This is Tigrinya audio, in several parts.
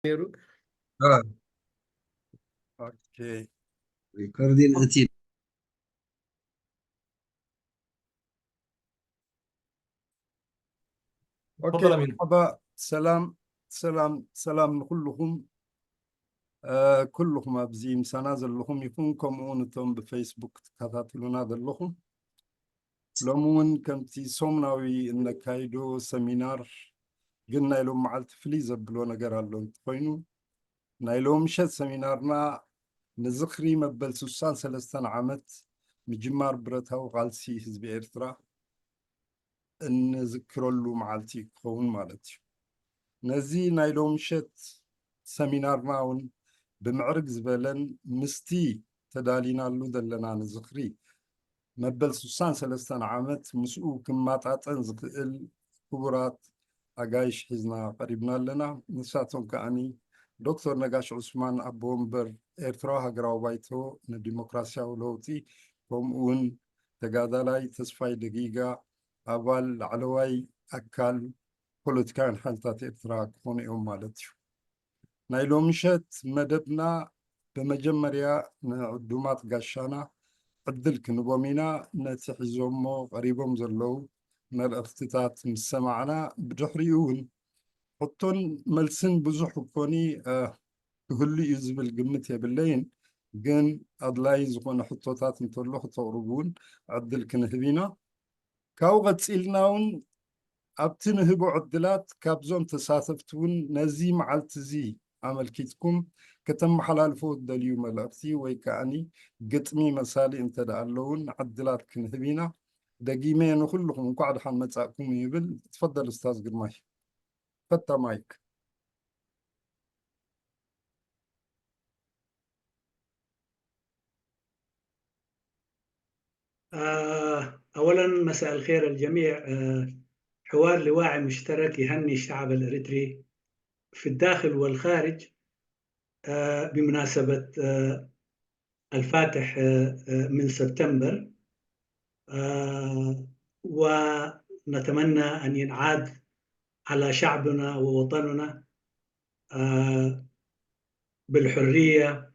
ነይሩ። اه ኦኬ ريكوردين اتي ኦኬ تفضل امين መርሓባ። ሰላም ሰላም ሰላም ንኩልኹም። እ፣ ኩልኹም ኣብዚ ምሳና ዘለኹም ይኹን፣ ከምኡ እውን እቶም ብፌስቡክ ትከታተሉና ዘለኹም። ሎሚ እውን ከምቲ ሰሙናዊ እነካይዶ ሰሚናር፣ ግን ናይ ሎም መዓልቲ ፍልይ ዘብሎ ነገር ኣሎ እንተኾይኑ፣ ናይ ሎም ምሸት ሰሚናርና ንዝኽሪ መበል ስሳን ሰለስተን ዓመት ምጅማር ብረታዊ ቃልሲ ህዝቢ ኤርትራ እንዝክረሉ መዓልቲ ክኸውን ማለት እዩ። ነዚ ናይ ሎም ምሸት ሰሚናርና እውን ብምዕርግ ዝበለን ምስቲ ተዳሊናሉ ዘለና ንዝኽሪ መበል ስሳን ሰለስተን ዓመት ምስኡ ክማጣጠን ዝኽእል ክቡራት ኣጋይሽ ሒዝና ቀሪብና ኣለና። ንሳቶም ከኣኒ ዶክተር ነጋሽ ዑስማን ኣቦ ወንበር ኤርትራዊ ሃገራዊ ባይቶ ንዲሞክራሲያዊ ለውጢ፣ ከምኡ እውን ተጋዳላይ ተስፋይ ደጊጋ ኣባል ላዕለዋይ ኣካል ፖለቲካውያን ሓይልታት ኤርትራ ክኾኑ እዮም ማለት እዩ። ናይ ሎምሸት መደብና ብመጀመርያ ንዕዱማት ጋሻና ዕድል ክንቦም ኢና። ነቲ ሒዞሞ ቀሪቦም ዘለዉ መልእኽትታት ምስ ሰማዕና፣ ብድሕሪኡ እውን ሕቶን መልስን ብዙሕ እኮኒ እ፣ ክህሉ እዩ ዝብል ግምት የብለይን። ግን ኣድላይ ዝኾነ ሕቶታት እንተሎ ክተቕርቡ እውን ዕድል ክንህብ ኢና። ካብኡ ቀጺልና እውን ኣብቲ ንህቦ ዕድላት ካብዞም ተሳተፍቲ እውን ነዚ መዓልቲ እዚ ኣመልኪትኩም ከተመሓላልፎ እትደልዩ መልእኽቲ ወይ ከኣኒ ግጥሚ መሳሊ እንተ ደኣ ኣለውን ዕድላት ክንህብ ኢና። ደጊመ ንኹልኹም እንኳዕ ደሓን መጻእኩም ይብል። ትፈደል ኡስታዝ ግርማይ። ፈታ ማይክ። آه، أولا مساء الخير الجميع. آه، حوار لواعي مشترك يهني الشعب الإريتري في الداخل والخارج، آه، بمناسبة، آه، الفاتح، آه، آه، من سبتمبر. آه، ونتمنى أن ينعاد على شعبنا ووطننا، آه، بالحرية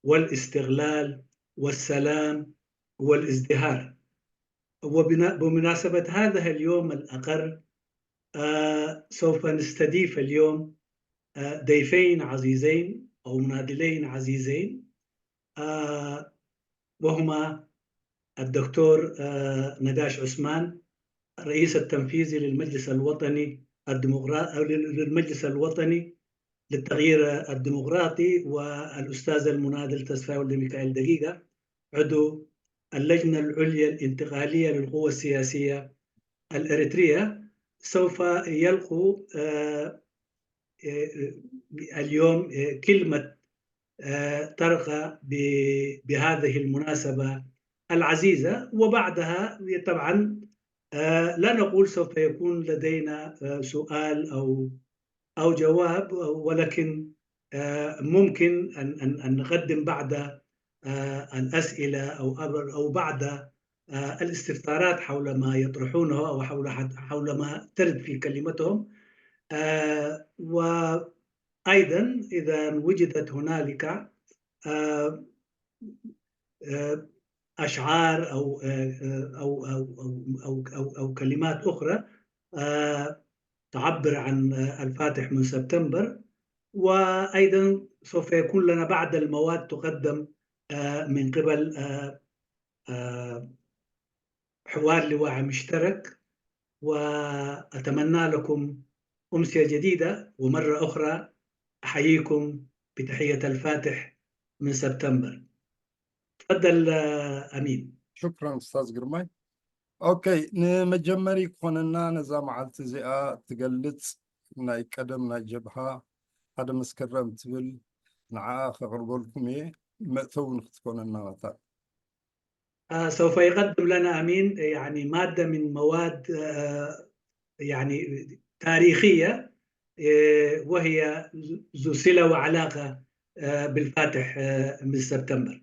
والاستقلال والسلام والازدهار. وبنا-، بمناسبة هذا اليوم الأقر، آه، سوف نستضيف اليوم، آه، ضيفين عزيزين أو مناضلين عزيزين، آه، وهما الدكتور، آه، نقاش عثمان، الرئيس التنفيذي للمجلس الوطني الديمقراطي، أو لل-، للمجلس الوطني للتغيير الديمقراطي، والأستاذ المناضل تسفاي ولد ميكائيل دقيقة، عضو اللجنة العليا الانتقالية للقوى السياسية الإريترية، سوف يلقوا، آه، آه، اليوم، آه، كلمة، آه، ترقى ب-، بهذه المناسبة العزيزة. وبعدها طبعًا، آه، لا نقول سوف يكون لدينا، آه، سؤال أو، أو جواب، ولكن، آه، ممكن أن، أن، أن نقدم بعد، آه، الأسئلة أو أبر-، أو بعد، آه، الاستفسارات حول ما يطرحونه أو حول حد-، حول ما ترد في كلمتهم. آه، وأيضًا إذا وجدت هنالك، آه، آه، أشعار أو، آه، آه، أو، أو، أو، أو، أو، أو كلمات أخرى، آه، تعبر عن، آه، الفاتح من سبتمبر. وأيضًا سوف يكون لنا بعض المواد تقدم، آه، من قبل، آه، آه، حوار لواعي مشترك، وأتمنى لكم أمسية جديدة، ومرة أخرى أحييكم بتحية الفاتح من سبتمبر. تفضل، آه، أمين. ሽክራን ኡስታዝ ግርማይ። ኦኬ፣ ንመጀመሪ ክኾነና ነዛ መዓልቲ እዚኣ ትገልጽ ናይ ቀደም ናይ ጀብሃ ሓደ መስከረም ትብል ንዓኣ ከቕርበልኩም እየ። መእተዊ ንክትኮነና መታን። آه، سوف يقدم لنا أمين، يعني، مادة من مواد، آه، يعني، تاريخية، آه، وهي ذو صلة وعلاقة، آه، بالفاتح، آه، من سبتمبر.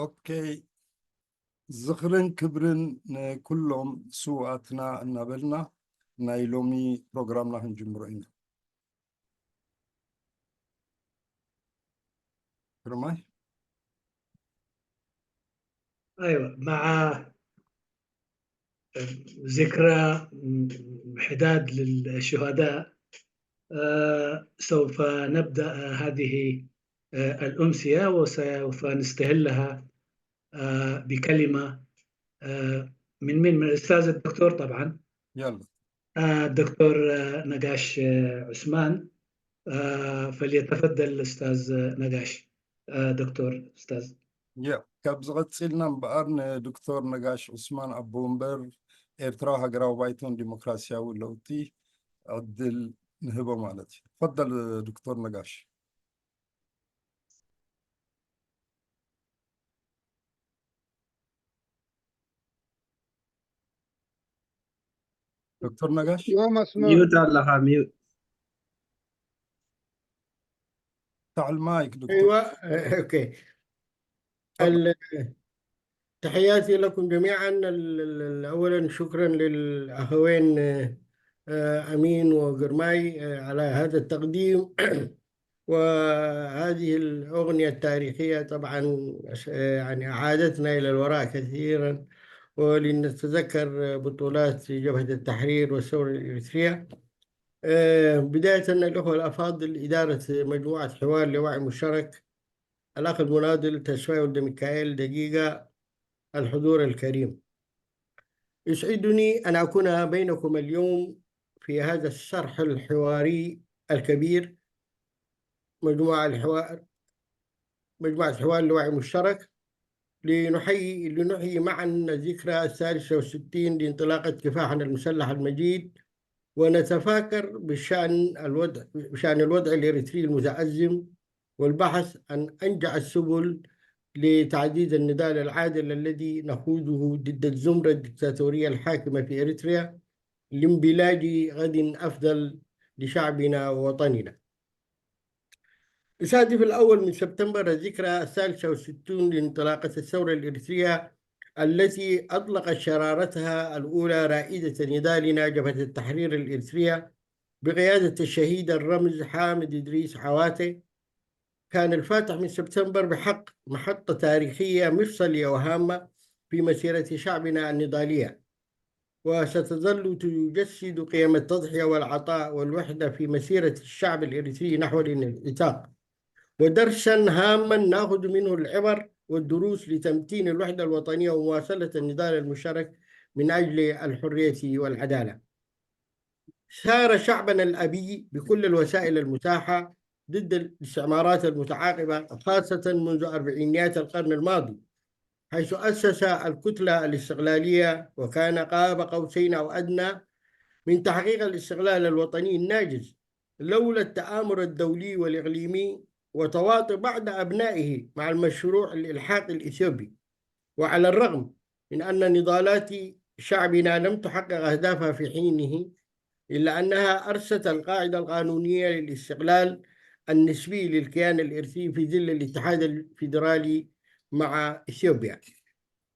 ኦኬ፣ ዝኽርን ክብርን ንኩሎም ስውኣትና እናበልና ናይ ሎሚ ፕሮግራምና ክንጅምሮ ኢና። ግርማይ። أيوة، مع ذكرى حداد للشهداء، آه، سوف نبدأ هذه، آه، الأمسية، وسوف نستهلها، آه، بكلمة، آه، من مين؟ من الأستاذ الدكتور طبعًا. يلا. آه، الدكتور، آه، نقاش، آه، عثمان. آه، فليتفضل الأستاذ نقاش. آه، دكتور، أستاذ. ያ፣ ካብዚ ቀፂልና እምበኣር ንዶክተር ነጋሽ ዑስማን ኣቦ ወንበር ኤርትራዊ ሃገራዊ ባይቶን ዲሞክራሲያዊ ለውጢ ዕድል ንህቦ ማለት እዩ። ተፈደል ዶክተር ነጋሽ። ዶክተር ነጋሽ። ዮ መስመር ሚዩት ኣለኻ ሚዩት። تعال مايك دكتور. ايوه. اوكي. ال- تحياتي لكم جميعا. ال- ال- ال- اولا شكرا للاخوين، آه، امين وقرماي، آه، على هذا التقديم. وهذه الاغنيه التاريخيه طبعا، آه، يعني اعادتنا الى الوراء كثيرا، ولنتذكر بطولات جبهه التحرير والثوره الاريتريه. آه، بدايه الاخوه الافاضل، اداره مجموعه حوار لوعي مشترك، الأخ المناضل تشفاي ولد ميكائيل دقيقة، الحضور الكريم. يسعدني أن أكون بينكم اليوم في هذا الشرح الحواري الكبير، مجموعة الحوار، مجموعة حوار لوعي مشترك، لنحيي، لنحيي معا ذكرى الثالثة والستين لانطلاقة كفاحنا المسلح المجيد، ونتفاكر بشأن الوضع، بشأن الوضع الإريتري المتأزم، والبحث عن أنجع السبل لتعزيز النضال العادل الذي نخوضه ضد الزمرة الدكتاتورية الحاكمة في إريتريا لانبلاج غد أفضل لشعبنا ووطننا. يصادف الأول من سبتمبر الذكرى الثالثة والستون لانطلاقة الثورة الإريترية التي أطلقت شرارتها الأولى رائدة نضالنا جبهة التحرير الإريترية بقيادة الشهيد الرمز حامد إدريس عواتي. كان الفاتح من سبتمبر بحق محطة تاريخية مفصلية وهامة في مسيرة شعبنا النضالية، وستظل تجسد قيم التضحية والعطاء والوحدة في مسيرة الشعب الإريتري نحو الانعتاق، ودرسا هاما نأخذ منه العبر والدروس لتمتين الوحدة الوطنية ومواصلة النضال المشترك من أجل الحرية والعدالة. سار شعبنا الأبي بكل الوسائل المتاحة ضد الاستعمارات المتعاقبة، خاصة منذ أربعينيات القرن الماضي، حيث أسس الكتلة الاستقلالية وكان قاب قوسين أو أدنى من تحقيق الاستقلال الوطني الناجز، لولا التآمر الدولي والإقليمي وتواطؤ بعض أبنائه مع المشروع الإلحاقي الإثيوبي. وعلى الرغم من أن نضالات شعبنا لم تحقق أهدافها في حينه، إلا أنها أرست القاعدة القانونية للاستقلال النسبي للكيان الإريتري في ظل الاتحاد الفيدرالي مع إثيوبيا،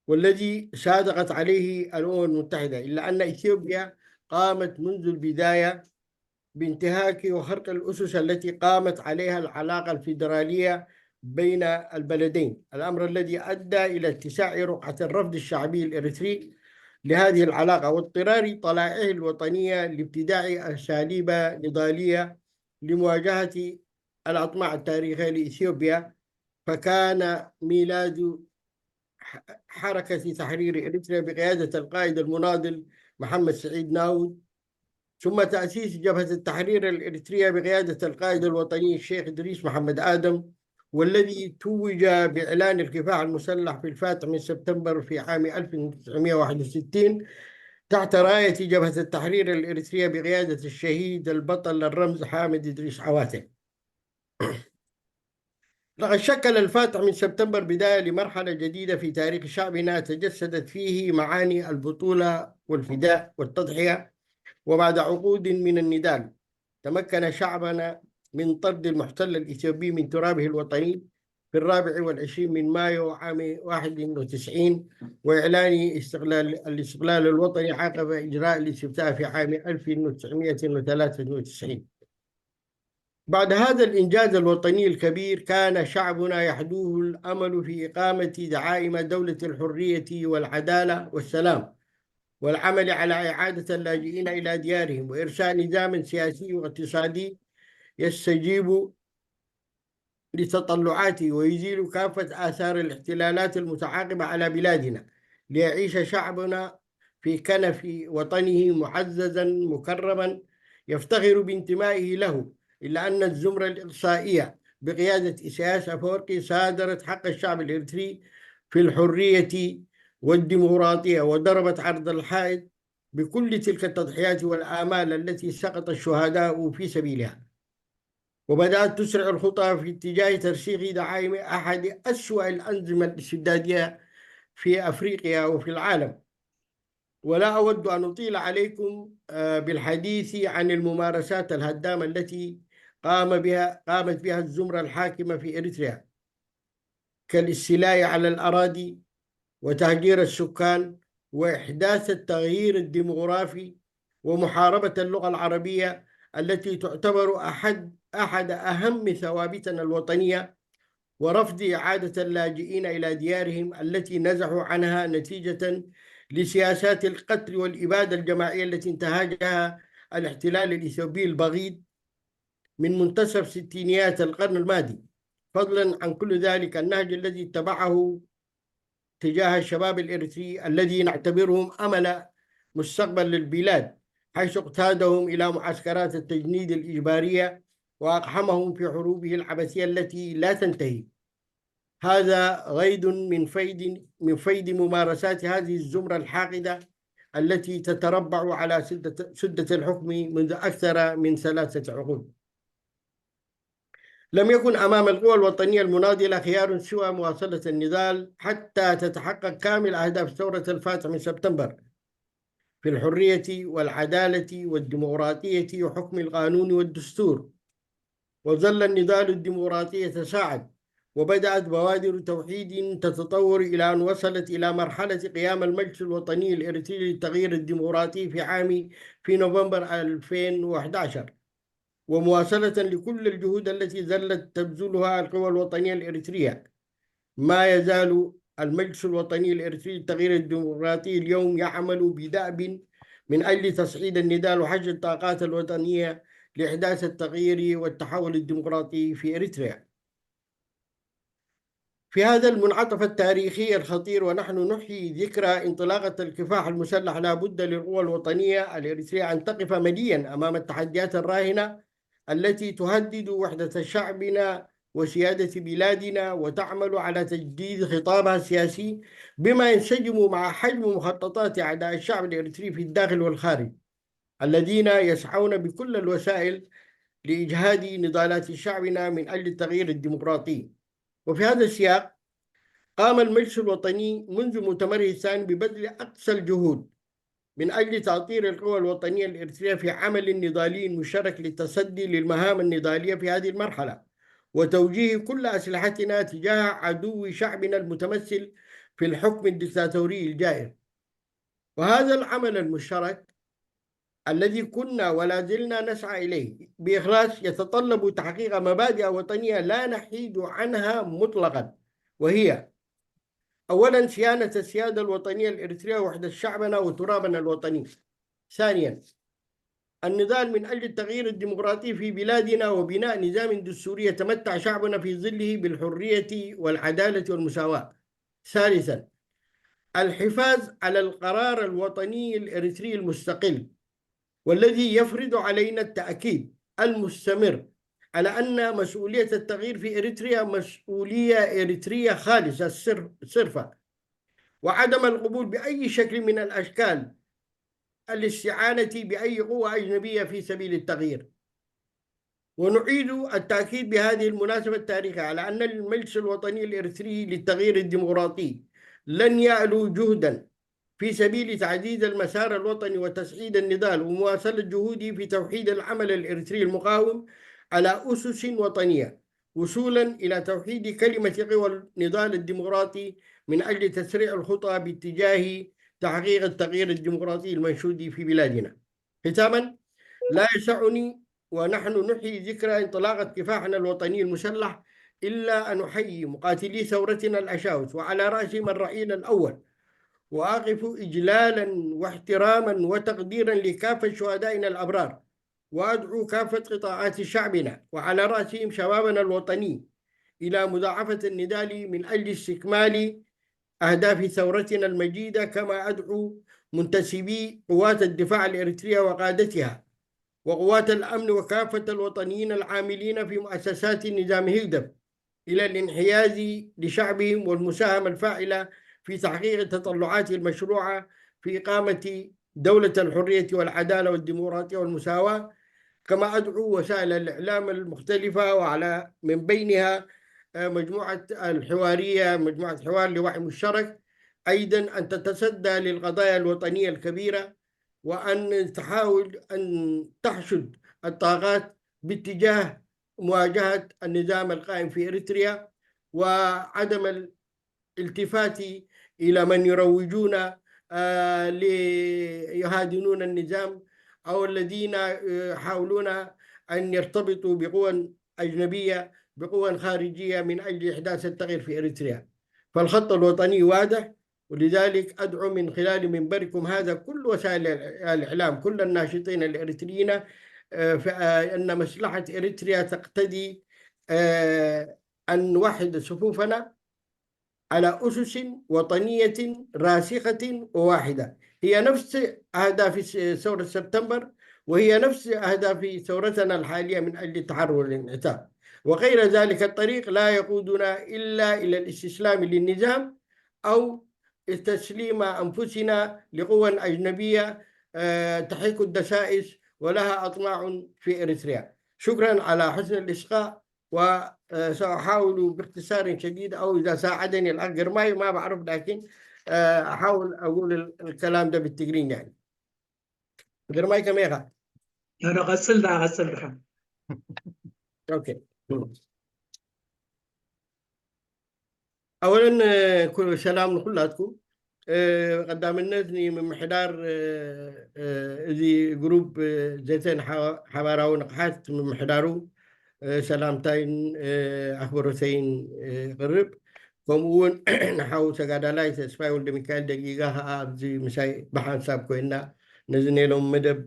والذي صادقت عليه الأمم المتحدة، إلا أن إثيوبيا قامت منذ البداية بانتهاك وخرق الأسس التي قامت عليها العلاقة الفيدرالية بين البلدين، الأمر الذي أدى إلى اتساع رقعة الرفض الشعبي الإريتري لهذه العلاقة واضطرار طلائعه الوطنية لابتداع أساليب نضالية لمواجهة الأطماع التاريخية لإثيوبيا. فكان ميلاد ح-، حركة تحرير إريتريا بقيادة القائد المناضل محمد سعيد ناود، ثم تأسيس جبهة التحرير الإريترية بقيادة القائد الوطني الشيخ إدريس محمد آدم، والذي توج بإعلان الكفاح المسلح في الفاتح من سبتمبر في عام ألف وتسعمية وواحد وستين تحت راية جبهة التحرير الإريترية بقيادة الشهيد البطل الرمز حامد إدريس عواتي. لقد شكل الفاتح من سبتمبر بداية لمرحلة جديدة في تاريخ شعبنا، تجسدت فيه معاني البطولة والفداء والتضحية. وبعد عقود من النضال، تمكن شعبنا من طرد المحتل الإثيوبي من ترابه الوطني، في الرابع والعشرين من مايو عام واحد وتسعين، وإعلان استقلال الاستقلال الوطني عقب إجراء الاستفتاء في عام ألف وتسعمائة وثلاثة وتسعين. بعد هذا الإنجاز الوطني الكبير، كان شعبنا يحدوه الأمل في إقامة دعائم دولة الحرية والعدالة والسلام، والعمل على إعادة اللاجئين إلى ديارهم، وإرساء نظام سياسي واقتصادي يستجيب لتطلعاته ويزيل كافة آثار الاحتلالات المتعاقبة على بلادنا، ليعيش شعبنا في كنف وطنه معززا مكرما يفتخر بانتمائه له، إلا أن الزمرة الإقصائية بقيادة إسياس أفورقي صادرت حق الشعب الإريتري في الحرية والديمقراطية، وضربت عرض الحائط بكل تلك التضحيات والآمال التي سقط الشهداء في سبيلها. وبدأت تسرع الخطى في اتجاه ترسيخ دعائم أحد أسوأ الأنظمة الاستبدادية في أفريقيا وفي العالم. ولا أود أن أطيل عليكم، آه، بالحديث عن الممارسات الهدامة التي قام بها، قامت بها الزمرة الحاكمة في إريتريا، كالاستيلاء على الأراضي وتهجير السكان وإحداث التغيير الديمغرافي ومحاربة اللغة العربية التي تعتبر أحد، أحد أهم ثوابتنا الوطنية، ورفض إعادة اللاجئين إلى ديارهم التي نزحوا عنها نتيجة لسياسات القتل والإبادة الجماعية التي انتهجها الاحتلال الإثيوبي البغيض من منتصف ستينيات القرن الماضي، فضلا عن كل ذلك النهج الذي اتبعه تجاه الشباب الإريتري الذي نعتبرهم أمل مستقبل للبلاد، حيث اقتادهم إلى معسكرات التجنيد الإجبارية وأقحمهم في حروبه العبثية التي لا تنتهي. هذا غيض من فيض، من فيض ممارسات هذه الزمرة الحاقدة التي تتربع على سدة، سدة الحكم منذ أكثر من ثلاثة عقود. لم يكن أمام القوى الوطنية المناضلة خيار سوى مواصلة النضال حتى تتحقق كامل أهداف ثورة الفاتح من سبتمبر في الحرية والعدالة والديمقراطية وحكم القانون والدستور. وظل النضال الديمقراطي يتصاعد، وبدأت بوادر توحيد تتطور إلى أن وصلت إلى مرحلة قيام المجلس الوطني الإريتري للتغيير الديمقراطي في عام، في نوفمبر ألفين وأحدعش، ومواصلة لكل الجهود التي ظلت تبذلها القوى الوطنية الإريترية. ما يزال المجلس الوطني الإريتري للتغيير الديمقراطي اليوم يعمل بدأب من أجل تصعيد النضال وحشد الطاقات الوطنية لإحداث التغيير والتحول الديمقراطي في إريتريا. في هذا المنعطف التاريخي الخطير، ونحن نحيي ذكرى انطلاقة الكفاح المسلح، لا بد للقوى الوطنية الإريترية أن تقف مليا أمام التحديات الراهنة التي تهدد وحدة شعبنا وسيادة بلادنا، وتعمل على تجديد خطابها السياسي بما ينسجم مع حجم مخططات أعداء الشعب الإريتري في الداخل والخارج، الذين يسعون بكل الوسائل لإجهاد نضالات شعبنا من أجل التغيير الديمقراطي. وفي هذا السياق، قام المجلس الوطني منذ مؤتمره الثاني ببذل أقصى الجهود من أجل تأطير القوى الوطنية الإريترية في عمل نضالي مشترك للتصدي للمهام النضالية في هذه المرحلة، وتوجيه كل أسلحتنا تجاه عدو شعبنا المتمثل في الحكم الدكتاتوري الجائر. وهذا العمل المشترك الذي كنا ولا زلنا نسعى إليه بإخلاص يتطلب تحقيق مبادئ وطنية لا نحيد عنها مطلقا، وهي: أولا، صيانة السيادة الوطنية الإريترية ووحدة شعبنا وترابنا الوطني. ثانيا، النضال من أجل التغيير الديمقراطي في بلادنا وبناء نظام دستوري يتمتع شعبنا في ظله بالحرية والعدالة والمساواة. ثالثا، الحفاظ على القرار الوطني الإريتري المستقل، والذي يفرض علينا التأكيد المستمر على أن مسؤولية التغيير في إريتريا مسؤولية إريترية خالصة صر-، صرفة، وعدم القبول بأي شكل من الأشكال الاستعانة بأي قوة أجنبية في سبيل التغيير. ونعيد التأكيد بهذه المناسبة التاريخية على أن المجلس الوطني الإريتري للتغيير الديمقراطي لن يألو جهدا في سبيل تعزيز المسار الوطني وتسعيد النضال ومواصلة جهوده في توحيد العمل الإريتري المقاوم على أسس وطنية، وصولا إلى توحيد كلمة قوى النضال الديمقراطي من أجل تسريع الخطى باتجاه تحقيق التغيير الديمقراطي المنشود في بلادنا. ختاما، لا يسعني ونحن نحيي ذكرى انطلاقة كفاحنا الوطني المسلح إلا أن أحيي مقاتلي ثورتنا الأشاوس، وعلى رأسهم الرحيل الأول، وأقف إجلالا واحتراما وتقديرا لكافة شهدائنا الأبرار، وأدعو كافة قطاعات شعبنا وعلى رأسهم شبابنا الوطني إلى مضاعفة النضال من أجل استكمال أهداف ثورتنا المجيدة، كما أدعو منتسبي قوات الدفاع الإريترية وقادتها وقوات الأمن وكافة الوطنيين العاملين في مؤسسات نظام هيلدف إلى الانحياز لشعبهم والمساهمة الفاعلة في تحقيق التطلعات المشروعة في إقامة دولة الحرية والعدالة والديمقراطية والمساواة، كما أدعو وسائل الإعلام المختلفة وعلى من بينها آه، مجموعة الحوارية، مجموعة حوار لوعي مشترك، أيضا أن تتصدى للقضايا الوطنية الكبيرة، وأن تحاول أن تحشد الطاقات باتجاه مواجهة النظام القائم في إريتريا، وعدم الالتفات إلى من يروجون آه، ليهادنون النظام، أو الذين آه، يحاولون أن يرتبطوا بقوى أجنبية، بقوى خارجية من أجل إحداث التغيير في إريتريا. فالخط الوطني واضح، ولذلك أدعو من خلال منبركم هذا كل وسائل الإعلام، كل الناشطين الإريتريين آه، فأن مصلحة إريتريا تقتضي آه، أن نوحد صفوفنا على أسس وطنية راسخة وواحدة، هي نفس أهداف س- ثورة سبتمبر، وهي نفس أهداف ثورتنا الحالية من أجل التحرر والانعتاق، وغير ذلك الطريق لا يقودنا إلا إلى الاستسلام للنظام أو تسليم أنفسنا لقوى أجنبية آه، تحيك الدسائس ولها أطماع في إريتريا. شكرا على حسن الإصغاء، وسأحاول باختصار شديد، أو إذا ساعدني الأخ جرماي، ما بعرف، لكن آه، أحاول أقول ال- الكلام ده بالتقرين يعني. جرماي كم يا أخي؟ لا، لا، غسل ده، غسل ده. أوكي. ኣወለን ኩሉ ሰላም ንኩላትኩም። ቀዳምነት ንምምሕዳር እዚ ግሩፕ ዘተን ሓባራዊ ንቕሓት ምምሕዳሩ ሰላምታይን ኣኽብሮተይን ይቕርብ። ከምኡ እውን ንሓው ተጋዳላይ ተስፋይ ወልደ ሚካኤል ደጊጋ ከዓ ኣብዚ ምሳይ ብሓንሳብ ኮይና ነዚ ነሎም መደብ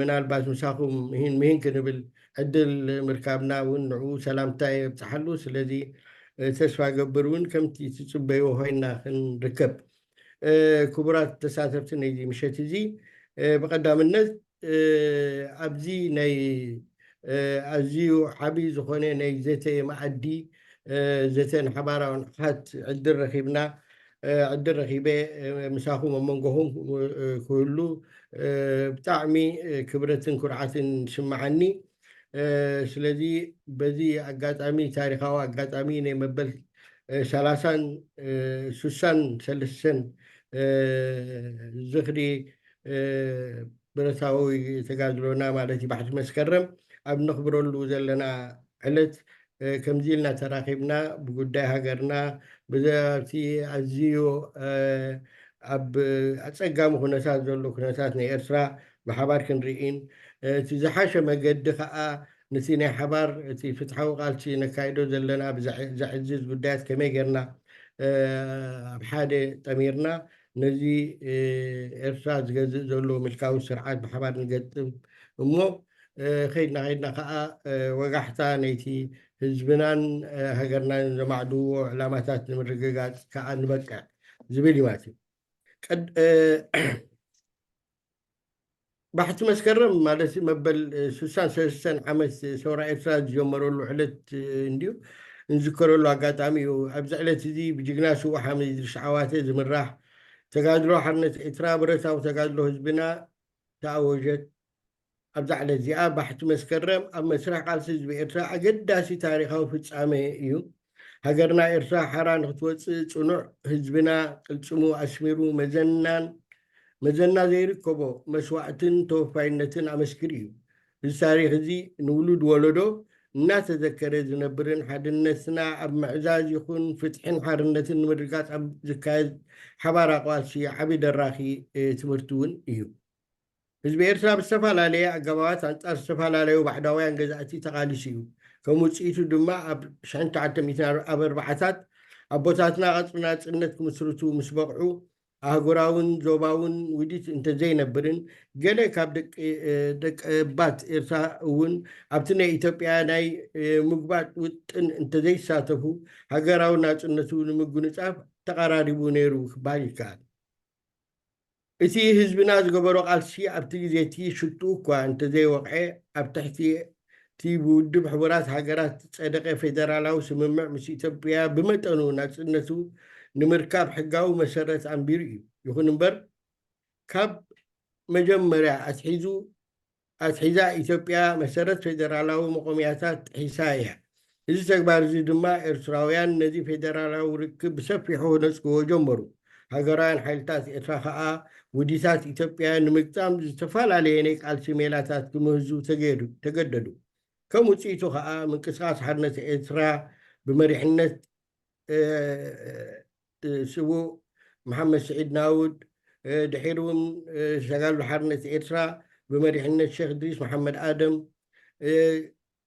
ምናልባት ምሳኹም ምሂን ምሂን ክንብል ዕድል ምርካብና እውን ንዕኡ ሰላምታ የብፅሓሉ። ስለዚ ተስፋ ገብር እውን ከምቲ ትፅበይዎ ኮይና ክንርከብ። ክቡራት ተሳተፍቲ ነዚ ምሸት እዚ ብቐዳምነት ኣብዚ ናይ ኣዝዩ ዓብዪ ዝኾነ ናይ ዘተ መኣዲ ዘተን ሓባራዊ ንቕሓት ዕድል ረኺብና ዕድል ረኺበ ምሳኹም ኣብ መንጎኹም ክህሉ ብጣዕሚ ክብረትን ኩርዓትን ይስምዓኒ። ስለዚ በዚ ኣጋጣሚ ታሪኻዊ ኣጋጣሚ ናይ መበል ሰላሳን ሱሳን ሰለስተን ዝኽሪ ብረታዊ ተጋድሎና ማለት እዩ ባሕቲ መስከረም ኣብ ነኽብረሉ ዘለና ዕለት ከምዚ ኢልና ተራኺብና ብጉዳይ ሃገርና ብዛቲ ኣዝዩ ኣብ ኣፀጋሚ ኩነታት ዘሎ ኩነታት ናይ ኤርትራ ብሓባር ክንርኢን እቲ ዝሓሸ መገዲ ከዓ ነቲ ናይ ሓባር እቲ ፍትሓዊ ቃልሲ ነካይዶ ዘለና ዘዕዝዝ ጉዳያት ከመይ ጌርና ኣብ ሓደ ጠሚርና ነዚ ኤርትራ ዝገዝእ ዘሎ ምልካዊ ስርዓት ብሓባር ንገጥም እሞ ከይድና ከይድና ከዓ ወጋሕታ ነይቲ ህዝብናን ሃገርናን ዘማዕድዎ ዕላማታት ንምርግጋፅ ከዓ ንበቅዕ ዝብል እዩ ማለት እዩ። ባሕቲ መስከረም ማለት መበል ሱሳን ሰለስተን ዓመት ሰውራ ኤርትራ ዝጀመረሉ ዕለት እንድዩ እንዝከረሉ ኣጋጣሚ እዩ። ኣብዚ ዕለት እዚ ብጅግና ስዉእ ሓመድ ኢድሪስ ዓዋተ ዝምራሕ ተጋድሎ ሓርነት ኤርትራ ብረታዊ ተጋድሎ ህዝብና ተኣወጀት። ኣብዛ ዕለት እዚኣ ባሕቲ መስከረም ኣብ መስርሕ ቃልሲ ህዝቢ ኤርትራ ኣገዳሲ ታሪኻዊ ፍጻመ እዩ። ሃገርና ኤርትራ ሓራ ንክትወፅእ ፅኑዕ ህዝብና ቅልፅሙ ኣስሚሩ መዘናን መዘና ዘይርከቦ መስዋእትን ተወፋይነትን ኣመስኪሩ እዩ። እዚ ታሪኽ እዚ ንውሉድ ወለዶ እናተዘከረ ዝነብርን ሓድነትና ኣብ ምዕዛዝ ይኹን ፍትሕን ሓርነትን ንምርግጋጽ ኣብ ዝካየድ ሓባራ ቃልሲ ዓቢ ደራኺ ትምህርቲ እውን እዩ። ህዝቢ ኤርትራ ብዝተፈላለየ ኣገባባት ኣንጻር ዝተፈላለዩ ባዕዳውያን ገዛእቲ ተቓሊሱ እዩ። ከም ውጽኢቱ ድማ ኣብ ሽሕን ትሽዓተ ሚእትን ኣብ ኣርባዓታት ኣቦታትና ቐጽሪ ናጽነት ክምስርቱ ምስ በቕዑ ኣህጉራውን ዞባውን ውዲት እንተዘይነብርን ገለ ካብ ደቂ ደቀባት ኤርትራ እውን ኣብቲ ናይ ኢትዮጵያ ናይ ምጉባጥ ውጥን እንተዘይሳተፉ ሃገራዊ ናጽነቱ ንምጉንጻፍ ተቐራሪቡ ነይሩ ክበሃል ይከኣል። እቲ ህዝብና ዝገበሮ ቃልሲ ኣብቲ ግዜ እቲ ሽትኡ እኳ እንተዘይወቕዐ ኣብ ትሕቲ እቲ ብውድብ ሕቡራት ሃገራት ዝጸደቐ ፌደራላዊ ስምምዕ ምስ ኢትዮጵያ ብመጠኑ ናጽነቱ ንምርካብ ሕጋዊ መሰረት ኣንቢሩ እዩ። ይኹን እምበር ካብ መጀመርያ ኣትሒዙ ኣትሒዛ ኢትዮጵያ መሰረት ፌደራላዊ መቆምያታት ጥሒሳ እያ። እዚ ተግባር እዚ ድማ ኤርትራውያን ነዚ ፌደራላዊ ርክብ ብሰፊሑ ክነጽግዎ ጀመሩ። ሃገራውያን ሓይልታት ኤርትራ ከኣ ውዲታት ኢትዮጵያ ንምግጣም ዝተፈላለየ ናይ ቃልሲ ሜላታት ክምህዙ ተገዱ- ተገደዱ። ከም ውጽኢቱ ከኣ ምንቅስቃስ ሓርነት ኤርትራ ብመሪሕነት ስዉእ መሓመድ ስዒድ ናውድ፣ ድሒሩ እውን ተጋድሎ ሓርነት ኤርትራ ብመሪሕነት ሸኽ እድሪስ መሓመድ ኣደም፣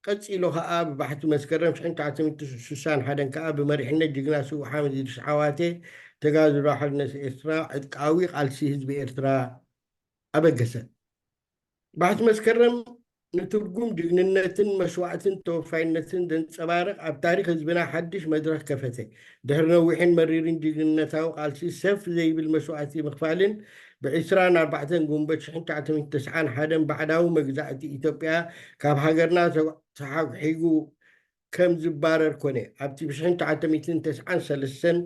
ቀጺሉ ከኣ ብባሕቲ መስከረም ሽሕን ትሽዓተ ሚእትን ስሳን ሓደን ከኣ ብመሪሕነት ጅግና ስዉእ ሓምድ እድሪስ ዓዋተ ተጋድሎ ሓርነት ኤርትራ ዕጥቃዊ ቃልሲ ህዝቢ ኤርትራ ኣበገሰ። ባሕቲ መስከረም ንትርጉም ጅግንነትን መስዋእትን ተወፋይነትን ዘንጸባርቕ ኣብ ታሪኽ ህዝብና ሓድሽ መድረኽ ከፈተ። ድሕሪ ነዊሕን መሪርን ጅግንነታዊ ቃልሲ ሰፍ ዘይብል መስዋእቲ ምኽፋልን ብ ዕስራን ኣርባዕተን ጉንበት ሽሕን ትሽዓተ ሚእትን ተስዓን ሓደን ባዕዳዊ መግዛእቲ ኢትዮጵያ ካብ ሃገርና ተሓጒሒጉ ከም ዝባረር ኮነ። ኣብቲ ብ ሽሕን ትሽዓተ ሚእትን ተስዓን ሰለስተን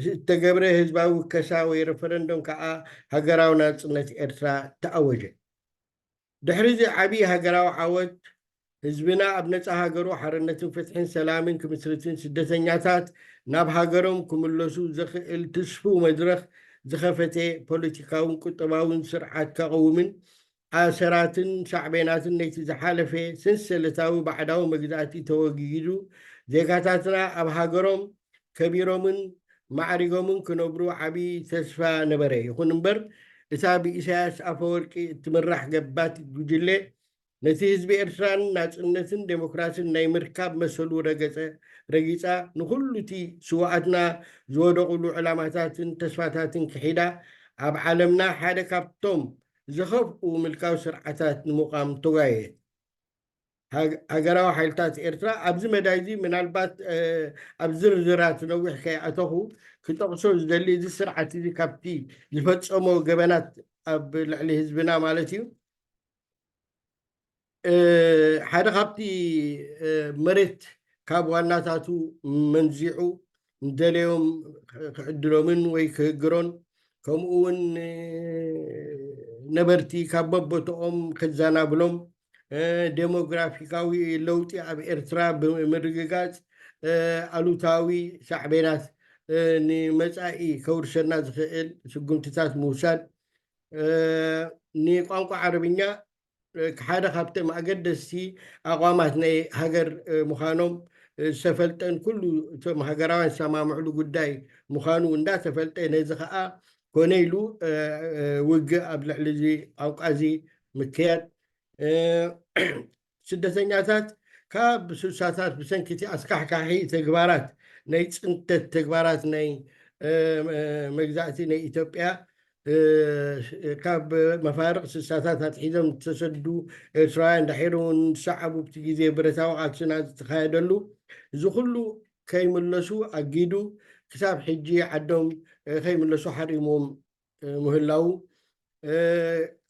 ዝተገብረ ህዝባዊ ውከሳ ወይ ረፈረንዶም ከኣ ሃገራዊ ናጽነት ኤርትራ ተኣወጀ። ድሕሪ እዚ ዓቢ ሃገራዊ ዓወት ህዝብና ኣብ ነጻ ሃገሩ ሓርነትን ፍትሕን ሰላምን ክምስርትን ስደተኛታት ናብ ሃገሮም ክምለሱ ዘኽእል ትስፉው መድረኽ ዝኸፈተ ፖለቲካውን ቁጠባውን ስርዓት ከቐውምን ኣሰራትን ሳዕቤናትን ናይቲ ዝሓለፈ ሰንሰለታዊ ባዕዳዊ መግዛእቲ ተወጊዱ ዜጋታትና ኣብ ሃገሮም ከቢሮምን ማዕሪጎምን ክነብሩ ዓቢ ተስፋ ነበረ። ይኹን እምበር እታ ብኢሳያስ ኣፈወርቂ እትምራሕ ገባቲት ጉጅለ ነቲ ህዝቢ ኤርትራን ናጽነትን ዴሞክራስን ናይ ምርካብ መሰሉ ረገጸ ረጊጻ ንኹሉ እቲ ስውኣትና ዝወደቑሉ ዕላማታትን ተስፋታትን ክሒዳ ኣብ ዓለምና ሓደ ካብቶም ዝኸፍኡ ምልካዊ ስርዓታት ንምቋም ተጓየየት። ሃገራዊ ሓይልታት ኤርትራ ኣብዚ መዳይ እዚ ምናልባት ኣብ ዝርዝራት ነዊሕ ከይኣተኹ ክጠቕሶ ዝደሊ እዚ ስርዓት እዚ ካብቲ ዝፈጸሞ ገበናት ኣብ ልዕሊ ህዝብና ማለት እዩ ሓደ ካብቲ መሬት ካብ ዋናታቱ መንዚዑ ንደለዮም ክዕድሎምን ወይ ክህግሮን ከምኡ እውን ነበርቲ ካብ በቦትኦም ክዘናብሎም ዴሞግራፊካዊ ለውጢ ኣብ ኤርትራ ብምርግጋጽ ኣሉታዊ ሳዕቤናት ንመጻኢ ከውርሰና ዝኽእል ስጉምትታት ምውሳድ ንቋንቋ ዓረብኛ ሓደ ካብቶም ኣገደስቲ ኣቋማት ናይ ሃገር ምዃኖም ዝተፈልጠን ኩሉ እቶም ሃገራውያን ዝሰማምዕሉ ጉዳይ ምዃኑ እንዳተፈልጠ ነዚ ከዓ ኮነ ኢሉ ውግእ ኣብ ልዕሊ እዚ ቋንቋ እዚ ምክያድ ስደተኛታት ካብ ስሳታት ብሰንኪቲ ኣስካሕካሒ ተግባራት ናይ ፅንተት ተግባራት ናይ መግዛእቲ ናይ ኢትዮጵያ ካብ መፋርቕ ስሳታት ኣትሒዞም ዝተሰዱ ኤርትራውያን ድሒሩ እውን ዝሰዓቡ ኣብቲ ግዜ ብረታዊ ቃልስና ዝተኻየደሉ እዚ ኩሉ ከይምለሱ ኣጊዱ ክሳብ ሕጂ ዓዶም ከይምለሱ ሓሪምዎም ምህላው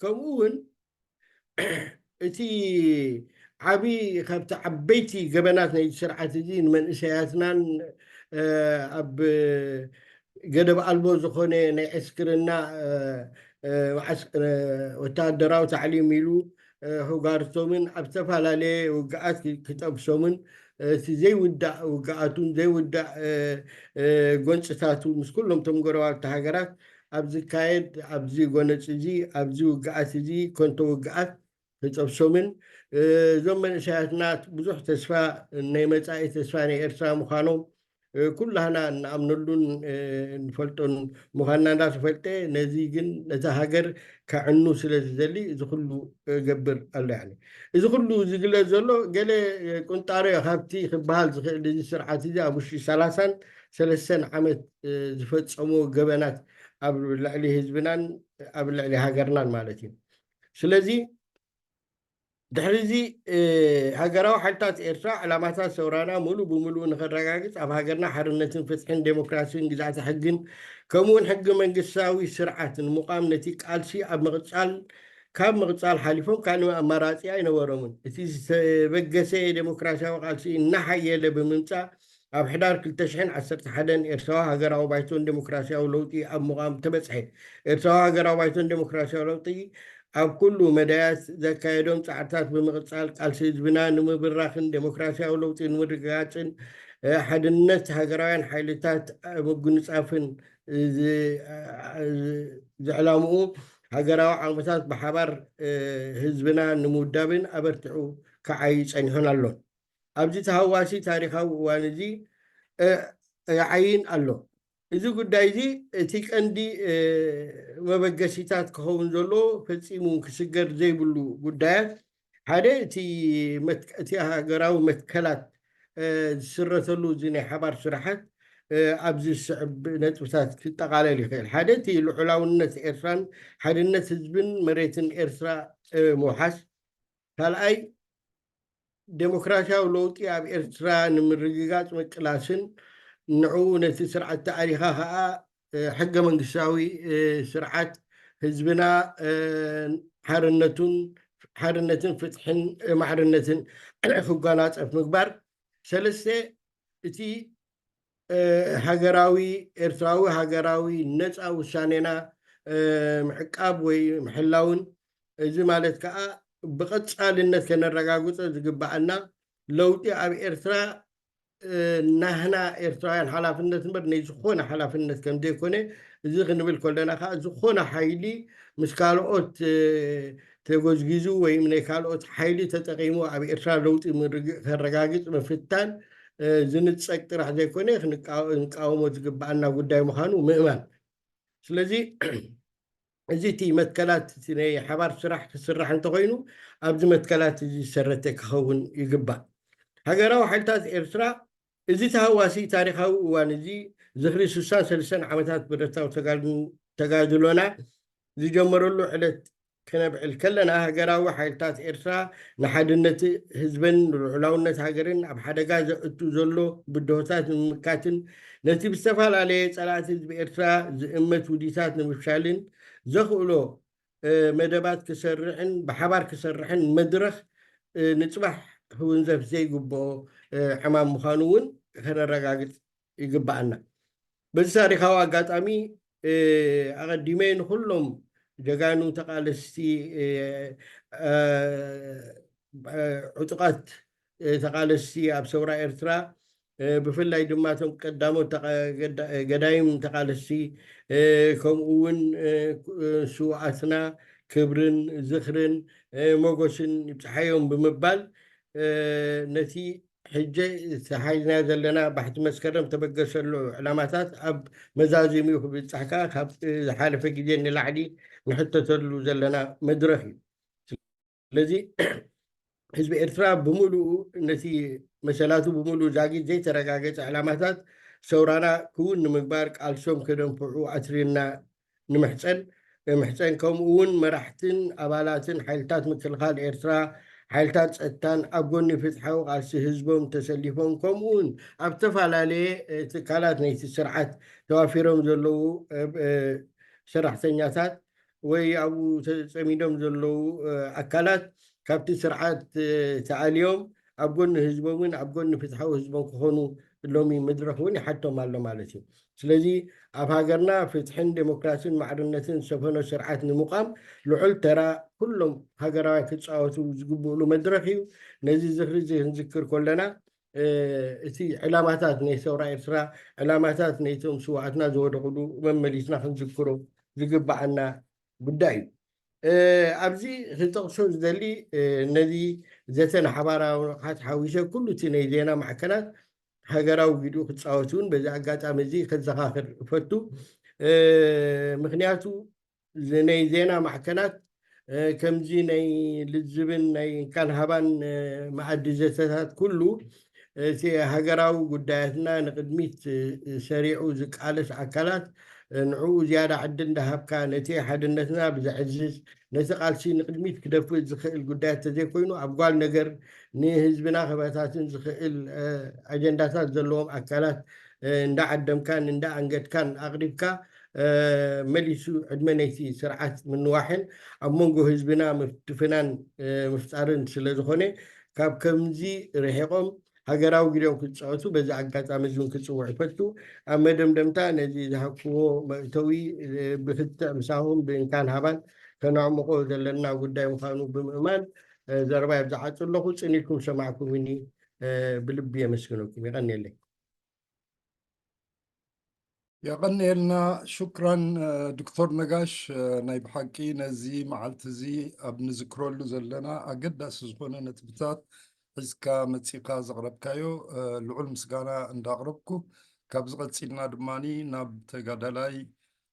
ከምኡ እውን እቲ ዓቢ ካብቲ ዓበይቲ ገበናት ናይ ስርዓት እዚ ንመንእሰያትናን ኣብ ገደብ ኣልቦ ዝኾነ ናይ ዕስክርና ወታደራዊ ታዕሊም ኢሉ ህጋርቶምን ኣብ ዝተፈላለየ ውግኣት ክጠብሶምን እቲ ዘይውዳእ ውግኣቱን ዘይውዳእ ጎንፅታቱ ምስ ኩሎም ቶም ጎረባብቲ ሃገራት ኣብ ዝካየድ ኣብዚ ጎነፂ እዚ ኣብዚ ውግኣት እዚ ኮንቶ ውግኣት ኣይጠብሶምን። እዞም መንእሰያትና ብዙሕ ተስፋ፣ ናይ መጻኢ ተስፋ ናይ ኤርትራ ምዃኖም ኩላህና እንኣምነሉን ንፈልጦን ምዃንና እንዳተፈልጠ፣ ነዚ ግን ነታ ሃገር ከዕኑ ስለ ዝደሊ እዚ ኩሉ ገብር ኣሎ። ያኒ እዚ ኩሉ ዝግለጽ ዘሎ ገለ ቁንጣሮ ካብቲ ክበሃል ዝኽእል፣ እዚ ስርዓት እዚ ኣብ ውሽጢ ሰላሳን ሰለስተን ዓመት ዝፈጸሞ ገበናት ኣብ ልዕሊ ህዝብናን ኣብ ልዕሊ ሃገርናን ማለት እዩ። ስለዚ ድሕሪ እዚ ሃገራዊ ሓይልታት ኤርትራ ዕላማታት ሰውራና ሙሉእ ብሙሉእ ንኸረጋግጽ ኣብ ሃገርና ሓርነትን ፍትሕን ዴሞክራሲን ግዝኣተ ሕግን ከምኡውን ሕገ መንግስታዊ ስርዓት ንምቋም ነቲ ቃልሲ ኣብ ምቕጻል ካብ ምቕጻል ሓሊፎም ካልእ ኣማራጺ ኣይነበሮምን። እቲ ዝተበገሰ ዴሞክራሲያዊ ቃልሲ እናሓየለ ብምምጻእ ኣብ ሕዳር ክልተ ሽሕን ዓሰርተ ሓደን ኤርትራዊ ሃገራዊ ባይቶን ዴሞክራሲያዊ ለውጢ ኣብ ምቋም ተበጽሐ። ኤርትራዊ ሃገራዊ ባይቶን ዴሞክራሲያዊ ለውጢ ኣብ ኩሉ መዳያት ዘካየዶም ጻዕርታት ብምቕጻል ቃልሲ ህዝብና ንምብራኽን ዴሞክራሲያዊ ለውጢ ንምርግጋጽን ሓድነት ሃገራውያን ሓይልታት ምጉንጻፍን ዝዕላምኡ ሃገራዊ ዓቕምታት ብሓባር ህዝብና ንምውዳብን ኣበርቲዑ ክዓይ ጸኒሑን ኣሎን። ኣብዚ ተሃዋሲ ታሪኻዊ እዋን እዚ ይዓይን ኣሎ። እዚ ጉዳይ እዚ እቲ ቀንዲ መበገሲታት ክኸውን ዘሎ ፈጺሙ ክስገር ዘይብሉ ጉዳያት ሓደ እቲ መት- እቲ ሃገራዊ መትከላት ዝስረተሉ እዚ ናይ ሓባር ስራሓት ኣብዚ ዝስዕብ ነጥብታት ክጠቓለል ይኽእል። ሓደ እቲ ልዑላውነት ኤርትራን ሓድነት ህዝብን መሬትን ኤርትራ ምውሓስ፣ ካልኣይ ዴሞክራሲያዊ ለውጢ ኣብ ኤርትራ ንምርግጋጽ ምቅላስን ንዕኡ ነቲ ስርዓት ተኣሪኻ ከኣ ሕገ መንግስታዊ ስርዓት ህዝብና ሓርነቱን ሓርነትን ፍትሕን ማዕርነትን ክጓናጸፍ ምግባር። ሰለስተ እቲ ሃገራዊ ኤርትራዊ ሃገራዊ ነፃ ውሳኔና ምዕቃብ ወይ ምሕላውን፣ እዚ ማለት ከዓ ብቐጻልነት ከነረጋግጾ ዝግባኣና ለውጢ ኣብ ኤርትራ ናህና ኤርትራውያን ሓላፍነት እምበር ናይ ዝኾነ ሓላፍነት ከም ዘይኮነ፣ እዚ ክንብል ከለና ከዓ ዝኾነ ሓይሊ ምስ ካልኦት ተጎዝጊዙ ወይም ናይ ካልኦት ሓይሊ ተጠቂሙ ኣብ ኤርትራ ለውጢ ከረጋግጽ ምፍታን ዝንጸግ ጥራሕ ዘይኮነ ክንቃወሞ ዝግባኣና ጉዳይ ምዃኑ ምእማን። ስለዚ እዚ እቲ መትከላት እቲ ናይ ሓባር ስራሕ ክስራሕ እንተኮይኑ ኣብዚ መትከላት እዚ ዝሰረተ ክኸውን ይግባእ። ሃገራዊ ሓይልታት ኤርትራ እዚ ተሃዋሲ ታሪኻዊ እዋን እዚ ዝኽሪ ስሳን ሰለስተን ዓመታት ብረታዊ ተጋድሎና ዝጀመረሉ ዕለት ክነብዕል ከለና፣ ሃገራዊ ሓይልታት ኤርትራ ንሓድነት ህዝብን ንልዑላውነት ሃገርን ኣብ ሓደጋ ዘእቱ ዘሎ ብድሆታት ንምምካትን ነቲ ብዝተፈላለየ ጸላእቲ ህዝቢ ኤርትራ ዝእመት ውዲታት ንምፍሻልን ዘኽእሎ መደባት ክሰርዕን ብሓባር ክሰርሕን መድረኽ ንጽባሕ ክውንዘፍ ዘይግብኦ ዕማም ምዃኑ እውን ከነረጋግጽ ይግባኣና። በዚ ታሪኻዊ ኣጋጣሚ ኣቐዲመ ንኹሎም ጀጋኑ ተቓለስቲ፣ ዕጡቓት ተቓለስቲ ኣብ ሰውራ ኤርትራ፣ ብፍላይ ድማ እቶም ቀዳሞት ገዳይም ተቓለስቲ፣ ከምኡ እውን ስውኣትና ክብርን ዝኽርን ሞጎስን ይብጽሓዮም ብምባል ነቲ ሕጂ ተሓዝና ዘለና ባሕቲ መስከረም ተበገሰሉ ዕላማታት ኣብ መዛዚሚኡ ክብጻሕ ከኣ ካብ ዝሓለፈ ግዜ ንላዕሊ ንሕተተሉ ዘለና መድረኽ እዩ። ስለዚ ህዝቢ ኤርትራ ብምሉኡ ነቲ መሰላቱ ብምሉኡ ዛጊት ዘይተረጋገጸ ዕላማታት ሰውራና ክውን ንምግባር ቃልሶም ከደንፍዑ ኣትሪና ንምሕጸን ምሕጸን ከምኡ እውን መራሕትን ኣባላትን ሓይልታት ምክልኻል ኤርትራ ሓይልታት ጸጥታን ኣብ ጎኒ ፍትሓዊ ቃልሲ ህዝቦም ተሰሊፎም ከምኡ እውን ኣብ ዝተፈላለየ ትካላት ናይቲ ስርዓት ተዋፊሮም ዘለዉ ሰራሕተኛታት ወይ ኣብኡ ተጸሚዶም ዘለዉ ኣካላት ካብቲ ስርዓት ተኣልዮም ኣብ ጎኒ ህዝቦምን ኣብ ጎኒ ፍትሓዊ ህዝቦም ክኾኑ ሎሚ መድረኽ እውን ይሓቶም ኣሎ ማለት እዩ። ስለዚ ኣብ ሃገርና ፍትሕን ዴሞክራሲን ማዕርነትን ዝሰፈኖ ስርዓት ንምቋም ልዑል ተራ ኩሎም ሃገራውያን ክፃወቱ ዝግብእሉ መድረኽ እዩ። ነዚ ዝኽሪ እዚ ክንዝክር ከለና እቲ ዕላማታት ናይ ሰውራ ኤርትራ ዕላማታት ናይቶም ስውኣትና ዝወደቑሉ መመሊስና ክንዝክሮ ዝግባኣና ጉዳይ እዩ። ኣብዚ ክጠቕሶ ዝደሊ ነዚ ዘተ ንሓባራዊ ንቕሓት ሓዊሰ ኩሉ እቲ ናይ ዜና ማዕከናት ሃገራዊ ግዲኡ ክፃወት እውን በዚ ኣጋጣሚ እዚ ከዘኻኽር እፈቱ። ምክንያቱ ናይ ዜና ማዕከናት ከምዚ ናይ ልዝብን ናይ እንካን ሃባን መኣዲ ዘተታት ኩሉ እቲ ሃገራዊ ጉዳያትና ንቕድሚት ሰሪዑ ዝቃለስ ኣካላት ንዕኡ ዝያዳ ዕድል እንዳሃብካ ነቲ ሓድነትና ብዘዕዝዝ ነቲ ቃልሲ ንቕድሚት ክደፍእ ዝኽእል ጉዳያት ተዘይኮይኑ ኣብ ጓል ነገር ንህዝብና ክበታትን ዝኽእል ኣጀንዳታት ዘለዎም ኣካላት እንዳዓደምካን እንዳኣንገድካን ኣቕሪብካ መሊሱ ዕድመ ነይቲ ስርዓት ምንዋሕን ኣብ መንጎ ህዝብና ምፍትፍናን ምፍጣርን ስለዝኾነ ካብ ከምዚ ርሒቖም ሃገራዊ ግዲኦም ክፃወቱ በዚ ኣጋጣሚ እዚ እውን ክፅውዕ ይፈቱ። ኣብ መደምደምታ ነዚ ዝሃብክዎ መእተዊ ብክትዕ ምሳኹም ብእንካን ሃባን ከነዕምቆ ዘለና ጉዳይ ምዃኑ ብምእማን ዘረባይ ኣብዚ ዓፁ ኣለኹ። ፅን ኢልኩም ዝሰማዕኩምኒ ብልቢ የመስግነኩም። ይቐንየለይ። የቐንየልና። ሹክራን ዶክተር ነጋሽ። ናይ ብሓቂ ነዚ መዓልቲ እዚ ኣብ ንዝክረሉ ዘለና ኣገዳሲ ዝኾነ ነጥብታት ሒዝካ መፂእካ ዘቕረብካዮ ልዑል ምስጋና እንዳቕረብኩ ካብዚ ቀፂልና ድማ ናብ ተጋዳላይ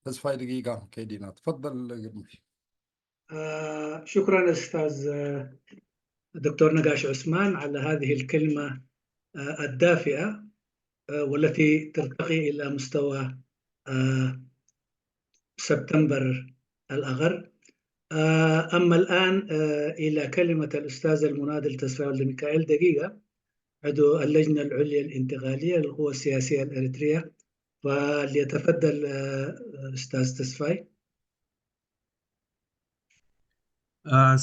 ተስፋይ ድጊጋ ከይድ ኢና። ትፈደል ግርማይ። شكرا أستاذ دكتور نقاش عثمان على هذه الكلمة الدافئة والتي ترتقي إلى مستوى سبتمبر الأغر. أما الآن إلى كلمة الأستاذ المناضل تسفاي ولد ميكائيل دقيقة، عضو اللجنة العليا الانتقالية للقوى السياسية الإريترية، فليتفضل أستاذ تسفاي.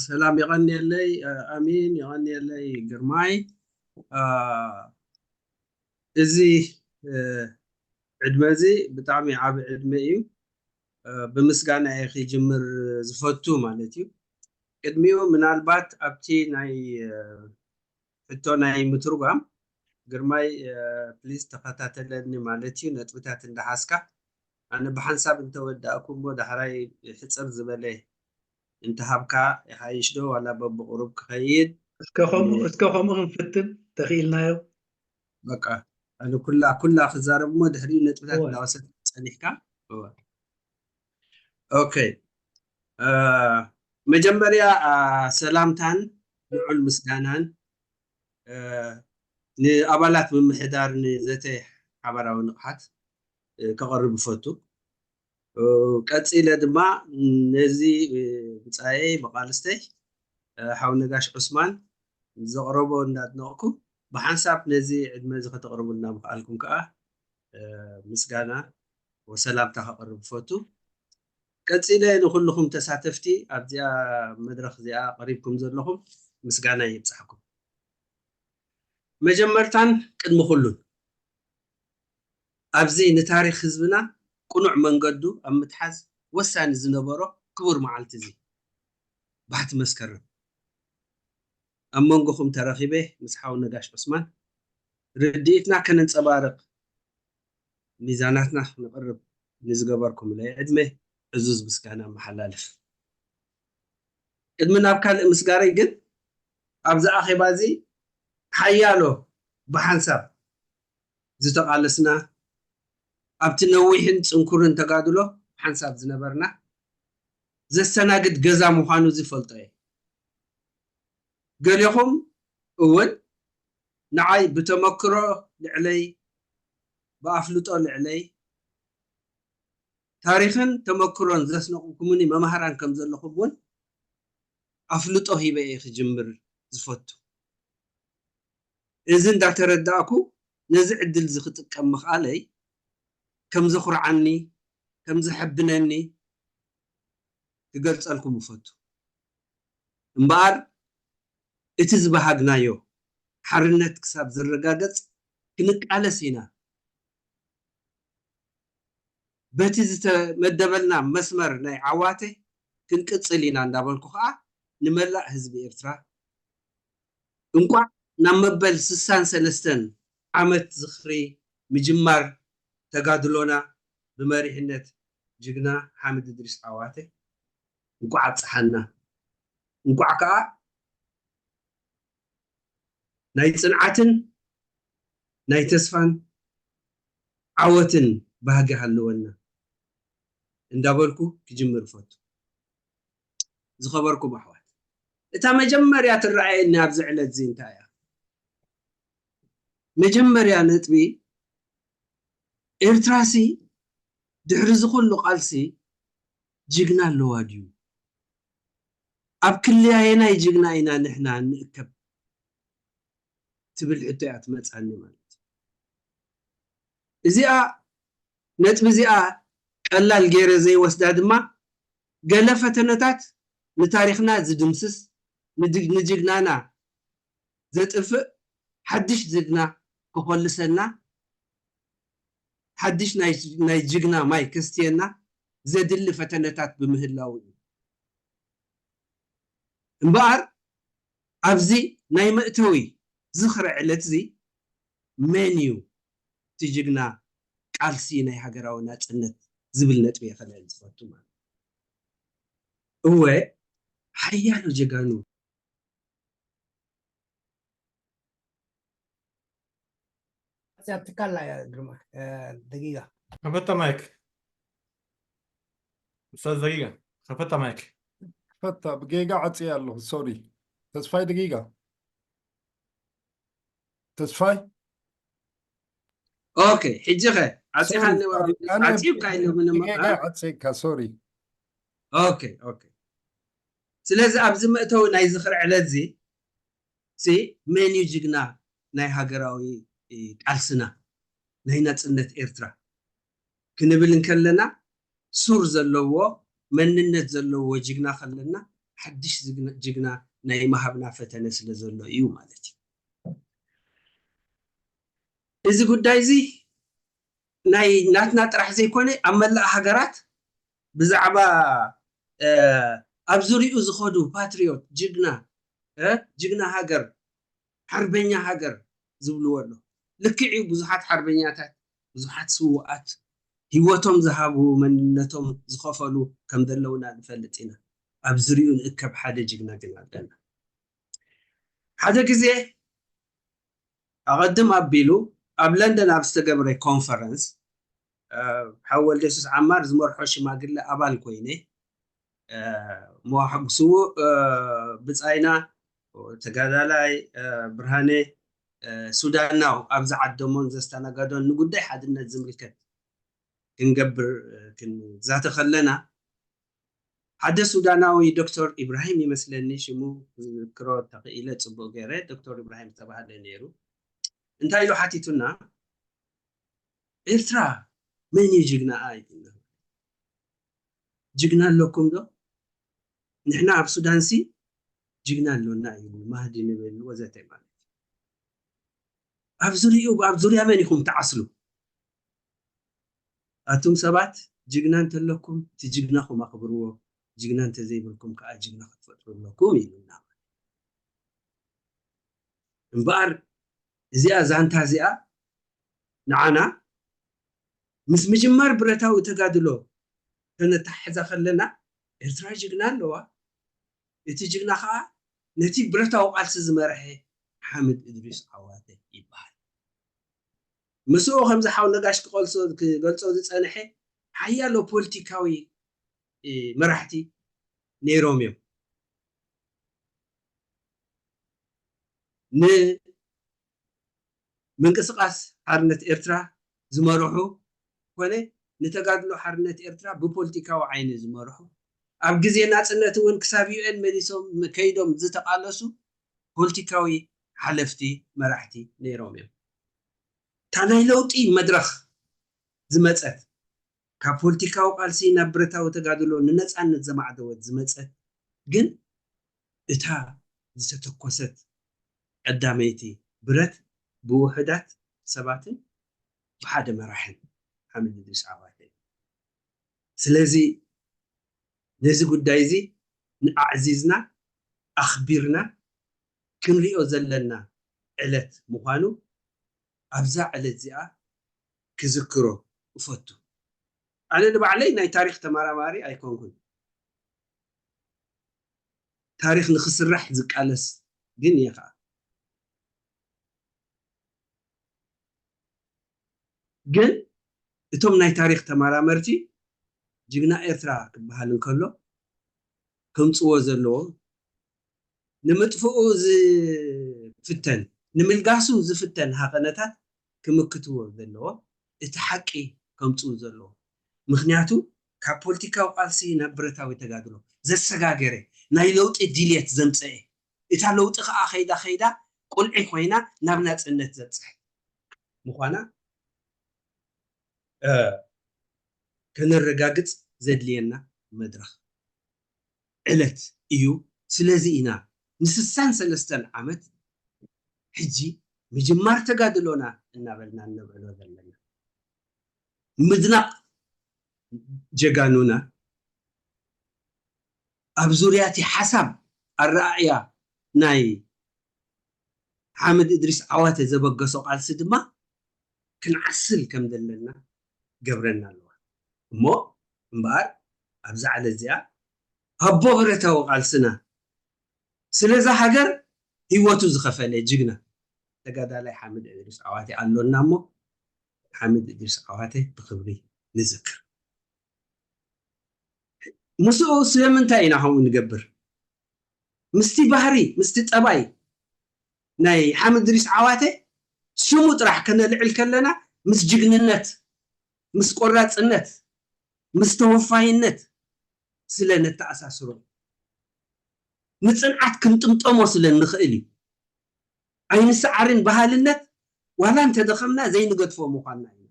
ሰላም የቐንየለይ ኣሚን፣ የቐንየለይ ግርማይ። እዚ ዕድመ እዚ ብጣዕሚ ዓቢ ዕድመ እዩ። ብምስጋና እየ ክጅምር ዝፈቱ ማለት እዩ። ቅድሚኡ ምናልባት ኣብቲ ናይ ሕቶ ናይ ምትርጓም ግርማይ ፕሊዝ ተኸታተለኒ ማለት እዩ። ነጥብታት እንዳሓዝካ ኣነ ብሓንሳብ እንተወዳእኩ እሞ ዳሕራይ ሕፅር ዝበለ እንተሃብካ ይሓይሽ ዶ ዋላ በብቁሩብ ክኸይድ? እስከ ከምኡ ክንፍትን ተኽኢልናዮ። በቃ ኣነ ኩላ ኩላ ክዛረብ እሞ ድሕሪኡ ነጥብታት እንዳወሰድ ፀኒሕካ። ኦኬ መጀመርያ ሰላምታን ልዑል ምስጋናን ንኣባላት ምምሕዳር ንዘተ ሓባራዊ ንቕሓት ከቐርብ እፈቱ። ቀፂለ ድማ ነዚ ብፃየይ መቓልስተይ ሓው ነጋሽ ዑስማን ዘቕረቦ እንዳድነቕኩ ብሓንሳብ ነዚ ዕድመ እዚ ከተቕርቡልና ምኽኣልኩም ከዓ ምስጋና ወሰላምታ ከቕርብ እፈቱ። ቀፂለ ንኩልኹም ተሳተፍቲ ኣብዚኣ መድረኽ እዚኣ ቀሪብኩም ዘለኹም ምስጋና ይብፃሕኩም። መጀመርታን ቅድሚ ኩሉን ኣብዚ ንታሪኽ ህዝብና ቅኑዕ መንገዱ ኣብ ምትሓዝ ወሳኒ ዝነበሮ ክቡር መዓልቲ እዚ ባሕቲ መስከረም ኣብ መንጎኹም ተረኺበ ምስ ሓው ነጋሽ ዑስማን ርድኢትና ከነንፀባርቕ ሚዛናትና ክነቕርብ ንዝገበርኩምለይ ዕድመ ዕዙዝ ምስጋና መሓላልፍ። ቅድሚ ናብ ካልእ ምስጋረይ ግን ኣብዚ ኣኼባ እዚ ሓያሎ ብሓንሳብ ዝተቓለስና ኣብቲ ነዊሕን ፅንኩርን ተጋድሎ ሓንሳብ ዝነበርና ዘስተናግድ ገዛ ምዃኑ ዝፈልጦ እየ። ገሌኹም እውን ንዓይ ብተመክሮ ልዕለይ ብኣፍልጦ ልዕለይ ታሪኽን ተመክሮን ዘስነቑኩምኒ መማህራን ከም ዘለኹም እውን ኣፍልጦ ሂበ እየ ክጅምር ዝፈቱ። እዚ እንዳተረዳእኩ ነዚ ዕድል እዚ ክጥቀም ምኽኣለይ ከም ዘኹርዓኒ ከም ዘሐብነኒ ክገልፀልኩም እፈቱ። እምበኣር እቲ ዝበሃግናዮ ሓርነት ክሳብ ዝረጋገፅ ክንቃለስ ኢና። በቲ ዝተመደበልና መስመር ናይ ዓዋተ ክንቅፅል ኢና እንዳበልኩ ከዓ ንመላእ ህዝቢ ኤርትራ እንቋዕ ናብ መበል ስሳን ሰለስተን ዓመት ዝኽሪ ምጅማር ተጋድሎና ብመሪሕነት ጅግና ሓምድ እድሪስ ዓዋተ እንቋዕ ኣብፀሓና። እንቋዕ ከዓ ናይ ፅንዓትን ናይ ተስፋን ዓወትን ባህጊ ሃለወና እንዳበልኩ ክጅምር እፈቱ። ዝኸበርኩም ኣሕዋት፣ እታ መጀመርያ ትረኣየኒ ኣብዚ ዕለት እዚ እንታይ እያ? መጀመርያ ነጥቢ፣ ኤርትራሲ ድሕሪ ዝኹሉ ቃልሲ ጅግና ኣለዋ ድዩ? ኣብ ክልያየናይ ጅግና ኢና ንሕና ንእከብ ትብል ሕቶ እያ ትመጻኒ ማለት እዩ። እዚኣ ነጥቢ እዚኣ ቀላል ገይረ ዘይወስዳ ድማ፣ ገለ ፈተነታት ንታሪኽና ዝድምስስ፣ ንጅ- ንጅግናና ዘጥፍእ፣ ሓድሽ ጅግና ክኾልሰና፣ ሓድሽ ናይ ናይ ጅግና ማይ ከስትየና ዘድሊ ፈተነታት ብምህላው እዩ። እምበኣር ኣብዚ ናይ መእተዊ ዝኽሪ ዕለት እዚ መን እዩ እቲ ጅግና ቃልሲ ናይ ሃገራዊ ናጽነት ዝብል ነጥቢ እየ ከልዕል ዝፈቱ ማለት እዩ። እወ ሓያሎ ጀጋኑ እዚኣ ትካላ እያ ግርማ። ደጊጋ ከፈታ ማይክ። ኡስታዝ ደጊጋ ከፈታ ማይክ። ፈታ ብጌጋ ዓፅየ ኣለኹ። ሶሪ ተስፋይ ደጊጋ ተስፋይ ኦኬ፣ ሕጂ ኸ ዓፂኻ ሶሪ፣ ነበረ ሶሪ፣ ኣነ ዓፂብካ ኢለ ምንም ብጌጋ ዓፅየካ። ሶሪ ኦኬ ኦኬ። ስለዚ ኣብዚ መእተዊ ናይ ዝኽሪ ዕለት እዚ ሲ መን እዩ ጅግና ናይ ሃገራዊ እ፣ ቃልስና ናይ ናጽነት ኤርትራ ክንብል እንከለና ሱር ዘለዎ መንነት ዘለዎ ጅግና ከለና ሓድሽ ዝግነ- ጅግና ናይ ምሃብና ፈተነ ስለ ዘሎ እዩ ማለት እዩ። እዚ ጉዳይ እዚ ናይ ናትና ጥራሕ ዘይኮነ ኣብ መላእ ሃገራት ብዛዕባ እ፣ ኣብ ዙሪኡ ዝኸዱ ፓትሪዮት ጅግና እ፣ ጅግና ሃገር ሓርበኛ ሃገር ዝብልዎ ኣሎ። ልክዕ እዩ፣ ብዙሓት ሓርበኛታት ብዙሓት ስውኣት ህይወቶም ዝሃቡ መንነቶም ዝኸፈሉ ከም ዘለውና ንፈልጥ ኢና። ኣብ ዙሪኡ ንእከብ ሓደ ጅግና ግን ኣለና። ሓደ ግዜ ኣቐድም ኣቢሉ ኣብ ለንደን ኣብ ዝተገብረ ኮንፈረንስ ሓው ወልደየሱስ ዓማር ዝመርሖ ሽማግለ ኣባል ኮይነ እሞ ስዉእ ብጻይና ተጋዳላይ ብርሃነ ሱዳናው ኣብ ዝዓደሞን ዘስተናገዶን ንጉዳይ ሓድነት ዝምልከት ክንገብር ክንዛተ ከለና ሓደ ሱዳናዊ ዶክተር ኢብራሂም ይመስለኒ ሽሙ ክዝክሮ ተኽኢለ ጽቡቕ ገይረ ዶክተር ኢብራሂም ዝተባህለ ነይሩ እንታይ ኢሉ ሓቲቱና ኤርትራ መን እዩ ጅግናኣ ይብልና ጅግና ኣለኩም ዶ ንሕና ኣብ ሱዳንሲ ጅግና ኣሎና እዩ ማህዲ ንብል ወዘተ ማለት ኣብ ዙሪኡ ኣብ ዙሪያ መን ኢኹም ትዓስሉ ኣቱም ሰባት ጅግና እንተለኩም እቲ ጅግናኹም ኣኽብርዎ ጅግና እንተዘይብልኩም ከዓ ጅግና ክትፈጥሩ ኣለኩም ኢሉና እምበኣር እዚኣ ዛንታ እዚኣ ንዓና ምስ ምጅማር ብረታዊ ተጋድሎ ከነተሓሕዛ ከለና ኤርትራ ጅግና ኣለዋ እቲ ጅግና ከዓ ነቲ ብረታዊ ቃልሲ ዝመርሐ ሓምድ እድሪስ ዓዋተ ይበሃል ምስኡ ከምዚ ሓው ነጋሽ ክቐልሶ ክገልጾ ዝጸንሐ ሓያሎ ፖለቲካዊ መራሕቲ ነይሮም እዮም ንምንቅስቃስ ሓርነት ኤርትራ ዝመርሑ ኮነ ንተጋድሎ ሓርነት ኤርትራ ብፖለቲካዊ ዓይኒ ዝመርሑ ኣብ ግዜ ናጽነት እውን ክሳብ ዩኤን መሊሶም ከይዶም ዝተቃለሱ ፖለቲካዊ ሓለፍቲ መራሕቲ ነይሮም እዮም እታ ናይ ለውጢ መድረኽ ዝመፀት ካብ ፖለቲካዊ ቃልሲ ናብ ብረታዊ ተጋድሎ ንነፃነት ዘማዕደወት ዝመፀት ግን እታ ዝተተኮሰት ቀዳመይቲ ብረት ብውሑዳት ሰባትን ብሓደ መራሕን ሓምድ እድሪስ ዓባተ እዩ። ስለዚ ነዚ ጉዳይ እዚ ንኣዕዚዝና ኣኽቢርና ክንሪኦ ዘለና ዕለት ምዃኑ ኣብዛ ዕለት እዚኣ ክዝክሮ እፈቱ። ኣነ ንባዕለይ ናይ ታሪኽ ተመራማሪ ኣይኮንኩን። ታሪኽ ንኽስራሕ ዝቃለስ ግን እየ ኸዓ። ግን እቶም ናይ ታሪኽ ተመራመርቲ ጅግና ኤርትራ ክበሃል እንከሎ ከምጽዎ ዘለዎ ንምጥፍኡ ዝፍተን ንምልጋሱ ዝፍተን ሃቐነታት ክምክትዎ ዘለዎ እቲ ሓቂ ከምጽኡ ዘለዎ ምክንያቱ ካብ ፖለቲካዊ ቃልሲ ናብ ብረታዊ ተጋድሎ ዘሰጋገረ ናይ ለውጢ ድልየት ዘምፀአ እታ ለውጢ ከዓ ከይዳ ከይዳ ቁልዒ ኮይና ናብ ናፅነት ዘብፅሐት ምኳና ከነረጋግፅ ዘድልየና መድረክ ዕለት እዩ። ስለዚ ኢና ንስሳን ሰለስተን ዓመት ሕጂ ምጅማር ተጋድሎና እናበልና እነብዕሎ ዘለና። ምድናቕ ጀጋኑና ኣብ ዙርያ እቲ ሓሳብ ኣረኣእያ ናይ ሓምድ እድሪስ ዓዋተ ዘበገሶ ቃልሲ ድማ ክንዓስል ከም ዘለና ገብረና ኣለዋ። እሞ እምበኣር ኣብዛ ዕለት እዚኣ ኣቦ ብረታዊ ቃልስና ስለዛ ሃገር ህይወቱ ዝኸፈለ ጅግና ተጋዳላይ ሓምድ እድሪስ ዓዋተ ኣሎና እሞ ሓምድ እድሪስ ዓዋተ ብክብሪ ንዝክር። ምስኡ ስለምንታይ ኢና ከምኡ ንገብር? ምስቲ ባህሪ ምስቲ ጠባይ ናይ ሓምድ እድሪስ ዓዋተ ስሙ ጥራሕ ከነልዕል ከለና ምስ ጅግንነት ምስ ቆራፅነት ምስ ተወፋይነት ስለ ነተኣሳስሮ ንፅንዓት ክንጥምጠሞ ስለ ንኽእል እዩ። ኣይንሰዓርን ባህልነት ዋላ እንተደኸምና ዘይንገድፎ ምዃንና ኢና።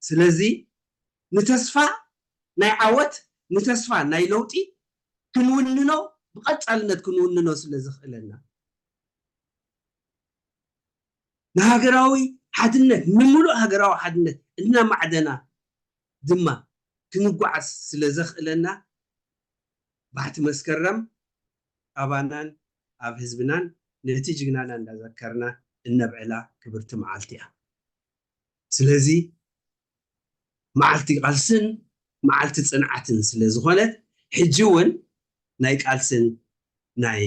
ስለዚ ንተስፋ ናይ ዓወት ንተስፋ ናይ ለውጢ ክንውንኖ ብቐፃልነት ክንውንኖ ስለ ዘኽእለና ንሃገራዊ ሓድነት ንምሉእ ሃገራዊ ሓድነት እናማዕደና ድማ ክንጓዓዝ ስለ ዘኽእለና ባሕቲ መስከረም ኣባናን ኣብ ህዝብናን ነቲ ጅግናና እንዳዘከርና እነብዕላ ክብርቲ መዓልቲ እያ። ስለዚ መዓልቲ ቃልስን መዓልቲ ፅንዓትን ስለ ዝኾነት ሕጂ እውን ናይ ቃልስን ናይ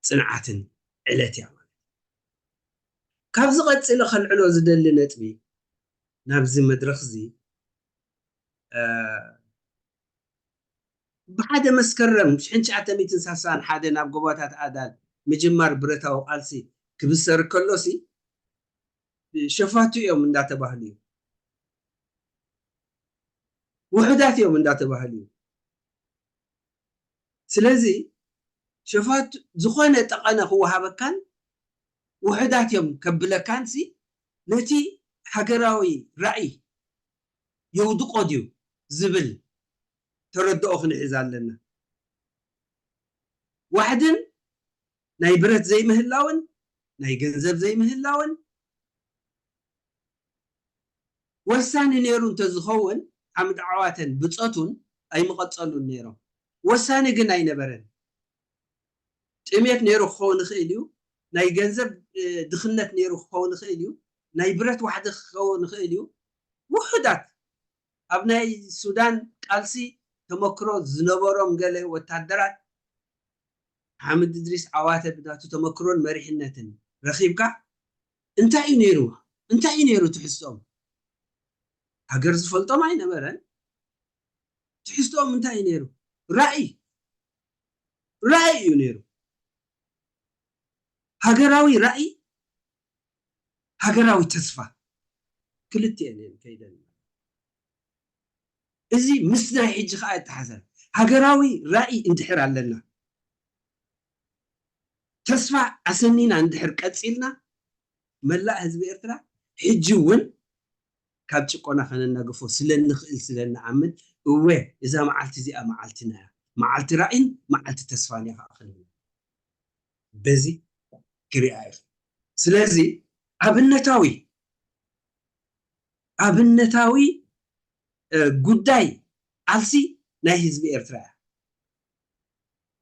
ፅንዓትን ዕለት እያ ማለት ካብዚ ቀፂለ ከልዕሎ ዝደሊ ነጥቢ ናብዚ መድረክ እዚ ብሓደ መስከረም ሽሕን ትሽዓተ ሚእትን ሳሳን ሓደ ናብ ጎቦታት ኣዳል ምጅማር ብረታዊ ቃልሲ ክብሰር ከሎሲ ሸፋቱ እዮም እንዳተባህሉ እዩ ውሕዳት እዮም እንዳተባህሉ እዩ ስለዚ ሸፋቱ ዝኾነ ጠቐነ ክወሃበካን ውሕዳት እዮም ከብለካን ሲ ነቲ ሃገራዊ ራእይ የውድቆ ድዩ ዝብል ተረድኦ ክንሕዝ ኣለና። ዋሕድን ናይ ብረት ዘይምህላውን ናይ ገንዘብ ዘይምህላውን ወሳኒ ነይሩ እንተዝኸውን ሓምድ ዓዋተን ብፀቱን ኣይምቐፀሉን ነይሮም። ወሳኒ ግን ኣይነበረን። ጥሜት ነይሩ ክኸውን ይኽእል እዩ። ናይ ገንዘብ ድኽነት ነይሩ ክኸውን ይኽእል እዩ። ናይ ብረት ዋሕዲ ክኸውን ይኽእል እዩ። ውሑዳት ኣብ ናይ ሱዳን ቃልሲ ተመክሮ ዝነበሮም ገለ ወታደራት ሓምድ እድሪስ ዓዋተ ብናቱ ተመክሮን መሪሕነትን ረኺብካ እንታይ እዩ ነይሩ እንታይ እዩ ነይሩ ትሕዝቶም ሃገር ዝፈልጦም ኣይነበረን ትሕዝቶም እንታይ እዩ ነይሩ ራእይ ራእይ እዩ ነይሩ ሃገራዊ ራእይ ሃገራዊ ተስፋ ክልቲኤን እየን ከይደን እዚ ምስ ናይ ሕጂ ከዓ ይተሓዘር ሃገራዊ ራእይ እንድሕር ኣለና ተስፋ ኣሰኒና እንድሕር ቀፂልና መላእ ህዝቢ ኤርትራ ሕጂ እውን ካብ ጭቆና ከነናግፎ ስለንኽእል ስለንኣምን እወ እዛ መዓልቲ እዚኣ መዓልትና እያ መዓልቲ ራእይን መዓልቲ ተስፋን እያ ከዓ ክንብል በዚ ክሪኣ ይኽእል ስለዚ ኣብነታዊ ኣብነታዊ ጉዳይ ቃልሲ ናይ ህዝቢ ኤርትራ እያ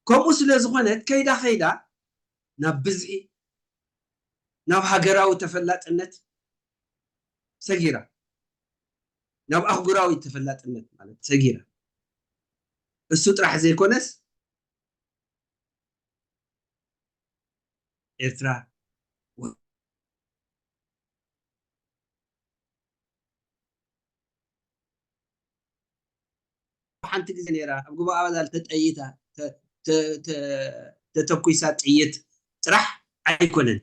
ከምኡ ስለ ዝኾነት ከይዳ ከይዳ ናብ ብዝሒ ናብ ሃገራዊ ተፈላጥነት ሰጊራ ናብ ኣህጉራዊ ተፈላጥነት ማለት ሰጊራ እሱ ጥራሕ ዘይኮነስ ኤርትራ ሓንቲ ግዜ ነይራ ኣብ ግባ ኣባዛል ተጠይታ ተተኩሳ ጥይት ጥራሕ ኣይኮነን።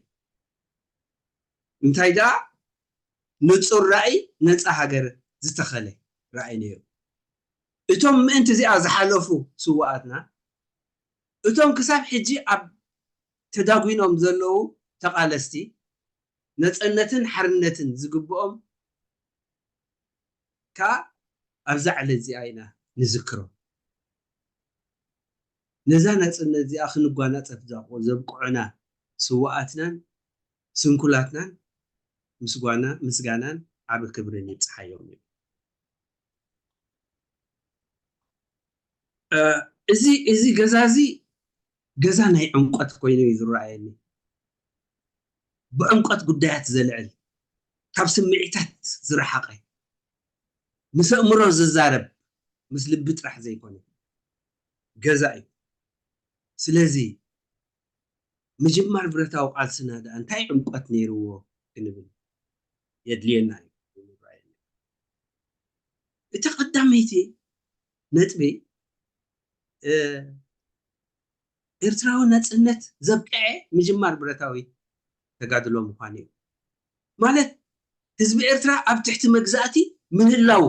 እንታይ ደኣ ንጹር ራእይ ነጻ ሃገር ዝተኸለ ራእይ ነይሩ። እቶም ምእንቲ እዚኣ ዝሓለፉ ስዋኣትና እቶም ክሳብ ሕጂ ኣብ ተዳጒኖም ዘለዉ ተቓለስቲ ነጸነትን ሓርነትን ዝግብኦም ከኣ ኣብዛ ዕለት እዚኣ ኢና ንዝክሮም። ነዛ ናጽነት እዚኣ ክንጓናጸፍ ዘብቅዑና ስውኣትናን ስንኩላትናን ምስጋናን ዓቢ ክብርን ይብጽሓዮም እዩ። እዚ እዚ ገዛ እዚ ገዛ ናይ ዕምቆት ኮይኑ እዩ ዝረኣየኒ። ብዕምቆት ጉዳያት ዘልዕል፣ ካብ ስምዒታት ዝረሓቐ፣ ምስ ኣእምሮ ዝዛረብ፣ ምስ ልቢ ጥራሕ ዘይኮነ ገዛ እዩ። ስለዚ ምጅማር ብረታዊ ቃልስና ደኣ እንታይ ዕምቆት ነይርዎ ክንብል የድልየና እዩ። እቲ ቀዳመይቲ ነጥቢ ኤርትራዊ ናጽነት ዘብቅዐ ምጅማር ብረታዊ ተጋድሎ ምዃኑ እዩ። ማለት ህዝቢ ኤርትራ ኣብ ትሕቲ መግዛእቲ ምህላው፣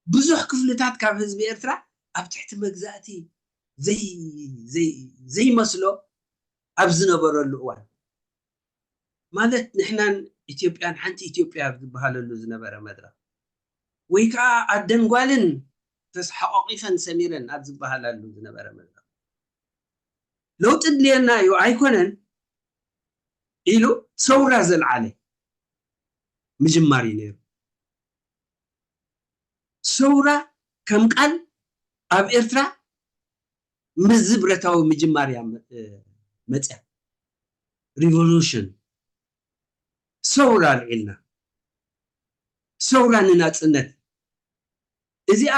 ብዙሕ ክፍልታት ካብ ህዝቢ ኤርትራ ኣብ ትሕቲ መግዛእቲ ዘይመስሎ ኣብ ዝነበረሉ እዋን፣ ማለት ንሕናን ኢትዮጵያን ሓንቲ ኢትዮጵያ ኣብ ዝበሃለሉ ዝነበረ መድረኽ፣ ወይ ከዓ ኣደን ጓልን ተሓቋቒፈን ሰሚረን ኣብ ዝበሃላሉ ዝነበረ መድረኽ፣ ለውጢ ድልየና እዩ ኣይኮነን ኢሉ ሰውራ ዘልዓለ ምጅማር እዩ ነይሩ። ሰውራ ከም ቃል ኣብ ኤርትራ ምስዚ ብረታዊ ምጅማር እያ መፅያ። ሪቮሉሽን፣ ሰውራ ኣልዒልና፣ ሰውራ ንናፅነት። እዚኣ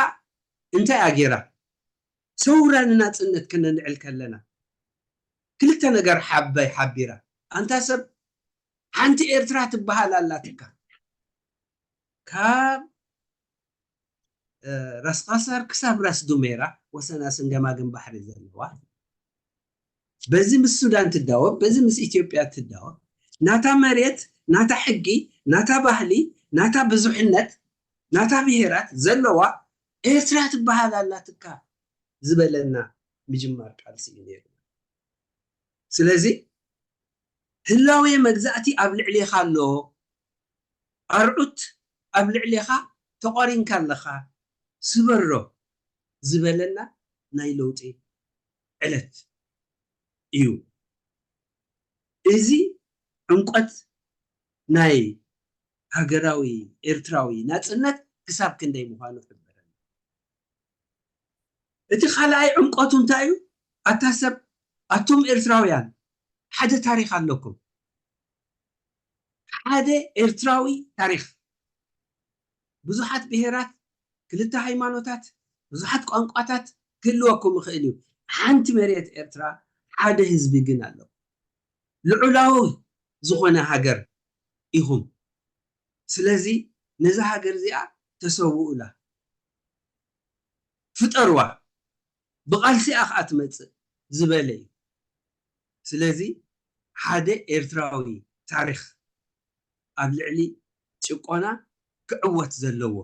እንታይ እያ ገይራ? ሰውራ ንናፅነት ክነልዕል ከለና ክልተ ነገር ሓባይ ሓቢራ። ኣንታ ሰብ፣ ሓንቲ ኤርትራ ትበሃል ኣላትካ። ካብ ራስ ቃሳር ክሳብ ራስ ዱሜራ ወሰናስን ገማግም ባሕሪ ዘለዋ፣ በዚ ምስ ሱዳን ትዳወብ፣ በዚ ምስ ኢትዮጵያ ትዳወብ፣ ናታ መሬት፣ ናታ ሕጊ፣ ናታ ባህሊ፣ ናታ ብዙሕነት፣ ናታ ብሄራት ዘለዋ ኤርትራ ትበሃል ኣላትካ ዝበለና ምጅማር ቃልሲ እዩ ነይሩ። ስለዚ ህላዌ መግዛእቲ ኣብ ልዕሌኻ ኣሎ፣ ኣርዑት ኣብ ልዕሌኻ ተቖሪንካ ኣለኻ፣ ስበሮ ዝበለና ናይ ለውጢ ዕለት እዩ። እዚ ዕምቆት ናይ ሃገራዊ ኤርትራዊ ናጽነት ክሳብ ክንደይ ምዃኑ ሕበረና። እቲ ካልኣይ ዕምቆቱ እንታይ እዩ? ኣታ ሰብ፣ ኣቱም ኤርትራውያን ሓደ ታሪኽ ኣለኩም። ሓደ ኤርትራዊ ታሪኽ። ብዙሓት ብሄራት፣ ክልተ ሃይማኖታት፣ ብዙሓት ቋንቋታት ክህልወኩም ይኽእል እዩ። ሓንቲ መሬት ኤርትራ፣ ሓደ ህዝቢ ግን ኣሎ። ልዑላዊ ዝኾነ ሃገር ኢኹም። ስለዚ ነዛ ሃገር እዚኣ ተሰውኡላ፣ ፍጠርዋ፣ ብቓልሲኣ ከኣ ትመጽእ ዝበለ እዩ። ስለዚ ሓደ ኤርትራዊ ታሪኽ ኣብ ልዕሊ ጭቆና ክዕወት ዘለዎ።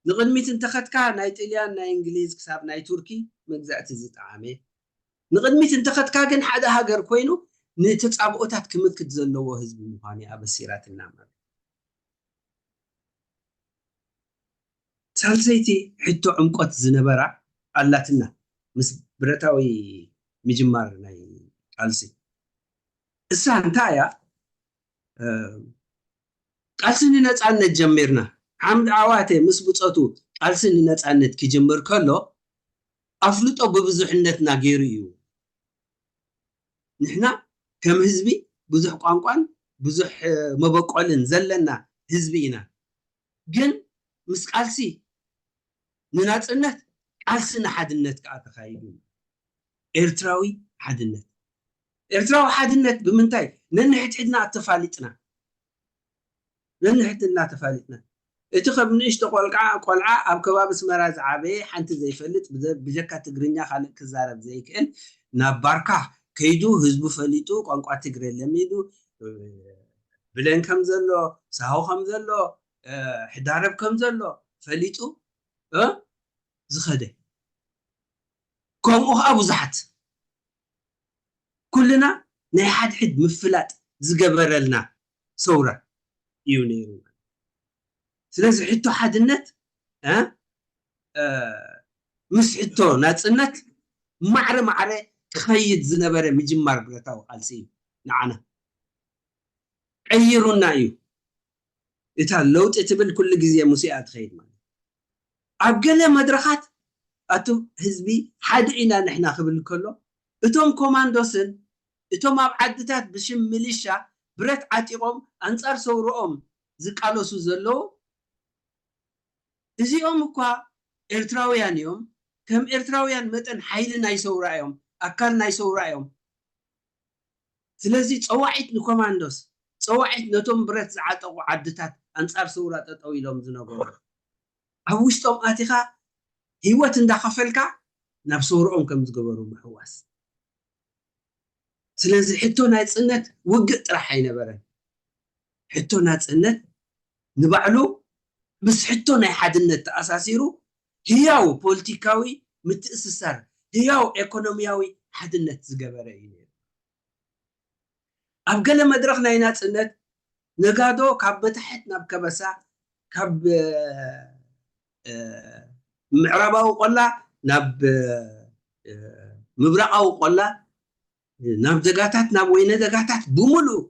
ንቕድሚት እንተኸድካ ናይ ጥልያን ናይ እንግሊዝ ክሳብ ናይ ቱርኪ መግዛእቲ ዝጠዓመ፣ ንቕድሚት እንተኸድካ ግን ሓደ ሃገር ኮይኑ ንተጻብኦታት ክምክት ዘለዎ ህዝቢ ምዃኑ ኣበሲራትና ማለት። ሳልሰይቲ ሕቶ ዕምቆት ዝነበራ ኣላትና ምስ ብረታዊ ምጅማር ናይ ቃልሲ። እሳ እንታይ እያ? ቃልሲ ንነጻነት ጀሚርና። ሓምድ ዓዋተ ምስ ብጾቱ ቃልሲ ንነጻነት ክጅምር ከሎ ኣፍልጦ ብብዙሕነትና ገይሩ እዩ። ንሕና ከም ህዝቢ ብዙሕ ቋንቋን ብዙሕ መበቆልን ዘለና ህዝቢ ኢና። ግን ምስ ቃልሲ ንናጽነት ቃልሲ ንሓድነት ከዓ ተኻይዱ። ኤርትራዊ ሓድነት፣ ኤርትራዊ ሓድነት ብምንታይ? ነንሕድሕድና ኣተፋሊጥና፣ ነንሕድሕድና ተፋሊጥና። እቲ ከም ንእሽቶ ቆልዓ ቆልዓ ኣብ ከባቢ ኣስመራ ዝዓበየ ሓንቲ ዘይፈልጥ ብዘ- ብጀካ ትግርኛ ካልእ ክዛረብ ዘይክእል ናብ ባርካ ከይዱ ህዝቡ ፈሊጡ ቋንቋ ትግረ ለሚዱ እ፣ ብሌን ከም ዘሎ ሳሆ ከም ዘሎ እ፣ ሕዳረብ ከም ዘሎ ፈሊጡ እ፣ ዝኸደ ከምኡ ከዓ ብዙሓት ኩልና ናይ ሓድሕድ ምፍላጥ ዝገበረልና ሰውራ እዩ ነይሩ። ስለዚ ሕቶ ሓድነት እ፣ እ፣ ምስ ሕቶ ናፅነት ማዕረ ማዕረ ክኸይድ ዝነበረ ምጅማር ብረታዊ ቃልሲ እዩ። ንዓና ቀይሩና እዩ። እታ ለውጢ ትብል ኩሉ ግዜ ሙሴኣ ትኸይድ ማለት ኣብ ገለ መድረኻት ኣቱ ህዝቢ ሓደ ኢና ንሕና ክብል ከሎ እቶም ኮማንዶስን እቶም ኣብ ዓድታት ብሽም ሚሊሻ ብረት ዓጢቖም ኣንጻር ሰውርኦም ዝቃለሱ ዘለዉ እዚኦም እኳ ኤርትራውያን እዮም። ከም ኤርትራውያን መጠን ሓይሊ ናይ ሰውራ እዮም፣ ኣካል ናይ ሰውራ እዮም። ስለዚ ጸዋዒት ንኮማንዶስ፣ ጸዋዒት ነቶም ብረት ዝዓጠቑ ዓድታት ኣንጻር ሰውራ ጠጠው ኢሎም ዝነበሩ ኣብ ውሽጦም ኣቲኻ ህይወት እንዳኸፈልካ ናብ ሰውርኦም ከም ዝገበሩ ምሕዋስ። ስለዚ ሕቶ ናጽነት ውግእ ጥራሕ ኣይነበረን። ሕቶ ናጽነት ንባዕሉ ምስ ሕቶ ናይ ሓድነት ተኣሳሲሩ ህያው ፖለቲካዊ ምትእስሳር፣ ህያው ኤኮኖሚያዊ ሓድነት ዝገበረ እዩ ነይሩ። ኣብ ገለ መድረኽ ናይ ናጽነት ነጋዶ ካብ መታሕት ናብ ከበሳ፣ ካብ እ፣ ምዕራባዊ ቆላ ናብ እ፣ ምብራቓዊ ቆላ ናብ ደጋታት ናብ ወይነ ደጋታት ብምሉእ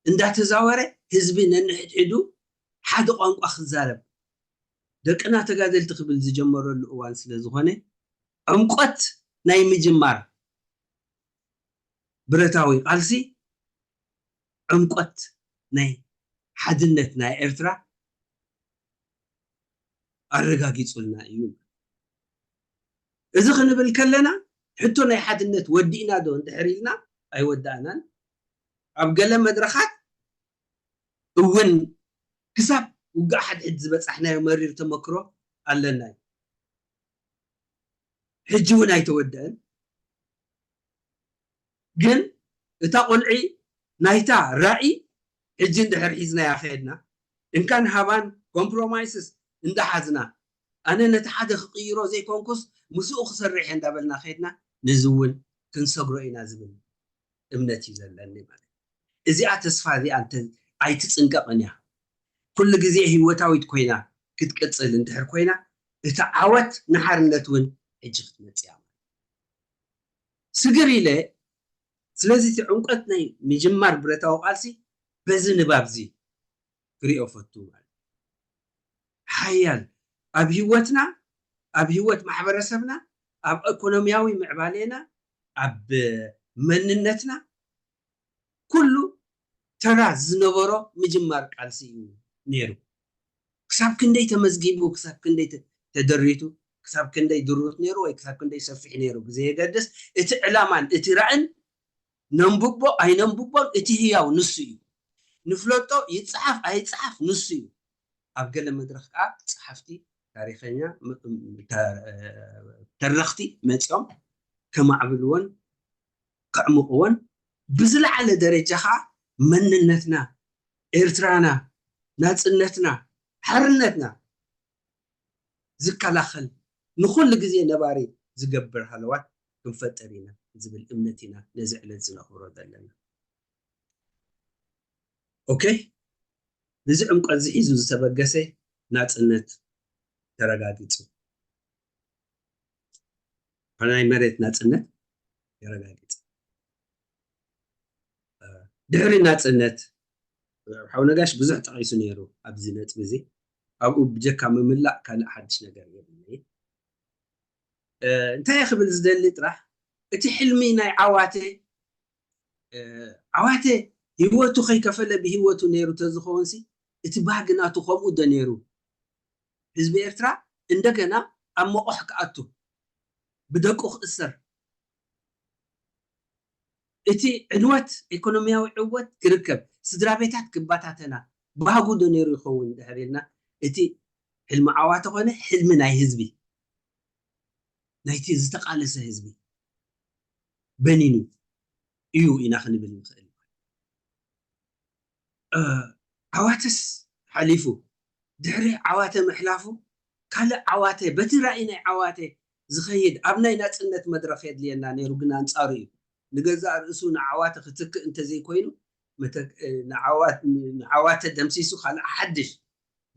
እንዳተዛወረ ህዝቢ ነንሕድሕዱ ሓደ ቋንቋ ክዛረብ ደቅና ተጋደልቲ ክብል ዝጀመረሉ እዋን ስለ ዝኾነ ዕምቆት ናይ ምጅማር ብረታዊ ቃልሲ ዕምቆት ናይ ሓድነት ናይ ኤርትራ ኣረጋጊጹልና እዩ። እዚ ክንብል ከለና ሕቶ ናይ ሓድነት ወዲእና ዶ እንድሕር ኢልና ኣይወዳእናን። ኣብ ገለ መድረኻት እውን ክሳብ ውግእ ሓድሕድ ዝበጻሕናዮ መሪር ተመክሮ ኣለና እዩ። ሕጂ እውን ኣይተወደአን። ግን እታ ቆልዒ ናይታ ራኢ ሕጂ እንድሕር ሒዝናያ ከድና እንካን ሃባን ኮምፕሮማይስስ እንዳሓዝና ኣነ ነቲ ሓደ ክቅይሮ ዘይኮንኩስ ምስኡ ክሰርሕ እየ እንዳበልና ከድና ነዚ እውን ክንሰግሮ ኢና ዝብል እምነት እዩ ዘለኒ ማለት እዚኣ ተስፋ እዚኣ ኣይትፅንቀቕን እያ ኩሉ ግዜ ህይወታዊት ኮይና ክትቅፅል እንድሕር ኮይና እቲ ዓወት ንሓርነት እውን ሕጂ ክትመፅእ እያ ስግር ኢለ ስለዚ እቲ ዕምቀት ናይ ምጅማር ብረታዊ ቃልሲ በዚ ንባብ እዚ ክሪኦ ፈቱ ማለት ሓያል ኣብ ህይወትና ኣብ ህይወት ማሕበረሰብና ኣብ ኢኮኖሚያዊ ምዕባሌና ኣብ መንነትና ኩሉ ተራ ዝነበሮ ምጅማር ቃልሲ እዩ ነይሩ። ክሳብ ክንደይ ተመዝጊቡ፣ ክሳብ ክንደይ ተደሪቱ፣ ክሳብ ክንደይ ድሩት ነይሩ ወይ ክሳብ ክንደይ ሰፊሕ ነይሩ ብዘየገድስ እቲ ዕላማን እቲ ራእን ነንብቦ ኣይነንብቦን እቲ ህያው ንሱ እዩ። ንፍለጦ ይፀሓፍ ኣይፀሓፍ ንሱ እዩ። ኣብ ገለ መድረኽ ከዓ ፀሓፍቲ ታሪኸኛ ተረኽቲ መፂኦም ከማዕብልዎን ከዕምቕዎን ብዝለዓለ ደረጃ ከዓ መንነትና ኤርትራና ናፅነትና ሓርነትና ዝከላኸል ንኹሉ ግዜ ነባሪ ዝገብር ሃለዋት ክንፈጥር ኢና ዝብል እምነት ኢና ነዚ ዕለት ዝነኽብሮ ዘለና። ኦኬ፣ እዚ ዕምቆት እዚ ሒዙ ዝተበገሰ ናፅነት ተረጋጊፁ። ናይ መሬት ናፅነት የረጋግፅ። ድሕሪ ናፅነት ሓው ነጋሽ ብዙሕ ጠቒሱ ነይሩ ኣብዚ ነጥቢ እዚ። ኣብኡ ብጀካ ምምላእ ካልእ ሓድሽ ነገር የብለይ። እንታይ ክብል ዝደሊ ጥራሕ እቲ ሕልሚ ናይ ዓዋተ ዓዋተ ህይወቱ ከይከፈለ ብህይወቱ ነይሩ ተዝኸውን ሲ እቲ ባህጊ ናቱ ከምኡ ዶ ነይሩ? ህዝቢ ኤርትራ እንደገና ኣብ መቑሕ ክኣቱ፣ ብደቁ ክእሰር፣ እቲ ዕንወት፣ ኢኮኖሚያዊ ዕወት ክርከብ፣ ስድራ ቤታት ክባታተና፣ ባህጉ ዶ ነይሩ ይኸውን ድሕር ኢልና፣ እቲ ሕልሚ ዓዋተ ኮነ፣ ሕልሚ ናይ ህዝቢ፣ ናይቲ ዝተቓለሰ ህዝቢ በኒኑ እዩ ኢና ክንብል ንኽእል። ዓዋተስ ሓሊፉ፣ ድሕሪ ዓዋተ ምሕላፉ፣ ካልእ ዓዋተ፣ በቲ ራእይ ናይ ዓዋተ ዝኸይድ ኣብ ናይ ናጽነት መድረኽ የድልየና ነይሩ፣ ግን ኣንጻሩ እዩ። ንገዛእ ርእሱ ንዓዋተ ክትክእ እንተዘይኮይኑ፣ ንዓዋተ ደምሲሱ ካልእ ሓድሽ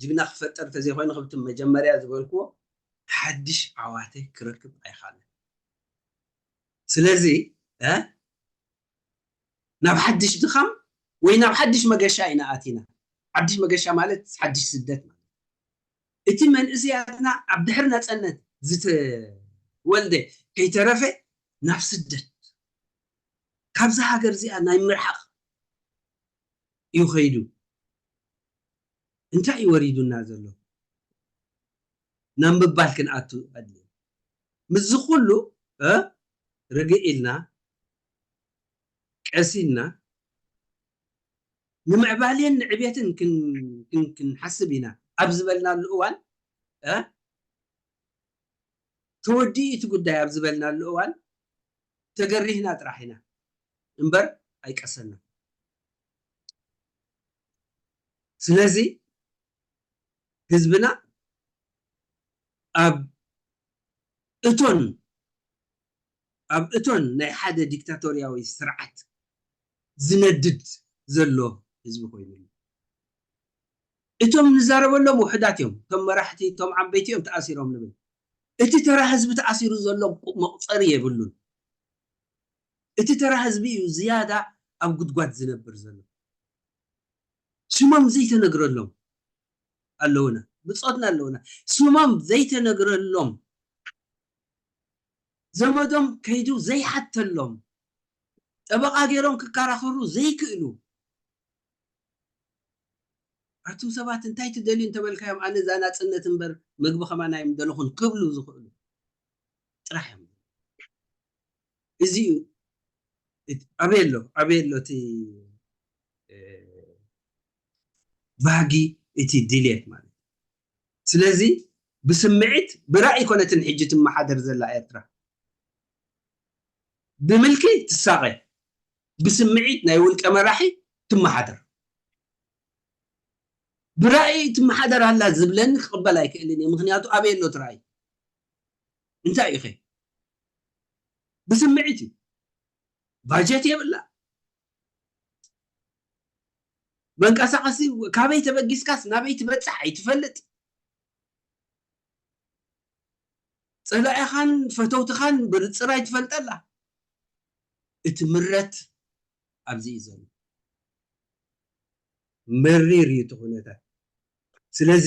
ጅግና ክፈጠር እንተዘይኮይኑ፣ ክብቲ መጀመርያ ዝበልክዎ ሓድሽ ዓዋተ ክረክብ ኣይኻለን። ስለዚ ናብ ሓድሽ ድኻም ወይ ናብ ሓድሽ መገሻ ኢና ኣቲና። ሓድሽ መገሻ ማለት ሓድሽ ስደት ማለት፣ እቲ መንእሰያትና ኣብ ድሕሪ ነጸነት ዝተወልደ ከይተረፈ ናብ ስደት፣ ካብዛ ሃገር እዚኣ ናይ ምርሓቕ እዩ ከይዱ። እንታይ እዩ ወሪዱና ዘሎ ናብ ምባል ክንኣቱ ኣድልዩ። ምስዚ ኩሉ ርግእ ኢልና፣ ቀስ ኢልና፣ ንምዕባሌን ንዕቤትን ክንሓስብ ኢና ኣብ ዝበልናሉ እዋን፣ ተወዲኡ እቲ ጉዳይ ኣብ ዝበልናሉ እዋን፣ ተገሪህና ጥራሕ ኢና እምበር ኣይቀሰና። ስለዚ ህዝብና ኣብ እቶን ኣብ እቶን ናይ ሓደ ዲክታቶርያዊ ስርዓት ዝነድድ ዘሎ ህዝቢ ኮይኑ ኣሎ። እቶም ንዛረበሎም ውሑዳት እዮም። እቶም መራሕቲ፣ እቶም ዓበይቲ እዮም ተኣሲሮም ንብል። እቲ ተራ ህዝቢ ተኣሲሩ ዘሎ መቑጸሪ የብሉን። እቲ ተራ ህዝቢ እዩ ዝያዳ ኣብ ጉድጓድ ዝነብር ዘሎ። ስሞም ዘይተነግረሎም ኣለውና፣ ብጾትና ኣለውና። ስሞም ዘይተነግረሎም፣ ዘመዶም ከይዱ ዘይሓተሎም፣ ጠበቓ ገይሮም ክከራኸሩ ዘይክእሉ፣ ኣቱም ሰባት እንታይ ትደልዩ እንተበልካዮም፣ ኣነ እዛ ናጽነት እምበር ምግቢ ከማን ኣይምደለኹን ክብሉ ዝኽእሉ ጥራሕ እዮም። እዚ እዩ። ኣበይ ኣሎ፣ ኣበይ ኣሎ እቲ ባህጊ፣ እቲ ድልየት ማለት? ስለዚ ብስምዒት ብራእይ ኮነትን ሕጂ ትመሓደር ዘላ ኤርትራ። ብምልኪ ትሳቐ፣ ብስምዒት ናይ ውልቀ መራሒ ትመሓደር። ብራእይ ትመሓደር ኣላ ዝብለኒ ክቕበል ኣይክእልን እየ። ምኽንያቱ ኣበይ ኣሎ እቲ ራእይ? እንታይ እዩ ኸ? ብስምዒት እዩ። ባጀት የብላ። መንቀሳቐሲ ካበይ ተበጊስካስ ናበይ ትበጽሕ ኣይትፈልጥ። ጸላኢኻን ፈተውትኻን ብርጽር ኣይትፈልጠላ። እቲ ምረት ኣብዚ እዩ ዘሎ። መሪር እዩ እቲ ኩነታት። ስለዚ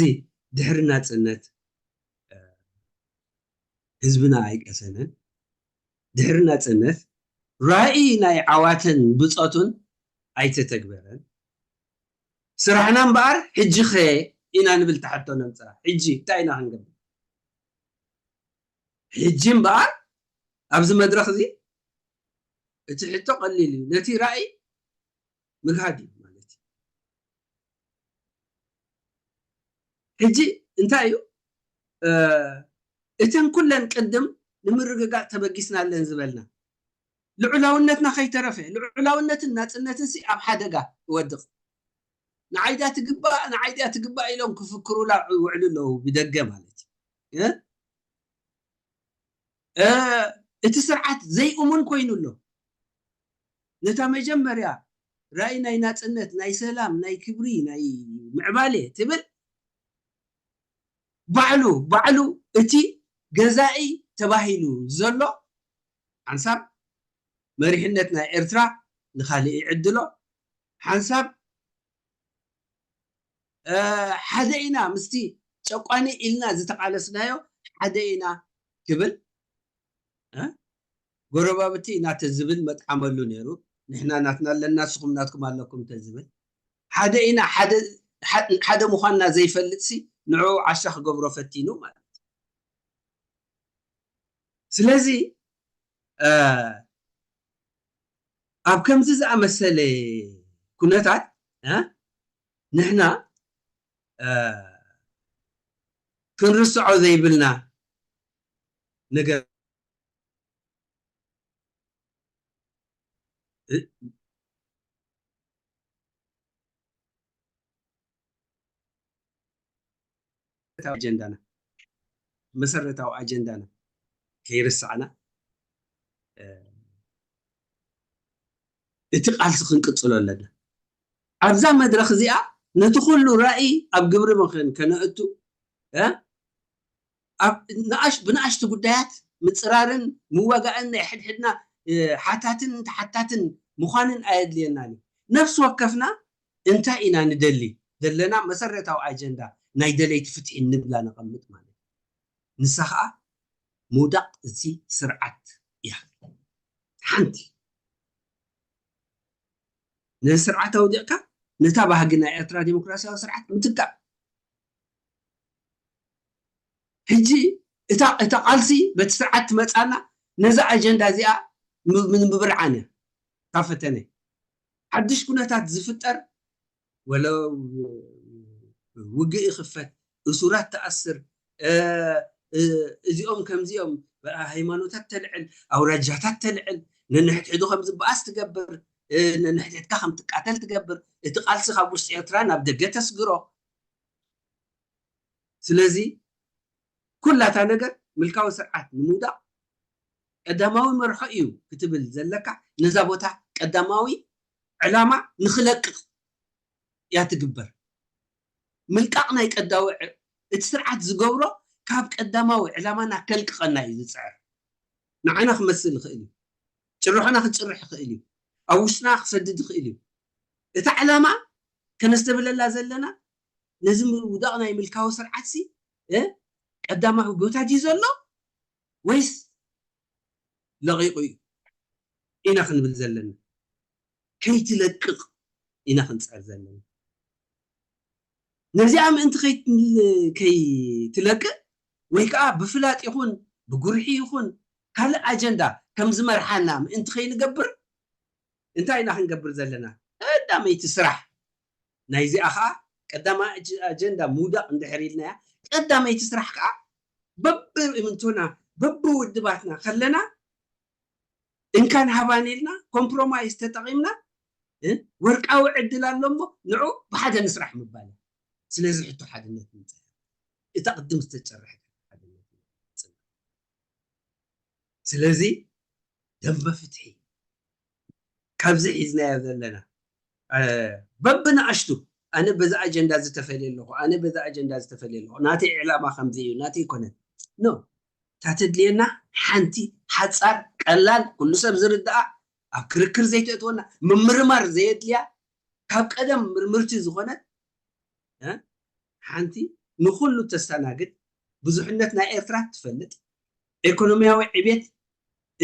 ድሕሪ ናጽነት ህዝብና ኣይቀሰነን። ድሕሪ ናጽነት ራእይ ናይ ዓዋተን ብጾቱን ኣይተተግበረን። ስራሕና እምበኣር ሕጂ ኸ ኢና ንብል፣ ትሓቶ ነምጽኣ። ሕጂ እንታይ ኢና ክንገብር? ሕጂ እምበኣር ኣብዚ መድረኽ እዚ እቲ ሕቶ ቀሊል እዩ። ነቲ ራእይ ምግሃድ እዩ ማለት እዩ። ሕጂ እንታይ እዩ? እተን ኩለን ቅድም ንምርግጋእ ተበጊስናለን ዝበልና፣ ልዑላውነትና ከይተረፈ፣ ልዑላውነትን ናጽነትን ሲ ኣብ ሓደጋ ይወድቕ። ንዓይዳ ትግባእ፣ ንዓይዳ ትግባእ ኢሎም ክፍክሩላ ይውዕሉ ኣለዉ ብደገ ማለት እዩ። እ? እ፣ እቲ ስርዓት ዘይእሙን ኮይኑ ኣሎ። ነታ መጀመርያ ራእይ ናይ ናጽነት፣ ናይ ሰላም፣ ናይ ክብሪ፣ ናይ ምዕባሌ ትብል ባዕሉ፣ ባዕሉ እቲ ገዛኢ ተባሂሉ ዘሎ ሓንሳብ መሪሕነት ናይ ኤርትራ ንኻልእ ይዕድሎ፣ ሓንሳብ እ፣ ሓደ ኢና ምስቲ ጨቋኒ ኢልና ዝተቓለስናዮ ሓደ ኢና ክብል፣ እ፣ ጎረባብቲ ኢና ተዝብል መጥዓመሉ ነይሩ። ንሕና ናትና ኣለና፣ ንስኹም ናትኩም ኣለኩም ተዝብል፣ ሓደ ኢና፣ ሓደ፣ ሓ-፣ ሓደ ምዃንና ዘይፈልጥሲ ንዕኡ ዓሻ ክገብሮ ፈቲኑ ማለት እዩ። ስለዚ ኣብ ከምዚ ዝኣመሰለ ኩነታት ንሕና ክንርስዖ ዘይብልና ነገር ኣጀንዳና፣ መሰረታዊ ኣጀንዳና ከይርሳዕና እቲ ቃልሲ ክንቅፅሎ ኣለና። ኣብዛ መድረኽ እዚኣ ነቲ ኩሉ ራእይ ኣብ ግብሪ ምኽን ከነእቱ ብንኣሽቱ ጉዳያት ምፅራርን ምዋጋእን ናይ ሕድሕድና ሓታትን ተሓታትን ምዃንን ኣየድልየናን እዩ። ነፍሲ ወከፍና እንታይ ኢና ንደሊ ዘለና መሰረታዊ ኣጀንዳ ናይ ደለይቲ ፍትሒ ንብላ ነቐምጥ ማለት እዩ። ንሳ ከዓ ምውዳቕ እዚ ስርዓት እያ። ሓንቲ ነዚ ስርዓት ኣውዲቕካ ነታ ባህጊ ናይ ኤርትራ ዴሞክራሲያዊ ስርዓት ምትካእ። ሕጂ እታ እታ ቃልሲ በቲ ስርዓት ትመጻና ነዛ ኣጀንዳ እዚኣ ም- ም- ምብርዓን እያ ካብ ፈተነ። ሓድሽ ኩነታት ዝፍጠር ወለ ውግእ ይኽፈት፣ እሱራት ትኣስር፣ እዚኦም ከምዚኦም ሃይማኖታት ተልዕል፣ ኣውራጃታት ተልዕል፣ ነንሕድሕዱ ከም ዝበኣስ ትገብር፣ ነንሕድሕድካ ከም ትቃተል ትገብር፣ እቲ ቃልሲ ካብ ውሽጢ ኤርትራ ናብ ደገ ተስግሮ። ስለዚ ኩላታ ነገር ምልካዊ ስርዓት ንምውዳቕ ቀዳማዊ መርሖ እዩ ክትብል ዘለካ ነዛ ቦታ ቀዳማዊ ዕላማ ንኽለቅቕ እያ ትግበር። ምልቃቕ ናይ ቀዳዊ እቲ ስርዓት ዝገብሮ ካብ ቀዳማዊ ዕላማና ከልቅቐና እዩ ዝፅዕር። ንዓና ክመስል ይኽእል እዩ። ጭርሖና ክጭርሕ ይኽእል እዩ። ኣብ ውሽጥና ክሰድድ ይኽእል እዩ። እታ ዕላማ ከነስተብለላ ዘለና ነዚ ምውዳቕ ናይ ምልካዊ ስርዓት ሲ ቀዳማዊ ቦታ ድዩ ዘሎ ወይስ ለቒቑ እዩ ኢና ክንብል ዘለና። ከይትለቅቕ ኢና ክንፅዕር ዘለና። ነዚኣ ምእንቲ ከይትለቅእ ወይ ከዓ ብፍላጥ ይኹን ብጉርሒ ይኹን ካልእ ኣጀንዳ ከም ዝመርሓና ምእንቲ ከይንገብር እንታይ ኢና ክንገብር ዘለና? ቀዳመይቲ ስራሕ ናይዚኣ ከዓ ቀዳማ ኣጀንዳ ምውዳቕ እንድሕር ኢልናያ ቀዳመይቲ ስራሕ ከዓ በብእምንቶና በብውድባትና ከለና እንካን ሃባን ኢልና ኮምፕሮማይስ ተጠቒምና ወርቃዊ ዕድል ኣሎ እሞ ንዑ ብሓደ ንስራሕ ምባል። ስለዚ ሕቶ ሓድነት ምንፀ እታ ቅድም ዝተጨረሐ ሓድነት ስለዚ ደንበ ፍትሒ ካብዚ ሒዝናዮ ዘለና በብንኣሽቱ ኣነ በዚ ኣጀንዳ ዝተፈልየ ኣለኹ ኣነ በዚ ኣጀንዳ ዝተፈልየ ኣለኹ ናተይ ዕላማ ከምዚ እዩ ናተይ ይኮነን ኖ እታ ተድልየና ሓንቲ ሓፃር ቀላል ኩሉ ሰብ ዝርድኣ ኣብ ክርክር ዘይተእትወና ምምርማር ዘየድልያ ካብ ቀደም ምርምርቲ ዝኾነት ሓንቲ ንኩሉ ተስተናግድ ብዙሕነት ናይ ኤርትራ ትፈልጥ ኢኮኖሚያዊ ዕቤት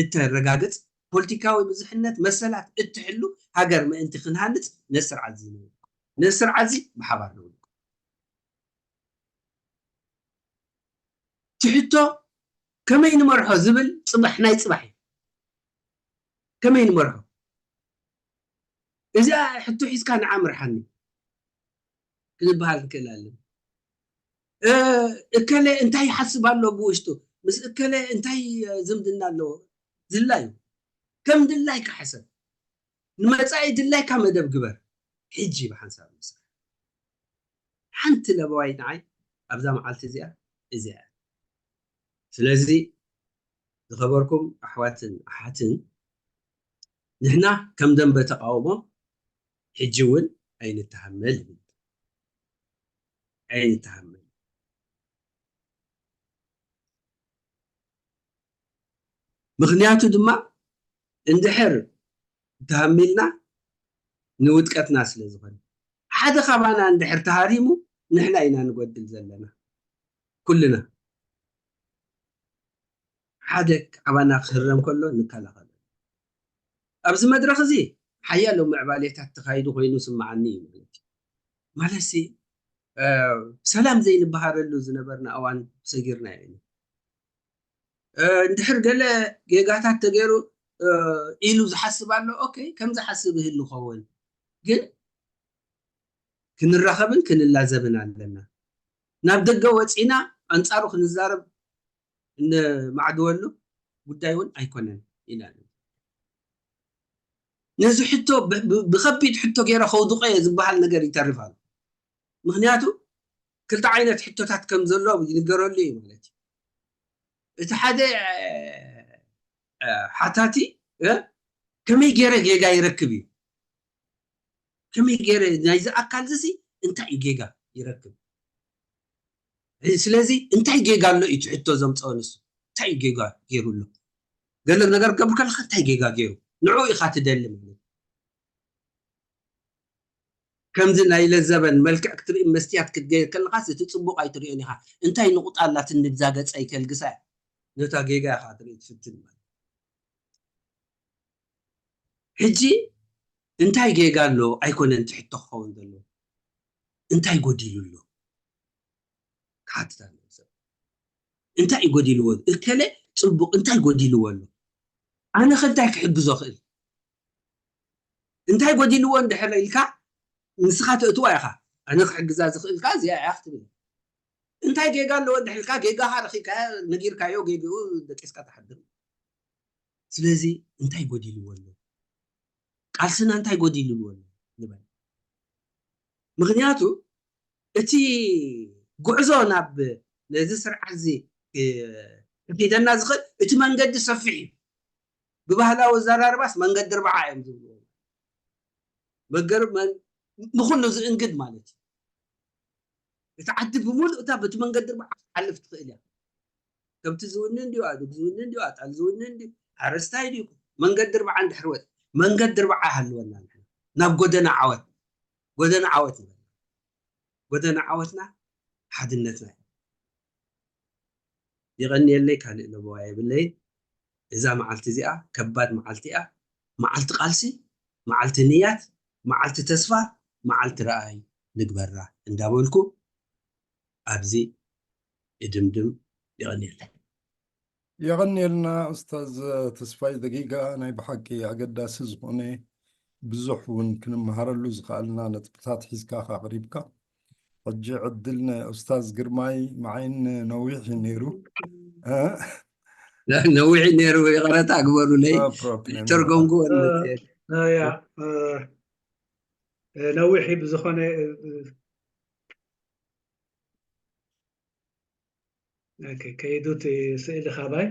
እተረጋግጽ ፖለቲካዊ ብዙሕነት መሰላት እትሕሉ ሃገር ምእንቲ ክንሃንጽ ነዚ ስርዓት እዚ ንውድቆ ነዚ ስርዓት እዚ ብሓባር ንውድቆ ትሕቶ ከመይ ንመርሖ ዝብል ጽባሕ ናይ ጽባሕ እዩ ከመይ ንመርሖ እዚኣ ሕቶ ሒዝካ ንዓ ምርሓኒ ክዝበሃል ክክእል ኣለ እከለ እንታይ ይሓስብ ኣሎ ብውሽጡ ምስ እከለ እንታይ ዝምድና ኣለዎ ዝላ እዩ ከም ድላይካ ሕሰብ ንመፃኢ ድላይካ መደብ ግበር ሕጂ ብሓንሳብ ምስራሕ ሓንቲ ለበዋይ ንዓይ ኣብዛ መዓልቲ እዚኣ እዚኣ ስለዚ ዝኸበርኩም ኣሕዋትን ኣሓትን ንሕና ከም ደንበ ተቃውሞ ሕጂ እውን ኣይንተሃመል ኣይንተሃመል ምኽንያቱ ድማ እንድሕር ተሃሚልና ንውድቀትና ስለ ዝኾነ ሓደ ካባና እንድሕር ተሃሪሙ ንሕና ኢና ንጎድል ዘለና ኩልና ሓደ ካባና ክህረም ከሎ ንከላኸሎ ኣብዚ መድረኽ እዚ ሓያሎ ምዕባሌታት ተኻይዱ ኮይኑ ስምዓኒ እዩ ማለት እዩ ማለት ሲ ሰላም ዘይንበሃረሉ ዝነበርና እዋን ሰጊርና እዩ እንድሕር ገለ ጌጋታት ተገይሩ ኢሉ ዝሓስብ ኣሎ። ኦኬ፣ ከም ዝሓስብ ይህሉ ኸውን፣ ግን ክንራኸብን ክንላዘብን ኣለና። ናብ ደገ ወፂና ኣንፃሩ ክንዛረብ እነማዕድወሉ ጉዳይ እውን ኣይኮነን ኢና። ነዚ ሕቶ ብከቢድ ሕቶ ገይረ ከውድቆ እየ ዝበሃል ነገር ይተርፍ ኣሎ። ምክንያቱ ክልተ ዓይነት ሕቶታት ከም ዘሎ ይንገረሉ እዩ ማለት እዩ። እቲ ሓደ ሓታቲ ከመይ ገይረ ጌጋ ይረክብ እዩ። ከመይ ገይረ ናይዚ ኣካል እዚ እንታይ እዩ ጌጋ ይረክብ? ስለዚ እንታይ ጌጋ ኣሎ እዩ ትሕቶ ዘምፀኦ ንሱ። እንታይ እዩ ጌጋ ገይሩ ኣሎ? ገለ ነገር ገብር ከለካ እንታይ ጌጋ ገይሩ ንዑ ኢካ ትደሊ ማለት። ከምዚ ናይ ለዘበን መልክዕ ክትርኢ መስትያት ክትገይር ከለካስ እቲ ፅቡቅ ኣይትሪኦን ኢካ። እንታይ ንቁጣ ኣላትኒ ብዛ ገፀይ ከልግሳ እያ ነታ ጌጋ ኢካ ትርኢ ትፍትን ማለት። ሕጂ እንታይ ጌጋ ኣሎ ኣይኮነን ትሕቶ ክኸውን ዘለዎ፣ እንታይ ጎዲሉ ኣሎ ክሓትት ኣለዎ ሰብ። እንታይ እዩ ጎዲልዎ? እከለ ፅቡቅ እንታይ ጎዲልዎ ኣሎ? ኣነ ከ እንታይ ክሕግዞ ክእል? እንታይ ጎዲልዎ እንድሕር ኢልካ ንስኻ ተእትዋ ኢኻ። ኣነ ክሕግዛ ዝኽእልካ እዚኣ እያ ክትብል። እንታይ ጌጋ ኣለዎ እንድሕር ኢልካ ጌጋኻ ረኺብካያ ነጊርካዮ፣ ጌግኡ ደቂስካ ትሓድር። ስለዚ እንታይ ጎዲልዎ ኣሎ? ቃልስና እንታይ ጎዲልዎ ኣሎ ንበል። ምክንያቱ እቲ ጉዕዞ ናብ ነዚ ስርዓት እዚ ክሒደና ዝኽእል እቲ መንገዲ ሰፊሕ እዩ። ብባህላዊ ኣዘራርባስ መንገዲ ኣርባዓ እዮም ዝብልዎ። መገር ንኩሉ ዝእንግድ ማለት እዩ። እቲ ዓዲ ብምሉእ እታ በቲ መንገዲ ኣርባዓ ክትሓልፍ ትኽእል እያ። ከብቲ ዝውንን ድዩ፣ ኣእዱግ ዝውንን ድዩ፣ ኣጣል ዝውንን ድዩ፣ ሓረስታይ ድዩ፣ መንገዲ ኣርባዓ እንድሕር ወጥ መንገዲ ኣርባዓ ሃልወና ንሕና ናብ ጎደና ዓወት፣ ጎደና ዓወት ንበል። ጎደና ዓወትና ሓድነትና እዩ። የቐንየለይ፣ ካልእ ለበዋ የብለይን። እዛ መዓልቲ እዚኣ ከባድ መዓልቲ እያ። መዓልቲ ቃልሲ፣ መዓልቲ ንያት፣ መዓልቲ ተስፋ፣ መዓልቲ ረኣይ ንግበራ እንዳበልኩ ኣብዚ እድምድም። የቐንየለይ። የቐንየልና ኡስታዝ ተስፋይ ዘጊጋ፣ ናይ ብሓቂ ኣገዳሲ ዝኾነ ብዙሕ እውን ክንመሃረሉ ዝኸኣልና ነጥብታት ሒዝካ ኣቕሪብካ። ሕጂ ዕድል ንኡስታዝ ግርማይ። መዓይን ነዊሕ እዩ ነይሩ። እ? ነዊሕ እዩ ነይሩ፣ ይቕረታ ግበሩለይ። No problem። ተርጎምኩ ያ ነዊሕ እዩ ብዝኾነ ኦኬ፣ ከይዱት ስእሊ ካባይ።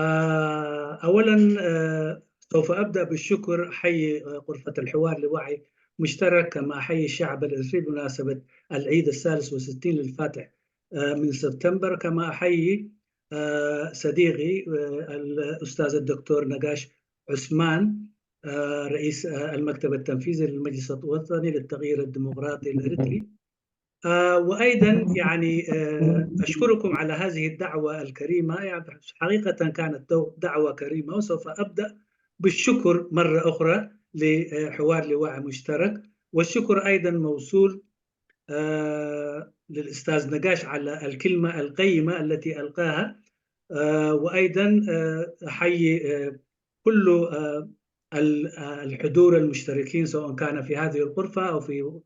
آه، أولا، آه، سوف أبدأ بالشكر، أحيي، آه، غرفة الحوار لوعي مشترك، كما أحيي الشعب الإريتري بمناسبة العيد الثالث والستين للفاتح، آه، من سبتمبر، كما أحيي، آه، صديقي، آه، الأستاذ الدكتور نقاش عثمان، آه، رئيس، آه، المكتب التنفيذي للمجلس الوطني للتغيير الديمقراطي الإريتري. آه، وأيضا يعني، آه، أشكركم على هذه الدعوة الكريمة. يعني حقيقة كانت دو-، دعوة كريمة، وسوف أبدأ بالشكر مرة أخرى لحوار لواعي مشترك، والشكر أيضا موصول، آه، للأستاذ نقاش على الكلمة القيمة التي ألقاها. آه، وأيضا، آه، أحيي، آه، كل، آه، ال-، آه، الحضور المشتركين، سواء كان في هذه الغرفة أو في،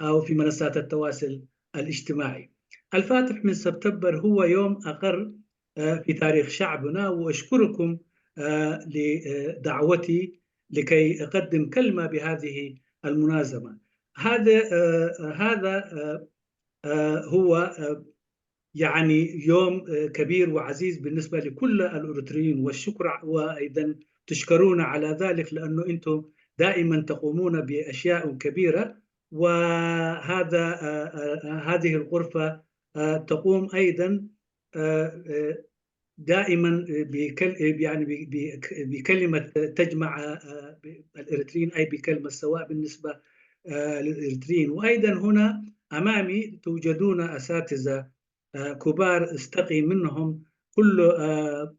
أو في منصات التواصل الاجتماعي. الفاتح من سبتمبر هو يوم أقر، آه، في تاريخ شعبنا، وأشكركم، آه، لدعوتي لكي أقدم كلمة بهذه المناسبة. هذا، آه، هذا، آه، آه، هو، آه، يعني يوم، آه، كبير وعزيز بالنسبة لكل الأريتريين، والشكر ع-، وأيضا تشكرون على ذلك، لأنه أنتم دائما تقومون بأشياء كبيرة. وهذا، آه، آه، هذه الغرفة، آه، تقوم أيضا، آه، آه، دائما بكل-، يعني ب-، ب-، بكلمة تجمع، آه، الإريتريين، أي بكلمة سواء بالنسبة، آه، للإريتريين. وأيضا هنا أمامي توجدون أساتذة، آه، كبار استقي منهم كل، آه،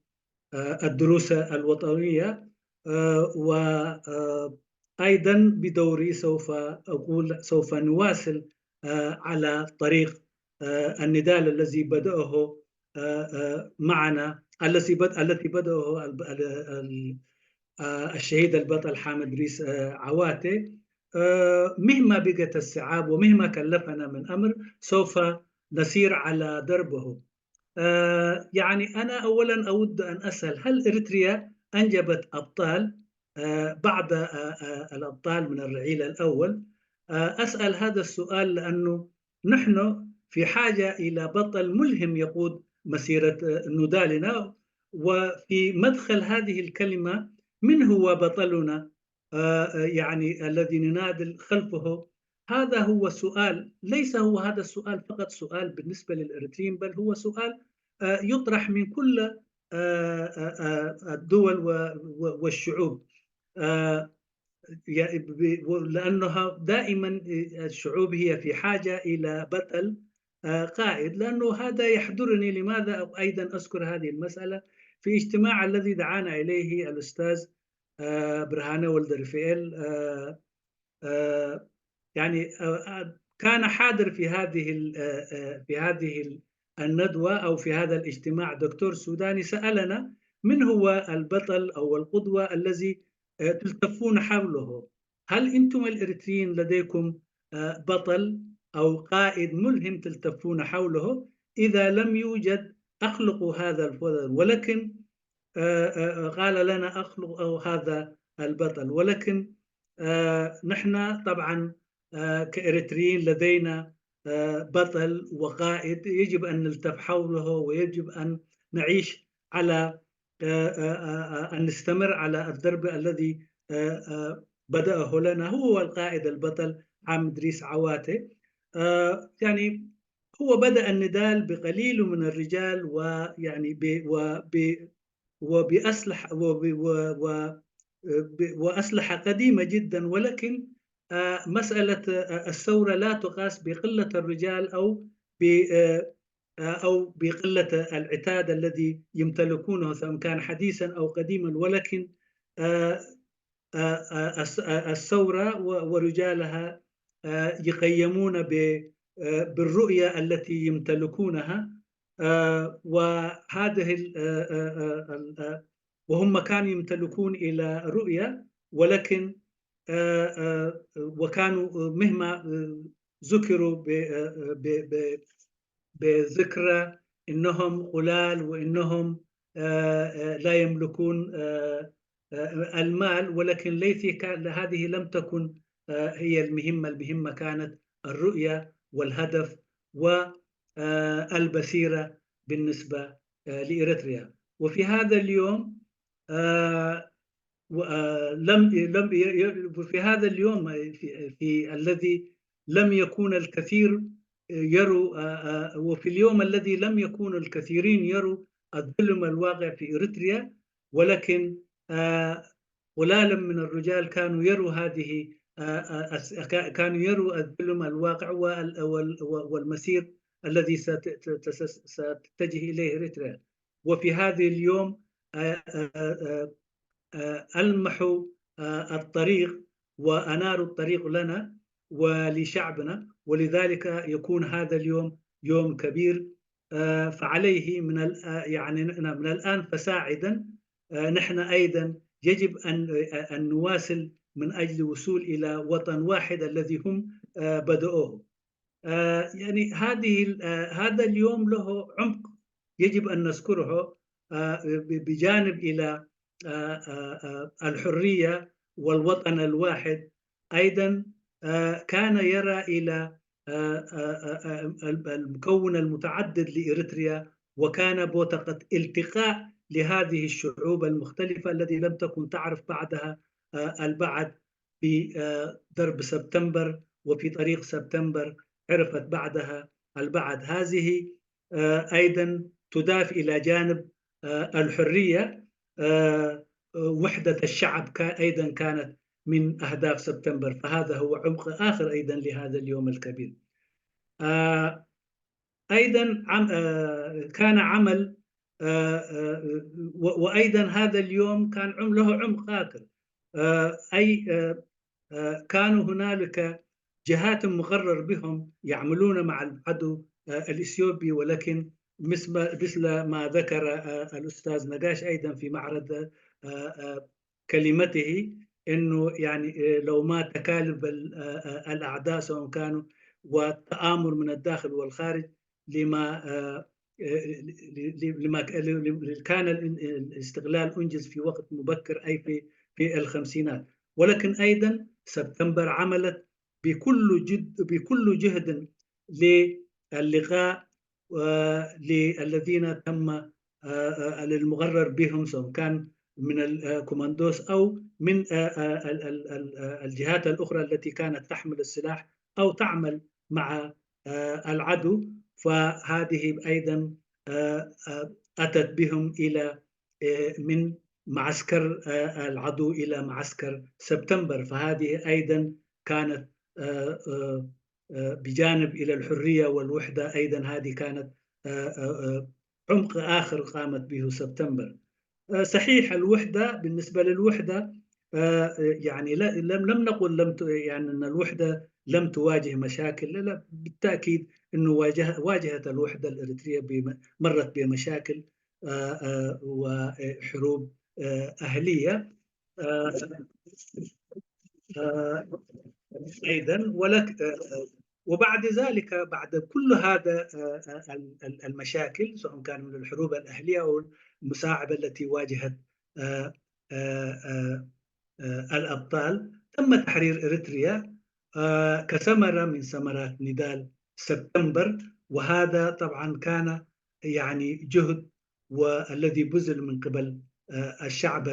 آه، الدروس الوطنية. آه، و، آه، أيضا بدوري سوف أقول، سوف نواصل، آه، على طريق، آه، النضال الذي بدأه، آه، آه، معنا التي بد التي بدأه الب- ال- ال- آه، الشهيد البطل حامد ريس آه، عواتي. آه، مهما بقت الصعاب ومهما كلفنا من أمر، سوف نسير على دربه. آه، يعني أنا أولا أود أن أسأل: هل إريتريا أنجبت أبطال، آه، بعد آه، آه، الأبطال من الرعيل الأول؟ آه، أسأل هذا السؤال لأنه نحن في حاجة إلى بطل ملهم يقود مسيرة آه، نضالنا. وفي مدخل هذه الكلمة، من هو بطلنا؟ آه، آه، يعني الذي نناضل خلفه. هذا هو سؤال، ليس هو هذا السؤال فقط سؤال بالنسبة للإريتريين، بل هو سؤال آه، يطرح من كل آه، آه، آه، الدول و- و- والشعوب. آه، يا- ب- و- لأنها دائما الشعوب هي في حاجة إلى بطل آه، قائد، لأنه هذا يحضرني لماذا أيضا أذكر هذه المسألة. في اجتماع الذي دعانا إليه الأستاذ آه، برهانة ولد رفائيل، آه، آه، يعني آه، آه، كان حاضر في هذه ال- آه، آه، في هذه ال- الندوة أو في هذا الاجتماع دكتور سوداني سألنا: من هو البطل أو القدوة الذي آه، تلتفون حوله؟ هل أنتم الإريتريين لديكم آه، بطل أو قائد ملهم تلتفون حوله؟ إذا لم يوجد، أخلقوا هذا البطل. ولكن آه، آه، آه، قال لنا: أخلق أو هذا البطل. ولكن آه، نحن طبعا آه، كإريتريين لدينا آه، بطل وقائد يجب أن نلتف حوله، ويجب أن نعيش على آه، آه، آه، آه، أن نستمر على الدرب الذي آه، آه، بدأه لنا هو القائد البطل حامد ريس عواتي. آه، يعني هو بدأ النضال بقليل من الرجال، ويعني ب- وب- وبأسلحة وب- و- و- ب- وأسلحة قديمة جدا. ولكن آه، مسألة آه، الثورة لا تقاس بقلة الرجال أو ب- آه، آه، أو بقلة العتاد الذي يمتلكونه، سواء كان حديثا أو قديما. ولكن آه، آه، آه، الس- آه، الثورة و- ورجالها آه، يقيمون ب- آه، بالرؤية التي يمتلكونها. آه، وهذه ال- آه، آه، آه، ال- آه، وهم كانوا يمتلكون إلى رؤية، ولكن آه، آه، وكانوا مهما آه، ذكروا ب- آه، ب- ب- بذكرى إنهم قلال وإنهم آه، آه، لا يملكون آه، آه، المال، ولكن ليثي كان هذه لم تكن آه، هي المهمة. المهمة كانت الرؤية والهدف والبصيرة بالنسبة آه، لإريتريا. وفي هذا اليوم آه، و- آه، لم لم ي- ي- في هذا اليوم في, في الذي لم يكون الكثير يروا آه، آه، وفي اليوم الذي لم يكون الكثيرين يروا الظلم الواقع في إريتريا، ولكن آه، قلالا من الرجال كانوا يروا هذه آه، آه، الس- كا- كانوا يروا الظلم الواقع وال- وال- والمسير الذي ست- ست- ستتجه إليه إريتريا. وفي هذه اليوم آه، آه، آه، آه، ألمحوا آه، الطريق وأناروا الطريق لنا ولشعبنا، ولذلك يكون هذا اليوم يوم كبير. آه، فعليه من ال- آه، يعني ن- من الآن فساعدا آه، نحن أيضا يجب أن آه، أن نواصل من أجل الوصول إلى وطن واحد الذي هم آه، بدأوه. آه، يعني هذه ال- آه، هذا اليوم له عمق يجب أن نذكره آه، ب- بجانب إلى آه، آه، آه، الحرية والوطن الواحد. أيضا آه، كان يرى إلى آه، آه، آه، آه، ال- المكون المتعدد لإريتريا، وكان بوتقة التقاء لهذه الشعوب المختلفة التي لم تكن تعرف بعدها آه، البعد في آه، درب سبتمبر وفي طريق سبتمبر عرفت بعدها البعد. هذه آه، أيضا تضاف إلى جانب آه، الحرية آه، وحدة الشعب كا- أيضا كانت من أهداف سبتمبر. فهذا هو عمق آخر أيضا لهذا اليوم الكبير. آه، أيضا عم آه، كان عمل آه، آه، و- وأيضا هذا اليوم كان عم له عمق آخر. آه، أي آه، آه، كانوا هنالك جهات مقرر بهم يعملون مع العدو آه، الإثيوبي، ولكن مثل ما ذكر الأستاذ نقاش أيضا في معرض كلمته، إنه يعني لو ما تكالب الأعداء سواء كانوا والتآمر من الداخل والخارج لما لما كان الاستغلال أنجز في وقت مبكر، أي في في الخمسينات. ولكن أيضا سبتمبر عملت بكل جد بكل جهد للقاء للذين تم للمغرر بهم، سواء كان من الكوماندوس أو من الجهات الأخرى التي كانت تحمل السلاح أو تعمل مع العدو. فهذه أيضا أتت بهم إلى من معسكر العدو إلى معسكر سبتمبر، فهذه أيضا كانت بجانب إلى الحرية والوحدة، أيضا هذه كانت عمق آخر قامت به سبتمبر. صحيح، الوحدة، بالنسبة للوحدة يعني لم لم نقل لم يعني أن الوحدة لم تواجه مشاكل، لا، بالتأكيد أنه واجه واجهت الوحدة الإريترية مرت بمشاكل وحروب أهلية أيضا. ولك وبعد ذلك، بعد كل هذا المشاكل، سواء كان من الحروب الأهلية أو المصاعب التي واجهت الأبطال، تم تحرير إريتريا كثمرة من ثمرات نضال سبتمبر. وهذا طبعا كان يعني جهد والذي بذل من قبل الشعب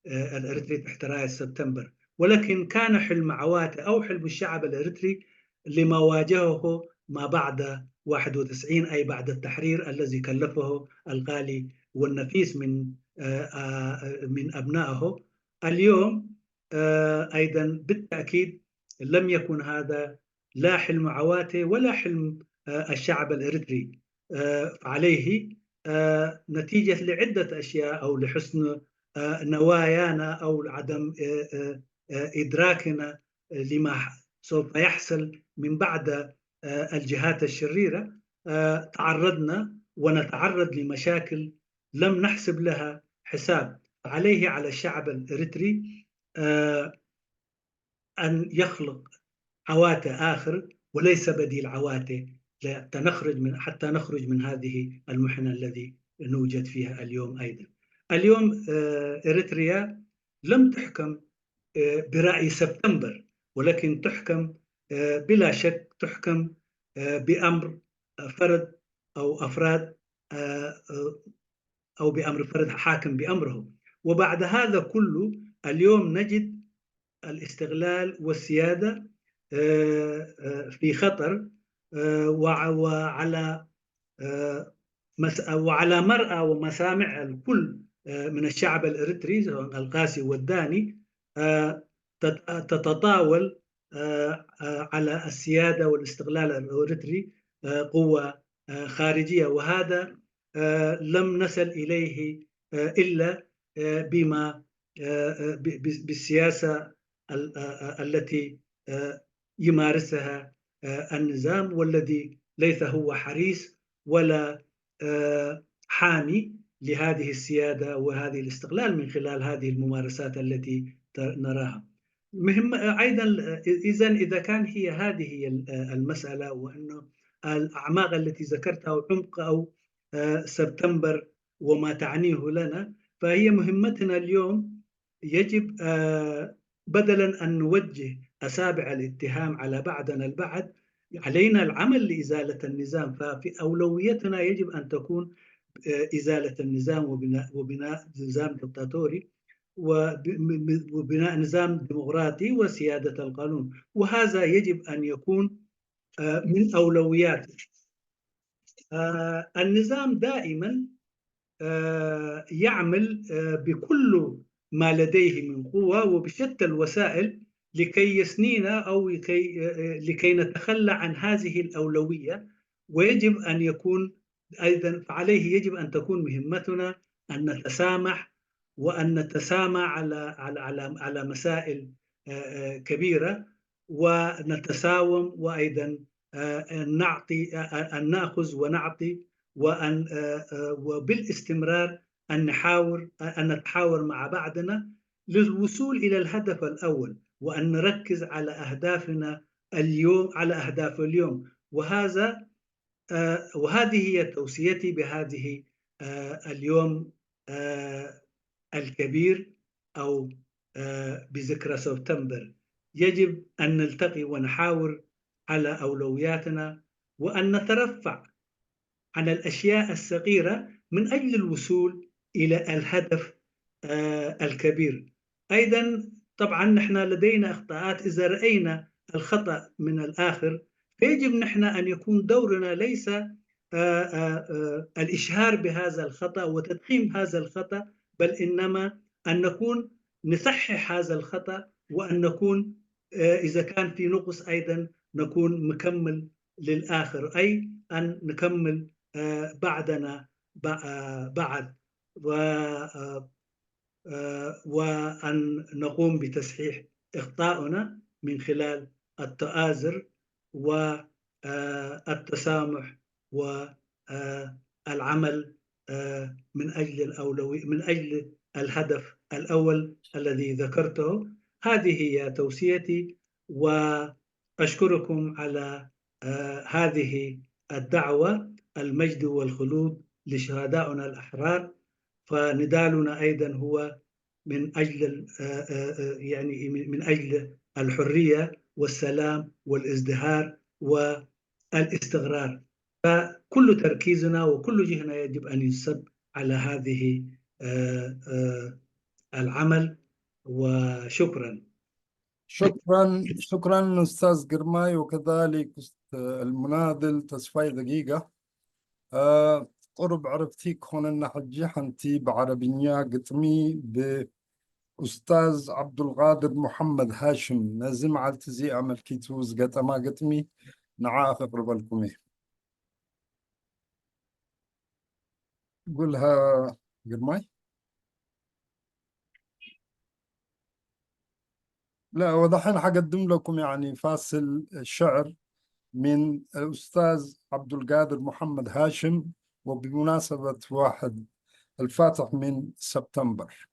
الإريتري تحت راية سبتمبر، ولكن كان حلم عواتي أو حلم الشعب الإريتري لما واجهه ما بعد واحد وتسعين، أي بعد التحرير الذي كلفه الغالي والنفيس من من أبنائه. اليوم أيضا بالتأكيد لم يكن هذا لا حلم عواتي ولا حلم الشعب الإريتري. فعليه نتيجة لعدة أشياء أو لحسن نوايانا أو عدم إدراكنا لما سوف يحصل من بعد الجهات الشريرة، تعرضنا ونتعرض لمشاكل لم نحسب لها حساب. فعليه على الشعب الإريتري أن يخلق عواتي آخر وليس بديل عواتي، حتى نخرج من حتى نخرج من هذه المحنة الذي نوجد فيها اليوم. أيضا اليوم إريتريا لم تحكم برأي سبتمبر، ولكن تحكم بلا شك تحكم بأمر فرد أو أفراد أو بأمر فرد حاكم بأمره. وبعد هذا كله اليوم نجد الاستغلال والسيادة في خطر، وعلى وعلى مرأى ومسامع الكل من الشعب الإريتري، سواء القاسي والداني، تتطاول على السيادة والاستغلال الإريتري قوة خارجية. وهذا لم نصل إليه إلا بما بالسياسة التي يمارسها النظام، والذي ليس هو حريص ولا حامي لهذه السيادة وهذه الاستقلال من خلال هذه الممارسات التي نراها. مهم أيضا، إذا إذا كان هي هذه هي المسألة، وأنه الأعماق التي ذكرتها وعمق أو سبتمبر وما تعنيه لنا، فهي مهمتنا اليوم يجب بدلا أن نوجه أصابع الاتهام على بعضنا البعض، علينا العمل لإزالة النظام. ففي أولويتنا يجب أن تكون إزالة النظام وبناء وبناء نظام دكتاتوري وبناء نظام ديمقراطي وسيادة القانون، وهذا يجب أن يكون من أولويات النظام دائما يعمل بكل ما لديه من قوة وبشتى الوسائل لكي يسنينا أو لكي لكي نتخلى عن هذه الأولوية. ويجب أن يكون أيضا، فعليه يجب أن تكون مهمتنا أن نتسامح وأن نتسامح على على على على مسائل كبيرة، ونتساوم وأيضا نعطي أن نأخذ ونعطي وأن آه، آه، وبالاستمرار أن نحاور أن نتحاور مع بعضنا للوصول إلى الهدف الأول، وأن نركز على أهدافنا اليوم، على أهداف اليوم. وهذا آه، وهذه هي توصيتي بهذه آه، اليوم آه، الكبير أو آه، بذكرى سبتمبر. يجب أن نلتقي ونحاور على أولوياتنا، وأن نترفع عن الأشياء الصغيرة من أجل الوصول إلى الهدف آه، الكبير. أيضًا، طبعًا نحن لدينا أخطاءات، إذا رأينا الخطأ من الآخر، فيجب نحن أن يكون دورنا ليس آه، آه، آه، الإشهار بهذا الخطأ وتضخيم هذا الخطأ، بل إنما أن نكون نصحح هذا الخطأ، وأن نكون آه، إذا كان في نقص أيضًا نكون مكمل للآخر، أي أن نكمل آه، بعضنا ب- آه، بعض و- آه، آه، وأن نقوم بتصحيح أخطائنا من خلال التآزر والتسامح والعمل من أجل الأولوي من أجل الهدف الأول الذي ذكرته. هذه هي توصيتي، وأشكركم على آه، هذه الدعوة. المجد والخلود لشهدائنا الأحرار. فنضالنا أيضًا هو من أجل ال- آه، آه، آه، يعني من من أجل الحرية والسلام والازدهار والاستقرار. فكل تركيزنا وكل جهدنا يجب أن ينصب على هذه آه، آه، العمل. وشكرًا. شكرا شكرا أستاذ ግርማይ، وكذلك أست- المناضل ተስፋይ ደቂቃ። ቁሩብ ዕረፍቲ ክኾነና ሕጂ ሓንቲ ብዓረብኛ ግጥሚ ብኡስታዝ ዓብዱልቃድር ሙሓመድ ሃሽም፣ ነዚ መዓልቲ እዚ ኣመልኪቱ ዝገጠማ ግጥሚ ንዓ ከቕርበልኩም እየ። قولها ግርማይ. لا، ودحين حقدم لكم يعني فاصل شعر من الأستاذ عبد القادر محمد هاشم، وبمناسبة واحد الفاتح من سبتمبر.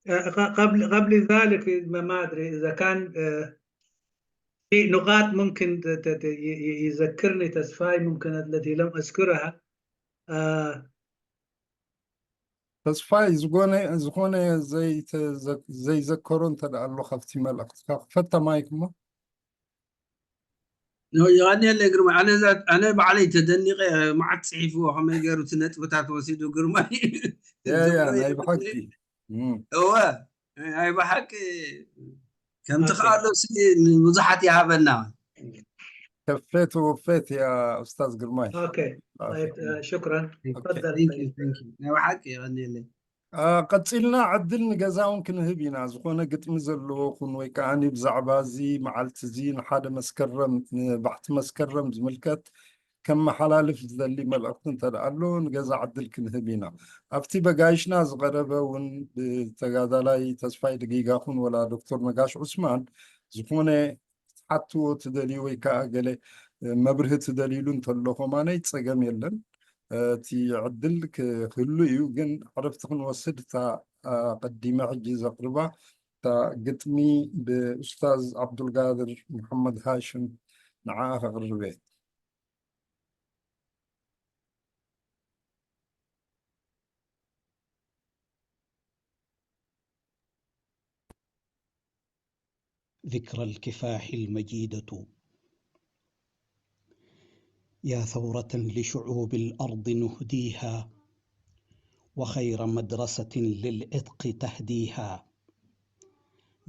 آه، ق- قبل قبل ذلك، ما ما أدري إذا كان آه، في نقاط ممكن ت- ت- ت- ي- ي- يذكرني تسفاي، ممكن التي لم أذكرها. آه، ተስፋይ ዝኾነ ዝኾነ ዘይተ- ዘይዘከሮ እንተ ደኣ ኣሎ ካብቲ መልእኽትካ ክፈታ ማይክ እሞ። የቐንየለይ ግርማ። ኣነ እዛ- ኣነ ባዕለይ ተደኒቐ መዓት ፅሒፍዎ ከመይ ገይሩ እቲ ነጥብታት ወሲዱ ግርማ። ያ ያ ናይ ብሓቂ እም። እወ ናይ ብሓቂ ከምቲ ከኣሎ ንብዙሓት ይሃበና። ከፌት ወፌት ያ ኡስታዝ ግርማይ። أوكي. طيب، آه، شكرا. تفضل. Thank you, thank you. ናይ ብሓቂ የቐንየለይ። አ፣ ቀፂልና ዕድል ንገዛ እውን ክንህብ ኢና። ዝኾነ ግጥሚ ዘለዎ ኹን ወይ ከዓ ብዛዕባ እዚ መዓልቲ እዚ ንሓደ መስከረም ንባሕቲ መስከረም ዝምልከት ከመሓላልፍ ዝደሊ መልእኽቲ እንተ ደኣ ኣሎ ንገዛ ዕድል ክንህብ ኢና። ኣብቲ በጋይሽና ዝቐረበ እውን ብተጋዳላይ ተስፋይ ድጊጋ ኹን ወላ ዶክተር ነጋሽ ዑስማን ዝኾነ ክትሓትዎ ትደልዩ ወይ ከዓ ገለ መብርሂ ትደልዩሉ እንተሎ ከማነይ ፀገም የለን። እቲ ዕድል ክህሉ እዩ፣ ግን ዕረፍቲ ክንወስድ እታ ኣቐዲመ ሕጂ ዘቕርባ እታ ግጥሚ ብኡስታዝ ዓብዱልቃድር ሙሓመድ ሃሽም ንዓኣ ከቕርብ እየ። ذكرى الكفاح المجيدة. يا ثورة لشعوب الأرض نهديها، وخير مدرسة للعتق تهديها.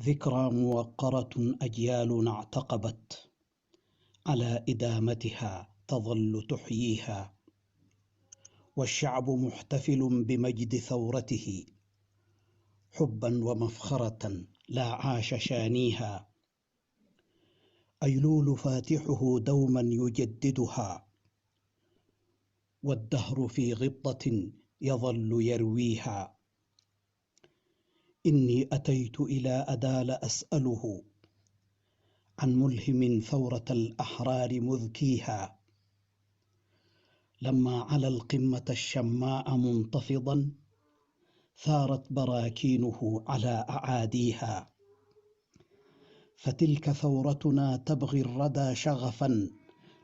ذكرى موقرة أجيالنا اعتقبت، على إدامتها تظل تحييها. والشعب محتفل بمجد ثورته، حبا ومفخرة لا عاش شانيها. أيلول فاتحه دوما يجددها، والدهر في غبطة يظل يرويها. إني أتيت إلى أدال أسأله، عن ملهم ثورة الأحرار مذكيها. لما علا القمة الشماء منتفضا، ثارت براكينه على أعاديها. فتلك ثورتنا تبغي الردى شغفا،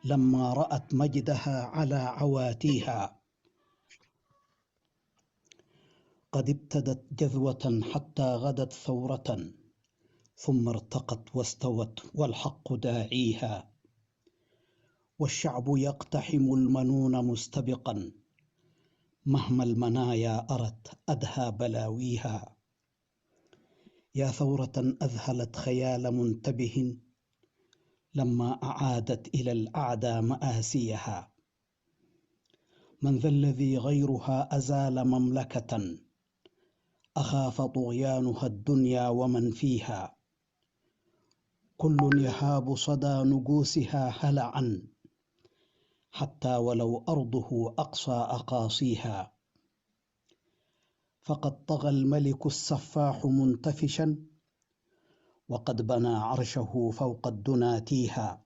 لما رأت مجدها على عواتيها. قد ابتدت جذوة حتى غدت ثورة، ثم ارتقت واستوت والحق داعيها. والشعب يقتحم المنون مستبقا، مهما المنايا أرت أدهى بلاويها. يا ثورة أذهلت خيال منتبه، لما أعادت إلى الأعدى مآسيها. من ذا الذي غيرها أزال مملكة أخاف طغيانها الدنيا ومن فيها؟ كل يهاب صدى نجوسها هلعا، حتى ولو أرضه أقصى أقاصيها. فقد طغى الملك السفاح منتفشا، وقد بنى عرشه فوق الدنا تيها.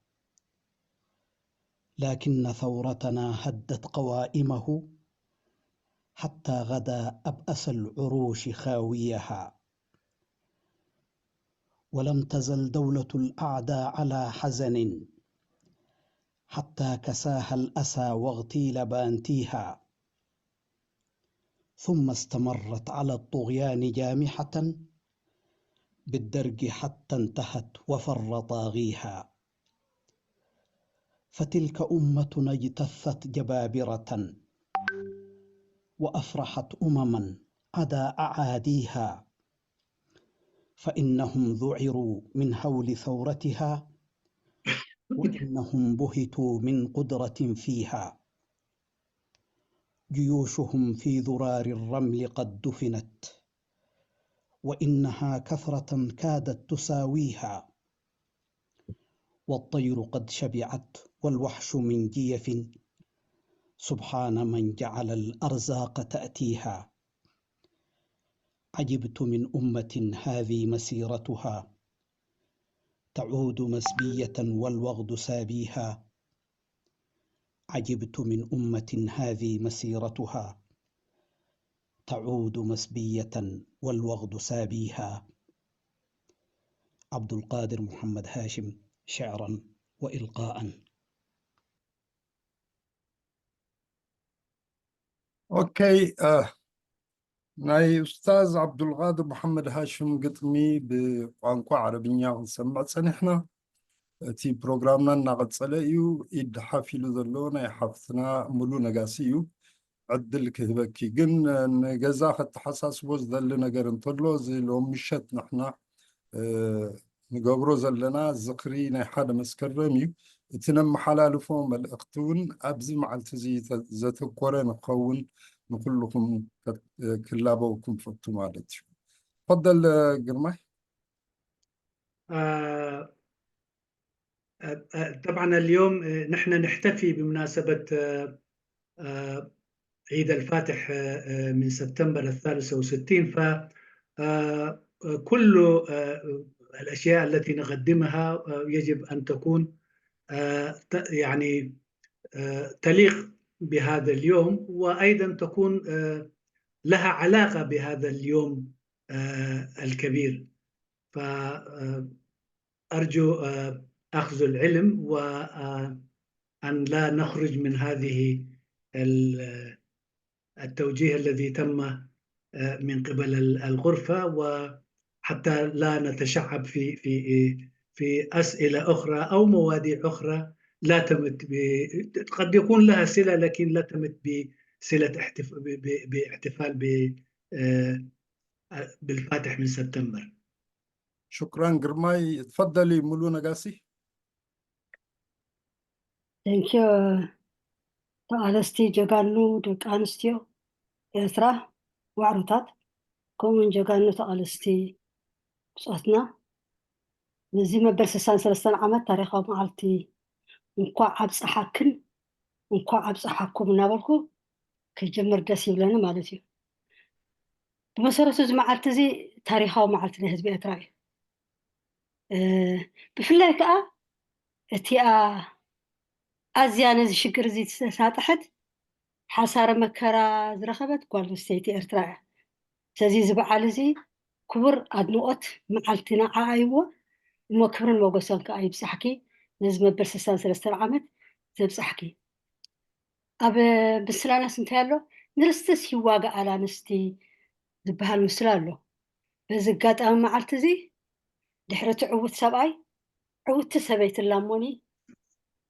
لكن ثورتنا هدت قوائمه، حتى غدا أبأس العروش خاويها. ولم تزل دولة الأعداء على حزن، حتى كساها الأسى واغتيل بانتيها. ثم استمرت على الطغيان جامحة بالدرج حتى انتهت وفر طاغيها. فتلك أمتنا اجتثت جبابرة، وأفرحت أمما عدا أعاديها. فإنهم ذعروا من هول ثورتها، وإنهم بهتوا من قدرة فيها. جيوشهم في ذرار الرمل قد دفنت، وإنها كثرة كادت تساويها. والطير قد شبعت والوحش من جيف، سبحان من جعل الأرزاق تأتيها. عجبت من أمة هذه مسيرتها، تعود مسبية والوغد سابيها. عجبت من أمة هذه مسيرتها، تعود مسبية والوغد سابيها. عبد القادر محمد هاشم، شعرا وإلقاء. ኦኬ፣ ናይ ኡስታዝ ዓብዱልቃድር መሓመድ ሃሽም ግጥሚ ብቋንቋ ዓረብኛ ክንሰምዕ ጸኒሕና። እቲ ፕሮግራምና እናቐጸለ እዩ። ኢድ ሓፍ ኢሉ ዘሎ ናይ ሓፍትና ሙሉ ነጋሲ እዩ። ዕድል ክህበኪ ግን፣ ንገዛ ከተሓሳስቦ ዝደሊ ነገር እንተሎ፣ እዚ ሎም ምሸት ንሕና ንገብሮ ዘለና ዝኽሪ ናይ ሓደ መስከረም እዩ። እቲ ነመሓላልፎ መልእኽቲ እውን ኣብዚ መዓልቲ እዚ ዘተኮረ ንክኸውን ንኩልኹም ክላበወኩም ፈቱ ማለት እዩ። ተፈደል ግርማይ። طبعا اليوم نحن نحتفي بمناسبة عيد الفاتح من سبتمبر الثالثة وستين، فكل الأشياء التي نقدمها يجب أن تكون يعني تليق بهذا اليوم، وأيضا تكون لها علاقة بهذا اليوم الكبير. فأرجو أخذ العلم وأن لا نخرج من هذه التوجيه الذي تم من قبل الغرفة، وحتى لا نتشعب في في في أسئلة أخرى أو مواضيع أخرى لا تمت ب... قد يكون لها صلة لكن لا تمت بصلة احتف... باحتفال ب... بالفاتح من سبتمبر. شكرا ግርማይ። تفضلي ሙሉ ነጋሲ። Thank you። ተቓለስቲ ጀጋኑ ደቂ ኣንስትዮ ኤርትራ ዋዕሮታት፣ ከምኡውን ጀጋኑ ተቓለስቲ ብጾትና፣ ነዚ መበል ስሳን ሰለስተን ዓመት ታሪኻዊ መዓልቲ እንኳዕ ኣብፀሓክን እንኳዕ ኣብፀሓኩም እናበልኩ ክጀምር ደስ ይብለኒ ማለት እዩ። ብመሰረቱ እዚ መዓልቲ እዚ ታሪኻዊ መዓልቲ ናይ ህዝቢ ኤርትራ እዩ። ብፍላይ ከዓ እቲኣ ኣዝያ ነዚ ሽግር እዚ ዝተሳጠሐት ሓሳረ መከራ ዝረኸበት ጓል ኣንስተይቲ ኤርትራ እያ። ስለዚ እዚ በዓል እዚ ክቡር ኣድንቖት መዓልቲ ንዓኣ ይዎ እሞ ክብርን ሞገሰን ከኣ ይብጻሕኪ። ነዚ መበል ስሳን ሰለስተን ዓመት ዘብጻሕኪ። ኣብ ምስላናስ እንታይ ኣሎ? ንርስትስ ይዋጋኣ ኣንስቲ ዝበሃል ምስላ ኣሎ። በዚ ኣጋጣሚ መዓልቲ እዚ ድሕሪ እቲ ዕዉት ሰብኣይ ዕውቲ ሰበይቲ ላሞኒ።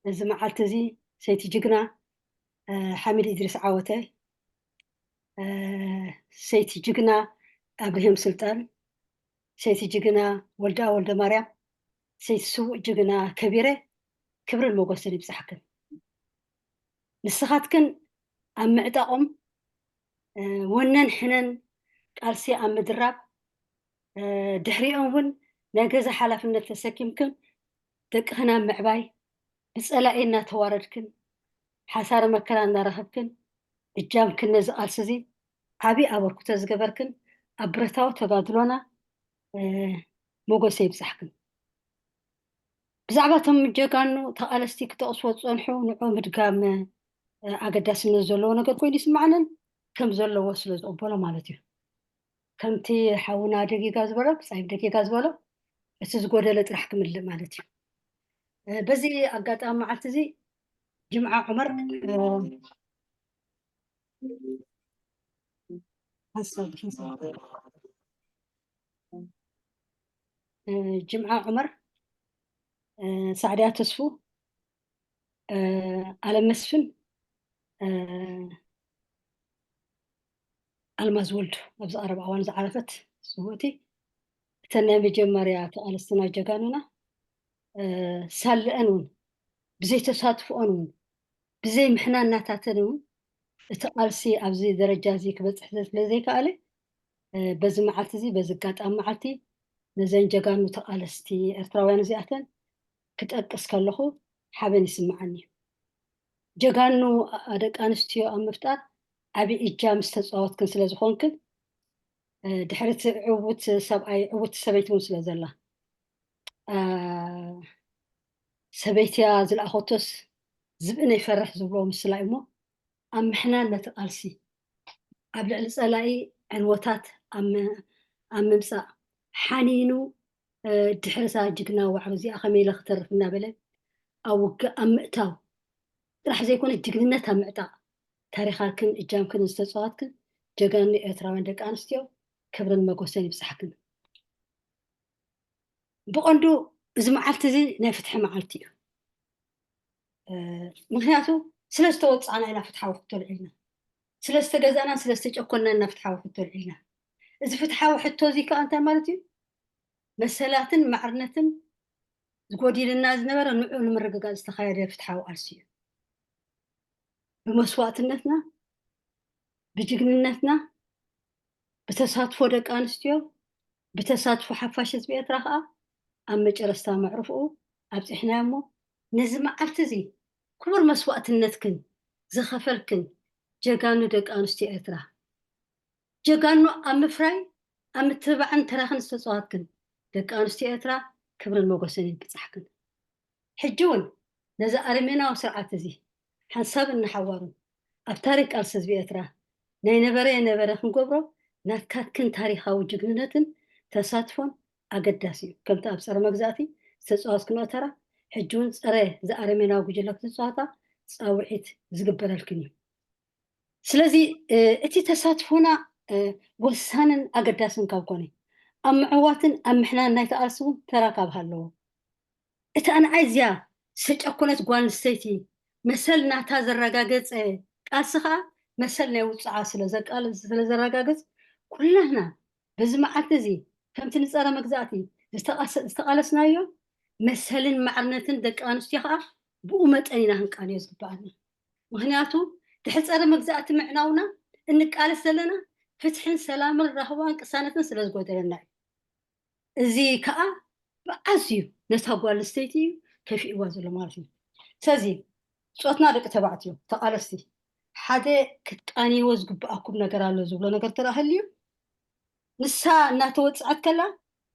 እዚ መዓልቲ እዚ ሰይቲ ጅግና ሓሚድ ኢድሪስ ዓወተ፣ ሰይቲ ጅግና ኣብርሄም ስልጣን፣ ሰይቲ ጅግና ወልደኣ ወልደ ማርያም፣ ሰይቲ ስዉእ ጅግና ከቢረ ክብርን ሞገስን ይብጻሕክን። ንስኻትክን ኣብ ምዕጣቖም ወነን ሕነን ቃልሲ ኣብ ምድራብ፣ ድሕሪኦም እውን ናይ ገዛ ሓላፍነት ተሰኪምክን ደቅኽን ኣብ ምዕባይ ብጸላኢ እናተዋረድክን ሓሳረ መከራ እናረኸብክን እጃምክን ነዚ ቃልሲ እዚ ዓቢ ኣበርክቶ ዝገበርክን ኣብ ብረታዊ ተጋድሎና ሞገሰ ይብጻሕክን። ብዛዕባ እቶም ጀጋኑ ተቓለስቲ ክጠቕስዎ ዝጸንሑ ንዑ ምድጋም ኣገዳስነት ዘለዎ ነገር ኮይኑ ይስማዓንን ከም ዘለዎ ስለ ዝቕበሎ ማለት እዩ። ከምቲ ሓውና ደጊጋ ዝበሎ፣ ክጻይብ ደጊጋ ዝበሎ፣ እቲ ዝጎደለ ጥራሕ ክምልእ ማለት እዩ። በዚ ኣጋጣሚ መዓልቲ እዚ ጅምዓ ዑመር ጅምዓ ዑመር፣ ሳዕድያ ተስፉ፣ ኣለም መስፍን፣ ኣልማዝ ወልዱ ኣብዚ ቀረባ እዋን ዝዓረፈት ስውእቲ፣ እተን ናይ መጀመርያ ተቓለስትና ጀጋኑና ሳልአን እውን ብዘይተሳትፍኦን እውን ብዘይ ምሕናናታተን እውን እቲ ቃልሲ ኣብዚ ደረጃ እዚ ክበፅሕ ስለዘይከኣለ በዚ መዓልቲ እዚ በዚ ኣጋጣሚ መዓልቲ ነዘን ጀጋኑ ተቓለስቲ ኤርትራውያን እዚኣተን ክጠቅስ ከለኹ ሓበን ይስምዓኒ እዩ። ጀጋኑ ደቂ ኣንስትዮ ኣብ ምፍጣር ዓብዪ እጃም ዝተፃወትክን ስለ ዝኾንክን ድሕሪ እቲ ዕውት ሰብኣይ ዕውት ሰበይቲ እውን ስለ ዘላ ሰበይትያ ዝለኣኸቶስ ዝብእነ ይፈርሕ ዝብሎ ምስላ እሞ ኣብ ምሕናን ነቲ ቃልሲ ኣብ ልዕሊ ጸላኢ ዕንወታት ኣብ ምምጻእ ሓኒኑ ድሕሪ እዛ ጅግና ዋዕሮ እዚኣ ከመይ ኢለ ክተርፍ እናበለ ኣብ ውግእ ኣብ ምእታው ጥራሕ ዘይኮነ ጅግንነት ኣብ ምዕጣቕ ታሪኻክን እጃምክን ዝተጻወትክን ጀጋኑ ኤርትራውያን ደቂ ኣንስትዮ ክብርን መጎሰን ይብጻሕክን። ብቐንዱ እዚ መዓልቲ እዚ ናይ ፍትሒ መዓልቲ እዩ። ምክንያቱ ስለ ዝተወፃዕና ኢና ፍትሓዊ ሕቶ ልዒልና፣ ስለ ዝተገዛእናን ስለ ዝተጨኮንናን ኢና ፍትሓዊ ሕቶ ልዒልና። እዚ ፍትሓዊ ሕቶ እዚ ከዓ እንታይ ማለት እዩ? መሰላትን ማዕርነትን ዝጎዲልና ዝነበረ ንዑ ንምርግጋፅ ዝተኻየደ ፍትሓዊ ቃልሲ እዩ። ብመስዋእትነትና፣ ብጅግንነትና፣ ብተሳትፎ ደቂ ኣንስትዮ፣ ብተሳትፎ ሓፋሽ ህዝቢ ኤርትራ ከዓ ኣብ መጨረስታ መዕርፍኡ ኣብፂሕናዮ እሞ ነዚ መዓልቲ እዚ ክቡር መስዋእትነትክን ዝኸፈልክን ጀጋኑ ደቂ ኣንስትዮ ኤርትራ ጀጋኑ ኣብ ምፍራይ ኣብ ምትብባዕን ተራኽን ዝተፃወትክን ደቂ ኣንስትዮ ኤርትራ ክብርን መጎስን ይብፃሕክን። ሕጂ እውን ነዚ ኣረሜናዊ ስርዓት እዚ ሓንሳብን ንሓዋሩን ኣብ ታሪክ ቃልሲ ህዝቢ ኤርትራ ናይ ነበረ የነበረ ክንገብሮ ናትካትክን ታሪኻዊ ጅግንነትን ተሳትፎን ኣገዳሲ እዩ። ከምቲ ኣብ ጸረ መግዛእቲ ዝተጻወትክንኦ ተራ ሕጂ እውን ጸረ እዚ ኣረሜናዊ ጉጅለ ክትጻወታ ጻውዒት ዝግበረልክን እዩ። ስለዚ እቲ ተሳትፎና ወሳንን ኣገዳስን ካብ ኮነ ኣብ ምዕዋትን ኣብ ምሕናን ናይቲ ቃልሲ እውን ተራ ካብ ሃለዎ እታ ንዓይ እዚኣ ዝተጨኮነት ጓል ኣንስተይቲ መሰል ናታ ዘረጋገጸ ቃልሲ ከዓ መሰል ናይ ውፅዓ ስለ ዘቃል ስለ ዘረጋግጽ ኩላህና በዚ መዓልቲ እዚ ከምቲ ንፀረ መግዛእቲ ዝተቃለስናዮ መሰልን ማዕርነትን ደቂ ኣንስትዮ ከዓ ብኡ መጠን ኢና ክንቃንዮ ዝግበኣና። ምክንያቱ ድሕሪ ፀረ መግዛእቲ ምዕናውና እንቃለስ ዘለና ፍትሕን ሰላምን ራህዋን ቅሳነትን ስለ ዝጎደለና እዩ። እዚ ከዓ ብዓዝዩ ነታ ጓል ኣንስተይቲ እዩ ከፊእዋ ዘሎ ማለት እዩ። ስለዚ ብፆትና ደቂ ተባዕትዮ ተቃለስቲ ሓደ ክትቃንይዎ ዝግበኣኩም ነገር ኣሎ ዝብሎ ነገር ተረኣ ህልዩ ንሳ እናተወፅዐት ከላ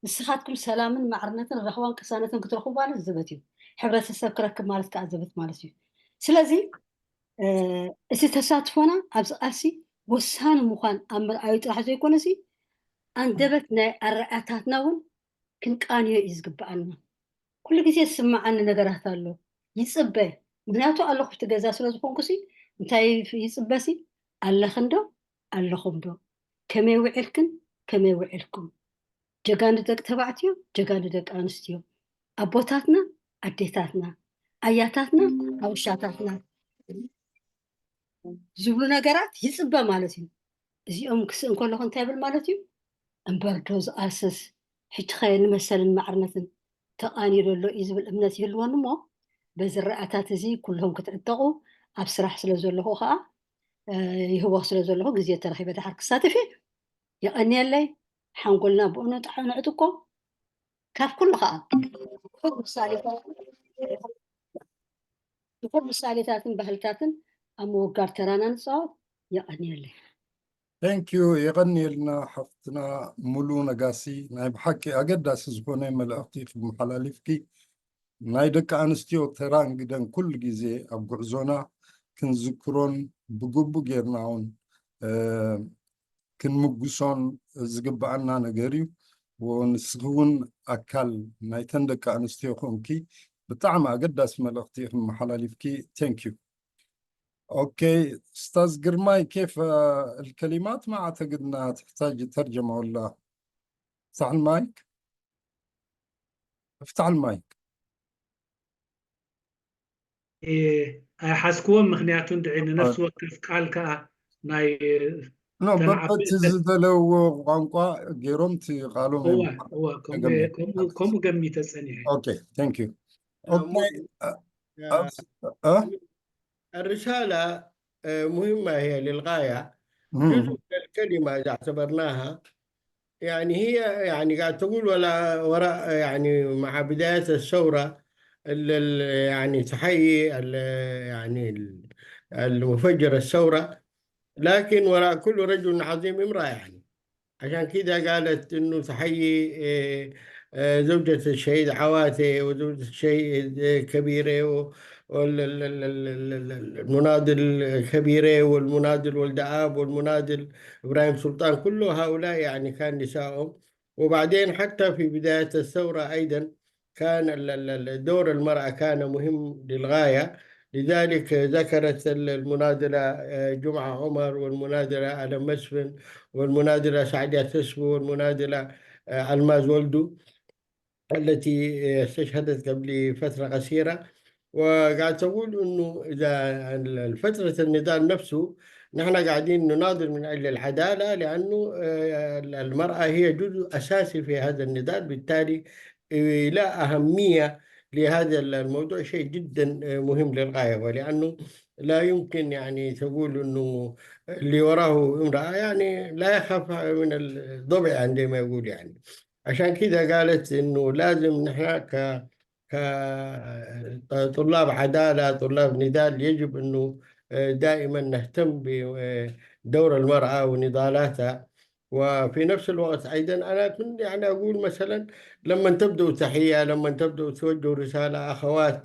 ንስኻትኩም ሰላምን ማዕርነትን ራህዋን ቅሳነትን ክትረኽቡ ማለት ዘበት እዩ። ሕብረተሰብ ክረክብ ማለት ከዓ ዘበት ማለት እዩ። ስለዚ እቲ ተሳትፎና ኣብዚ ቃልሲ ወሳኒ ምዃን ኣብ ምርኣዩ ጥራሕ ዘይኮነሲ፣ ኣንደበት ናይ ኣረኣእያታትና እውን ክንቃንዮ እዩ ዝግብኣና። ኩሉ ግዜ ዝስምዓኒ ነገራት ኣሎ፣ ይጽበ። ምኽንያቱ ኣለኹ ኣብቲ ገዛ ስለ ዝኾንኩሲ፣ እንታይ ይጽበሲ? ኣለኽን ዶ? ኣለኹም ዶ? ከመይ ውዒልክን? ከመይ ውዒልኩም? ጀጋኑ ደቂ ተባዕትዮ፣ ጀጋኑ ደቂ ኣንስትዮ፣ ኣቦታትና፣ ኣዴታትና፣ ኣያታትና፣ ሓውሻታትና ዝብሉ ነገራት ይጽበ ማለት እዩ። እዚኦም ክስእን ከለኹ እንታይ ይብል ማለት እዩ? እምበር ዶ ዝኣስስ ሕጂ ኸ ንመሰልን ማዕርነትን ተቓንዩ ዘሎ እዩ ዝብል እምነት ይህልወኒ እሞ፣ በዚ ረኣታት እዚ ኩልኹም ክትዕጠቑ ኣብ ስራሕ ስለ ዘለኹ ኸኣ፣ እ፣ ይህወኽ ስለ ዘለኹ ግዜ ተረኺበ ደሓር ክሳተፍ እየ። የቐንየለይ። ሓንጎልና ብኡ ንጥዓ-፣ ንዕጥቆ። ካብ ኩሉ ኸኣ ብኹሉ ምሳሌታት፣ ብኹሉ ምሳሌታትን ባህልታትን ኣብ ምውጋር ተራና ንጻወት። የቐንየለይ። Thank you። የቐንየልና ሓፍትና ሙሉ ነጋሲ፣ ናይ ብሓቂ ኣገዳሲ ዝኾነ መልእኽቲ ክመሓላሊፍኪ። ናይ ደቂ ኣንስትዮ ተራን ግደን ኩሉ ግዜ ኣብ ጉዕዞና ክንዝክሮን ብግቡእ ጌርና እውን፣ እ፣ ክንምጉሶን ዝግብኣና ነገር እዩ። ወ-፣ ንስኺ እውን ኣካል ናይተን ደቂ ኣንስትዮ ኮንኪ ብጣዕሚ ኣገዳሲ መልእኽቲ ኢኺ መሓላሊፍኪ። Thank you። ኦኬ፣ ኡስታዝ ግርማይ፣ كيف الكلمات ما أعتقد أنها تحتاج ترجمة ولا؟ افتح المايك. افتح المايك. ኣይሓዝክዎም፣ ምኽንያቱ እንድዒ ንነፍሲ ወከፍ ቃል ከዓ ናይ ኖ፣ በቃ እቲ ዝደለዎ ቋንቋ ገይሮም እቲ ቃሎም እዮም። ከምኡ ገሚተ ጸኒሐ። ኦኬ፣ thank you። ኦኬ፣ الرسالة مهمة هي للغاية. جزء من الكلمة إذا اعتبرناها، يعني هي، يعني قاعد تقول ولا وراء، يعني مع بداية الثورة، يعني تحيي يعني المفجر الثورة، لكن وراء كل رجل عظيم امرأة، يعني. عشان كده قالت إنه تحيي، آه، آه، زوجة الشهيد عواتي وزوجة الشهيد، آه، كبيرة و-، وال-، ال-، ال-، ال-، ال-، ال-، ال-، المناضل كبيرة والمناضل ولد آب والمناضل إبراهيم سلطان، كل هؤلاء يعني كان نسائهم. وبعدين حتى في بداية الثورة أيضًا كان ال-، ال-، ال-، دور المرأة كان مهم للغاية. لذلك ذكرت ال-، المناضلة، آه، جمعة عمر والمناضلة آدم مسفن والمناضلة سعدية تسفو والمناضلة، آه، ألماز ولدو التي، آه، استشهدت قبل فترة قصيرة. وقاعد تقول إنه إذا ال-، ال-، فترة النضال نفسه نحن قاعدين نناضل من أجل العدالة، لأنه، آه، ال-، المرأة هي جزء أساسي في هذا النضال، بالتالي، آه، لا أهمية لهذا ال-، الموضوع، شيء جدًا، آه، مهم للغاية، ولأنه لا يمكن يعني تقول إنه اللي وراه امرأة يعني لا يخاف من الضبع، يعني زي ما يقول يعني. عشان كده قالت إنه لازم نحن ك-، كطلاب عدالة، طلاب نضال، يجب إنه، آه، دائمًا نهتم بدور المرأة ونضالاتها. وفي نفس الوقت أيضًا أنا كنت يعني أقول مثلًا لما تبدأوا تحية، لما تبدأوا توجهوا رسالة، أخوات،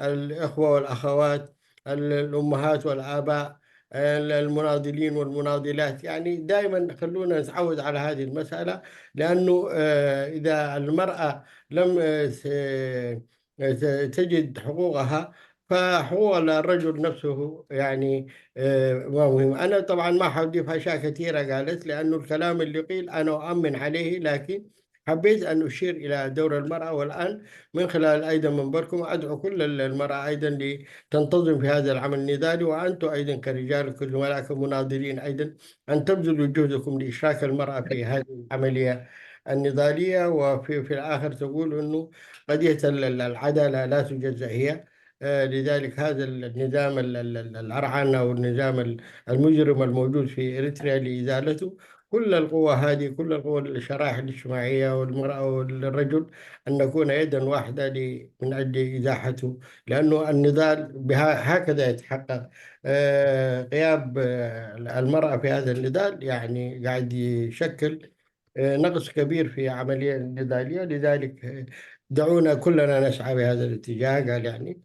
الإخوة والأخوات، ال-، الأمهات والآباء، ال-، المناضلين والمناضلات، يعني دائمًا خلونا نتعود على هذه المسألة، لأنه، آه، إذا المرأة لم، آه، ت-، ت-، تجد حقوقها، فحقوق الرجل نفسه يعني، آه، ما مهم. أنا طبعًا ما حضيف أشياء كثيرة قالت، لأنه الكلام اللي قيل أنا أؤمن عليه، لكن حبيت أن أشير إلى دور المرأة، والآن من خلال أيضًا منبركم أدعو كل ال-، المرأة أيضًا لتنتظم في هذا العمل النضالي، وأنتم أيضًا كرجال، كزملاء، كمناضلين أيضًا، أن تبذلوا جهدكم لإشراك المرأة في هذه العملية النضالية. وفي، في الآخر تقول إنه قضية ال-، ال-، العدالة لا تجزأ هي. آه، لذلك هذا النظام ال-، ال-، ال-، الأرعن أو النظام ال-، المجرم الموجود في إريتريا لإزالته، كل القوى هذه، كل القوى، الشرائح الاجتماعية والمرأة والرجل، أن نكون يدًا واحدة ل-، من أجل إزاحته، لأنه النضال بها-، هكذا يتحقق. آه، غياب، آه، المرأة في هذا النضال يعني قاعد يشكل، آه، نقص كبير في عملية النضالية، لذلك، آه، دعونا كلنا نسعى بهذا الاتجاه، قال يعني.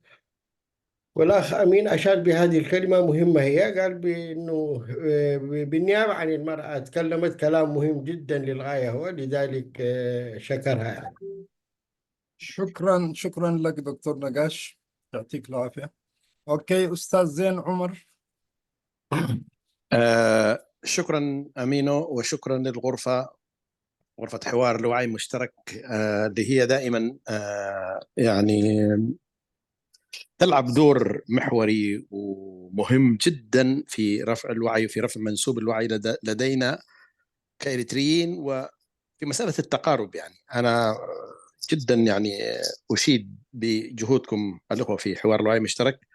والأخ أمين أشاد بهذه الكلمة مهمة، هي قال بأنه، آه، بالنيابة عن المرأة تكلمت كلام مهم جدا للغاية، هو لذلك، آه، شكرها يعني. شكرا، شكرا لك دكتور نقاش، يعطيك العافية. أوكي، أستاذ زين عمر. آه شكرا أمينو، وشكرا للغرفة، غرفة حوار لوعي مشترك، آه اللي هي دائما آه يعني تلعب دور محوري ومهم جدا في رفع الوعي وفي رفع منسوب الوعي لدى لدينا كإريتريين، وفي مسألة التقارب. يعني أنا جدا يعني أشيد بجهودكم الأخوة في حوار الوعي المشترك،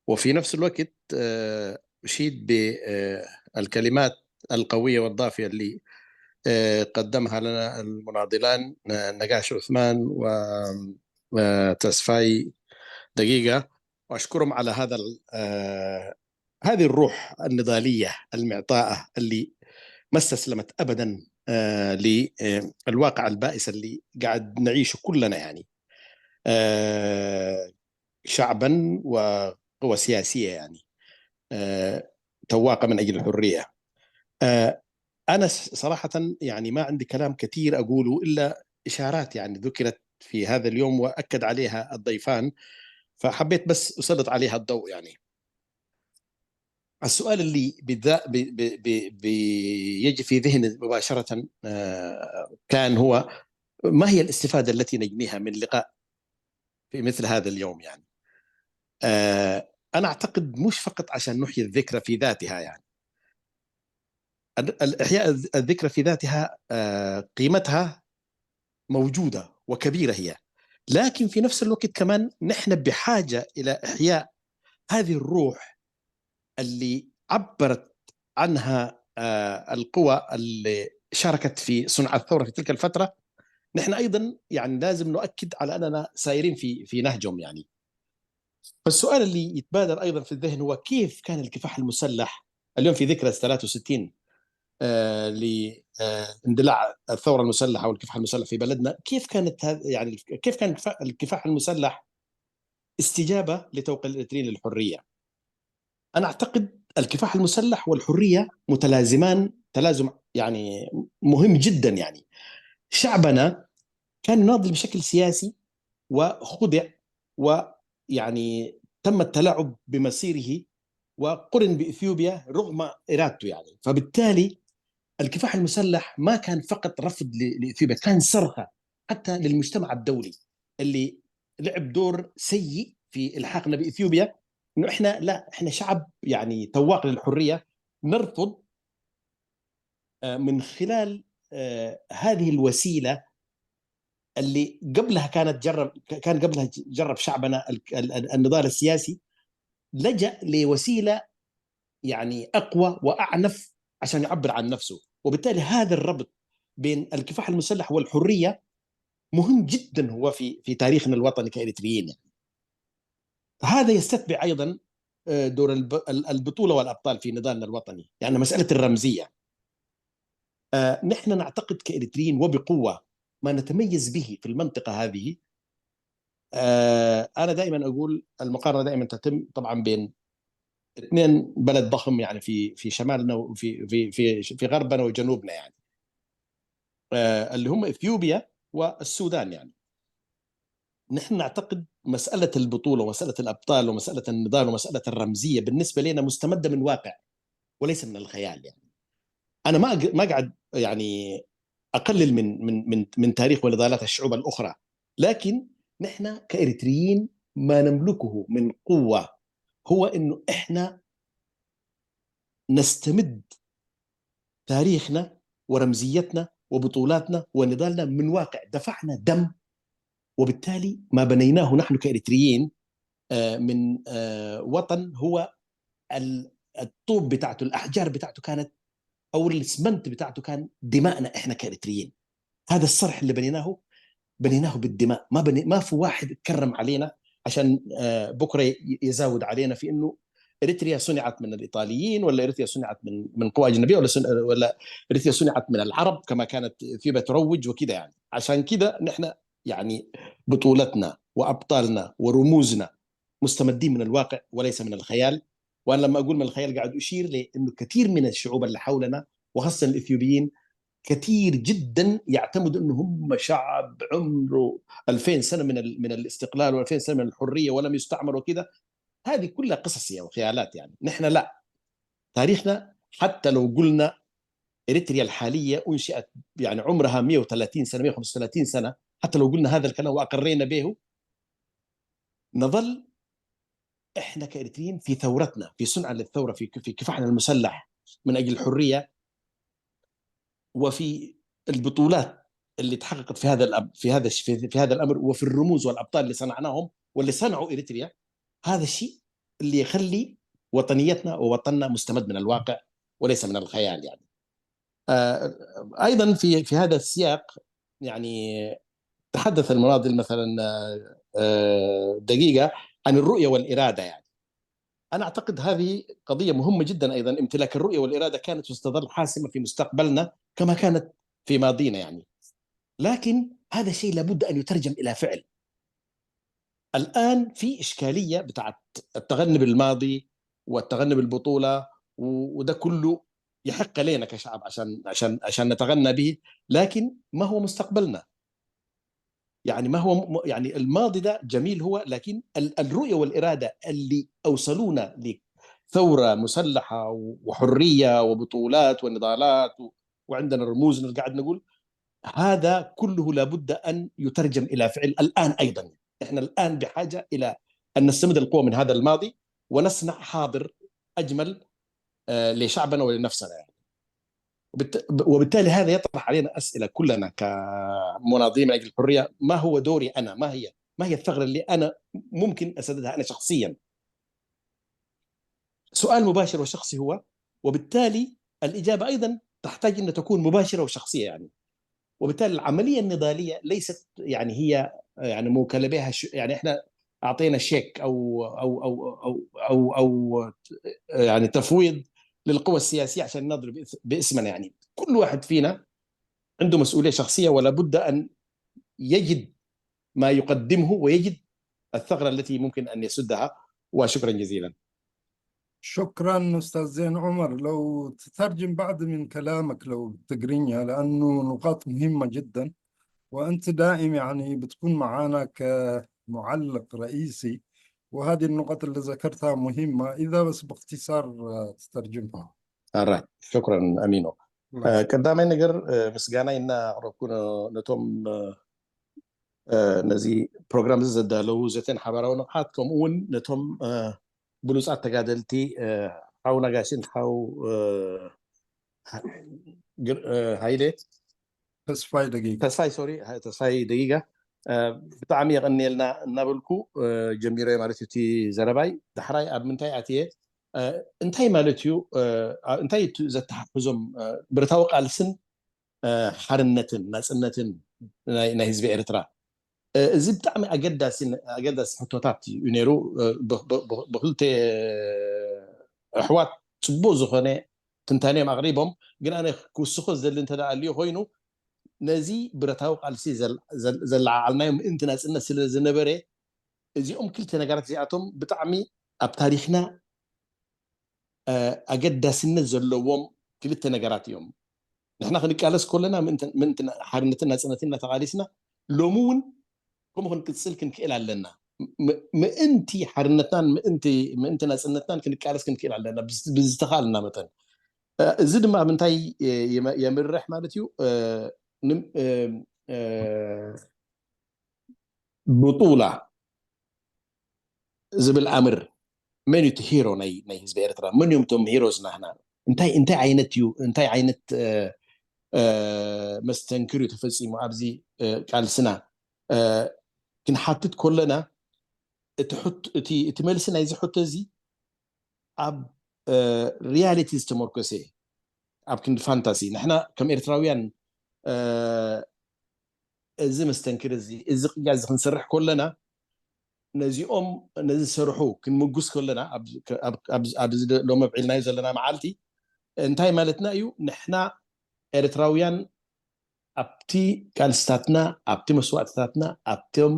وفي نفس الوقت آه، أشيد بالكلمات القوية والضافية اللي آه، قدمها لنا المناضلان، آه، نقاش عثمان وتسفاي دقيقة، وأشكرهم على هذا آه، هذه الروح النضالية المعطاءة اللي ما استسلمت أبدا آه، للواقع البائس اللي قاعد نعيشه كلنا، يعني آه، شعبا وقوى سياسية، يعني آه، تواقة من أجل الحرية. آه، أنا صراحة يعني ما عندي كلام كثير أقوله إلا إشارات يعني ذكرت في هذا اليوم وأكد عليها الضيفان، فحبيت بس أسلط عليها الضوء. يعني السؤال اللي بذا بي بي بي بيجي في ذهني مباشرة آه، كان هو: ما هي الاستفادة التي نجنيها من لقاء في مثل هذا اليوم؟ يعني آه، أنا أعتقد مش فقط عشان نحيي الذكرى في ذاتها، يعني الإحياء الذكرى في ذاتها آه، قيمتها موجودة وكبيرة هي، لكن في نفس الوقت كمان نحن بحاجة إلى إحياء هذه الروح اللي عبرت عنها آه، القوى اللي شاركت في صنع الثورة في تلك الفترة. نحن أيضا يعني لازم نؤكد على أننا سائرين في في نهجهم، يعني. فالسؤال اللي يتبادر أيضا في الذهن هو: كيف كان الكفاح المسلح اليوم في ذكرى ثلاثة وستين آه، لاندلاع الثورة المسلحة والكفاح المسلح في بلدنا؟ كيف كانت هذ- يعني كيف كان الكفا- الكفاح المسلح استجابة لتوقع الإريتريين للحرية؟ أنا أعتقد الكفاح المسلح والحرية متلازمان تلازم يعني مهم جدا. يعني شعبنا كان يناضل بشكل سياسي وخدع، ويعني تم التلاعب بمصيره وقرن بإثيوبيا رغم إرادته، يعني. فبالتالي الكفاح المسلح ما كان فقط رفض ل- لإثيوبيا، كان صرخة حتى للمجتمع الدولي اللي لعب دور سيء في إلحاقنا بإثيوبيا، إنه إحنا لا، إحنا شعب يعني تواق للحرية، نرفض آه، من خلال آه، هذه الوسيلة اللي قبلها كانت جرب، كان قبلها جرب شعبنا ال- ال- ال- النضال السياسي، لجأ لوسيلة يعني أقوى وأعنف عشان يعبر عن نفسه. وبالتالي هذا الربط بين الكفاح المسلح والحرية مهم جدا هو في في تاريخنا الوطني كإريتريين، يعني. هذا يستتبع أيضا آه، دور الب- ال- البطولة والأبطال في نضالنا الوطني، يعني مسألة الرمزية. آه، نحن نعتقد كإريتريين وبقوة ما نتميز به في المنطقة هذه. آه، أنا دائما أقول المقارنة دائما تتم طبعا بين اثنين بلد ضخم، يعني في في شمالنا وفي في في في غربنا وجنوبنا، يعني آه، اللي هم إثيوبيا والسودان، يعني. نحن نعتقد مسألة البطولة ومسألة الأبطال ومسألة النضال ومسألة الرمزية بالنسبة لنا مستمدة من واقع وليس من الخيال، يعني. أنا ما أق- ما قاعد يعني أقلل من من من من تاريخ ونضالات الشعوب الأخرى، لكن نحن كإريتريين ما نملكه من قوة هو إنه إحنا نستمد تاريخنا ورمزيتنا وبطولاتنا ونضالنا من واقع دفعنا دم، وبالتالي ما بنيناه نحن كإريتريين آه، من آه، وطن هو ال- الطوب بتاعته، الأحجار بتاعته كانت، أو الإسمنت بتاعته كان دماءنا إحنا كإريتريين. هذا الصرح اللي بنيناه، بنيناه بالدماء. ما بني ما في واحد اتكرم علينا عشان آه، بكرة ي- يزاود علينا في إنه إريتريا صنعت من الإيطاليين، ولا إريتريا صنعت من من قوى أجنبية، ولا صن... ولا إريتريا صنعت من العرب كما كانت إثيوبيا تروج وكده، يعني. عشان كده نحن يعني بطولتنا وأبطالنا ورموزنا مستمدين من الواقع وليس من الخيال. وأنا لما أقول من الخيال قاعد أشير لأنه كثير من الشعوب اللي حولنا وخاصة الإثيوبيين كثير جدا يعتمدوا أنه هم شعب عمره ألفين سنة من من الاستقلال و2000 سنة من الحرية ولم يستعمر وكذا. هذه كلها قصص وخيالات، يعني نحن لا، تاريخنا حتى لو قلنا إريتريا الحالية أنشئت يعني عمرها مية وتلاتين سنة، مية وخمسة وتلاتين سنة، حتى لو قلنا هذا الكلام وأقرينا به، نظل إحنا كإريتريين في ثورتنا، في صنع للثورة، في في كفاحنا المسلح من أجل الحرية، وفي البطولات اللي تحققت في هذا الأب في هذا في هذا الأمر، وفي الرموز والأبطال اللي صنعناهم واللي صنعوا إريتريا. هذا الشيء اللي يخلي وطنيتنا ووطننا مستمد من الواقع وليس من الخيال، يعني. آه، أيضا في في هذا السياق، يعني، تحدث المناضل مثلا، آه، آه، دقيقة، عن الرؤية والإرادة، يعني. أنا أعتقد هذه قضية مهمة جدا أيضا. امتلاك الرؤية والإرادة كانت وستظل حاسمة في مستقبلنا كما كانت في ماضينا، يعني. لكن هذا الشيء لابد أن يترجم إلى فعل. الآن في إشكالية بتاعت التغني بالماضي والتغني بالبطولة، وده كله يحق لنا كشعب عشان عشان عشان نتغنى به، لكن ما هو مستقبلنا؟ يعني ما هو يعني الماضي ده جميل هو، لكن الرؤية والإرادة اللي أوصلونا لثورة مسلحة وحرية وبطولات ونضالات، وعندنا رموز قاعد نقول، هذا كله لابد أن يترجم إلى فعل الآن أيضا. إحنا الآن بحاجة إلى أن نستمد القوة من هذا الماضي ونصنع حاضر أجمل، آه، لشعبنا ولنفسنا، يعني. وبالتالي هذا يطرح علينا أسئلة كلنا كمناضلين من أجل الحرية: ما هو دوري أنا؟ ما هي ما هي الثغرة اللي أنا ممكن أسددها أنا شخصيا؟ سؤال مباشر وشخصي هو، وبالتالي الإجابة أيضا تحتاج أن تكون مباشرة وشخصية، يعني. وبالتالي العملية النضالية ليست، يعني، هي، يعني، موكلة بها ش... يعني إحنا أعطينا شيك أو أو أو أو أو, أو يعني تفويض للقوى السياسية عشان نضرب باسمنا، يعني. كل واحد فينا عنده مسؤولية شخصية، ولا بد أن يجد ما يقدمه ويجد الثغرة التي ممكن أن يسدها. وشكرا جزيلا. شكرا أستاذ زين عمر. لو تترجم بعض من كلامك، لو تقرينها، لأنه نقاط مهمة جدا، وأنت دائم يعني بتكون معنا كمعلق رئيسي، وهذه النقاط اللي ذكرتها مهمة. إذا بس باختصار، آه، تترجمها. Alright. شكرا أمينو. ቀዳማይ ነገር ምስጋና እናቕረብኩ ነቶም ነዚ ፕሮግራም እዚ ዘዳለዉ ዘተን ሓባራዊ ንቕሓት፣ ከምኡ እውን ነቶም ብሉፃት ተጋደልቲ ሓው ነጋሽን ሓው ሃይሌ ተስፋይ ደቂቃ ተስፋይ ሶሪ ተስፋይ ደቂቃ ብጣዕሚ የቐንየልና እናበልኩ ጀሚረ ማለት እዩ እቲ ዘረባይ። ዳሕራይ ኣብ ምንታይ ኣትየ እንታይ ማለት እዩ? እንታይ ዘተሓሕዞም ብረታዊ ቃልስን ሓርነትን ናፅነትን ናይ ህዝቢ ኤርትራ? እዚ ብጣዕሚ ኣገዳሲ ኣገዳሲ ሕቶታት እዩ ነይሩ። ብክልተ ኣሕዋት ፅቡቅ ዝኾነ ትንታኔም ኣቕሪቦም። ግን ኣነ ክውስኮ ዝደሊ እንተ ኣልዩ ኮይኑ ነዚ ብረታዊ ቃልሲ ዘለዓዓልናዮ ምእንቲ ናፅነት ስለ ዝነበረ እዚኦም ክልተ ነገራት እዚኣቶም ብጣዕሚ ኣብ ታሪክና ኣገዳስነት ዘለዎም ክልተ ነገራት እዮም። ንሕና ክንቃለስ ከለና ምእንቲ ሓርነትን ናፅነትን እናተቃሊስና ሎሚ እውን ከምኡ ክንቅፅል ክንክእል ኣለና። ምእንቲ ሓርነትናን ምእንቲ ናፅነትናን ክንቃለስ ክንክእል ኣለና ብዝተኻልና መጠን። እዚ ድማ ኣብ ምንታይ የምርሕ ማለት እዩ? ብጡላ ዝብል ኣምር መን እዩ እቲ ሂሮ ናይ ናይ ህዝቢ ኤርትራ? መን እዮም እቶም ሂሮስ ናህና? እንታይ እንታይ ዓይነት እዩ እንታይ ዓይነት መስተንክር እዩ ተፈጺሙ ኣብዚ ቃልስና ክንሓትት ከለና እቲ መልሲ ናይዚ ሕቶ እዚ ኣብ ሪያሊቲ ዝተመርኮሰ ኣብ ክንዲ ፋንታሲ ንሕና ከም ኤርትራውያን እዚ መስተንክር እዚ እዚ ቅያ እዚ ክንሰርሕ ከለና ነዚኦም ነዚ ዝሰርሑ ክንምጉስ ከለና ኣብዚ ሎሚ ኣብዒልናዮ ዘለና መዓልቲ እንታይ ማለትና እዩ? ንሕና ኤርትራውያን ኣብቲ ቃልስታትና ኣብቲ መስዋእትታትና ኣብቶም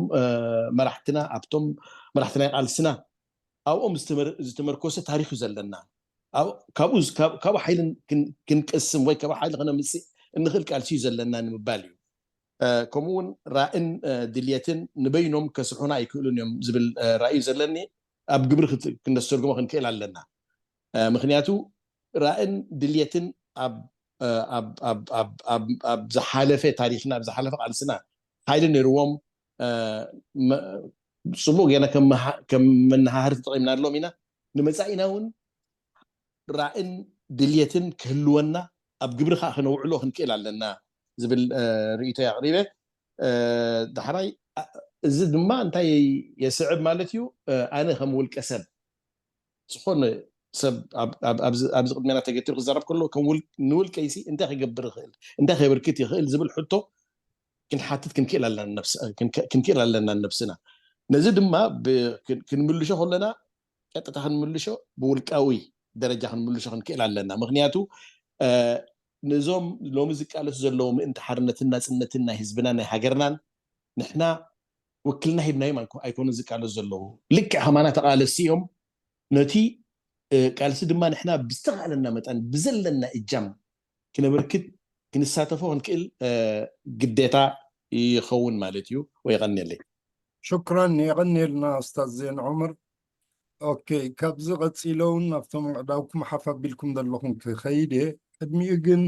መራሕትና ኣብቶም መራሕቲ ናይ ቃልስና ኣብኦም ዝተመርኮሰ ታሪክ እዩ ዘለና። ካብኡ ሓይሊ ክንቀስም ወይ ካብ ሓይሊ ክነምፅእ እንኽእል ቃልሲ እዩ ዘለና ንምባል እዩ። ከምኡ እውን ራእን ድልየትን ንበይኖም ከስሑና ኣይክእሉን እዮም ዝብል ራእዩ ዘለኒ ኣብ ግብሪ ክነስተርጉሞ ክንክእል ኣለና። ምክንያቱ ራእን ድልየትን ኣብ ዝሓለፈ ታሪክና ኣብ ዝሓለፈ ቃልስና ሓይሊ ነይርዎም። ፅቡቅ ጌና ከም መናሃሪ ተጠቂምናሎም ኢና። ንመፃኢና እውን ራእን ድልየትን ክህልወና ኣብ ግብሪ ከዓ ክነውዕሎ ክንክእል ኣለና ዝብል ርእይቶ ኣቅሪበ። ዳሕራይ እዚ ድማ እንታይ የስዕብ ማለት እዩ? ኣነ ከም ውልቀ ሰብ ዝኾነ ሰብ ኣብዚ ቅድሜና ተገቲሩ ክዛረብ ከሎ ንውልቀይሲ እንታይ ክገብር ይኽእል እንታይ ከበርክት ይኽእል ዝብል ሕቶ ክንሓትት ክንክእል ኣለና ንነብስና። ነዚ ድማ ክንምልሾ ከለና ቀጥታ ክንምልሾ ብውልቃዊ ደረጃ ክንምልሾ ክንክእል ኣለና። ምክንያቱ ነዞም ሎሚ ዝቃለሱ ዘለዉ ምእንቲ ሓርነትን ናፅነትን ናይ ህዝብና ናይ ሃገርናን ንሕና ውክልና ሂብናዮም ኣይኮኑን ዝቃለሱ ዘለዉ። ልክዕ ከማና ተቃለስቲ እዮም። ነቲ ቃልሲ ድማ ንሕና ብዝተኻእለና መጠን ብዘለና እጃም ክነበርክት ክንሳተፎ ክንክእል ግዴታ ይኸውን ማለት እዩ። ወይ የቐንየለይ። ሽክራን፣ የቐንየልና ኡስታዝ ዜን ዑመር። ኦኬ፣ ካብዚ ቀፂለ እውን ናብቶም ኣዕዳውኩም ሓፍ ኣቢልኩም ዘለኹም ክኸይድ እየ። ቅድሚኡ ግን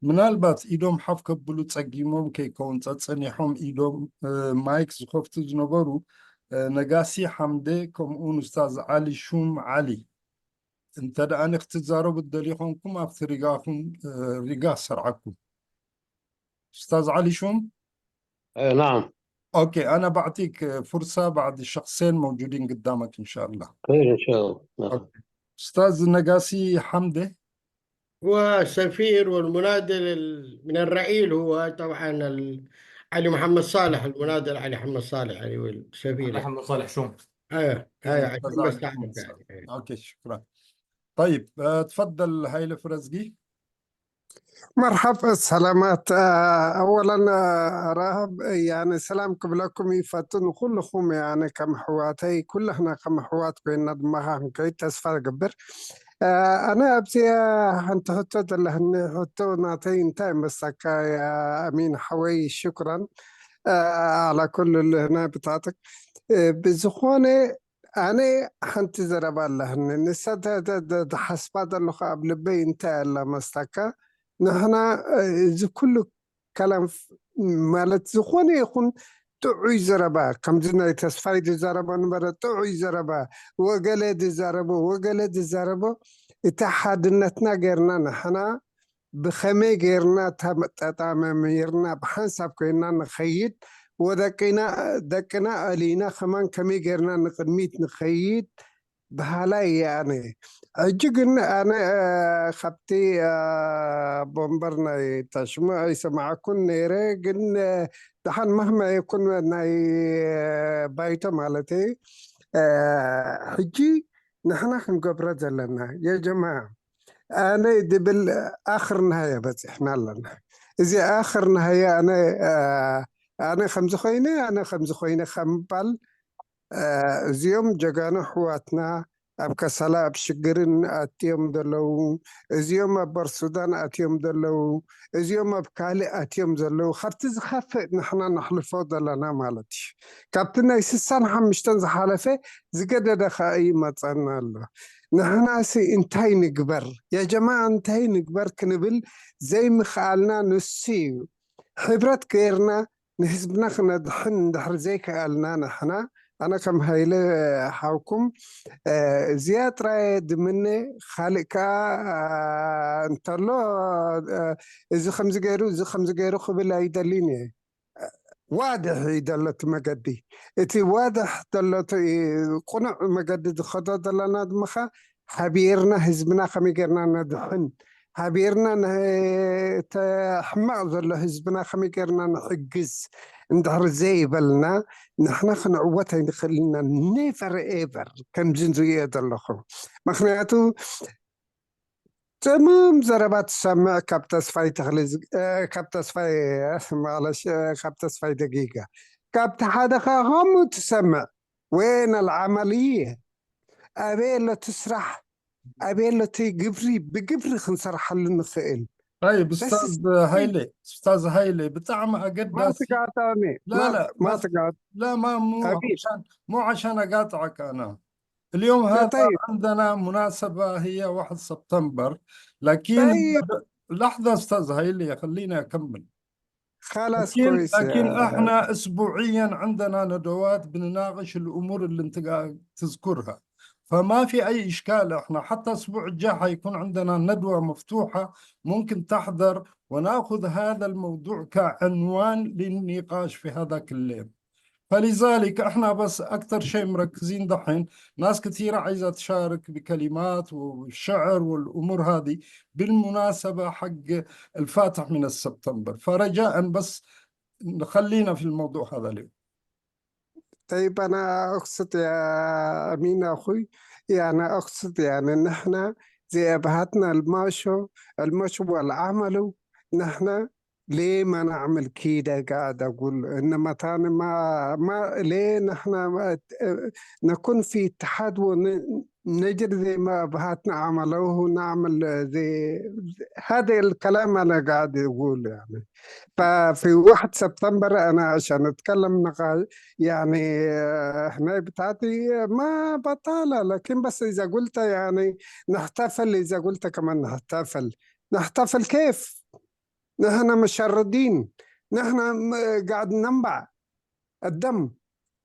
ምናልባት ኢዶም ሓፍ ከብሉ ፀጊሞም ከይከውን ፀፀኒሖም ኢዶም ማይክ ዝኸፍቱ ዝነበሩ ነጋሲ ሓምደ ከምኡውን ኡስታዝ ዓሊ ሹም ዓሊ እንተ ደኣ ክትዛረቡ ትደልዩ ኮንኩም ኣብቲ ሪጋኹም ሪጋ ሰርዓኩም። ኡስታዝ ዓሊ ሹም نعم. اوكي، انا بعطيك فرصه بعد شخصين موجودين قدامك ان شاء الله. خير ان شاء الله. نعم. استاذ نقاسي حمده. هو سفير والمناضل من الرعيل، هو طبعا علي محمد صالح، المناضل علي محمد صالح، يعني هو السفير. علي محمد صالح شوم. ايوه ايوه، عشان بس اعرف يعني. اوكي، شكرا. طيب، آه، تفضل هايله فرزقي. መርሓብ ሰላማት። ኣወለን ረሃብ ያነ ሰላም ክብለኩም ይፈቱ ንኩልኹም ያነ ከም ኣሕዋተይ ኩላህና ከም ኣሕዋት ኮይና ድማ ክንከይድ ተስፋ እገብር። ኣነ ኣብዚ ሓንቲ ሕቶ ዘለህኒ ሕቶ ናተይ እንታይ መሳካ ኣሚን ሓወይ ሽኩራን ኣላ ኩሉ ልህና ብታጥቅ ብዝኾነ ኣነ ሓንቲ ዘረባ ኣለህኒ ንሳ ተሓስባ ዘለኹ ኣብ ልበይ እንታይ ኣላ መስታካ ንሕና እዚ ኩሉ ከላም ማለት ዝኾነ ይኹን ጥዑይ ዘረባ ከምዚ ናይ ተስፋይ ዝዘረባ ነበረ ጥዑይ ዘረባ ወገለ ዝዛረቦ ወገለ ዝዛረቦ እቲ ሓድነትና ገርና ንሕና ብኸመይ ገይርና ተጠጣመሚርና ብሓንሳብ ኮይና ንኸይድ ወደቂና ደቅና ኣሊና ከማን ከመይ ገይርና ንቅድሚት ንኸይድ በሃላይ እየ ኣነ። ሕጂ ግን ኣነ ካብቲ ቦምበር ናይ ታሽሙ ኣይሰማዕኩን ነይረ፣ ግን ደሓን መህመ ይኩን ናይ ባይቶ ማለት ሕጂ ንሕና ክንገብሮ ዘለና የጀማ ኣነ ድብል ኣኽር ናሃየ በፂሕና ኣለና። እዚ ኣኽር ናሃየ ኣነ ኣነ ከምዚ ኮይነ ኣነ ከምዚ ኮይነ ከምባል እዚኦም ጀጋኑ ኣሕዋትና ኣብ ከሰላ ኣብ ሽግርን ኣትዮም ዘለዉ እዚኦም ኣብ በርሱዳን ኣትዮም ዘለዉ እዚኦም ኣብ ካልእ ኣትዮም ዘለዉ ካብቲ ዝኸፍእ ንሕና ነሕልፎ ዘለና ማለት እዩ። ካብቲ ናይ ስሳን ሓሙሽተን ዝሓለፈ ዝገደደ ከዓ ይመፀና ኣሎ። ንሕናሲ እንታይ ንግበር የጀማ እንታይ ንግበር ክንብል ዘይምኽኣልና ንሱ እዩ። ሕብረት ገይርና ንህዝብና ክነድሕን እንድሕር ዘይከኣልና ንሕና ኣነ ከም ሃይለ ሓውኩም እዚኣ ጥራየ ድምነ ካልእ ከዓ እንተሎ እዚ ከምዚ ገይሩ እዚ ከምዚ ገይሩ ክብል ኣይደልን እየ። ዋድሕ እዩ ዘሎ እቲ መገዲ እቲ ዋድሕ ዘሎ ቅኑዕ መገዲ ዝኸዶ ዘለና ድምኻ ሓቢርና ህዝብና ከመይ ጌርና ነድሕን ሓቢርና ሕማቕ ዘሎ ህዝብና ከመይ ጌርና ንሕግዝ እንድሕር ዘይበልና ንሕና ክንዕወት ኣይንኽእልና never ever ከምዚ ዝሪኦ ዘለኹ ምክንያቱ ጥሙም ዘረባ ትሰምዕ ካብ ተስፋይ ተኽሊ ካብ ተስፋይ ማለሽ ካብ ተስፋይ ደጊጋ ካብቲ ሓደ ከዓ ከምኡ ትሰምዕ وين العملية ኣበይ ኣሎ እቲ ስራሕ? ኣበይ ኣሎ እቲ ግብሪ? ብግብሪ ክንሰርሓሉ ንኽእል። طيب استاذ هايلي، استاذ هايلي، ብጣዕሚ ኣገዳሲ። ማትጋጣሚ لا لا لا ما مو عشان مو عشان اقاطعك انا. اليوم هذا طيب. عندنا مناسبة هي واحد سبتمبر، لكن طيب. لحظة استاذ هايلي، خليني اكمل. خلاص لكن كويس لكن يا احنا اسبوعيا عندنا ندوات بنناقش الامور اللي انت قاعد تذكرها، فما في اي اشكال. احنا حتى الاسبوع الجاي حيكون عندنا ندوه مفتوحه، ممكن تحضر وناخذ هذا الموضوع كعنوان للنقاش في هذاك الليل. فلذلك احنا بس اكثر شيء مركزين دحين، ناس كثيره عايزه تشارك بكلمات والشعر والامور هذه بالمناسبه حق الفاتح من السبتمبر، فرجاء بس نخلينا في الموضوع هذا اليوم. طيب أنا أقصد يا أمين أخوي، يعني أقصد يعني نحن زي أبهاتنا الماشو المشو والعملوا نحن ليه ما نعمل كده؟ قاعد أقول إنما تاني ما ما ليه نحن ما نكون في اتحاد ونجري زي ما أبهاتنا عملوه ونعمل زي هذا الكلام أنا قاعد أقول يعني. ففي واحد سبتمبر أنا عشان أتكلم نقاش يعني آه، هنا بتاعتي ما بطالة، لكن بس إذا قلت يعني نحتفل، إذا قلت كمان نحتفل، نحتفل كيف؟ نحن مشردين، نحن قاعد ننبع الدم،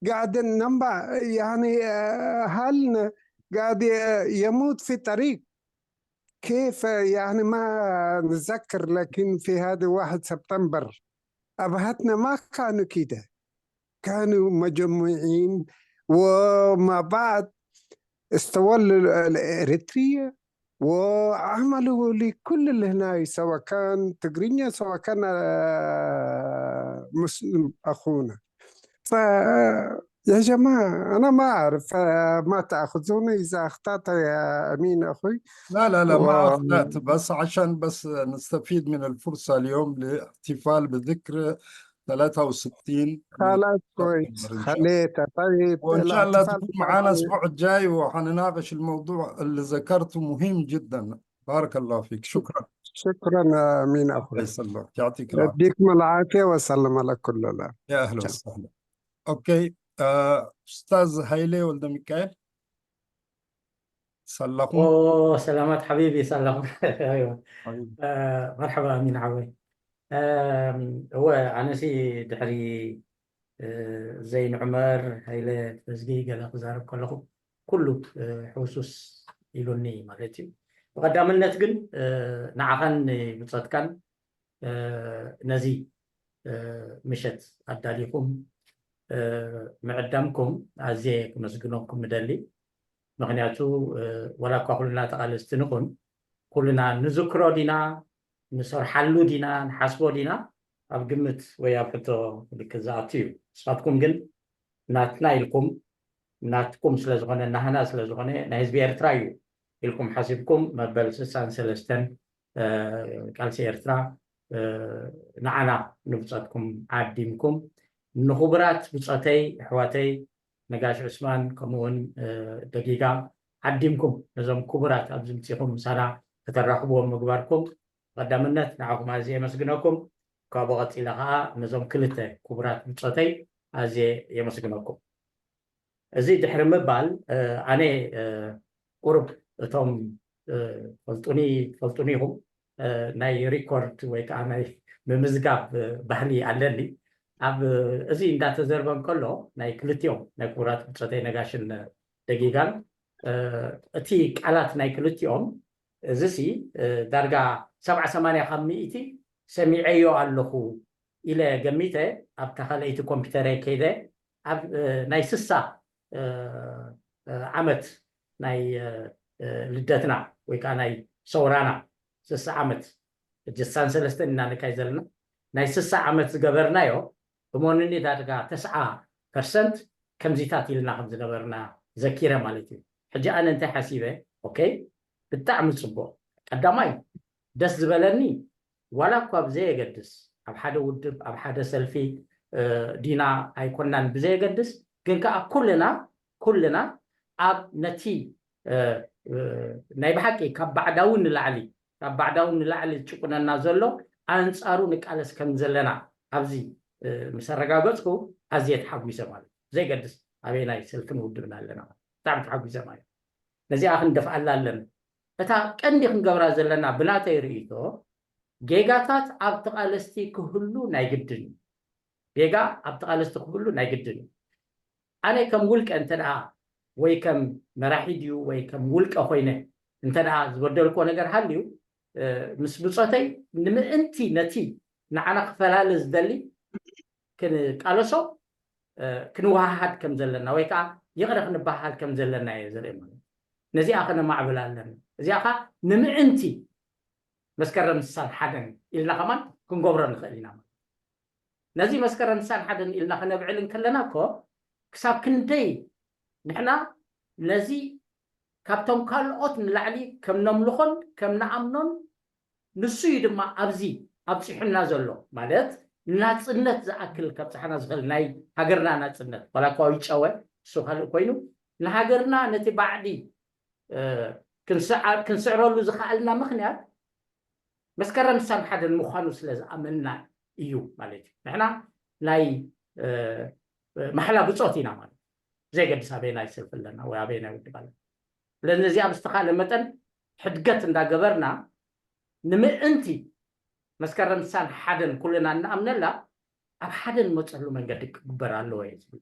قاعد ننبع يعني آه، أهلنا قاعد آه، يموت في طريق. كيف يعني ما نتذكر، لكن في هذا واحد سبتمبر أبهاتنا ما كانوا كده، كانوا مجمعين ومع بعض استولوا الإريترية وعملوا لكل اللي هنا، سواء كان تقرينيا سواء كان آه، مسلم أخونا. ف يا جماعة أنا ما أعرف آه، ما تأخذوني إذا أخطأت يا أمين أخوي. لا لا لا ما و- أخطأت، بس عشان بس نستفيد من الفرصة اليوم لاحتفال بذكرى ثلاثة وستين من خلاص سبتمبر كويس إن شاء الله. خليته طيب. وإن شاء الله الاحتفال تكون معنا طبعاً الأسبوع الجاي وحنناقش الموضوع اللي ذكرته، مهم جدا. بارك الله فيك، شكرا. شكرا يا أمين الله أخوي. يسلمك، يعطيك العافية. يديكم العافية وسلم على كل لا. يا أهلا وسهلا. أوكي، آه، أستاذ هايلي ولد ميكائيل، سلكم. أوه، سلامات حبيبي، سلام. أيوة. حبيبي. آه، مرحبا أمين عوي. آم، هو أنا سي دحري آه، ዘይን ዑመር ሃይለ ተዝጊ ገለ ክዛረብ ከለኹ ኩሉ እ፣ ሕውሱስ ኢሉኒ ማለት እዩ። ብቐዳምነት ግን እ፣ ንዓኻን ንብጾትካን እ፣ ነዚ እ፣ ምሸት ኣዳሊኹም እ፣ ምዕዳምኩም ኣዝየ ክመስግነኩም ምደሊ። ምኽንያቱ እ፣ ወላ እኳ ኩልና ተቓለስቲ ንኹን ኩልና ንዝክሮ ዲና ንሰርሓሉ ዲና ንሓስቦ ዲና ኣብ ግምት ወይ ኣብ ሕቶ ክልክል ዝኣቱ እዩ። ንስኻትኩም ግን ናትና ኢልኩም ናትኩም ስለ ዝኾነ ናህና ስለ ዝኾነ ናይ ህዝቢ ኤርትራ እዩ ኢልኩም ሓሲብኩም መበል ስሳን ሰለስተን ቃልሲ ኤርትራ ንዓና ንብጸትኩም ዓዲምኩም ንኽቡራት ብጸተይ ኣሕዋተይ ነጋሽ ዑስማን ከምኡውን ደጊጋ ዓዲምኩም ነዞም ክቡራት ኣብዚ ምጺኹም ምሳና ከተራኽብዎም ምግባርኩም ቀዳምነት ንዓኹም ኣዝየ የመስግነኩም። ካብኡ ቀጺለ ኸዓ ነዞም ክልተ ክቡራት ብጾተይ ኣዝየ የመስግነኩም። እዚ ድሕሪ ምባል ኣነ ቁሩብ እቶም ፈልጡኒ ፈልጡኒ ኢኹም ናይ ሪኮርድ ወይ ከዓ ናይ ምምዝጋብ ባህሊ ኣለኒ። ኣብ እዚ እንዳተዘርበ እንከሎ ናይ ክልቲኦም ናይ ክቡራት ብጾተይ ነጋሽን ደጊጋን እቲ ቃላት ናይ ክልቲኦም እዚሲ ዳርጋ ሰብዓ ሰማንያ ካብ ሚእቲ ሰሚዐዮ ኣለኹ ኢለ ገሚተ ኣብታ ካልኣይቲ ኮምፒተረይ ከይደ ኣብ ናይ ስሳ ዓመት ናይ ልደትና ወይ ከዓ ናይ ሰውራና ስሳ ዓመት እጅሳን ሰለስተን ኢና ንካይ ዘለና ናይ ስሳ ዓመት ዝገበርናዮ እሞንኒ ዳርጋ ተስዓ ፐርሰንት ከምዚታት ኢልና ከም ዝነበርና ዘኪረ ማለት እዩ። ሕጂ ኣነ እንታይ ሓሲበ ኦኬ ብጣዕሚ ፅቡቅ ቀዳማይ ደስ ዝበለኒ ዋላ እኳ ብዘየገድስ ኣብ ሓደ ውድብ ኣብ ሓደ ሰልፊ ዲና ኣይኮናን ብዘየገድስ ግን ከዓ ኩልና ኩልና ኣብ ነቲ ናይ ብሓቂ ካብ ባዕዳዊ ንላዕሊ ካብ ባዕዳዊ ንላዕሊ ዝጭቁነና ዘሎ ኣንፃሩ ንቃለስ ከም ዘለና ኣብዚ ምስ ኣረጋገፅኩ ኣዝየ ተሓጒሰ ማለት እዩ። ዘይገድስ ኣበየናይ ሰልፍን ውድብን ኣለና ብጣዕሚ ተሓጒሰ ማለት እዩ። ነዚኣ ክንደፍኣላ ኣለና። እታ ቀንዲ ክንገብራ ዘለና ብናተይ ርእይቶ ጌጋታት ኣብ ተቓለስቲ ክህሉ ናይ ግድን እዩ። ጌጋ ኣብ ተቓለስቲ ክህሉ ናይ ግድን እዩ። ኣነ ከም ውልቀ እንተ ደኣ ወይ ከም መራሒ ድዩ ወይ ከም ውልቀ ኮይነ እንተ ደኣ ዝበደልክዎ ነገር ሃልዩ ምስ ብጾተይ ንምእንቲ ነቲ ንዓና ክፈላለ ዝደሊ ክንቃለሶ ክንወሃሃድ ከም ዘለና ወይ ከዓ ይቕረ ክንበሃሃል ከም ዘለና እየ ዘርኢ ማለት ነዚኣ ከነማዕብል ኣለና። እዚኣ ከዓ ንምእንቲ መስከረም ስሳን ሓደን ኢልና ከማን ክንገብሮ ንኽእል ኢና። ነዚ መስከረም ስሳን ሓደን ኢልና ከነብዕል እንከለና እኮ ክሳብ ክንደይ ንሕና ነዚ ካብቶም ካልኦት ንላዕሊ ከም ነምልኾን ከም ንኣምኖን ንሱ እዩ ድማ ኣብዚ ኣብፂሑና ዘሎ ማለት ናፅነት ዝኣክል ከብፅሓና ዝኽእል ናይ ሃገርና ናፅነት ዋላ እኳ ይጨወ እሱ ካልእ ኮይኑ ንሃገርና ነቲ ባዕዲ ክንስዕረሉ ዝኸኣልና ምኽንያት መስከረም ሳን ሓደን ምዃኑ ስለ ዝኣመንና እዩ ማለት እዩ። ንሕና ናይ ማሕላ ብፆት ኢና ማለት ዘይገድስ ኣበይ ናይ ሰልፍ ኣለና ወይ ኣበይ ናይ ውድብ ኣለና። ስለዚ ነዚኣ ብዝተኻለ መጠን ሕድገት እንዳገበርና ንምእንቲ መስከረም ሳን ሓደን ኩልና እናኣምነላ ኣብ ሓደ ንመፀሉ መንገዲ ክግበር ኣለዎ እየ ዝብል።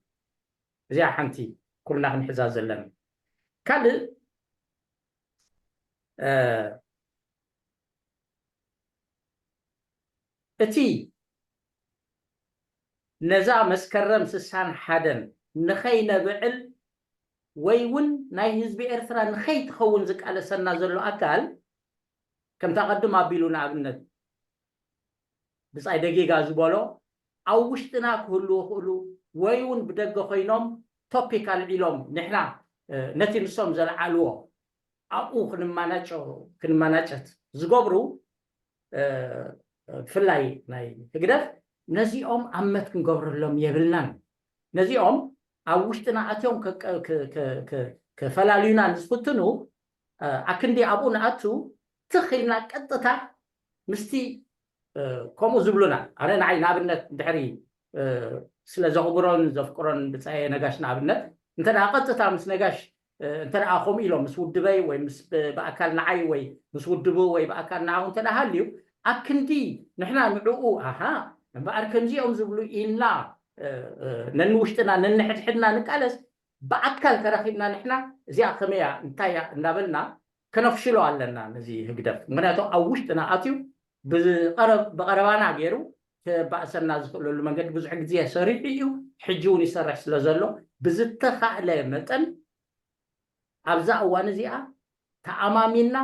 እዚኣ ሓንቲ ኩልና ክንሕዛ ዘለና። ካልእ እቲ ነዛ መስከረም ስሳን ሓደን ንኸይነብዕል ወይ እውን ናይ ህዝቢ ኤርትራ ንኸይትኸውን ዝቃለሰና ዘሎ ኣካል ከምታ ቀድም ኣቢሉ ንኣብነት ብጻይ ደጊጋ ዝበሎ ኣብ ውሽጥና ክህልዉ ይኽእሉ ወይ እውን ብደገ ኮይኖም ቶፒክ ኣልዒሎም ንሕና ነቲ ንሶም ዘልዓልዎ ኣብኡ ክንማናጨት ዝገብሩ ብፍላይ ናይ ህግደፍ ነዚኦም ኣመት ክንገብረሎም የብልናን። ነዚኦም ኣብ ውሽጥና ኣትዮም ከፈላልዩና ንዝፍትኑ ኣክንዲ ኣብኡ ንኣቱ ትኽ ኢልና ቀጥታ ምስቲ ከምኡ ዝብሉና ኣነ ንዓይ ንኣብነት ድሕሪ ስለ ዘኽብሮን ዘፍቅሮን ብፃየ ነጋሽ ንኣብነት እንተ ቀጥታ ምስ ነጋሽ እንተ ከምኡ ኢሎም ምስ ውድበይ ወይ ምስ ብኣካል ንዓይ ወይ ምስ ውድቡ ወይ ብኣካል ንዓው እንተ ሃልዩ ኣብ ክንዲ ንሕና ንዕኡ ኣሃ እምበኣር ከምዚኦም ዝብሉ ኢልና ነንውሽጥና ነንሕድሕድና ንቃለስ ብኣካል ተረኺብና ንሕና እዚኣ ከመያ እንታያ እንዳበልና ከነፍሽሎ ኣለና ነዚ ህግደፍ ምክንያቱ ኣብ ውሽጥና ኣትዩ ብቐረባና ገይሩ ክባእሰና ዝኽእለሉ መንገዲ ብዙሕ ግዜ ሰሪሑ እዩ። ሕጂ እውን ይሰርሕ ስለ ዘሎ ብዝተኻእለ መጠን ኣብዛ እዋን እዚኣ ተኣማሚና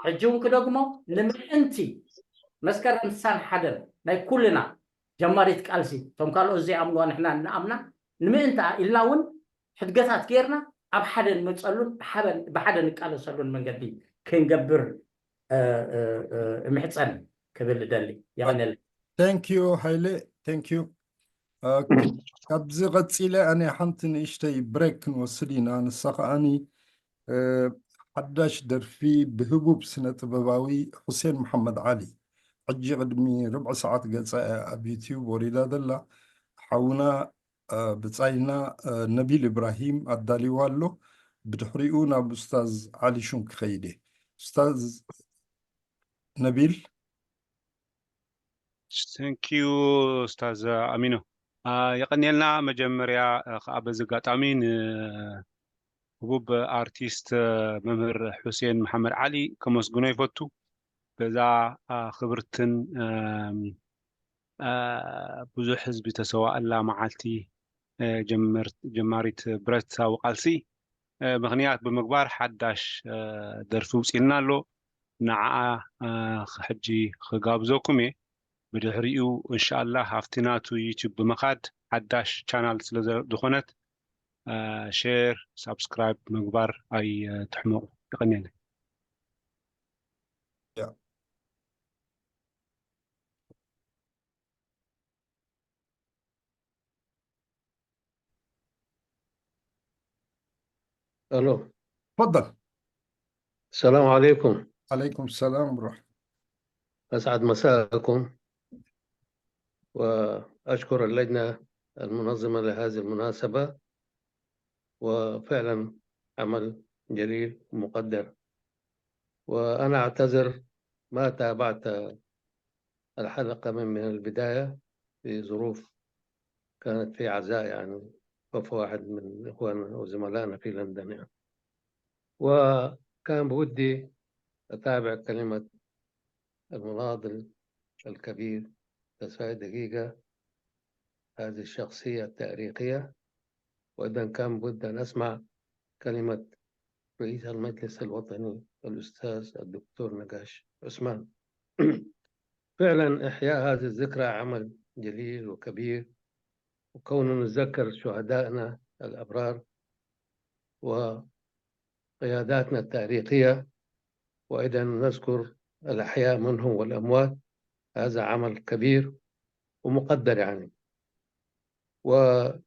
ሕጂ እውን ክደግሞ ንምእንቲ መስከረም ስሳን ሓደን ናይ ኩልና ጀማሪት ቃልሲ እቶም ካልኦት ዘይኣምንዋ ንሕና እንኣምና ንምእንታ ኢልና እውን ሕድገታት ጌርና ኣብ ሓደ ንመፀሉን ብሓደ ንቃለሰሉን መንገዲ ክንገብር እምሕፀን ክብል እደሊ። የቐንየለይ። Thank you ሃይለ thank you። ካብዚ ቀፂለ ኣነ ሓንቲ ንእሽተይ ብሬክ ክንወስድ ኢና። ንሳ ከዓኒ ሓዳሽ ደርፊ ብህቡብ ስነ ጥበባዊ ሑሴን መሓመድ ዓሊ ሕጂ ቅድሚ ርብዒ ሰዓት ገፃ ኣብ ዩትዩብ ወሪዳ ዘላ ሓውና ብፃይና ነቢል እብራሂም ኣዳሊዋ ኣሎ። ብድሕሪኡ ናብ ኡስታዝ ዓሊ ሹም ክኸይድ እየ። ኡስታዝ ነቢል Thank you ኡስታዝ ኣሚኖ። የቐንየልና። መጀመርያ ከዓ በዚ ኣጋጣሚ ንህቡብ ኣርቲስት መምህር ሑሴን መሓመድ ዓሊ ከመስግኖ ይፈቱ። በዛ ክብርትን ብዙሕ ህዝቢ ተሰዋኣላ መዓልቲ ጀማሪት ብረታዊ ቃልሲ ምኽንያት ብምግባር ሓዳሽ ደርፊ ውፅልና ኣሎ። ንዓኣ ሕጂ ክጋብዘኩም እየ። ብድሕሪኡ እንሻላ ኣብቲ ናቱ ዩቱብ ብምኻድ ሓዳሽ ቻናል ስለ ዝኾነት ሼር ሳብስክራይብ ምግባር ኣይትሕመቑ። የቐንየለይ። ሄሎ تفضل. السلام عليكم. عليكم السلام ورحمة. أسعد مساءكم، وأشكر اللجنة المنظمة لهذه المناسبة، وفعلا عمل جليل ومقدر. وأنا أعتذر، ما تابعت الحلقة من من البداية، في ظروف كانت في عزاء، يعني، وفاة واحد من إخواننا وزملائنا في لندن، يعني. وكان بودي أتابع كلمة المناضل الكبير تسعيد دقيقة، هذه الشخصية التاريخية. وأيضا كان بودي أن أسمع كلمة رئيس المجلس الوطني الأستاذ الدكتور نقاش عثمان. فعلا، إحياء هذه الذكرى عمل جليل وكبير، وكون نتذكر شهدائنا الأبرار وقياداتنا التاريخية، وأيضا نذكر الأحياء منهم والأموات، هذا عمل كبير ومقدر، يعني. وكان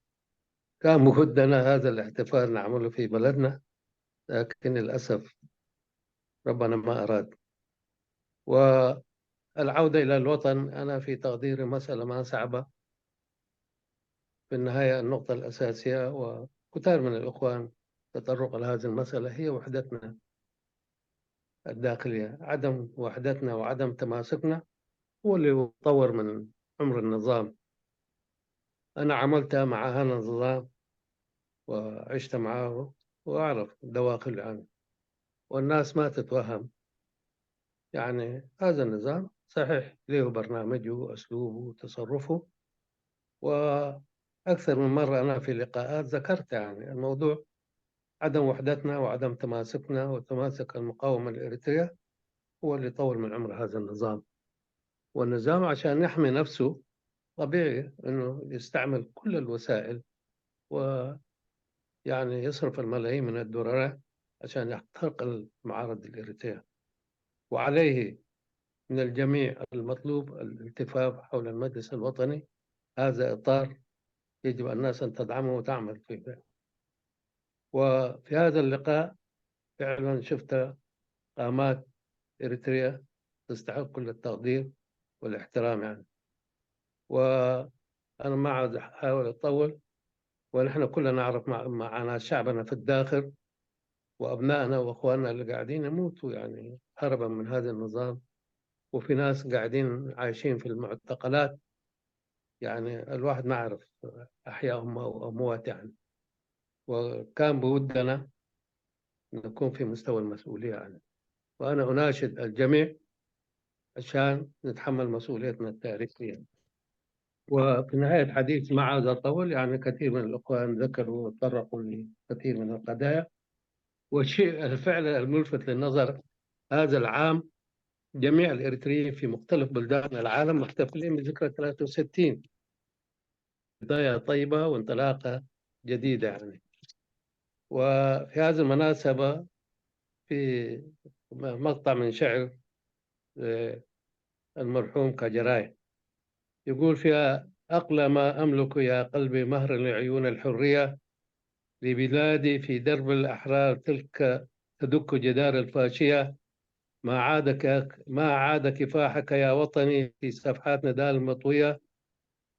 بودنا هذا الاحتفال نعمله في بلدنا، لكن للأسف ربنا ما أراد. والعودة إلى الوطن، أنا في تقديري مسألة ما صعبة. في النهاية، النقطة الأساسية، وكثار من الإخوان تطرق لهذه المسألة، هي وحدتنا الداخلية. عدم وحدتنا وعدم تماسكنا هو اللي طور من عمر النظام. أنا عملت مع هذا النظام وعشت معاه، وأعرف دواخل، يعني. والناس ما تتوهم، يعني، هذا النظام صحيح له برنامجه وأسلوبه وتصرفه، وأكثر من مرة أنا في لقاءات ذكرت، يعني، الموضوع عدم وحدتنا وعدم تماسكنا وتماسك المقاومة الإريترية هو اللي طول من عمر هذا النظام. والنظام عشان يحمي نفسه طبيعي إنه يستعمل كل الوسائل، ويعني يصرف الملايين من الدولارات عشان يخترق المعارض الإريترية. وعليه من الجميع المطلوب الالتفاف حول المجلس الوطني. هذا إطار يجب الناس أن تدعمه وتعمل فيه. وفي هذا اللقاء فعلا شفت قامات إريتريا تستحق كل التقدير والاحترام، يعني. وأنا ما عاد أحاول أطول، ونحن كلنا نعرف مع-، معاناة شعبنا في الداخل، وأبنائنا وأخواننا اللي قاعدين يموتوا، يعني، هربا من هذا النظام. وفي ناس قاعدين عايشين في المعتقلات، يعني، الواحد ما عرف أحياء هم أو أموات، يعني. وكان بودنا نكون في مستوى المسؤولية، يعني. وأنا أناشد الجميع عشان نتحمل مسؤوليتنا التاريخية. وفي نهاية الحديث، ما عاوز أطول، يعني، كثير من الإخوان ذكروا وتطرقوا لكثير من القضايا. والشيء الفعل الملفت للنظر، هذا العام جميع الإريتريين في مختلف بلدان العالم محتفلين بذكرى ثلاثة وستين. بداية طيبة وانطلاقة جديدة، يعني. وفي هذه المناسبة، في مقطع من شعر، آه، المرحوم كاجراي، يقول فيها: "أقلى ما أملك يا قلبي مهر لعيون الحرية، لبلادي في درب الأحرار تلك تدك جدار الفاشية، ما عاد ك-، ما عاد كفاحك يا وطني في صفحات نضال مطوية،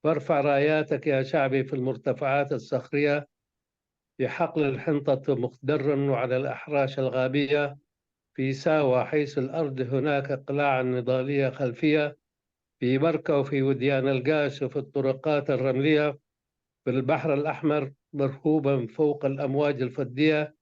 فارفع راياتك يا شعبي في المرتفعات الصخرية، في حقل الحنطة مخضرا وعلى الأحراش الغابية، في ساوى حيث الأرض هناك قلاع نضالية خلفية، في بركة وفي وديان القاش وفي الطرقات الرملية، في البحر الأحمر مرهوبا فوق الأمواج الفدية،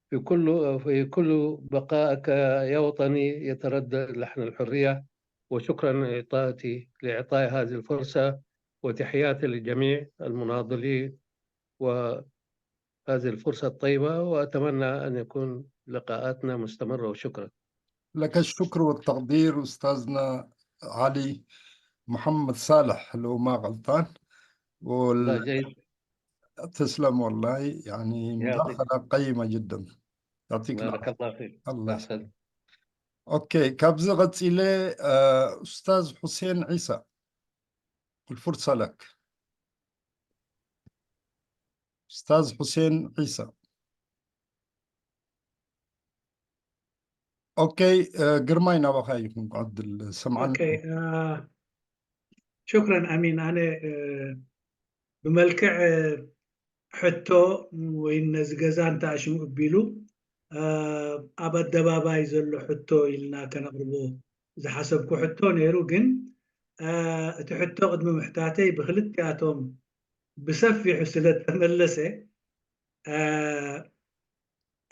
في كل، في كل بقائك يا وطني يتردد لحن الحرية." وشكرا لإعطائي، لإعطائي هذه الفرصة، وتحياتي لجميع المناضلين وهذه الفرصة الطيبة، وأتمنى أن يكون لقاءاتنا مستمرة، وشكرا. لك الشكر والتقدير أستاذنا علي محمد صالح، لو ما غلطان. وال-، لا، جيد. تسلم والله، يعني، يعطيك. مداخلة قيمة جدا. يعطيك بارك العافية. الله فيك. الله أحسنت. أوكي، كابزة غتسيلة، آه، أستاذ حسين عيسى، الفرصة لك. أستاذ حسين عيسى. ኦኬ፣ ግርማይ፣ ናባኻ ይኹን ዕድል። ሰምዓኒ። ኦኬ፣ ሽክረን ኣሚን። ኣነ ብመልክዕ ሕቶ ወይ ነዚ ገዛ እንታይ ሽሙ እቢሉ ኣብ ኣደባባይ ዘሎ ሕቶ ኢልና ከነቕርቦ ዝሓሰብኩ ሕቶ ነይሩ። ግን እቲ ሕቶ ቅድሚ ምሕታተይ ብክልቲኣቶም ብሰፊሑ ስለ ተመለሰ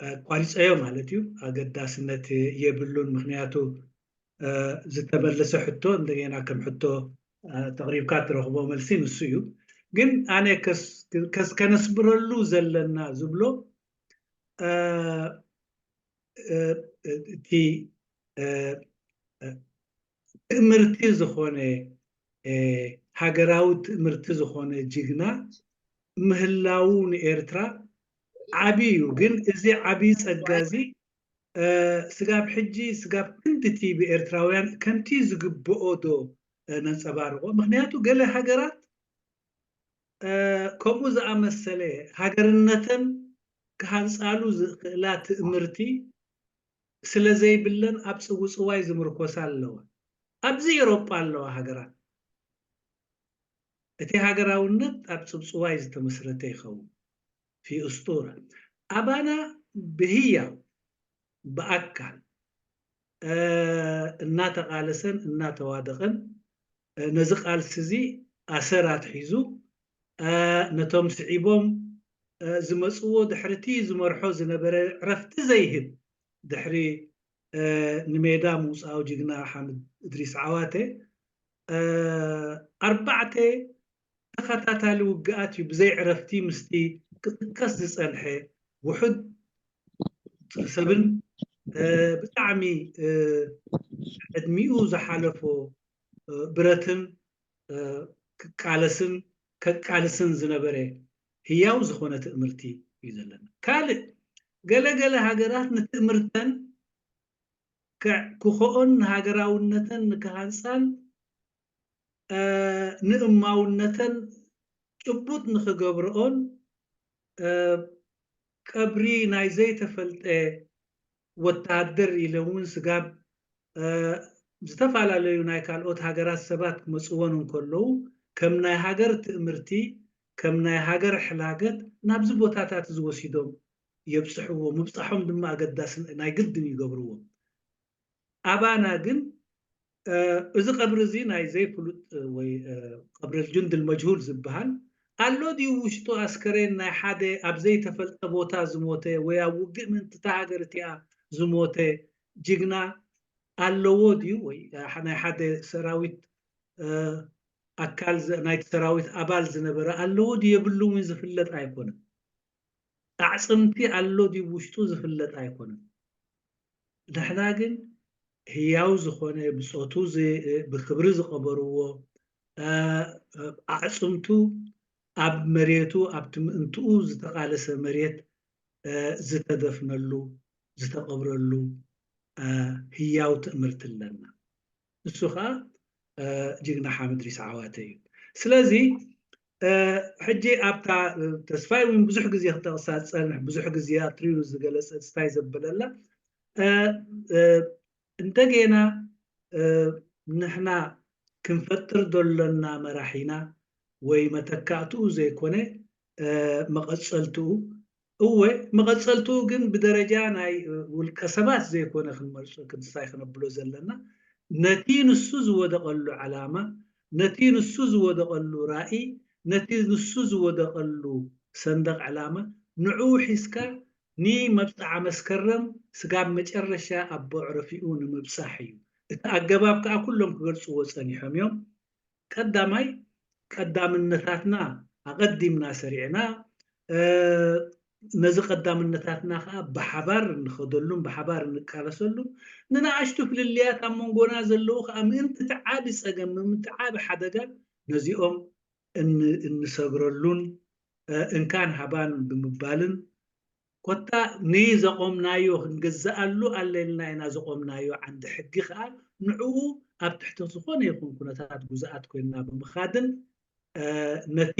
ኣቋሪፀዮ ማለት እዩ። ኣገዳስነት የብሉን። ምክንያቱ ዝተመለሰ ሕቶ እንደገና ከም ሕቶ ተቕሪብካ ትረኽቦ መልሲ ንሱ እዩ። ግን ኣነ ከነስምረሉ ዘለና ዝብሎ እቲ ትእምርቲ ዝኾነ ሃገራዊ ትእምርቲ ዝኾነ ጅግና ምህላዉ ንኤርትራ ዓቢ እዩ። ግን እዚ ዓቢ ጸጋ እዚ ስጋብ ሕጂ ስጋብ ክንድቲ ብኤርትራውያን ከምቲ ዝግብኦ ዶ ነንጸባርቆ? ምክንያቱ ገለ ሃገራት ከምኡ ዝኣመሰለ ሃገርነተን ክሃንጻሉ ዝኽእላ ትእምርቲ ስለ ዘይብለን ኣብ ጽውጽዋይ ዝምርኮሳ ኣለዋ። ኣብዚ ኤሮጳ ኣለዋ ሃገራት። እቲ ሃገራውነት ኣብ ጽውጽዋይ ዝተመስረተ ይኸውን። ፊ እስጡራ ኣባና ብህያው ብኣካል እናተቓለሰን እናተዋደቐን ነዚ ቃልሲ እዚ ኣሰር ኣትሒዙ ነቶም ስዒቦም ዝመፅዎ ድሕርቲ ዝመርሖ ዝነበረ ዕረፍቲ ዘይህብ ድሕሪ ንሜዳ ምውፃኡ ጅግና ሓምድ እድሪስ ዓዋተ ኣርባዕተ ተኸታታሊ ውግኣት እዩ ብዘይ ዕረፍቲ ምስቲ ክጥቀስ ዝፀንሐ ውሑድ ሰብን ብጣዕሚ ዕድሚኡ ዝሓለፎ ብረትን ክቃለስን ከቃልስን ዝነበረ ህያው ዝኾነ ትእምርቲ እዩ ዘለና። ካልእ ገለ ገለ ሃገራት ንትእምርተን ክኾኦን ንሃገራውነተን ንክሃንፃን ንእማውነተን ጭቡጥ ንክገብርኦን ቀብሪ ናይ ዘይተፈልጠ ወታደር ኢለ እውን ስጋብ ዝተፈላለዩ ናይ ካልኦት ሃገራት ሰባት ክመፅዎን እንከለዉ ከም ናይ ሃገር ትእምርቲ ከም ናይ ሃገር ሕላገት ናብዚ ቦታታት ዝወሲዶም የብፅሕዎ። ምብፃሖም ድማ ኣገዳሲ ናይ ግድን ይገብርዎ። ኣባና ግን እዚ ቀብሪ እዚ ናይ ዘይፍሉጥ ወይ ቀብሪ ልጁንድ ልመጅሁል ዝበሃል ኣሎ ድዩ ውሽጡ ኣስከሬን ናይ ሓደ ኣብ ዘይተፈልጠ ቦታ ዝሞተ ወይ ኣብ ውግእ ምእንቲ እታ ሃገር እቲኣ ዝሞተ ጅግና ኣለዎ ድዩ ወይ ናይ ሓደ ሰራዊት ኣካል ናይቲ ሰራዊት ኣባል ዝነበረ ኣለዎ ድዩ የብሉ እውን ዝፍለጥ ኣይኮነን። ኣዕፅምቲ ኣሎ ድዩ ውሽጡ ዝፍለጥ ኣይኮነን። ንሕና ግን ህያው ዝኾነ ብፆቱ ብክብሪ ዝቐበርዎ ኣዕፅምቱ ኣብ መሬቱ ኣብቲ ምእንትኡ ዝተቓለሰ መሬት ዝተደፍነሉ ዝተቐብረሉ ህያው ትእምርቲ ኣለና። ንሱ ከዓ ጅግና ሓምድ ሪስ ዓዋተ እዩ። ስለዚ ሕጂ ኣብታ ተስፋይ እውን ብዙሕ ግዜ ክጠቕሳ ዝፀንሕ ብዙሕ ግዜ ኣትሪሩ ዝገለፀ ስታይ ዘበለላ እንደገና ንሕና ክንፈጥር ዘሎና መራሒና ወይ መተካእትኡ ዘይኮነ መቐፀልትኡ እወ መቐፀልትኡ ግን ብደረጃ ናይ ውልቀ ሰባት ዘይኮነ ክንመርፆ ክንስታይ ክነብሎ ዘለና ነቲ ንሱ ዝወደቐሉ ዓላማ ነቲ ንሱ ዝወደቐሉ ራእይ ነቲ ንሱ ዝወደቐሉ ሰንደቕ ዕላማ ንዕኡ ሒዝካ ንመብፅዓ መስከረም ስጋብ መጨረሻ ኣቦ ዕረፊኡ ንምብፃሕ እዩ። እቲ ኣገባብ ከዓ ኩሎም ክገልፅዎ ፀኒሖም እዮም። ቀዳማይ ቀዳምነታትና ኣቐዲምና ሰሪዕና ነዚ ቀዳምነታትና ከዓ ብሓባር እንኸደሉን ብሓባር እንቃለሰሉን ንንኣሽቱ ፍልልያት ኣብ መንጎና ዘለዉ ከዓ ምእንቲ እቲ ዓቢ ፀገም ምእንቲ ዓቢ ሓደጋ ነዚኦም እንሰግረሉን እንካን ሃባን ብምባልን ኮታ ንዘቆምናዮ ክንገዝኣሉ ኣለና ኢና ዘቆምናዮ ዓንዲ ሕጊ ከዓ ንዕኡ ኣብ ትሕቲ ዝኾነ ይኹን ኩነታት ጉዝኣት ኮይንና ብምኻድን ነቲ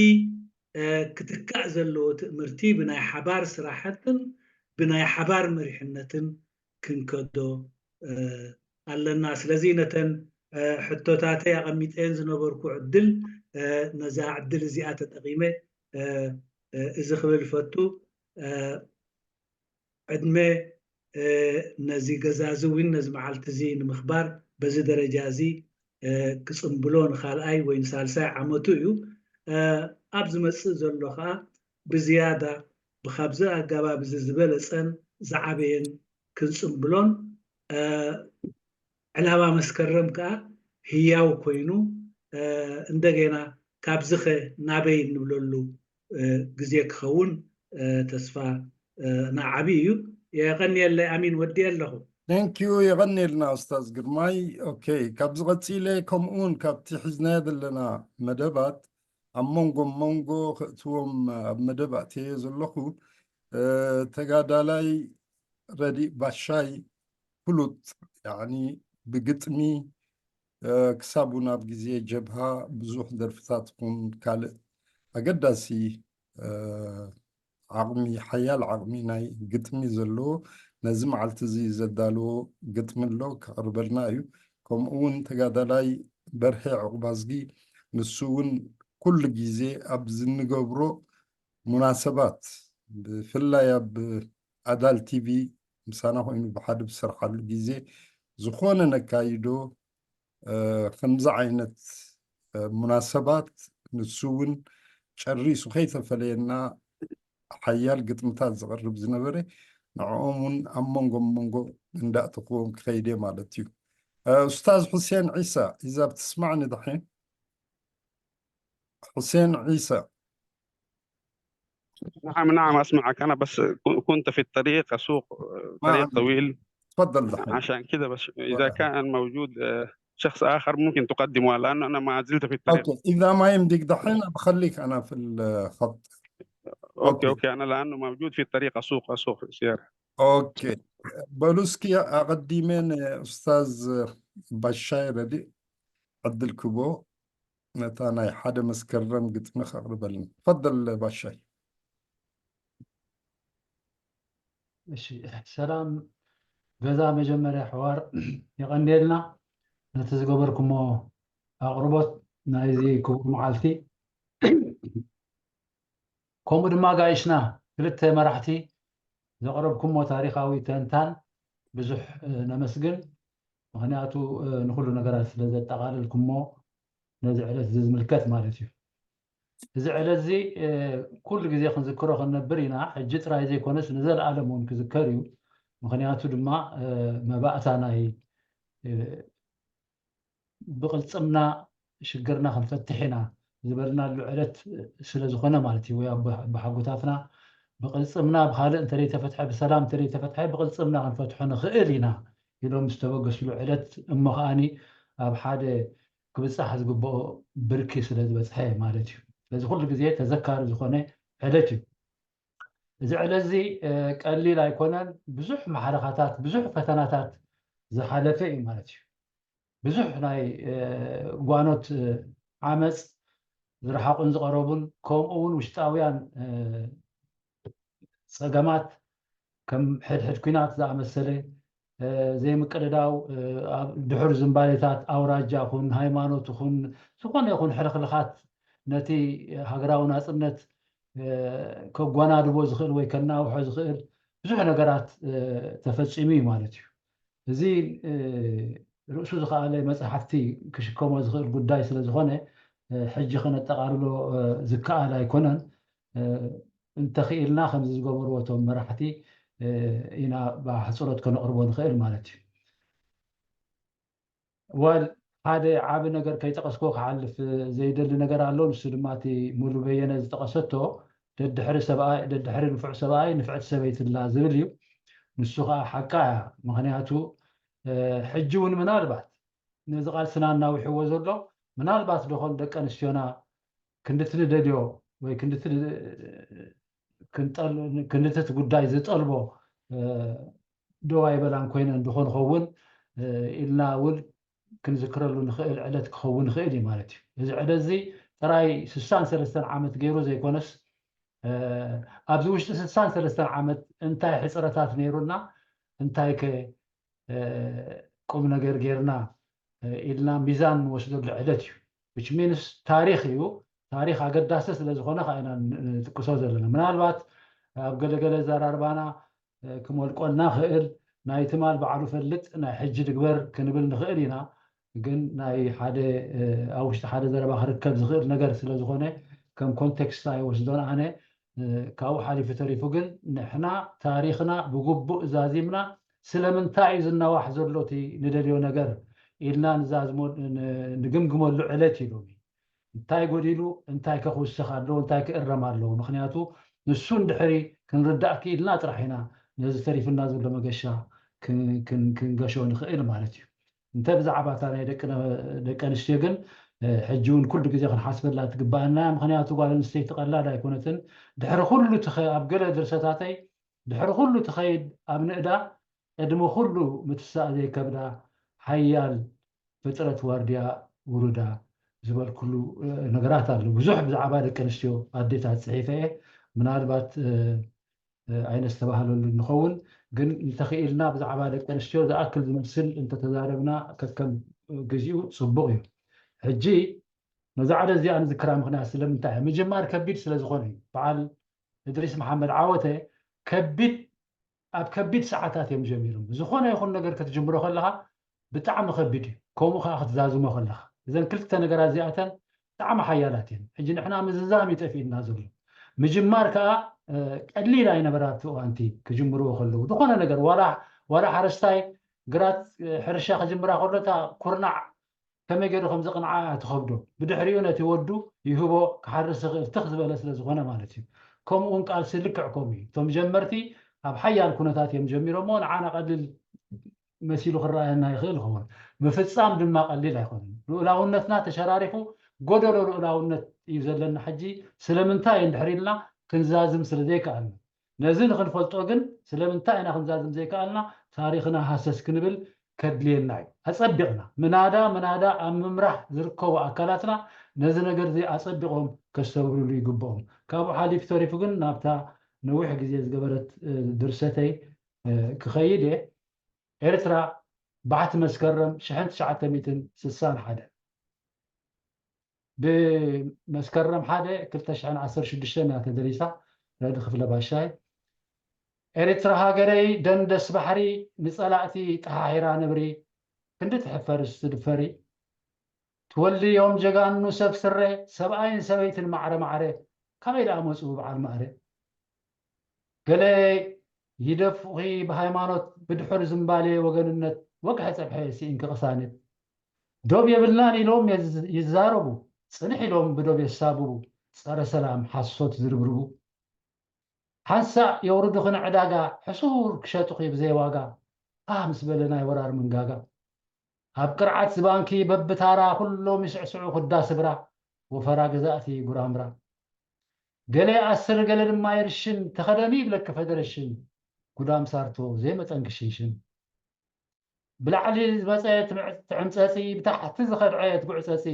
ክትካእ ዘለዎ ትእምርቲ ብናይ ሓባር ስራሕትን ብናይ ሓባር መሪሕነትን ክንከዶ ኣለና። ስለዚ ነተን ሕቶታተይ ኣቐሚጠን ዝነበርኩ ዕድል፣ ነዛ ዕድል እዚኣ ተጠቒመ እዚ ክብል ፈቱ። ዕድመ ነዚ ገዛ እዚ እውን ነዚ መዓልቲ እዚ ንምኽባር በዚ ደረጃ እዚ ክፅምብሎ ንካልኣይ ወይ ንሳልሳይ ዓመቱ እዩ። ኣብ ዝመፅእ ዘሎ ከዓ ብዝያዳ ብካብዚ ኣገባብ እዚ ዝበለፀን ዝዓበየን ክንፅምብሎን ዕላባ መስከረም ከዓ ህያው ኮይኑ እንደገና ካብዚ ከ ናበይ እንብለሉ ግዜ ክኸውን ተስፋ ናዓቢ እዩ። የቐንየለይ ኣሚን፣ ወዲ ኣለኹ። Thank you። የቐንየልና ኡስታዝ ግርማይ። ኦኬ፣ ካብዚ ቀፂለ ከምኡውን ካብቲ ሒዝናዮ ዘለና መደባት ኣብ መንጎ መንጎ ክእትዎም ኣብ መደብ ኣእትየ ዘለኹ ተጋዳላይ ረዲእ ባሻይ ፍሉጥ ያኒ ብግጥሚ ክሳብ ናብ ግዜ ጀብሃ ብዙሕ ደርፍታት ኹን ካልእ ኣገዳሲ ዓቕሚ ሓያል ዓቕሚ ናይ ግጥሚ ዘለዎ ነዚ መዓልቲ እዚ ዘዳለዎ ግጥሚ ኣሎ ከቕርበልና እዩ። ከምኡ እውን ተጋዳላይ በርሄ ዕቑባዝጊ ንሱ እውን ኩሉ ግዜ ኣብ ዝንገብሮ ሙናሰባት ብፍላይ ኣብ ኣዳል ቲቪ ምሳና ኮይኑ ብሓደ ብሰርሓሉ ግዜ ዝኾነ ነካይዶ ከምዚ ዓይነት ሙናሰባት ንሱ እውን ጨሪሱ ከይተፈለየና ሓያል ግጥምታት ዝቕርብ ዝነበረ ንዕኦም እውን ኣብ መንጎ መንጎ እንዳእተኽዎም ክኸይድ እየ ማለት እዩ። ኡስታዝ ሑሴን ዒሳ ኢዛ ብትስማዕኒ ድሕን ሑሴን ዒሳ نعم نعم أسمعك أنا بس كنت في الطريق أسوق طريق طويل تفضل دحين عشان كده بس إذا كان موجود شخص آخر ممكن تقدمه لأنه أنا ما زلت في الطريق أوكي إذا ما يمديك دحين بخليك أنا في الخط أوكي أوكي أنا لأنه موجود في الطريق أسوق أسوق سيارة أوكي በሉ እስኪ ኣቐዲመ ንኡስታዝ ባሻይ ረዲ ዕድል ክቦ ነታ ናይ ሓደ መስከረም ግጥሚ ከቕርበልና ፈደል ባሻይ እሺ ሰላም ገዛ መጀመርያ ሕዋር የቐንየልና ነቲ ዝገበርኩሞ ኣቕርቦት ናይዚ ክቡር መዓልቲ ከምኡ ድማ ጋይሽና ክልተ መራሕቲ ዘቕረብኩሞ ታሪኻዊ ተንታን ብዙሕ ነመስግን ምክንያቱ ንኩሉ ነገራት ስለ ዘጠቓለልኩሞ ነዚ ዕለት እዚ ዝምልከት ማለት እዩ እዚ ዕለት እዚ ኩሉ ግዜ ክንዝክሮ ክንነብር ኢና ሕጂ ጥራይ ዘይኮነስ ንዘለኣለም እውን ክዝከር እዩ ምክንያቱ ድማ መባእታ ናይ ብቕልፅምና ሽግርና ክንፈትሕ ኢና ዝበልናሉ ዕለት ስለ ዝኾነ ማለት እዩ ወይ ኣቦሓጎታትና ብቕልፅምና ብካልእ እንተዘይተፈትሐ ብሰላም እንተዘይተፈትሐ ብቕልፅምና ክንፈትሖ ንኽእል ኢና ኢሎም ዝተበገስሉ ዕለት እሞ ከዓኒ ኣብ ሓደ ክብፃሕ ዝግብኦ ብርኪ ስለ ዝበፅሐ ማለት እዩ ስለዚ ኩሉ ግዜ ተዘካሪ ዝኾነ ዕለት እዩ እዚ ዕለት እዚ ቀሊል ኣይኮነን ብዙሕ ማሕረኻታት ብዙሕ ፈተናታት ዝሓለፈ እዩ ማለት እዩ ብዙሕ ናይ ጓኖት ዓመፅ ዝረሓቑን ዝቐረቡን ከምኡ እውን ውሽጣውያን ፀገማት ከም ሕድሕድ ኲናት ዝኣመሰለ ዘይምቅድዳው ድሑር ዝንባሌታት ኣውራጃ ኹን ሃይማኖት ኹን ዝኾነ ይኹን ሕልኽልኻት ነቲ ሃገራዊ ናፅነት ከጓናድቦ ዝኽእል ወይ ከናውሖ ዝኽእል ብዙሕ ነገራት ተፈፂሙ እዩ ማለት እዩ እዚ ርእሱ ዝኸኣለ መፅሓፍቲ ክሽከሞ ዝኽእል ጉዳይ ስለ ዝኾነ ሕጂ ከነጠቓልሎ ዝከኣል ኣይኮነን እንተኽኢልና ከምዚ ዝገበርዎ እቶም መራሕቲ ኢና ብሕፅሮት ከነቕርቦ ንኽእል ማለት እዩ ወል ሓደ ዓቢ ነገር ከይጠቐስኮ ክሓልፍ ዘይደሊ ነገር ኣሎ ንሱ ድማ እቲ ሙሉ በየነ ዝጠቐሰቶ ደድሕሪ ሰብኣይ ደድሕሪ ንፉዕ ሰብኣይ ንፍዕቲ ሰበይትላ ዝብል እዩ ንሱ ከዓ ሓቃ እያ ምክንያቱ ሕጂ እውን ምናልባት ነዚ ቃልስና እናውሕዎ ዘሎ ምናልባት ደኾን ደቂ ኣንስትዮና ክንድቲ ንደልዮ ወይ ክንድቲ ክንድቲ እቲ ጉዳይ ዝጠልቦ ደው ኣይበላን ኮይነን ዝኾን ኸውን ኢልና እውን ክንዝክረሉ ንኽእል ዕለት ክኸውን ይኽእል እዩ ማለት እዩ። እዚ ዕለት እዚ ጥራይ ስሳን ሰለስተን ዓመት ገይሩ ዘይኮነስ ኣብዚ ውሽጢ ስሳን ሰለስተን ዓመት እንታይ ሕፅረታት ነይሩና እንታይ ከ ቁም ነገር ጌርና ኢልና ሚዛን ንወስደሉ ዕለት እዩ። Which means ታሪኽ እዩ። ታሪኽ ኣገዳሲ ስለ ዝኾነ ከዓ ኢና ንጥቅሶ ዘለና። ምናልባት ኣብ ገለገለ ዘራርባና ክመልቆ እናኽእል ናይ ትማል ባዕሉ ፈልጥ ናይ ሕጂ ድግበር ክንብል ንኽእል ኢና። ግን ናይ ሓደ ኣብ ውሽጢ ሓደ ዘረባ ክርከብ ዝኽእል ነገር ስለ ዝኾነ ከም ኮንቴክስት ኣይወስዶን ኣነ። ካብኡ ሓሊፉ ተሪፉ ግን ንሕና ታሪኽና ብግቡእ ዛዚምና ስለምንታይ እዩ ዝናዋሕ ዘሎ እቲ ንደልዮ ነገር ኢልና ንዛዝሞ ንግምግመሉ ዕለት እዩ ሎሚ። እንታይ ጎዲሉ፣ እንታይ ከክውስኽ ኣለዎ፣ እንታይ ክእረም ኣለዎ። ምክንያቱ ንሱ እንድሕሪ ክንርዳእ ክኢልና ጥራሕ ኢና ነዚ ተሪፍና ዘሎ መገሻ ክንገሾ ንኽእል ማለት እዩ። እንተ ብዛዕባ እታ ናይ ደቂ ኣንስትዮ ግን ሕጂ እውን ኩሉ ግዜ ክንሓስበላ ትግባኣና። ምክንያቱ ጓል ኣንስተይቲ ቀላል ኣይኮነትን። ድሕሪ ኩሉ ኣብ ገለ ድርሰታተይ ድሕሪ ኩሉ ትኸይድ ኣብ ንእዳ ቅድሚ ኩሉ ምትሳእ ዘይከብዳ ሓያል ፍጥረት ዋርድያ ውሩዳ ዝበልኩሉ ነገራት ኣሎ። ብዙሕ ብዛዕባ ደቂ ኣንስትዮ ኣዴታት ፅሒፈ እየ። ምናልባት ኣይነስተባህለሉ ንኸውን፣ ግን እንተኽኢልና ብዛዕባ ደቂ ኣንስትዮ ዝኣክል ዝመስል እንተተዛረብና ከከም ግዚኡ ፅቡቕ እዩ። ሕጂ ነዛ ዕለት እዚኣ ንዝክራ ምክንያት ስለምንታይ ምጅማር ከቢድ ስለ ዝኾነ እዩ። በዓል እድሪስ መሓመድ ዓወተ ከቢድ ኣብ ከቢድ ሰዓታት እዮም ጀሚሮም። ዝኾነ ይኹን ነገር ክትጅምሮ ከለኻ ብጣዕሚ ከቢድ እዩ። ከምኡ ከዓ ክትዛዝሞ ከለኻ እዘን ክልተ ነገራት እዚኣተን ብጣዕሚ ሓያላት እየን። ሕጂ ንሕና ምዝዛም ይጠፍእና ዘሎ። ምጅማር ከዓ ቀሊል ኣይነበራ ኣብቲ እዋንቲ ክጅምርዎ ከለዉ። ዝኾነ ነገር ዋላ ሓረስታይ ግራት ሕርሻ ክጅምራ ከሎ እታ ኩርናዕ ከመይ ገይሩ ከም ዘቕንዓ ትኸብዶ። ብድሕሪኡ ነቲ ወዱ ይህቦ ክሓርስ ዝኽእል ትኽ ዝበለ ስለ ዝኾነ ማለት እዩ። ከምኡ እውን ቃልሲ ልክዕ ከምኡ እዩ። እቶም ጀመርቲ ኣብ ሓያል ኩነታት እዮም ጀሚሮሞ። ንዓና ቀሊል መሲሉ ክረኣየና ይኽእል ይኸውን። ምፍጻም ድማ ቀሊል ኣይኮነን። ልኡላውነትና ተሸራሪፉ ጎደሎ ልኡላውነት እዩ ዘለና። ሕጂ ስለምንታይ እንድሕር ኢልና ክንዛዝም ስለ ዘይከኣልና። ነዚ ንኽንፈልጦ ግን ስለምንታይ ኢና ክንዛዝም ዘይከኣልና ታሪኽና ሃሰስ ክንብል ከድልየና እዩ። ኣጸቢቕና ምናዳ ምናዳ ኣብ ምምራሕ ዝርከቡ ኣካላትና ነዚ ነገር እዚ ኣጸቢቖም ከስተብህልሉ ይግብኦም። ካብኡ ሓሊፉ ተሪፉ ግን ናብታ ነዊሕ ግዜ ዝገበረት ድርሰተይ ክኸይድ እየ። ኤርትራ ባሕቲ መስከረም ሽሕን ትሽዓተ ሚእትን ስሳን ሓደ ብመስከረም ሓደ ክልተ ሽሕን ዓሰርተ ሽዱሽተን እያ ተደሪሳ። ረዲ ክፍለ ባሻይ ኤርትራ ሃገረይ ደንደስ ባሕሪ ንጸላእቲ ጠሓሒራ ነብሪ ክንዲ ትሕፈርስ ትድፈሪ ትወልድዮም ጀጋኑ ሰብ ስረ ሰብኣይን ሰበይትን ማዕረ ማዕረ ካበይ ደኣ መጹ በዓል ማዕረ ገለ ይደፍኺ ብሃይማኖት ብድሑር ዝምባሌ ወገንነት ወግሐ ጸብሐ ስኢንኪ ቅሳነት ዶብ የብልናን ኢሎም ይዛረቡ ጽንሕ ኢሎም ብዶብ የሳብቡ ጸረ ሰላም ሓሶት ዝርብርቡ ሓንሳእ የውርዱኺ ንዕዳጋ ሕሱር ክሸጡኺ ብዘይ ዋጋ ፋህ ምስ በለ ናይ ወራር መንጋጋ ኣብ ቅርዓት ዝባንኪ በብታራ ኩሎም ይስዕስዑ ኩዳ ስብራ ወፈራ ገዛእቲ ጉራምራ ገለ ኣስር ገለ ድማ የርሽን ተኸደኒ ይብለኪ ፈደረሽን ጉዳም ሳርቶ ዘይመጠንኪ ሽንሽን ብላዕሊ ዝመፀ ትዕምፀፂ ብታሕቲ ዝኸድዐ ትጉዕፀፂ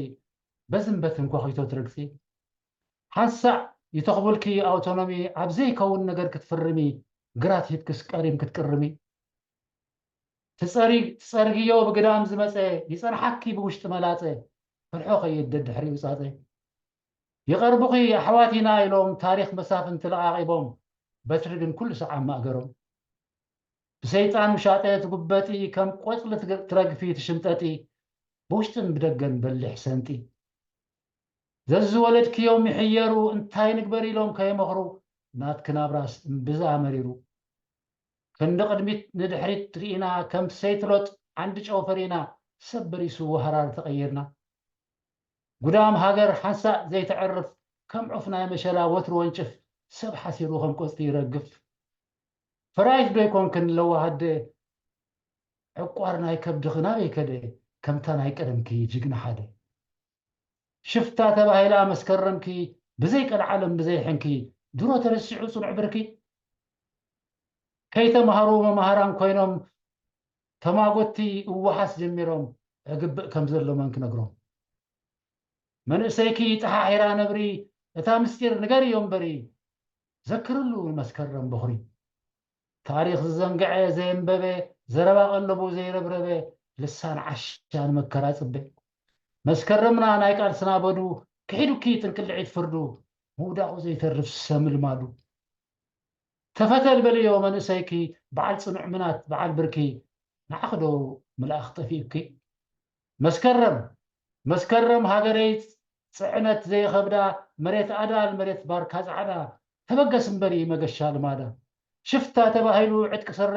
በዝን በትን ኳኺቶ ትረግፂ ሓንሳእ ይተኽቡልኪ ኣውቶኖሚ ኣብ ዘይከውን ነገር ክትፍርሚ ግራት ሂብክስ ቀሪም ክትቅርሚ ትፀርግዮ ብግዳም ዝመፀ ይፀርሓኪ ብውሽጢ መላፀ ፍርሖ ከይድ ደድሕሪኡ ፃፀ ይቐርቡኺ ኣሕዋት ኢና ኢሎም ታሪኽ መሳፍንቲ ለቓቒቦም በትሪ ግን ኩሉ ሰዓብ ማእገሮም ብሰይጣን ውሻጠ ትጉበጢ ከም ቆፅሊ ትረግፊ ትሽምጠጢ ብውሽጥን ብደገን በሊሕ ሰንጢ ዘዝወለድክዮም ይሕየሩ እንታይ ንግበር ኢሎም ከየመኽሩ ናትኪ ናብራስ እምብዛ መሪሩ ክንዲ ቅድሚት ንድሕሪት ርኢና ከም ሰይትሎጥ ዓንዲ ጨው ፈሪና ሰብ በሪሱ ወሃራር ተቐይርና ጉዳም ሃገር ሓንሳእ ዘይተዕርፍ ከም ዑፍ ናይ መሸላ ወትሩ ወንጭፍ ሰብ ሓሲሩ ከም ቆፅሊ ይረግፍ ፈራይት ዶ ይኮንክን ለዋሃደ ዕቋር ናይ ከብድኺ ናበይ ከደ ከምታ ናይ ቀደምኪ ጅግና ሓደ ሽፍታ ተባሂላ መስከረምኪ ብዘይ ቀልዓለም ብዘይ ሕንኪ ድሮ ተረሲዑ ፅኑዕ ብርኪ ከይተምሃሩ መምሃራን ኮይኖም ተማጎቲ እዋሓስ ጀሚሮም ዕግብእ ከም ዘሎ መን ክነግሮም መንእሰይኪ ጠሓሒራ ነብሪ እታ ምስጢር ንገርዮ እምበሪ ዘክርሉ ንመስከረም በኹሪ ታሪኽ ዝዘንግዐ ዘየንበበ ዘረባ ቀለቡ ዘይረብረበ፣ ልሳን ዓሻ ንመከራ ጽበ። መስከረምና ናይ ቃልስና በዱ፣ ክሒዱኪ ጥንቅልዒት ፍርዱ፣ ምውዳቑ ዘይተርፍ ሰምልማሉ። ተፈተል በልዮ መንእሰይኪ፣ በዓል ጽኑዕ ምናት፣ በዓል ብርኪ፣ ንዓኺ ዶ ምልኣኽ ጠፊኡኪ? መስከረም፣ መስከረም ሃገረይ ጽዕነት ዘይኸብዳ፣ መሬት ኣዳል፣ መሬት ባርካ ጻዕዳ፣ ተበገስ እምበሪ መገሻ ልማዳ። ሽፍታ ተባሂሉ ዕጥቂ ስረ፣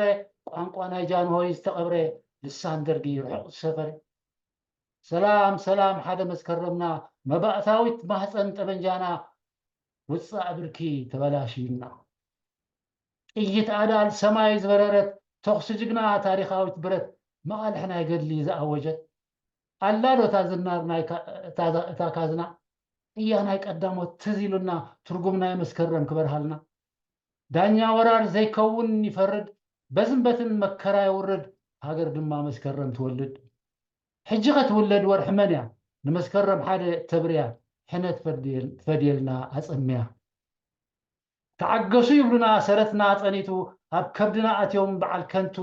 ቋንቋ ናይ ጃንሆይ ዝተቐብረ፣ ልሳን ደርጊ ርሑቕ ዝሰፈረ። ሰላም፣ ሰላም ሓደ መስከረምና፣ መባእታዊት ማህጸን ጠበንጃና፣ ውጻእ ብርኪ ተበላሽዩና። ጥይት ኣዳል ሰማይ ዝበረረት፣ ተኹሲ ጅግና ታሪኻዊት ብረት፣ መቓልሕ ናይ ገድሊ ዝኣወጀት። ኣላ ዶ እታ ዝናር ናይ ካ-፣ እታ፣ እታ ካዝና? ቅያ ናይ ቀዳሞት ትዝ ኢሉና፣ ትርጉም ናይ መስከረም ክበርሃልና። ዳኛ ወራር ዘይከውን ይፈርድ፣ በዝን በትን መከራ የውርድ፣ ሃገር ድማ መስከረም ትወልድ። ሕጂ ኸትውለድ ወርሒ መን እያ? ንመስከረም ሓደ ተብርያ፣ ሕነ ትፈድየል-፣ ትፈድየልና ኣጸምያ። ተዓገሱ ይብሉና ሰረትና ጸኒቱ፣ ኣብ ከብድና ኣትዮም በዓል ከንቱ፣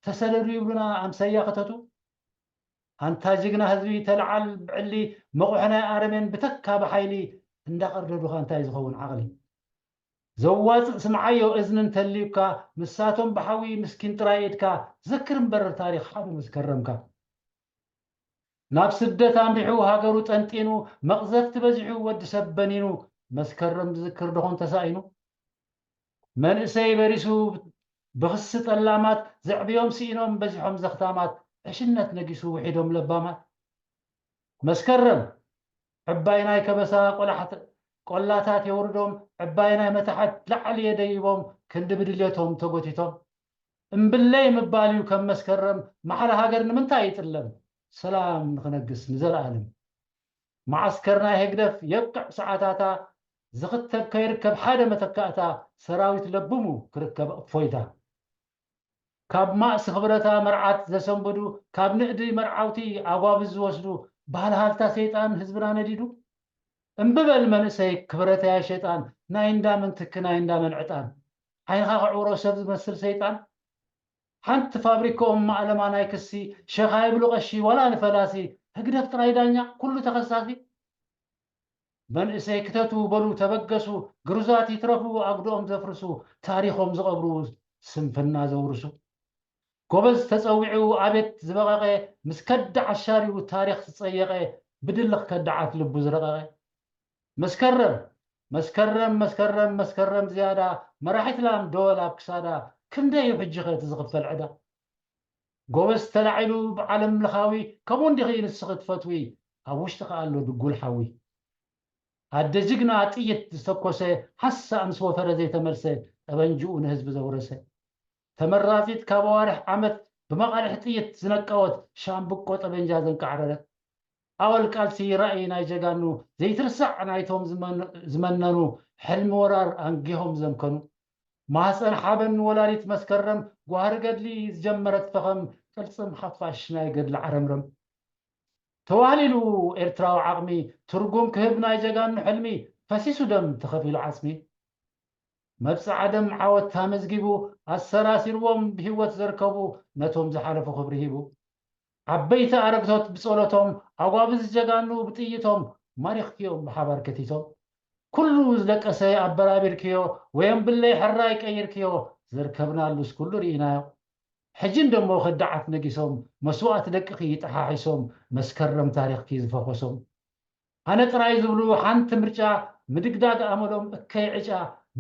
ተሰደዱ ይብሉና ኣምሰያ ክተቱ። ኣንታ ጅግና ህዝቢ ተለዓል ብዕሊ፣ መቑሕ ናይ ኣረሜን ብተካ ብሓይሊ፣ እንዳቐርደዱኻ እንታይ ዝኸውን ዓቕሊ? ዘዋጽእ ስምዓዮ እዝኒ እንተልዩካ፣ ንሳቶም ብሓዊ ምስኪን ጥራይ ኢድካ፣ ዘክር እምበር ታሪኽ ሓደ መስከረምካ። ናብ ስደት ኣምሪሑ ሃገሩ ጠንጢኑ፣ መቕዘፍቲ በዚሑ ወዲ ሰብ በኒኑ፣ መስከረም ዝዝክር ደኾን ተሳኢኑ? መንእሰይ በሪሱ ብኽሲ ጠላማት፣ ዘዕብዮም ስኢኖም በዚሖም ዘኽታማት፣ ዕሽነት ነጊሱ ውሒዶም ለባማት። መስከረም ዕባይ ናይ ከበሳ ቆላሕት-፣ ቆላታት የውርዶም፣ ዕባይ ናይ መታሕት ላዕሊ የደይቦም፣ ክንዲ ብድልየቶም ተጎቲቶም። እምብለይ ምባል እዩ ከም መስከረም፣ ማሕላ ሃገር ንምንታይ ይጥለም? ሰላም ንኽነግስ ንዘለኣለም። መዓስከር ናይ ህግደፍ የብቅዕ ሰዓታታ፣ ዝኽተብ ከይርከብ ሓደ መተካእታ፣ ሰራዊት ለብሙ ክርከብ እፎይታ። ካብ ማእሲ ክብረታ መርዓት ዘሰንብዱ፣ ካብ ንእዲ መርዓውቲ ኣጓብዝ ዝወስዱ፣ ባህሊ ሃልታ ሰይጣን ህዝብና ነዲዱ። እምቢ በል መንእሰይ ክብረተይ ኣይሸጣን፣ ናይ እንዳመን ትኪ ናይ እንዳመን ዕጣን፣ ዓይንኻ ክዕውሮ ሰብ ዝመስል ሰይጣን። ሓንቲ ፋብሪክኦም ማእለማ ናይ ክሲ፣ ሸኻ ይብሉ ቀሺ ዋላ ንፈላሲ፣ ህግደፍ ጥራይ ዳኛ ኩሉ ተኸሳሲ። መንእሰይ ክተቱ በሉ ተበገሱ፣ ግሩዛት ይትረፉ ኣጉድኦም ዘፍርሱ፣ ታሪኾም ዝቐብሩ ስንፍና ዘውርሱ። ጎበዝ ተጸዊዑ ኣቤት ዝበቐቐ፣ ምስ ከዳዕ ኣሻርዩ ታሪኽ ዝጸየቐ፣ ብድልኽ ከዳዓት ልቡ ዝረቐቐ። መስከረም መስከረም መስከረም መስከረም ዝያዳ፣ መራሒት ላም ደወል ኣብ ክሳዳ፣ ክንደይ እዩ ሕጂ ኸ እቲ ዝኽፈል ዕዳ? ጎበዝ ተላዒሉ ብዓለም ለኻዊ፣ ከምኡ እንዲኺ ንስኺ ትፈትዊ፣ ኣብ ውሽጥኺ ኣሎ ድጉል ሓዊ። ኣደ ጅግና ጥይት ዝተኮሰ፣ ሓሳእ ምስ ወፈረ ዘይተመልሰ፣ ጠበንጅኡ ንህዝቢ ዘውረሰ። ተመራጺት ካብ ኣዋርሕ ዓመት፣ ብመቓልሕ ጥይት ዝነቀወት፣ ሻምብቆ ጠበንጃ ዘንቃዕረረት። ኣወል ቃልሲ ራእይ ናይ ጀጋኑ፣ ዘይትርሳዕ ናይቶም ዝመን-፣ ዝመነኑ፣ ሕልሚ ወራር ኣንጊሆም ዘምከኑ። ማህፀን ሓበን ወላዲት መስከረም፣ ጓህሪ ገድሊ ዝጀመረት ፈኸም፣ ቅልፅም ሓፋሽ ናይ ገድሊ ዓረምረም። ተዋህሊሉ ኤርትራዊ ዓቕሚ፣ ትርጉም ክህብ ናይ ጀጋኑ ሕልሚ፣ ፈሲሱ ደም ተኸፊሉ ዓፅሚ። መብጽዓ ደም ዓወት ኣመዝጊቡ፣ ኣሰራሲርዎም ብህይወት ዘርከቡ፣ ነቶም ዝሓለፉ ክብሪ ሂቡ። ዓበይቲ ኣረግቶት ብጸሎቶም፣ ኣጓብዝ ጀጋኑ ብጥይቶም፣ ማሪኽክዮም ብሓባር ከቲቶም። ኩሉ ዝደቀሰ ኣበራቢርክዮ፣ ወየምብለይ ሕራይ ቀይርክዮ፣ ዘርከብናሉስ ኩሉ ርኢናዮ። ሕጂ እንደሞ ከዳዓት ነጊሶም፣ መስዋእቲ ደቅኺ ጠሓሒሶም፣ መስከረም ታሪኽኪ ዝፈኾሶም። ኣነ ጥራይ ዝብሉ ሓንቲ ምርጫ፣ ምድግዳግ ኣመሎም እከይ ዕጫ፣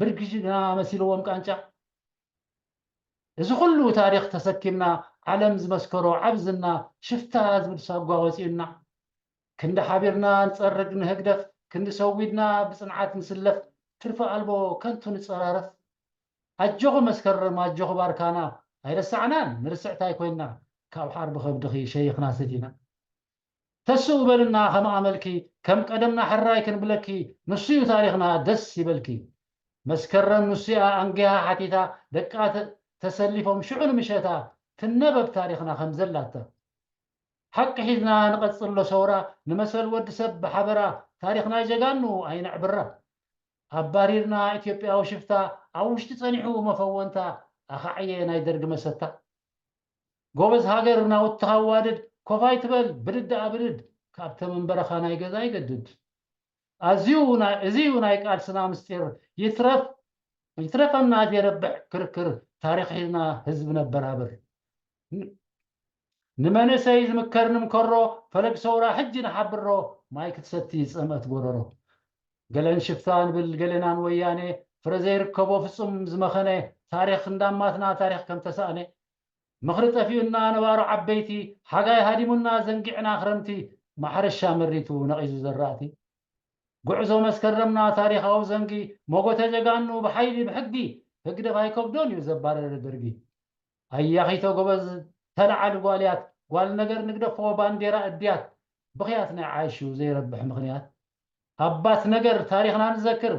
ብርጊ ጅግና መሲልዎም ቃንጫ። እዚ ኩሉ ታሪኽ ተሰኪምና፣ ዓለም ዝመስከሮ ዓብ ዝና፣ ሽፍታ ዝብል ሳጓ ወጺኡና። ክንዲ ሓቢርና ንጸርግ ንህግደፍ፣ ክንዲ ሰዊድና ብጽንዓት ንስለፍ፣ ትርፊ ኣልቦ ከንቱ ንጸራረፍ። ኣጆኹ መስከረም፣ ኣጆኹ ባርካና፣ ኣይረሳዕናን፣ ንርስዕቲ ኣይኮይንና፣ ካብ ሓር ብኸብድኺ ሸይኽና ሰቲና። ተስኡ በልና ከም ኣመልኪ፣ ከም ቀደምና ሕራይ ክንብለኪ፣ ንሱ እዩ ታሪኽና ደስ ይበልኪ። መስከረም ንሱ እያ ኣንጊሃ ሓቲታ፣ ደቃ ተ-፣ ተሰሊፎም ሽዑ ንምሸታ፣ ትነበብ ታሪኽና ከም ዘላታ። ሓቂ ሒዝና ንቐጽሎ ሰውራ፣ ንመሰል ወዲ ሰብ ብሓበራ፣ ታሪኽ ናይ ጀጋኑ ኣይነዕብራ። ኣባሪርና ኢትዮጵያዊ ሽፍታ፣ ኣብ ውሽጢ ጸኒሑ መፈወንታ፣ ኣኻዕየ ናይ ደርጊ መሰታ። ጎበዝ ሃገር ናውትኻ ኣዋድድ፣ ኮፍ ኣይትበል ብድድ ኣብድድ፣ ካብተ መንበረኻ ናይ ገዛ ኣይገድድ። ኣዝዩ ናይ እዚ እዩ ናይ ቃልስና ምስጢር። ይትረፍ ይትረፈና ዘይረብሕ ክርክር፣ ታሪኽና ህዝቢ ነበራብር። ንመንእሰይ ዝምከር ንምከሮ፣ ፈለግ ሰውራ ሕጂ ንሓብሮ፣ ማይ ክትሰቲ ዝጸምአት ጎረሮ። ገለን ሽፍታ ንብል ገለናን ወያኔ፣ ፍረ ዘይርከቦ ፍጹም ዝመኸነ፣ ታሪኽ እንዳማትና ታሪኽ ከም ተሳእነ። ምኽሪ ጠፊኡና ነባሮ ዓበይቲ፣ ሓጋይ ሃዲሙና ዘንጊዕና ክረምቲ፣ ማሕረሻ መሪቱ ነቒዙ ዘራእቲ። ጉዕዞ መስከረምና ታሪኻዊ ዘንጊ፣ ሞጎተ ጀጋኑ ብሓይሊ ብሕጊ፣ ህግደፍ ኣይከብዶን እዩ ዘባረረ ደርጊ። ኣያኺቶ ጎበዝ ተለዓሉ ጓልያት፣ ጓል ነገር ንግደፎ ባንዴራ እድያት፣ ብኽያት ናይ ዓይሹ ዘይረብሕ ምኽንያት። ኣባት ነገር ታሪኽና ንዘክር፣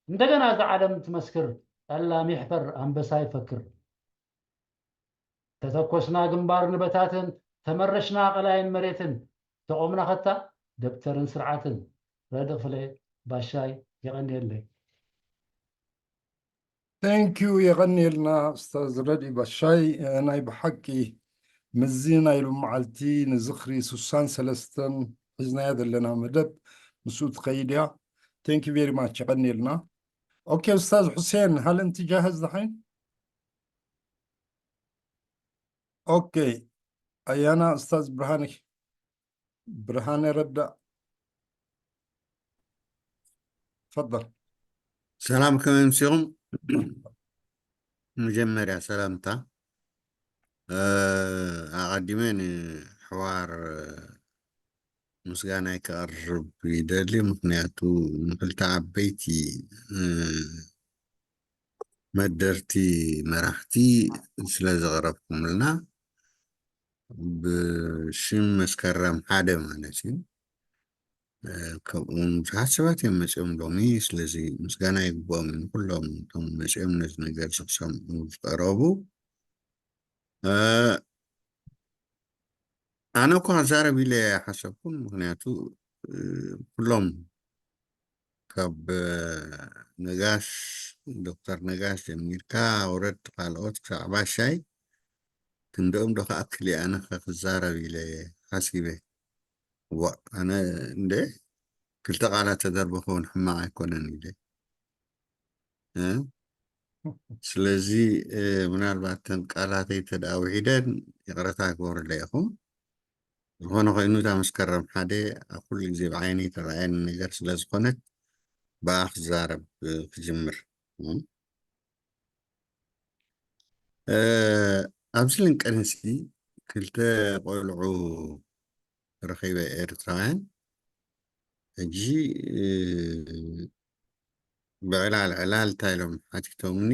እንደገና እዛ ዓለም ትመስክር፣ ጠላም ይሕፈር ኣንበሳ ይፈክር። ተተኮስና ግንባር ንበታትን፣ ተመረሽና ቀላይን መሬትን፣ ተቆምና ኸታ ደብተርን ስርዓትን። ረዲ ክፍለ ባሻይ የቐንየለይ። Thank you የቐንየልና ኡስታዝ ረዲ ባሻይ። ናይ ብሓቂ ምዚ ናይ ሎመዓልቲ ንዝኽሪ ሱሳን ሰለስተን ሒዝናያ ዘለና መደብ ምስኡ ትኸይድ እያ። Thank you very much የቐንየልና። ኦኬ ኡስታዝ ሑሴን፣ هل أنت جاهز دحين؟ ኦኬ ኣያና ኡስታዝ ብርሃነ ብርሃነ ረዳ። ተፈደል። ሰላም፣ ከመይ ኣምሲኹም? መጀመርያ ሰላምታ፣ እ፣ ኣቐዲመ ንሕዋር ምስጋናይ ከቕርብ ይደሊ። ምኽንያቱ ንክልተ ዓበይቲ፣ እ፣ መደርቲ መራሕቲ ስለ ዘቕረብኩምልና፣ ብሽም መስከረም ሓደ ማለት እዩ። እ፣ ከምኡውን ብዙሓት ሰባት እዮም መፂኦም ሎሚ። ስለዚ ምስጋና ይግብኦም ንኩሎም እቶም መፂኦም ነዚ ነገር ዝክሰምዑ ዝቀረቡ። እ፣ ኣነ እኳ ክዛረብ ኢለ ኣይሓሰብኩን። ምኽንያቱ፣ እ፣ ኩሎም ካብ፣ እ፣ ነጋሽ፣ ዶክተር ነጋሽ ጀሚርካ፣ ውረድ ካልኦት ክሳዕ ባሻይ ክንድኦም ዶ ክኣክል እየ ኣነ ከ ክዛረብ ኢለ ሓሲበ። ዋእ፣ ኣነ እንደ ክልተ ቃላት ተደርበ ክኸውን ሕማቕ ኣይኮነን ኢለ። እ? ስለዚ፣ እ፣ ምናልባት እተን ቃላተይ ተደኣ ውሒደን ይቕረታ ክገብረለይ ኢኹም። ዝኾነ ኮይኑ እታ መስከረም ሓደ ኣብ ኩሉ ግዜ ብዓይነይ ትረኣየኒ ነገር ስለ ዝኾነት ብኣ ክዛረብ፣ እ፣ ክጅምር። እ፣ እ፣ ኣብዚ ልንቀንሲ ክልተ ቆልዑ ረኺበ ኤርትራውያን። ሕጂ፣ እ፣ ብዕላል ዕላል እንታይ ኢሎም ሓቲቶምኒ፣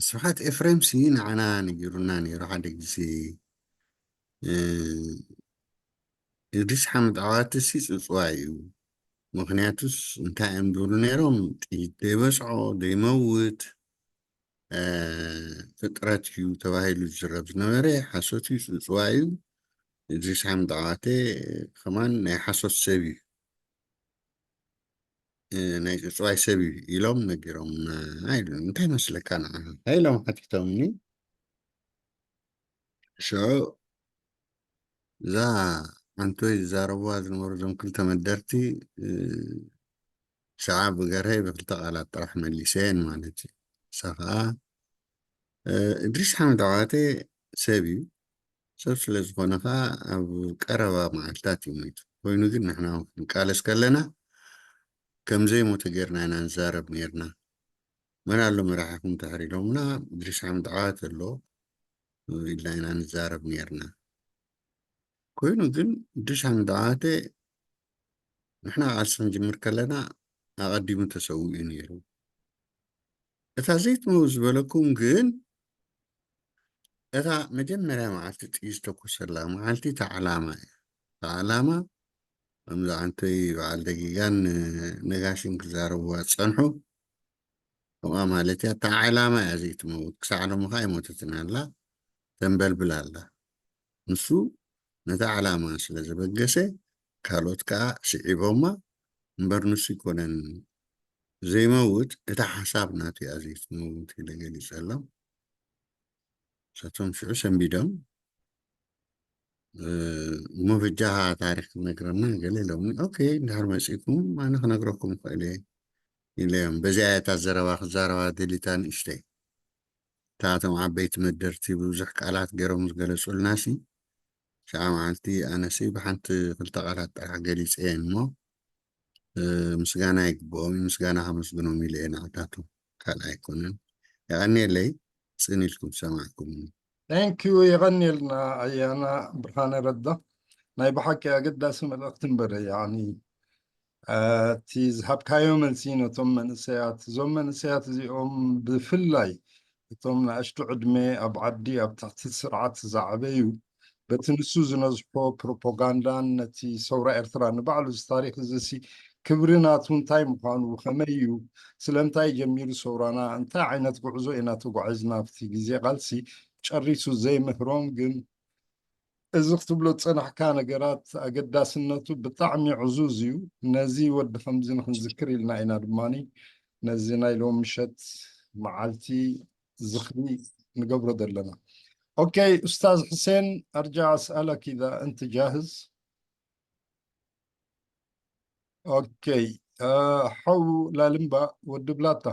ስብሓት ኤፍሬምሲ ንዓና ነጊሩና ነይሩ ሓደ ግዜ፣ እ፣ እድሪስ ሓምድ ዓዋተሲ ጽጽዋይ እዩ። ምኽንያቱስ እንታይ እዮም ዝብሉ ነይሮም? ጥይት ዘይበጽዖ፣ ዘይመውት፣ እ፣ ፍጥረት እዩ ተባሂሉ ዝዝረብ ዝነበረ ሓሶት እዩ፣ ጽጽዋይ እዩ። እድሪስ ሓምድ ዓዋተ ከማን ናይ ሓሶት ሰብ እዩ። እ፣ ናይ ጽጽዋይ ሰብ እዩ ኢሎም ነጊሮምና ኢሉ። እንታይ መስለካ ንዓኻ? እንታይ ኢሎም ሓቲቶምኒ? ሽዑ እዛ ሓንቶይ ዝዛረብዋ ዝነበሩ እዞም ክልተ መደርቲ፣ እ፣ ሰዓ ብገርሀይ ብክልተ ቃላት ጥራሕ መሊሰየን ማለት እዩ። ንሳ ከዓ፣ እ፣ እድሪስ ሓመድ ዓዋተ ሰብ እዩ። ሰብ ስለ ዝኾነ ከዓ ኣብ ቀረባ መዓልታት እዩ ሞይቱ። ኮይኑ ግን ንሕና እውን ክንቃለስ ከለና ከም ዘይሞተ ጌርና ኢና ንዛረብ ኔርና። መን ኣሎ መራሒኹም ድሕሪ ኢሎምና፣ እድሪስ ሓመድ ዓዋተ ኣሎ ኢልና ኢና ንዛረብ ኔርና። ኮይኑ ግን እድሪስ ሓመድ ዓዋተ ንሕና ቃልሲ ክንጅምር ከለና ኣቐዲሙ ተሰዊኡ ነይሩ። እታ ዘይትመውት ዝበለኩም ግን እታ መጀመርያ መዓልቲ ጥይት ዝተኮሰላ መዓልቲ እታ ዕላማ እያ። እታ ዕላማ ከምዚ ዓንቶይ በዓል ደጊጋን ነጋሽን ክዛረብዋ ዝጸንሑ ከምኣ ማለት እያ። እታ ዕላማ እያ ዘይትመውት። ክሳዕ ሎሚ ከኣ ኣይሞተትን ኣላ፣ ተንበልብል ኣላ። ንሱ ነታ ዕላማ ስለ ዘበገሰ ካልኦት ከኣ ስዒቦማ እምበር ንሱ ኣይኮነን ዘይመውት፣ እታ ሓሳብ ናቱ እያ ዘይትመውት ኢለ ገሊጸሎም። ንሳቶም ሽዑ ሰንቢዶም፣ "እሞ በጃኻ ታሪኽ ክትነግረና?" ገለ ኢሎምኒ። "ኦኬ፣ እንድሕር መጺእኩም ኣነ ክነግረኩም እኽእል እየ" ኢለዮም። በዚኣ እያ እታ ዘረባ ክዛረባ ደሊታ ንእሽተይ። እታ እቶም ዓበይቲ መደርቲ ብዙሕ ቃላት ገይሮም ዝገለጹልናሲ፣ ሽዓ መዓልቲ ኣነሲ ብሓንቲ ክልተ ቃላት ጥራሕ ገሊጸ እየ እሞ፣ እ፣ ምስጋና ይግብኦም እዩ። ምስጋና ከመስግኖም ኢለ እየ ንዓታቶም፣ ካልእ ኣይኮነን። የቐንየለይ፣ ጽን ኢልኩም ዝሰማዕኩምኒ። Thank you፣ የቐንየልና ኣያና ብርሃነ ረዳ። ናይ ብሓቂ ኣገዳሲ መልእኽቲ እምበር፣ ያኒ፣ እ፣ እቲ ዝሃብካዮ መልሲ ነቶም መንእሰያት፣ እዞም መንእሰያት እዚኦም ብፍላይ እቶም ንኣሽቱ ዕድመ ኣብ ዓዲ ኣብ ትሕቲ ስርዓት ዝዓበዩ፣ በቲ ንሱ ዝነዝሖ ፕሮፓጋንዳን ነቲ ሰውራ ኤርትራ ንባዕሉ እዚ ታሪኽ እዚሲ ክብሪ ናቱ እንታይ ምዃኑ፣ ከመይ እዩ፣ ስለምንታይ ጀሚሩ ሰውራና፣ እንታይ ዓይነት ጉዕዞ ኢና ተጓዒዝና ኣብቲ ግዜ ቃልሲ፣ ጨሪሱ ዘይምህሮም፣ ግን እዚ ክትብሎ ዝጸናሕካ ነገራት ኣገዳስነቱ ብጣዕሚ ዕዙዝ እዩ። ነዚ ወዲ ከምዚ ንክንዝክር ኢልና ኢና ድማ ነዚ ናይ ሎም ምሸት መዓልቲ ዝኽሪ ንገብሮ ዘለና። ኦኬ፣ ኡስታዝ ሕሴን፣ أرجع أسألك إذا أنت جاهز. ኦኬ፣ እ፣ ሓው ላልምባ፣ ወዲ ብላታ።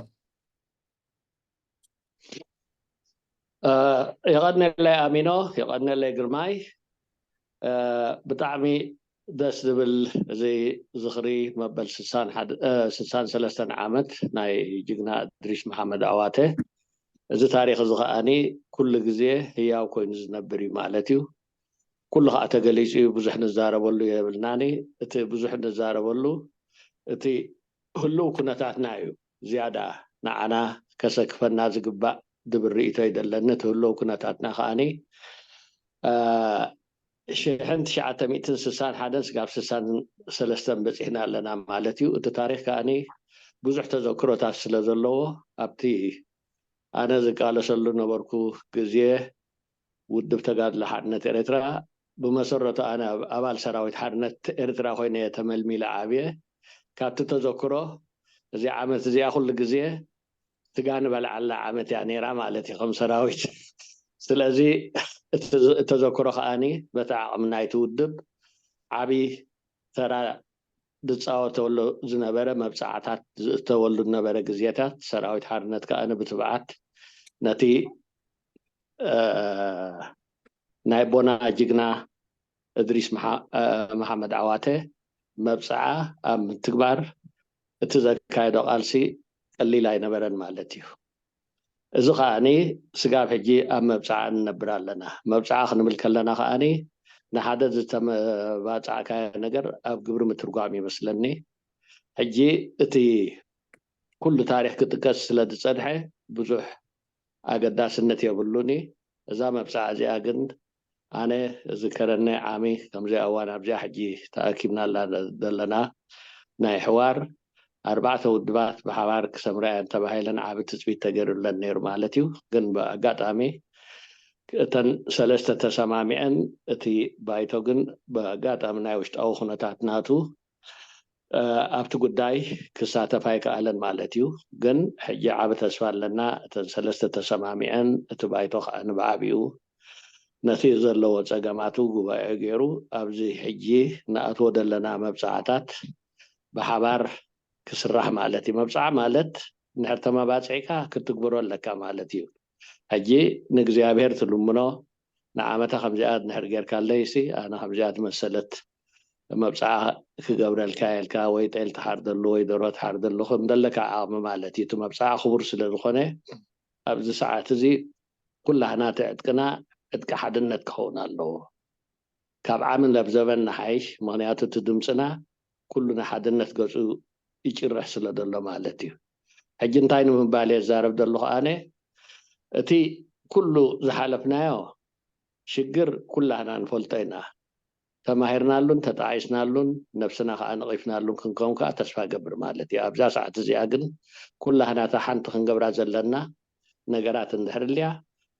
እ፣ የቐንየለይ ኣሚኖ፣ የቐንየለይ ግርማይ። እ፣ ብጣዕሚ ደስ ዝብል እዚ ዝኽሪ መበል ስሳን ሓደ፣ እ፣ ስሳን ሰለስተን ዓመት ናይ ጅግና እድሪስ መሓመድ ኣዋተ። እዚ ታሪኽ እዚ ከኣኒ ኩሉ ግዜ ህያው ኮይኑ ዝነብር እዩ ማለት እዩ። ኩሉ ከዓ ተገሊጹ እዩ፣ ብዙሕ ንዛረበሉ የብልናኒ። እቲ ብዙሕ ንዛረበሉ እቲ ህልው ኩነታትና እዩ ዝያዳ ንዓና ከሰክፈና ዝግባእ ድብል ርእይቶ ይደለኒ። እቲ ህልው ኩነታትና ከኣኒ፣ እ፣ ሽሕን ትሽዓተ ሚእትን ስሳን ሓደን ስጋብ ስሳን ሰለስተን በጺሕና ኣለና ማለት እዩ። እቲ ታሪኽ ከኣኒ ብዙሕ ተዘክሮታት ስለ ዘለዎ፣ ኣብቲ ኣነ ዝቃለሰሉ ነበርኩ ግዜ፣ ውድብ ተጋድሎ ሓርነት ኤርትራ፣ ብመሰረቱ ኣነ ኣብ-፣ ኣባል ሰራዊት ሓርነት ኤርትራ ኮይነ እየ ተመልሚለ ዓብየ። ካብቲ ተዘክሮ፣ እዚ ዓመት እዚኣ ኩሉ ግዜ ስጋ ንበልዓላ ዓመት እያ ነይራ ማለት እዩ፣ ከም ሰራዊት። ስለዚ፣ እቲ ዝ-፣ ተዘክሮ ከኣኒ በቲ ዓቕሚ ናይቲ ውድብ ዓቢ ተራ ዝጻወተሉ ዝነበረ፣ መብጻዕታት ዝእተወሉ ዝነበረ ግዜታት፣ ሰራዊት ሓርነት ከኣ ብትብዓት ነቲ፣ እ፣ ናይ ኣቦና ጅግና እድሪስ መሓ-፣ እ፣ መሓመድ ዓዋተ መብጽዓ ኣብ ምትግባር እቲ ዘካየዶ ቃልሲ ቀሊል ኣይነበረን ማለት እዩ። እዚ ከኣኒ ስጋብ ሕጂ ኣብ መብጽዓ ንነብር ኣለና። መብጽዓ ክንብል ከለና ከኣኒ ንሓደ ዝተመባጻዕካዮ ነገር ኣብ ግብሪ ምትርጓም ይመስለኒ። ሕጂ እቲ ኩሉ ታሪኽ ክጥቀስ ስለ ዝጸንሐ ብዙሕ ኣገዳስነት የብሉን እዩ። እዛ መብጽዓ እዚኣ ግን ኣነ ዝከረኒ ዓሚ ከምዚ እዋን ኣብዚኣ ሕጂ ተኣኪብናላ ዘለና ናይ ሕዋር ኣርባዕተ ውድባት ብሓባር ክሰምራ እየን ተባሂለን ዓቢ ትጽቢት ተገይሩለን ነይሩ ማለት እዩ። ግን ብኣጋጣሚ እተን ሰለስተ ተሰማሚዐን እቲ ባይቶ ግን ብኣጋጣሚ ናይ ውሽጣዊ ኩነታት ናቱ፣ እ፣ ኣብቲ ጉዳይ ክሳተፍ ኣይከኣለን ማለት እዩ። ግን ሕጂ ዓቢ ተስፋ ኣለና። እተን ሰለስተ ተሰማሚዐን እቲ ባይቶ ከዓ ንብዓቢኡ ነቲ ዘለዎ ጸገማቱ ጉባኤ ገይሩ ኣብዚ ሕጂ ንኣትዎ ዘለና መብጽዓታት ብሓባር ክስራሕ ማለት እዩ። መብጽዓ ማለት እንድሕር ተመባጺዕካ ክትግብሮ ኣለካ ማለት እዩ። ሕጂ ንእግዚኣብሔር ትልምኖ፣ ንዓመታ ከምዚኣ እንድሕር ጌርካለይሲ ኣነ ከምዚኣ ዝመሰለት መብጽዓ ክገብረልካ ኢልካ ወይ ጤል ትሓርደሉ ወይ ደርሆ ትሓርደሉ ከም ዘለካ ዓቕሚ ማለት እዩ። እቲ መብጽዓ ክቡር ስለ ዝኾነ ኣብዚ ሰዓት እዚ ኩላህና እቲ ዕጥቅና ዕጥቂ ሓድነት ክኸውን ኣለዎ። ካብ ዓሚ ናብ ዘበን ንሓይሽ፣ ምኽንያቱ እቲ ድምፅና ኩሉ ንሓድነት ገፁ ይጭርሕ ስለ ዘሎ ማለት እዩ። ሕጂ እንታይ ንምባል እየ ዝዛረብ ዘለኹ ኣነ? እቲ ኩሉ ዝሓለፍናዮ ሽግር ኩላህና ንፈልጦ ኢና። ተማሂርናሉን ተጣዒስናሉን ነብስና ከዓ ነቒፍናሉን ክንከውን ከዓ ተስፋ ገብር ማለት እዩ። ኣብዛ ሰዓት እዚኣ ግን ኩላህና እታ ሓንቲ ክንገብራ ዘለና ነገራት እንድሕር ልያ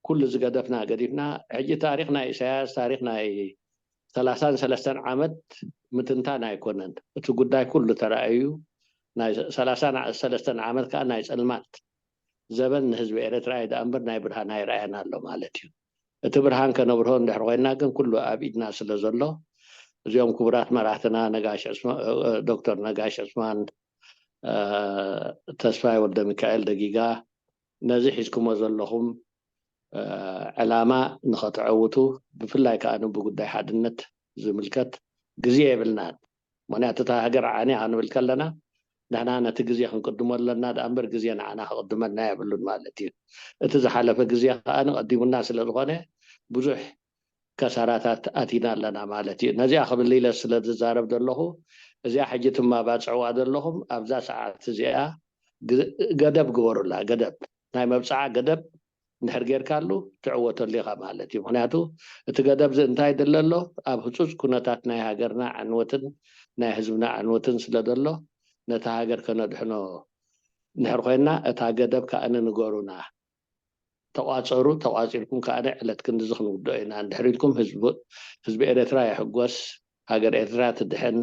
ኩሉ ዝገደፍና ገዲፍና፣ ሕጂ ታሪኽ ናይ ኢሳያስ፣ ታሪኽ ናይ ሰላሳን ሰለስተን ዓመት ምትንታን ኣይኮነን። እቲ ጉዳይ ኩሉ ተራእዩ፣ ናይ ሰላሳን ሰለስተን ዓመት ከዓ ናይ ፀልማት ዘበን ንህዝቢ ኤርትራ እዩ ደኣ እምበር ናይ ብርሃን ኣይረኣየን ኣሎ ማለት እዩ። እቲ ብርሃን ከነብርሆ እንድሕር ኮይና ግን ኩሉ ኣብ ኢድና ስለ ዘሎ እዚኦም ክቡራት መራሕትና ነጋሽ ዑስማ- እ፣ ዶክተር ነጋሽ ዑስማን፣ እ፣ ተስፋይ ወልደ ሚካኤል ደጊጋ ነዚ ሒዝኩሞ ዘለኹም እ፣ ዕላማ ንኸተዐውቱ ብፍላይ ከዓ ብጉዳይ ሓድነት ዝምልከት ግዜ የብልናን። ምክንያቱ እታ ሃገር ዓንያ ክንብል ከለና ንሕና ነቲ ግዜ ክንቅድሞ ኣለና ደኣ እምበር ግዜ ንዓና ክቕድመና የብሉን ማለት እዩ። እቲ ዝሓለፈ ግዜ ከዓ ንቐዲሙና ስለ ዝኾነ ብዙሕ ከሳራታት ኣቲና ኣለና ማለት እዩ። ነዚኣ ክብል ኢለ ስለ ዝዛረብ ዘለኹ እዚኣ ሕጂ ትማባፅዕዋ ዘለኹም ኣብዛ ሰዓት እዚኣ ግ- ገደብ ግበሩላ። ገደብ ናይ መብፅዓ ገደብ እንድሕር ጌርካሉ ትዕወተሉ ኢኻ ማለት እዩ። ምክንያቱ እቲ ገደብ እዚ እንታይ ድለ ኣሎ ኣብ ህፁፅ ኩነታት ናይ ሃገርና ዕንወትን ናይ ህዝብና ዕንወትን ስለ ዘሎ ነታ ሃገር ከነድሕኖ እንድሕር ኮይና እታ ገደብ ከዓ ንንገሩና። ተቋፀሩ፣ ተቋፂርኩም ከዓ ዕለት ክንድዚ ክንውድኦ ኢና እንድሕር ኢልኩም ህዝቢ ህዝቢ ኤርትራ ይሕጎስ፣ ሃገር ኤርትራ ትድሕን፣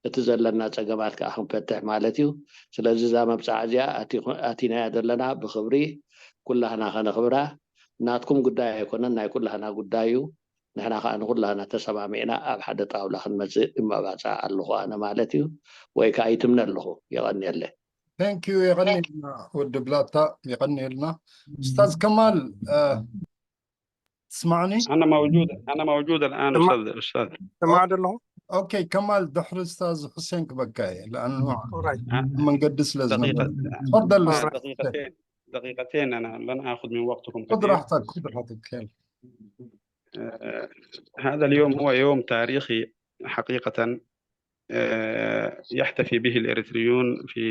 እቲ ዘለና ፀገማት ከዓ ክንፈትሕ ማለት እዩ። ስለዚ እዛ መብፃዓ እዚኣ ኣቲ- ኣቲናያ ዘለና ብክብሪ ኩላህና ከነኽብራ ናትኩም ጉዳይ ኣይኮነን፣ ናይ ኩላህና ጉዳይ እዩ። ንሕና ከዓ ንኩላህና ተሰማሚዕና ኣብ ሓደ ጣውላ ክንመፅእ እመባፅኣ ኣለኹ ኣነ ማለት እዩ። ወይ ከዓ ይትምነ ኣለኹ። የቐንየለ። Thank you የቐንየልና ወዲ ብላታ፣ የቐንየልና። ኡስታዝ ከማል፣ እ፣ ትስማዕኒ? أنا موجود، أنا موجود الآن. سمع- أستاذ أستاذ ስማዕ ደለኹ። ኦኬ ከማል፣ ድሕሪ ኡስታዝ ሁሴን ክበካ እየ ለኣኑ ኦራይት። መንገዲ ስለ ዝነበረ። دقيقة تفضل آه. أستاذ. دقيقتين، دقيقتين. أنا لن آخذ من وقتكم خذ كثير. راحتك، خذ راحتك، يلا. آه، هذا اليوم هو يوم تاريخي حقيقة. آه، يحتفي به الإريتريون في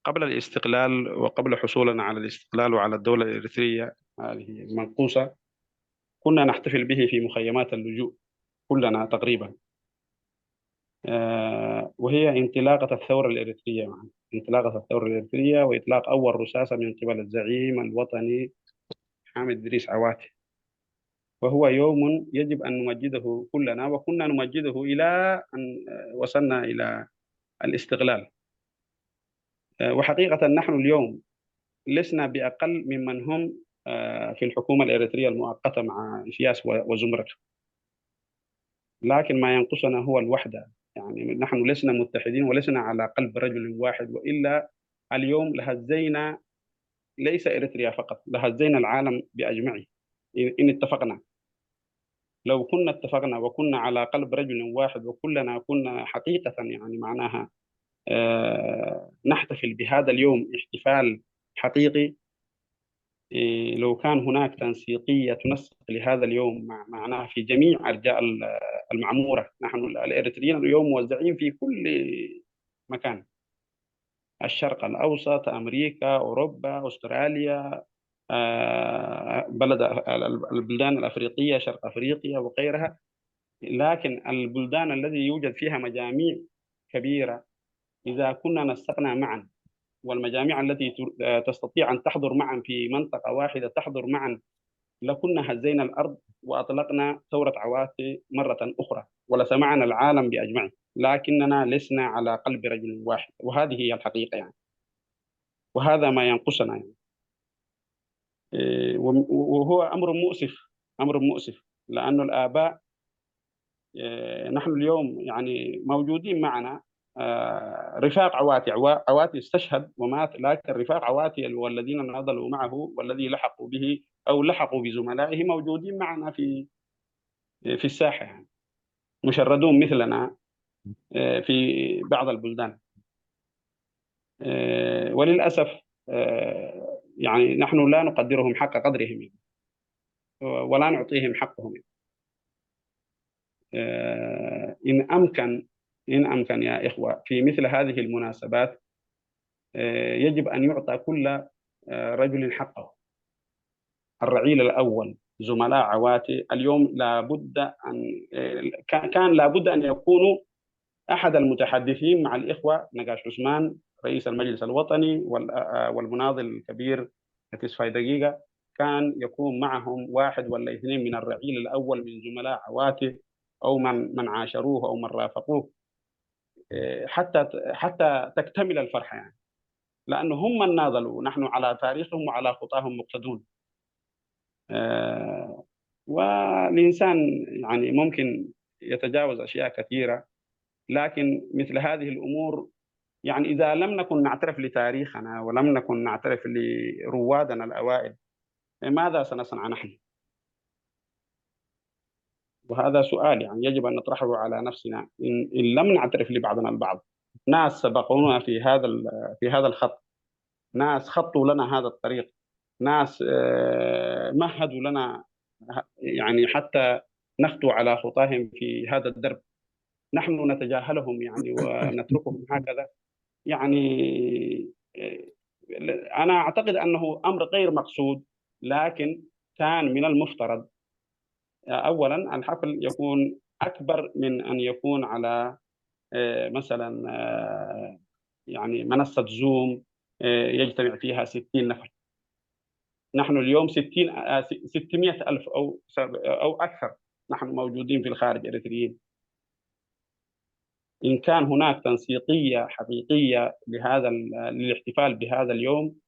قبل الاستقلال وقبل حصولنا على الاستقلال وعلى الدولة الإريترية هذه المنقوصة. كنا نحتفل به في مخيمات اللجوء كلنا تقريبا. آه، وهي انطلاقة الثورة الإريترية معا، انطلاقة الثورة الإريترية وإطلاق أول رصاصة من قبل الزعيم الوطني حامد إدريس عواتي. وهو يوم يجب أن نمجده كلنا، وكنا نمجده إلى أن، آه، وصلنا إلى الاستقلال. آه، وحقيقة نحن اليوم لسنا بأقل ممن هم، آه، في الحكومة الإريترية المؤقتة مع إسياس و- وزمرته، لكن ما ينقصنا هو الوحدة. يعني نحن لسنا متحدين ولسنا على قلب رجل واحد، وإلا اليوم لهزينا ليس إريتريا فقط، لهزينا العالم بأجمعه إن إن اتفقنا. لو كنا اتفقنا وكنا على قلب رجل واحد وكلنا كنا حقيقة، يعني معناها، آه، نحتفل بهذا اليوم احتفال حقيقي. إيه، لو كان هناك تنسيقية تنسق لهذا اليوم مع معناها في جميع أرجاء ال- المعمورة، نحن الإريتريين اليوم موزعين في كل مكان، الشرق الأوسط، أمريكا، أوروبا، أستراليا، آه، بلد ال- ال- البلدان الأفريقية، شرق أفريقيا وغيرها. لكن البلدان الذي يوجد فيها مجاميع كبيرة، إذا كنا نسقنا معا والمجاميع التي تر- آه، تستطيع أن تحضر معا في منطقة واحدة تحضر معا، لكنا هزينا الأرض وأطلقنا ثورة عواتي مرة أخرى ولسمعنا العالم بأجمعه، لكننا لسنا على قلب رجل واحد، وهذه هي الحقيقة يعني. وهذا ما ينقصنا يعني. إيه، وم- وهو أمر مؤسف، أمر مؤسف، لأن الآباء، إيه، نحن اليوم يعني موجودين معنا، آه، رفاق عواتي، عوا- عواتي استشهد ومات، لكن رفاق عواتي والذين ناضلوا معه والذي لحقوا به أو لحقوا بزملائه موجودين معنا في في الساحة يعني، مشردون مثلنا، آه، في بعض البلدان. آه، وللأسف، آه، يعني نحن لا نقدرهم حق قدرهم يعني، ولا نعطيهم حقهم يعني. آه، إن أمكن، إن أمكن يا إخوة، في مثل هذه المناسبات، آه، يجب أن يعطى كل، آه، رجل حقه. الرعيل الأول، زملاء عواتي، اليوم لابد أن، آه، كان كان لابد أن يكونوا أحد المتحدثين مع الإخوة نقاش عثمان رئيس المجلس الوطني وال- آه، والمناضل الكبير تسفاي دقيقة، كان يكون معهم واحد ولا اثنين من الرعيل الأول من زملاء عواتي أو من من عاشروه أو من رافقوه. حتى حتى تكتمل الفرحة يعني. لأنه هم من ناضلوا، نحن على تاريخهم وعلى خطاهم مقتدون. والإنسان يعني ممكن يتجاوز أشياء كثيرة، لكن مثل هذه الأمور يعني إذا لم نكن نعترف لتاريخنا ولم نكن نعترف لروادنا الأوائل، ماذا سنصنع نحن؟ وهذا سؤال يعني يجب أن نطرحه على نفسنا. إن, إن لم نعترف لبعضنا البعض، ناس سبقونا في هذا في هذا الخط، ناس خطوا لنا هذا الطريق، ناس مهدوا لنا يعني حتى نخطو على خطاهم في هذا الدرب، نحن نتجاهلهم يعني ونتركهم هكذا يعني. أنا أعتقد أنه أمر غير مقصود، لكن كان من المفترض أولا الحفل يكون أكبر من أن يكون على مثلا يعني منصة زوم يجتمع فيها ستين نفر. نحن اليوم ستين ستمائة ألف أو أو أكثر نحن موجودين في الخارج إريتريين. إن كان هناك تنسيقية حقيقية لهذا للاحتفال بهذا اليوم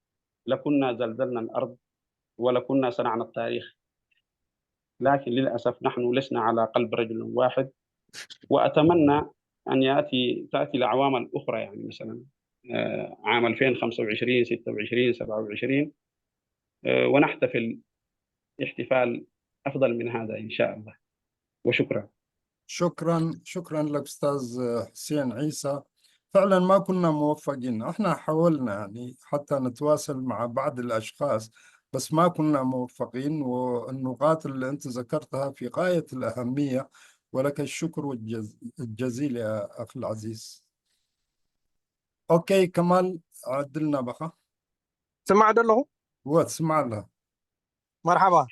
لكنا زلزلنا الأرض ولكنا صنعنا التاريخ، لكن للأسف نحن لسنا على قلب رجل واحد. وأتمنى أن يأتي تأتي الأعوام الأخرى، يعني مثلا عام ألفين وخمسة وعشرين، ستة وعشرين، سبعة وعشرين، ونحتفل احتفال أفضل من هذا إن شاء الله. وشكرا. شكرا شكرا لك أستاذ حسين عيسى. فعلا ما كنا موفقين، احنا حاولنا يعني حتى نتواصل مع بعض الأشخاص، بس ما كنا موفقين، والنقاط اللي أنت ذكرتها في غاية الأهمية، ولك الشكر الجزيل يا أخي العزيز. أوكي كمال، عدلنا بخا. سمع دلو؟ وات سمع الله. مرحبا.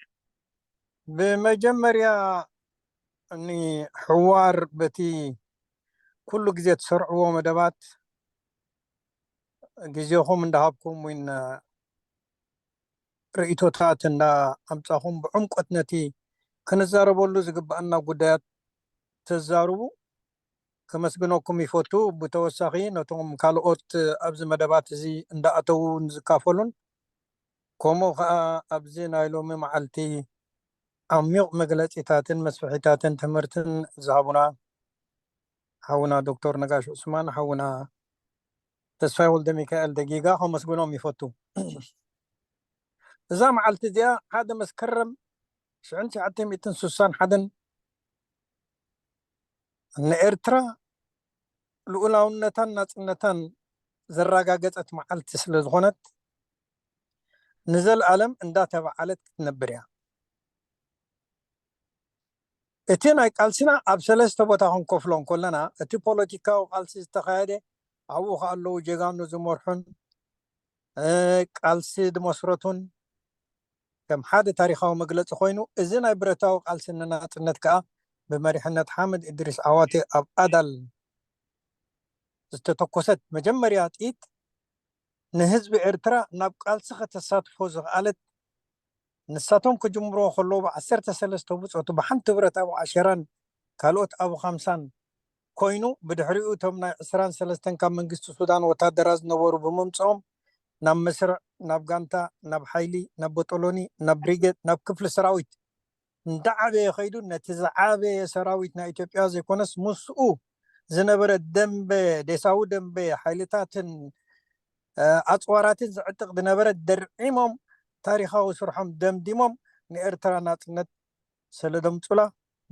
ብመጀመርያ እኒ ሕዋር በቲ ኩሉ ግዜ ትሰርዕዎ መደባት ግዜኹም እንዳሃብኩም ወይን ርእቶታት እንዳ ኣምጻኹም ብዕምቆት ነቲ ክንዛረበሉ ዝግባኣና ጉዳያት ተዛርቡ ከመስግነኩም ይፈቱ። ብተወሳኺ ነቶም ካልኦት ኣብዚ መደባት እዚ እንዳኣተዉ ንዝካፈሉን ከምኡ ከዓ ኣብዚ ናይ ሎሚ መዓልቲ ዓሚቕ መግለፂታትን መስፍሒታትን ትምህርትን ዝሃቡና ሓውና ዶክተር ነጋሽ ዑስማን ሓውና ተስፋይ ወልደ ሚካኤል ደጊጋ ከመስግኖም ይፈቱ። እዛ መዓልቲ እዚኣ ሓደ መስከረም ሽሕን ትሽዓተ ሚእትን ስሳን ሓደን ንኤርትራ ልኡላውነታን ናጽነታን ዘረጋገጸት መዓልቲ ስለ ዝኾነት ንዘለኣለም እንዳተባዓለት ክትነብር እያ። እቲ ናይ ቃልስና ኣብ ሰለስተ ቦታ ክንከፍሎ እንከለና እቲ ፖለቲካዊ ቃልሲ ዝተኻየደ ኣብኡ ከ ኣለዉ ጀጋኑ ዝመርሑን ቃልሲ ዝመስረቱን ከም ሓደ ታሪኻዊ መግለፂ ኮይኑ እዚ ናይ ብረታዊ ቃልሲ ንናፅነት ከዓ ብመሪሕነት ሓመድ እድሪስ ዓዋቴ ኣብ ኣዳል ዝተተኮሰት መጀመርያ ጥይት ንህዝቢ ኤርትራ ናብ ቃልሲ ከተሳትፎ ዝኽኣለት ንሳቶም ክጅምርዎ ከለዉ ብዓሰርተ ሰለስተ ብፆቱ ብሓንቲ ብረታዊ ዓሸራን ካልኦት ኣብ ኻምሳን ኮይኑ ብድሕሪኡ እቶም ናይ ዕስራን ሰለስተን ካብ መንግስቲ ሱዳን ወታደራት ዝነበሩ ብምምፅኦም ናብ መስርዕ ናብ ጋንታ ናብ ሓይሊ ናብ ቦጦሎኒ ናብ ብሪጌድ ናብ ክፍሊ ሰራዊት እንዳዓበየ ከይዱ ነቲ ዝዓበየ ሰራዊት ናይ ኢትዮጵያ ዘይኮነስ ምስኡ ዝነበረ ደንበ ዴሳዊ ደንበ ሓይልታትን ኣፅዋራትን ዝዕጥቕ ዝነበረ ደርዒሞም ታሪኻዊ ስርሖም ደምዲሞም ንኤርትራ ናፅነት ስለደምፁላ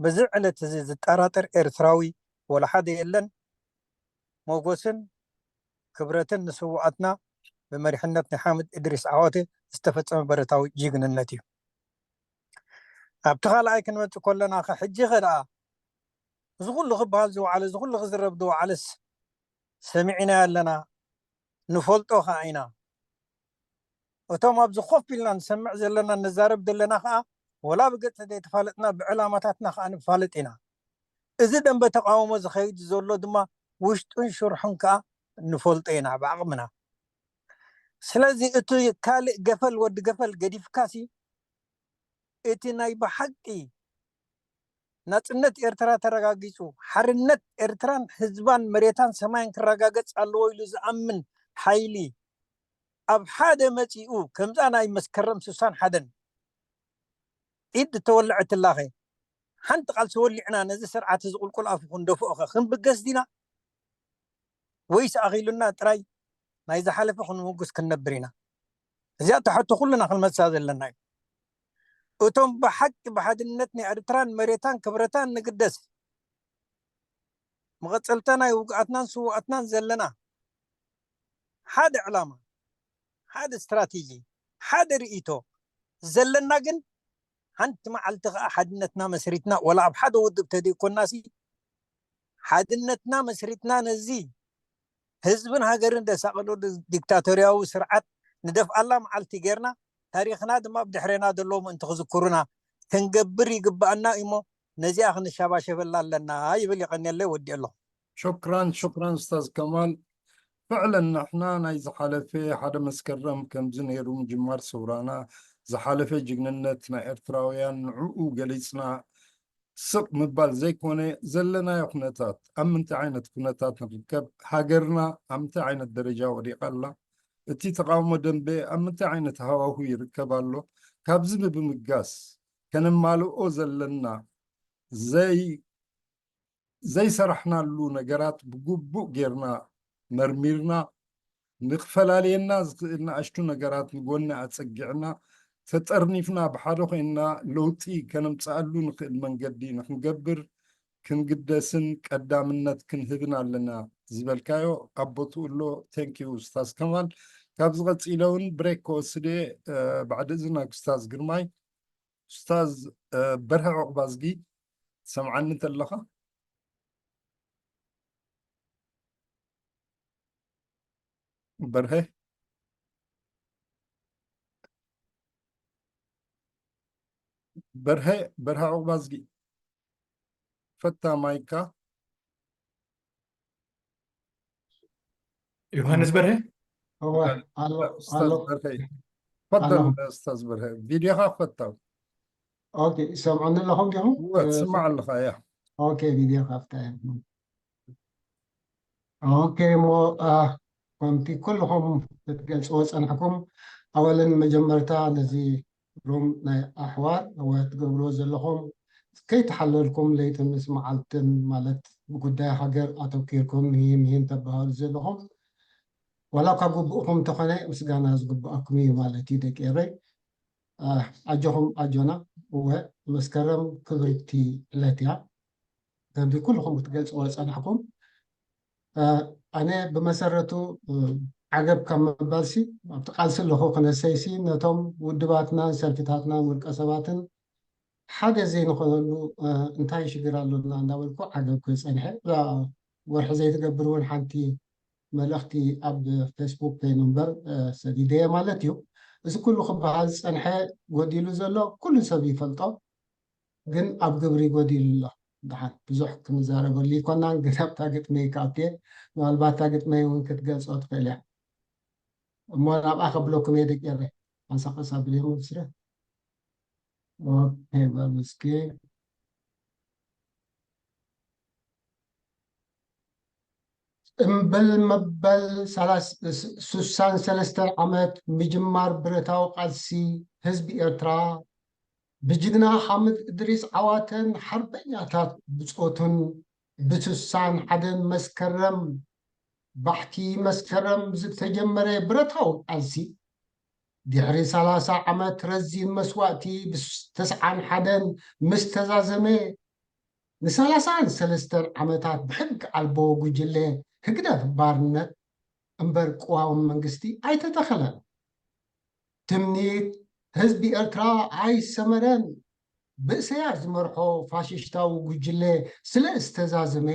በዚ ዕለት እዚ ዝጠራጠር ኤርትራዊ ወላ ሓደ የለን። ሞጎስን ክብረትን ንስውኣትና ብመሪሕነት ናይ ሓምድ እድሪስ ዓዋተ ዝተፈፀመ በረታዊ ጅግንነት እዩ። ኣብቲ ካልኣይ ክንመፅእ ከለና ከ ሕጂ ከ ደኣ እዚ ኩሉ ክበሃል ዝወዓለ እዚ ኩሉ ክዝረብ ዝወዓለስ ሰሚዕና ኣለና ንፈልጦ ከዓ ኢና። እቶም ኣብዚ ኮፍ ኢልና ንሰምዕ ዘለና ንዛረብ ዘለና ከዓ ወላ ብገፅ ዘይተፋለጥና ብዕላማታትና ከዓ ንፋለጥ ኢና። እዚ ደንበ ተቃውሞ ዝኸይድ ዘሎ ድማ ውሽጡን ሽርሑን ከዓ ንፈልጦ ኢና ብዓቕምና። ስለዚ እቲ ካልእ ገፈል ወዲ ገፈል ገዲፍካሲ እቲ ናይ ብሓቂ ናጽነት ኤርትራ ተረጋጊጹ፣ ሓርነት ኤርትራን ህዝባን መሬታን ሰማይን ክረጋገጽ ኣለዎ ኢሉ ዝኣምን ሓይሊ ኣብ ሓደ መጺኡ፣ ከምዛ ናይ መስከረም ስሳን ሓደን ኢድ ተወልዐትላኸ፣ ሓንቲ ቃልሲ ወሊዕና ነዚ ስርዓት እዚ ቁልቁል ኣፉ ክንደፍኦ ኸ ክንብገስ ዲና? ወይስ ኣኺሉና ጥራይ ናይ ዝሓለፈ ክንምጉስ ክንነብር ኢና? እዚኣ ትሕቶ ኩልና ክንመልሳ ዘለና እዩ። እቶም ብሓቂ ብሓድነት ናይ ኤርትራን መሬታን ክብረታን ንግደስ፣ መቐጸልታ ናይ ውግኣትናን ስውኣትናን ዘለና ሓደ ዕላማ፣ ሓደ ስትራቴጂ፣ ሓደ ርእይቶ ዘለና ግን ሓንቲ መዓልቲ ከኣ ሓድነትና መስሪትና፣ ወላ ኣብ ሓደ ውድብ ተደይኮናሲ ሓድነትና መስሪትና ነዚ ህዝብን ሃገርን ደሳቐሎ ዲክታቶርያዊ ስርዓት ንደፍኣላ መዓልቲ ጌርና፣ ታሪኽና ድማ ብድሕሬና ዘለዉ ምእንቲ ክዝክሩና ክንገብር ይግብኣና እሞ፣ ነዚኣ ክንሻባሸበላ ኣለና ይብል። የቐንየለይ፣ ወዲኤ ኣለኹ። ሹክራን ሹክራን ኡስታዝ ከማል። ፍዕለን ንሕና ናይ ዝሓለፈ ሓደ መስከረም ከምዚ ነይሩ ምጅማር ሰውራና፣ ዝሓለፈ ጅግንነት ናይ ኤርትራውያን ንዕኡ ገሊጽና ስቕ ምባል ዘይኮነ፣ ዘለናዮ ኩነታት፣ ኣብ ምንታይ ዓይነት ኩነታት ንርከብ፣ ሃገርና ኣብ ምንታይ ዓይነት ደረጃ ወዲቓ ኣላ፣ እቲ ተቓውሞ ደንበ ኣብ ምንታይ ዓይነት ሃዋሁ ይርከብ ኣሎ፣ ካብዚ ብምብጋስ ከነማልኦ ዘለና ዘይ ዘይሰራሕናሉ ነገራት ብግቡእ ጌርና መርሚርና፣ ንክፈላልየና ዝኽእል ንኣሽቱ ነገራት ንጎኒ ኣጸጊዕና፣ ተጠርኒፍና ብሓደ ኮይንና ለውጢ ከነምጽኣሉ ንኽእል መንገዲ ንክንገብር ክንግደስን ቀዳምነት ክንህብን ኣለና ዝበልካዮ ኣብ ቦትኡ ኣሎ። Thank you ኡስታዝ ከማል። ካብዚ ቀጺለ እውን ብሬክ ክወስድ እየ። እ፣ ባዕዲ እዝና ክስታዝ ግርማይ። ኡስታዝ፣ እ፣ በርሀ ዑቕባዝጊ፣ ትሰምዓኒ እንተለኻ? በርሀ፣ በርሀ፣ በርሀ ዑቕባዝጊ፣ ፈታ ማይካ። ዮሃንስ በርሀ። እወ፣ ኣሎ፣ ኡስታዝ ኣሎ። በርሀ። ፈታ ኣለኹ። ኡስታዝ በርሀ። ቪድዮኻ ፈታው። ኦኬ፣ ይሰምዑኒ ኣለኹም ዲኹም? እወ፣ ትስማዕ ኣለኻ፣ እያ። ኦኬ፣ ቪድዮ ካፍታ እየ። ኦኬ፣ እሞ፣ አ፣ ከምቲ ኩልኹም ክትገልጽዎ ጸንሕኩም፣ ኣወለን መጀመርታ ነዚ ሩም ናይ ኣሕዋት እወ ትገብርዎ ዘለኹም፣ ከይተሓለልኩም ለይትን ምስ መዓልትን፣ ማለት ብጉዳይ ሃገር ኣተኪርኩም ምሂን ምሂን ተበሃሉ ዘለኹም፣ ዋላ እኳ ግቡእኩም እንተኾነ ምስጋና ዝግብኣኩም እዩ ማለት እዩ ደቂ ኤረይ። አ፣ ኣጆኹም ኣጆና። እወ መስከረም ክብርቲ ዕለት እያ። ከምዚ ኩልኹም ክትገልጽዎ ዝጸናሕኩም፣ አ፣ ኣነ ብመሰረቱ፣ እ፣ ዓገብ ካብ ምባልሲ ኣብቲ ቃልሲ ኣለኹ ክነሰይሲ ነቶም ውድባትናን ሰልፍታትናን ውልቀ ሰባትን ሓደ ዘይንኾነሉ፣ እ፣ እንታይ ሽግር ኣሎና እንዳበልኩ ዓገብ ክብል ጸኒሐ። እዛ ወርሒ ዘይትገብር እውን ሓንቲ መልእኽቲ ኣብ ፌስቡክ ኮይኑ እምበር፣ እ፣ ሰዲደየ ማለት እዩ። እዚ ኩሉ ክበሃል ዝጸንሐ ጎዲሉ ዘሎ ኩሉ ሰብ ይፈልጦ፣ ግን ኣብ ግብሪ ጎዲሉ ኣሎ። ደሓን ብዙሕ ክንዛረበሉ ይኮናን፣ ግን ኣብታ ግጥመይ ክኣትየ፣ ምናልባት እታ ግጥመይ እውን ክትገልጾ ትኽእል እያ። እሞ ናብኣ ከብለኩም እየ ደቂ ኤረይ፣ ሓንሳእ ቀስ ኣብልዮም ስረ። ኦኬ፣ በል እስኪ። እምበል መበል ሰላሳ፣ ሱሳን ሰለስተን ዓመት ምጅማር ብረታዊ ቃልሲ ህዝቢ ኤርትራ ብጅግና ሓምድ እድሪስ ዓዋተን ሓርበኛታት ብጾቱን ብሱሳን ሓደን መስከረም ባሕቲ መስከረም ዝተጀመረ ብረታዊ ቃልሲ ድሕሪ ሰላሳ ዓመት ረዚን መስዋእቲ ብተስዓን ሓደን ምስ ተዛዘመ ንሰላሳን ሰለስተን ዓመታት ብሕጊ ኣልቦ ጉጅለ ህግደፍ ባርነት እምበር ቅዋም መንግስቲ ኣይተተኸለን። ትምኒት ህዝቢ ኤርትራ ኣይሰመረን። ብእሰያስ ዝመርሖ ፋሽሽታዊ ጉጅለ ስለ ዝተዛዘመ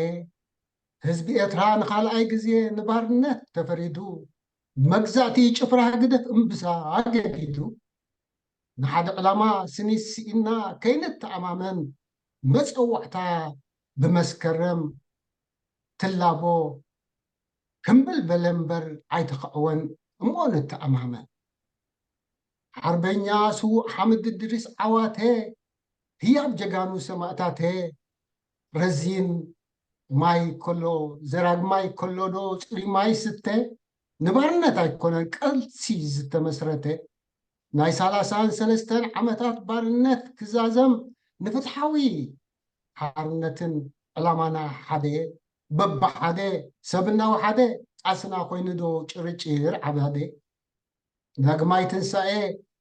ህዝቢ ኤርትራ ንኻልኣይ ግዜ ንባርነት ተፈሪዱ መግዛእቲ ጭፍራ ህግደፍ እምብሳ ኣገዲዱ ንሓደ ዕላማ ስኒት ስኢና ከይንተኣማመን መጸዋዕታ ብመስከረም ትላቦ ክምብል በለ እምበር ኣይተኸዕወን እሞ ንተኣማመን። ሓርበኛ ስዉእ ሓምድ እድሪስ ዓዋተ ህያብ ጀጋኑ ሰማእታተ ረዚን ማይ ከሎ፣ ዘራግ ማይ ከሎ ዶ ጽሩይ ማይ ስተ? ንባርነት ኣይኮነን ቃልሲ ዝተመስረተ። ናይ ሰላሳን ሰለስተን ዓመታት ባርነት ክዛዘም፣ ንፍትሓዊ ሓርነትን ዕላማና ሓደ፣ በብሓደ ሰብ እናወሓደ፣ ቃልስና ኮይኑ ዶ ጭርጭር ዓባደ? ዳግማይ ትንሳኤ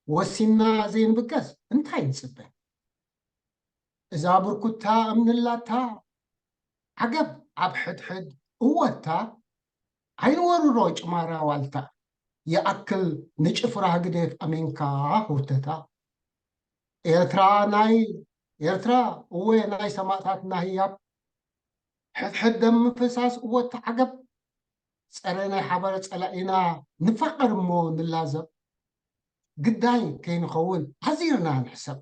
ወሲንና ዘይንብገስ እንታይ ንጽበ? እዛ ብርኩታ እምንላታ፣ ዓገብ ኣብ ሕድሕድ እወታ፣ ኣይንወርሮ ጭማራ ዋልታ፣ ይኣክል ንጭፍራ ህግደፍ ኣሜንካ ሁርተታ። ኤርትራ ናይ፣ ኤርትራ እወ ናይ ሰማእታትና ህያብ፣ ሕድሕድ ደም ምፍሳስ እወታ ዓገብ፣ ጸረ ናይ ሓባር ጸላኢና ንፋቐር እሞ ንላዘብ። ግዳይ ከይንኸውን ኣዚርና ንሕሰብ።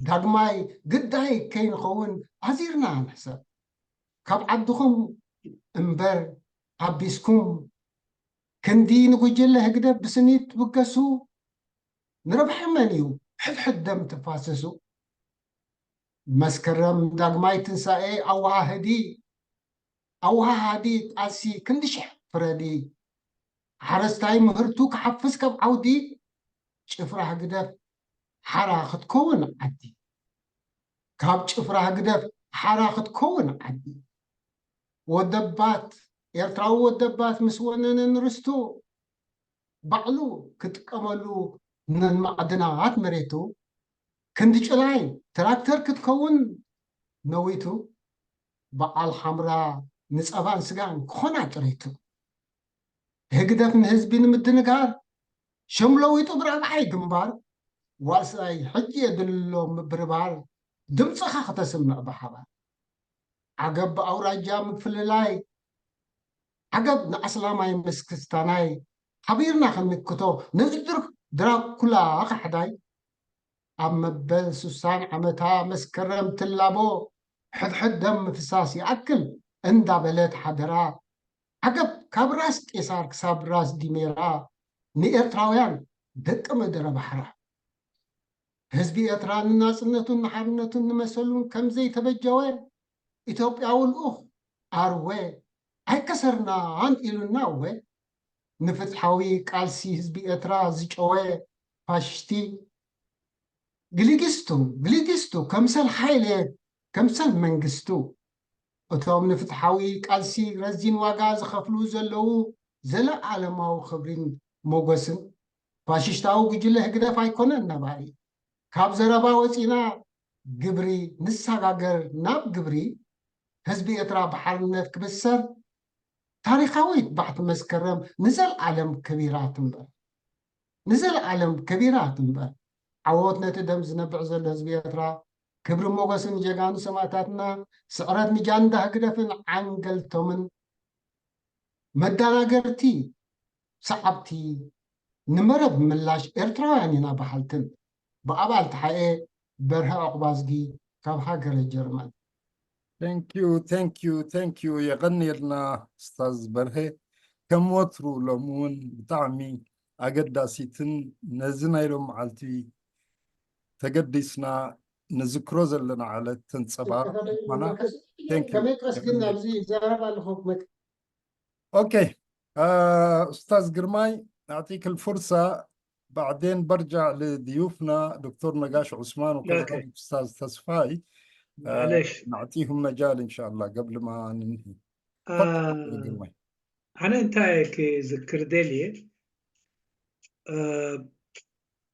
ዳግማይ ግዳይ ከይንኸውን ኣዚርና ንሕሰብ። ካብ ዓድኹም እምበር ኣቢስኩም ክንዲ ንጉጅለ ህግደፍ ብስኒት ትብገሱ። ንረብሒ መን እዩ ሕድሕድ ደም ትፋሰሱ? መስከረም ዳግማይ ትንሳኤ ኣወሃህዲ፣ ኣወሃሃዲ ቃልሲ ክንዲ ሽሕ ፍረዲ። ሓረስታይ ምህርቱ ክሓፍስ ካብ ዓውዲ፣ ጭፍራ ህግደፍ ሓራ ክትከውን ዓዲ። ካብ ጭፍራ ህግደፍ ሓራ ክትከውን ዓዲ። ወደባት፣ ኤርትራዊ ወደባት ምስ ወነነን ርስቱ፣ ባዕሉ ክጥቀመሉ ነን ማዕድናት መሬቱ፣ ክንዲ ጭላይ ትራክተር ክትከውን ነዊቱ፣ በዓል ሓምራ ንጸባን ስጋን ክኾና ጥሪቱ። ህግደፍ ንህዝቢ ንምድንጋር፣ ሽም ለዊጡ ብራብዓይ ግንባር፣ ዋልሳይ ሕጂ የድልሎ ምብርባር፣ ድምፅኻ ክተስምዕ ብሓባር። ዓገብ ብኣውራጃ ምፍልላይ፣ ዓገብ ንኣስላማይ ምስ ክስታናይ፣ ሓቢርና ክንምክቶ ነዚ ድር-፣ ድራኩላ ኻሕዳይ። ኣብ መበል ሱሳን ዓመታ መስከረም ትላቦ፣ ሕድሕድ ደም ምፍሳስ ይኣክል እንዳበለት ሓደራ። ዓገብ ካብ ራስ ቄሳር ክሳብ ራስ ዲሜራ፣ ንኤርትራውያን ደቂ ምድረ ባሕራ። ህዝቢ ኤርትራ ንናጽነቱን ንሓርነቱን ንመሰሉን ከም ዘይተበጀወ፣ ኢትዮጵያዊ ልኡኽ ኣርወ ኣይከሰርናን ኢሉና እወ። ንፍትሓዊ ቃልሲ ህዝቢ ኤርትራ ዝጨወ ፋሽስቲ ግሊጊስቱ፣ ግሊጊስቱ ከምሰል ሓይለ፣ ከምሰል መንግስቱ፣ እቶም ንፍትሓዊ ቃልሲ ረዚን ዋጋ ዝኸፍሉ ዘለዉ ዘለኣለማዊ ክብሪን ሞገስን። ፋሽስታዊ ጉጅለ ህግደፍ ኣይኮነን ነባሪ። ካብ ዘረባ ወፂና ግብሪ ንሰጋገር ናብ ግብሪ። ህዝቢ ኤርትራ ብሓርነት ክብሰር። ታሪኻዊት ባሕቲ መስከረም ንዘለኣለም ከቢራ ትንበር። ንዘለኣለም ከቢራ ትንበር። ዓወት ነቲ ደም ዝነብዕ ዘሎ ህዝቢ ኤርትራ፣ ክብሪ ሞገስን ጀጋኑ ሰማእታትና፣ ስዕረት ንጃንዳ ህግደፍን ዓንገልቶምን። መዳናገርቲ ሰዓብቲ ንመረብ ምላሽ ኤርትራውያን ኢና በሃልትን። ብኣባል ተሓኤ በርሀ ዑቕባዝጊ ካብ ሃገረ ጀርመን። Thank you, thank you, thank you። የቐንየልና ኡስታዝ በርሀ። ከም ወትሩ ሎሚ እውን ብጣዕሚ ኣገዳሲትን ነዚ ናይ ሎም መዓልቲ ተገዲስና ንዝክሮ ዘለና ዕለት ተንጸባርቕ ምዃና። Thank you። ከመይ ቀስግን ኣብዚ ይዛረብ ኣለኹ። ኦኬ፣ ኡስታዝ ግርማይ፣ نعطيك الفرصة بعدين برجع لضيوفنا دكتور نقاش عثمان وكذلك أوكي. أستاذ تصفاي. معليش. نعطيهم مجال إن شاء الله قبل ما ننهي. آه، ግርማይ። ኣነ እንታይ ክዝክር ደልየ፣ እ፣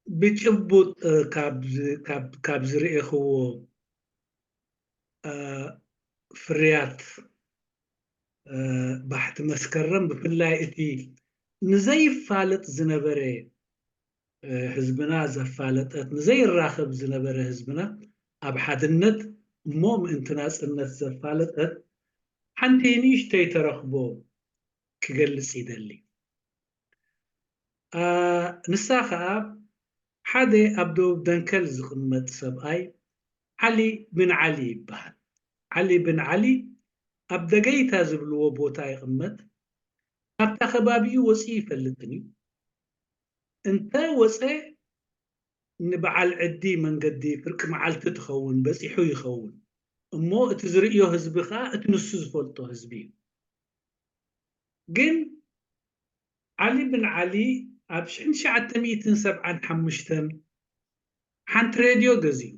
ብጭቡጥ፣ እ፣ ካብ ዝ-፣ ካብ፣ ካብ ዝርኤኽዎ፣ እ፣ ፍርያት፣ እ፣ ባሕቲ መስከረም፣ ብፍላይ እቲ ንዘይፋለጥ ዝነበረ፣ እ፣ ህዝብና ዘፋለጠት፣ ንዘይራኸብ ዝነበረ ህዝብና ኣብ ሓድነት እሞ ምእንቲ ናጽነት ዘፋለጠት ሓንቲ ንእሽተይ ተረኽቦ ክገልጽ ይደሊ። እ፣ ንሳ ኸኣ ሓደ ኣብ ደቡብ ደንከል ዝቕመጥ ሰብኣይ ዓሊ ብን ዓሊ ይበሃል። ዓሊ ብን ዓሊ ኣብ ደገይታ ዝብልዎ ቦታ ይቕመጥ። ካብታ ከባቢኡ ወጺኡ ይፈልጥን እዩ። እንተ ወጸ ንበዓል ዕዲ መንገዲ ፍርቂ መዓልቲ ትኸውን፣ በጺሑ ይኸውን። እሞ እቲ ዝርእዮ ህዝቢ ከኣ እቲ ንሱ ዝፈልጦ ህዝቢ እዩ። ግን ዓሊ ብን ዓሊ ኣብ ሽሕን ትሽዓተ ሚእትን ሰብዓን ሓሙሽተን ሓንቲ ሬድዮ ገዚኡ።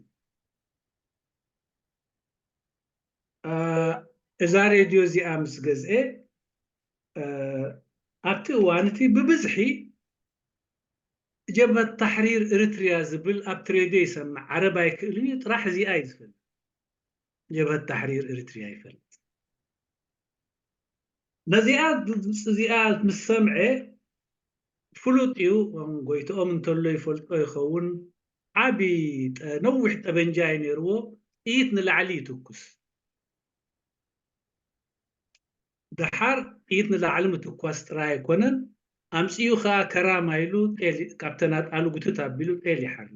እዛ ሬድዮ እዚኣ ምስ ገዝኤ፣ ኣብቲ እዋን እቲ ብብዝሒ ጀብሀት ታሕሪር እርትርያ ዝብል ኣብቲ ሬድዮ ይሰምዕ። ዓረብ ኣይክእልን እዩ፣ ጥራሕ እዚኣ እዩ ዝፈልጥ። ጀብሀት ታሕሪር እርትርያ ይፈልጥ። ነዚኣ ድምፂ እዚኣ ምስ ሰምዐ፣ ፍሉጥ እዩ፣ ጎይትኦም እንተሎ ይፈልጦ ይኸውን። ዓቢ ጠ-፣ ነዊሕ ጠበንጃ እዩ ነይርዎ። ጥይት ንላዕሊ ይትኩስ። ደሓር ጥይት ንላዕሊ ምትኳስ ጥራይ ኣይኮነን፣ ኣምጺኡ ኸኣ ከራማ ኢሉ ጤል፣ ካብ ተናጣሉ ጉትት ኣቢሉ ጤል ይሓርድ።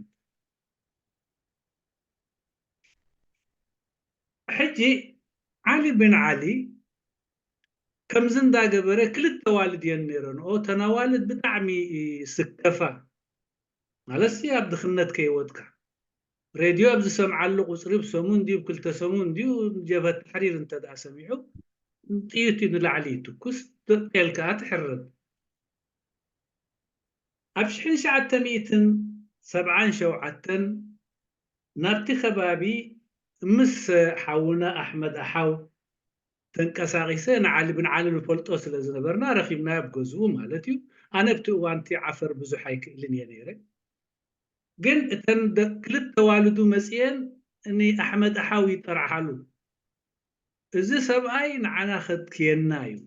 ሕጂ ዓሊ ብን ዓሊ ከምዚ እንዳገበረ ክልተ ኣዋልድ እየን ነይረንኦ። እተን ኣዋልድ ብጣዕሚ ይስከፋ፣ ማለትሲ ኣብ ድኽነት ከይወድካ። ሬድዮ ኣብ ዝሰምዓሉ ቁጽሪ ብሰሙን ድዩ ብክልተ ሰሙን ድዩ ጀብሀት ታሕሪር እንተ ደኣ ሰሚዑ ጥይት እዩ ንላዕሊ ይትኩስ፣ ጤል ከኣ ትሕረድ። ኣብ ሽሕን ትሽዓተ ሚእትን ሰብዓን ሸውዓተን ናብቲ ከባቢ ምስ ሓውና ኣሕመድ ኣሓው ተንቀሳቒሰ ንዓሊ ብን ዓሊ ንፈልጦ ስለ ዝነበርና ረኺብናዮ ኣብ ገዝኡ ማለት እዩ። ኣነ ኣብቲ እዋን እቲ ዓፈር ብዙሕ ኣይክእልን እየ ነይረ። ግን እተን ደ-፣ ክልተ ዋልዱ መጺኤን ንኣሕመድ ኣሓው ይጠርዓሉ። "እዚ ሰብኣይ ንዓና ከድክየና እዩ።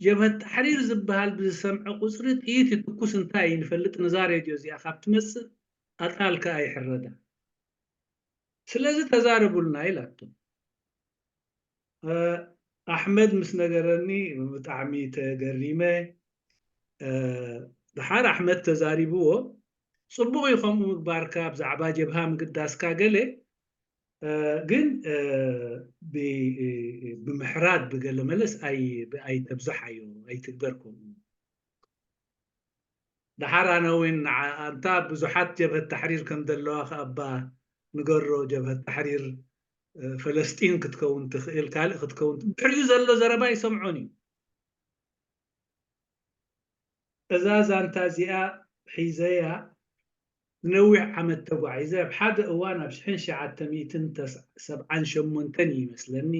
ጀብሀት ታሕሪር ዝበሃል ብዝሰምዐ ቁጽሪ ጥይት ይትኩስ እንታይ እዩ ንፈልጥ፣ ነዛ ሬድዮ እዚኣ ካብ ትመጽእ ኣጣል ከኣ ይሕረዳ። ስለዚ ተዛረቡልና" ኢላቶ። እ፣ ኣሕመድ ምስ ነገረኒ ብጣዕሚ ተገሪመ። እ፣ ደሓር ኣሕመድ ተዛሪብዎ፣ "ጽቡቕ እዩ ከምኡ ምግባርካ፣ ብዛዕባ ጀብሃ ምግዳስካ ገለ፣ እ፣ ግን፣ እ፣ ብ-፣ እ፣ ብምሕራድ ብገለ መለስ ኣይ-፣ ብ-፣ ኣይተብዝሓዮ፣ ኣይትግበር ከምኡ።" ደሓር ኣነ እውን ንዓ-፣ ኣንታ ብዙሓት ጀብሀት ታሕሪር ከም ዘለዋ ከኣባ ንገሮ፣ ጀብሀት ታሕሪር፣ እ፣ ፈለስጢን ክትከውን ትኽእል፣ ካልእ ክትከውን ት-፣ ድሕሪኡ ዘሎ ዘረባ ኣይሰምዖን እዩ። እዛ ዛንታ እዚኣ ሒዘያ ንነዊሕ ዓመት ተጓዒዘ። ኣብ ሓደ እዋን ኣብ ሽሕን ትሽዓተ ሚእትን ሰብዓን ሸሞንተን እዩ ይመስለኒ፣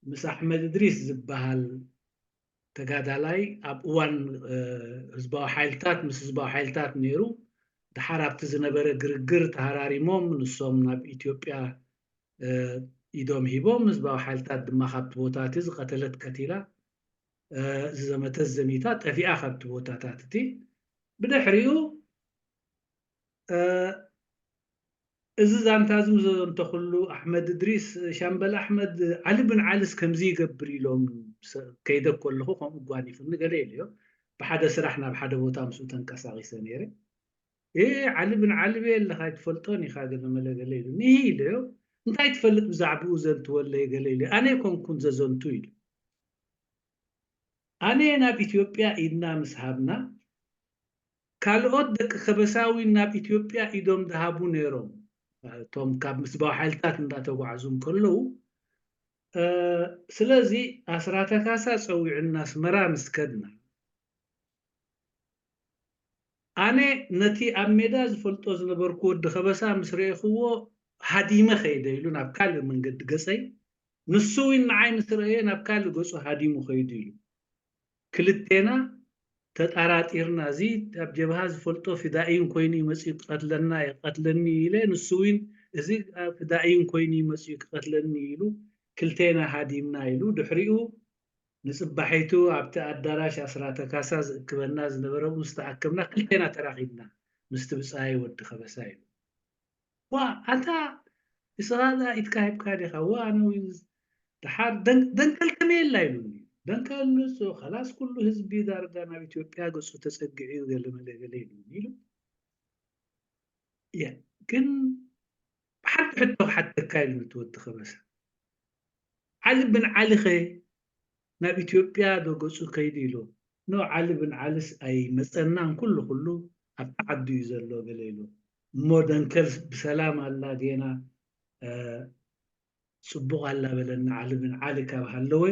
ምስ ኣሕመድ እድሪስ ዝበሃል ተጋዳላይ ኣብ እዋን፣ እ፣ ህዝባዊ ሓይልታት፣ ምስ ህዝባዊ ሓይልታት ነይሩ። ደሓር ኣብቲ ዝነበረ ግርግር ተሃራሪሞም ንሶም ናብ ኢትዮጵያ፣ እ፣ ኢዶም ሂቦም፣ ህዝባዊ ሓይልታት ድማ ካብቲ ቦታ እቲ ዝቐተለት ቀቲላ፣ እ፣ ዝዘመተት ዘሚታ፣ ጠፊኣ ካብቲ ቦታታት እቲ። ብድሕሪኡ፣ እ፣ እዚ ዛንታ እዚ ምስ ዘዘንተኹሉ ኣሕመድ እድሪስ፣ "ሻምበል ኣሕመድ፣ ዓሊ ብን ዓሊስ ከምዚ ይገብር" ኢሎም ሰ-፣ ከይደ ከለኹ ከምኡ ጓኒፉኒ ገለ ኢለዮ። ብሓደ ስራሕ ናብ ሓደ ቦታ ምስኡ ተንቀሳቒሰ ነይረ። "ኤ፣ ዓሊ ብን ዓሊ በይ ኣለኻ፣ ኣይትፈልጦን ኢኻ" ገለ መለ ገለ ኢሉኒ ኢለዮ። "እንታይ ትፈልጥ ብዛዕባኡ ዘንትወለይ?" ገለ ኢሉ። "ኣነ ኣይኮንኩን ዘዘንቱ" ኢሉ። ኣነ ናብ ኢትዮጵያ ኢድና ምስ ሃብና፣ ካልኦት ደቂ ከበሳ እውን ናብ ኢትዮጵያ ኢዶም ዝሃቡ ነይሮም፣ እቶም ካብ ምስባዊ ሓይልታት እንዳተጓዕዙ እንከለዉ። እ፣ ስለዚ ኣስራተ ካሳ ጸዊዑና ኣስመራ ምስ ከድና፣ ኣነ ነቲ ኣብ ሜዳ ዝፈልጦ ዝነበርኩ ወዲ ከበሳ ምስ ረኤኽዎ ሃዲመ ኸይደ ኢሉ ናብ ካልእ መንገዲ ገጸይ፣ ንሱ እውን ንዓይ ምስ ረኣየ ናብ ካልእ ገጹ ሃዲሙ ኸይዱ ኢሉ። ክልቴና ተጣራጢርና፣ እዚ ኣብ ጀብሃ ዝፈልጦ ፊዳኢን ኮይኑ እዩ መጺኡ ክቐትለና፣ ይቐትለኒ ኢለ፣ ንሱ እውን እዚ ኣብ ፊዳኢን ኮይኑ እዩ መጺኡ ክቐትለኒ ኢሉ፣ ክልቴና ሃዲምና ኢሉ። ድሕሪኡ ንጽባሒቱ ኣብቲ ኣዳራሽ ኣስራተ ካሳ ዝእክበና ዝነበረ ምስ ተኣከብና፣ ክልቴና ተራኺብና ምስቲ ብጻይ ወዲ ከበሳ ኢሉ። "ዋ፣ ኣንታ ንስኻ እዛ ኢድካ ሂብካ ዲኻ? ዋ፣ ኣነ እውን ደሓር ደን-፣ ደንከል ከመይ የላ?" ኢሉኒ። ደንከል ንሱ፣ "ኸላስ ኩሉ ህዝቢ ዳርጋ ናብ ኢትዮጵያ ገጹ ተጸጊዑ እዩ፣ ገለ መለ ገለ" ኢሉኒ ኢሉ። እየ፣ ግን ሓንቲ ሕቶ ክሓተካ ኢሉ እቲ ወዲ ከበሳ። ዓሊ ብን ዓሊ ኸ ናብ ኢትዮጵያ ዶ ገጹ ከይዱ ኢሉ? ኖ፣ ዓሊ ብን ዓሊስ ኣይመጸናን፣ ኩሉ ኩሉ ኣብቲ ዓዱ እዩ ዘሎ ገለ ኢሉ። እሞ ደንከል ብሰላም ኣላ ጌና፣ እ፣ ጽቡቕ ኣላ በለና ዓሊ ብን ዓሊ ካብ ሃለወ፣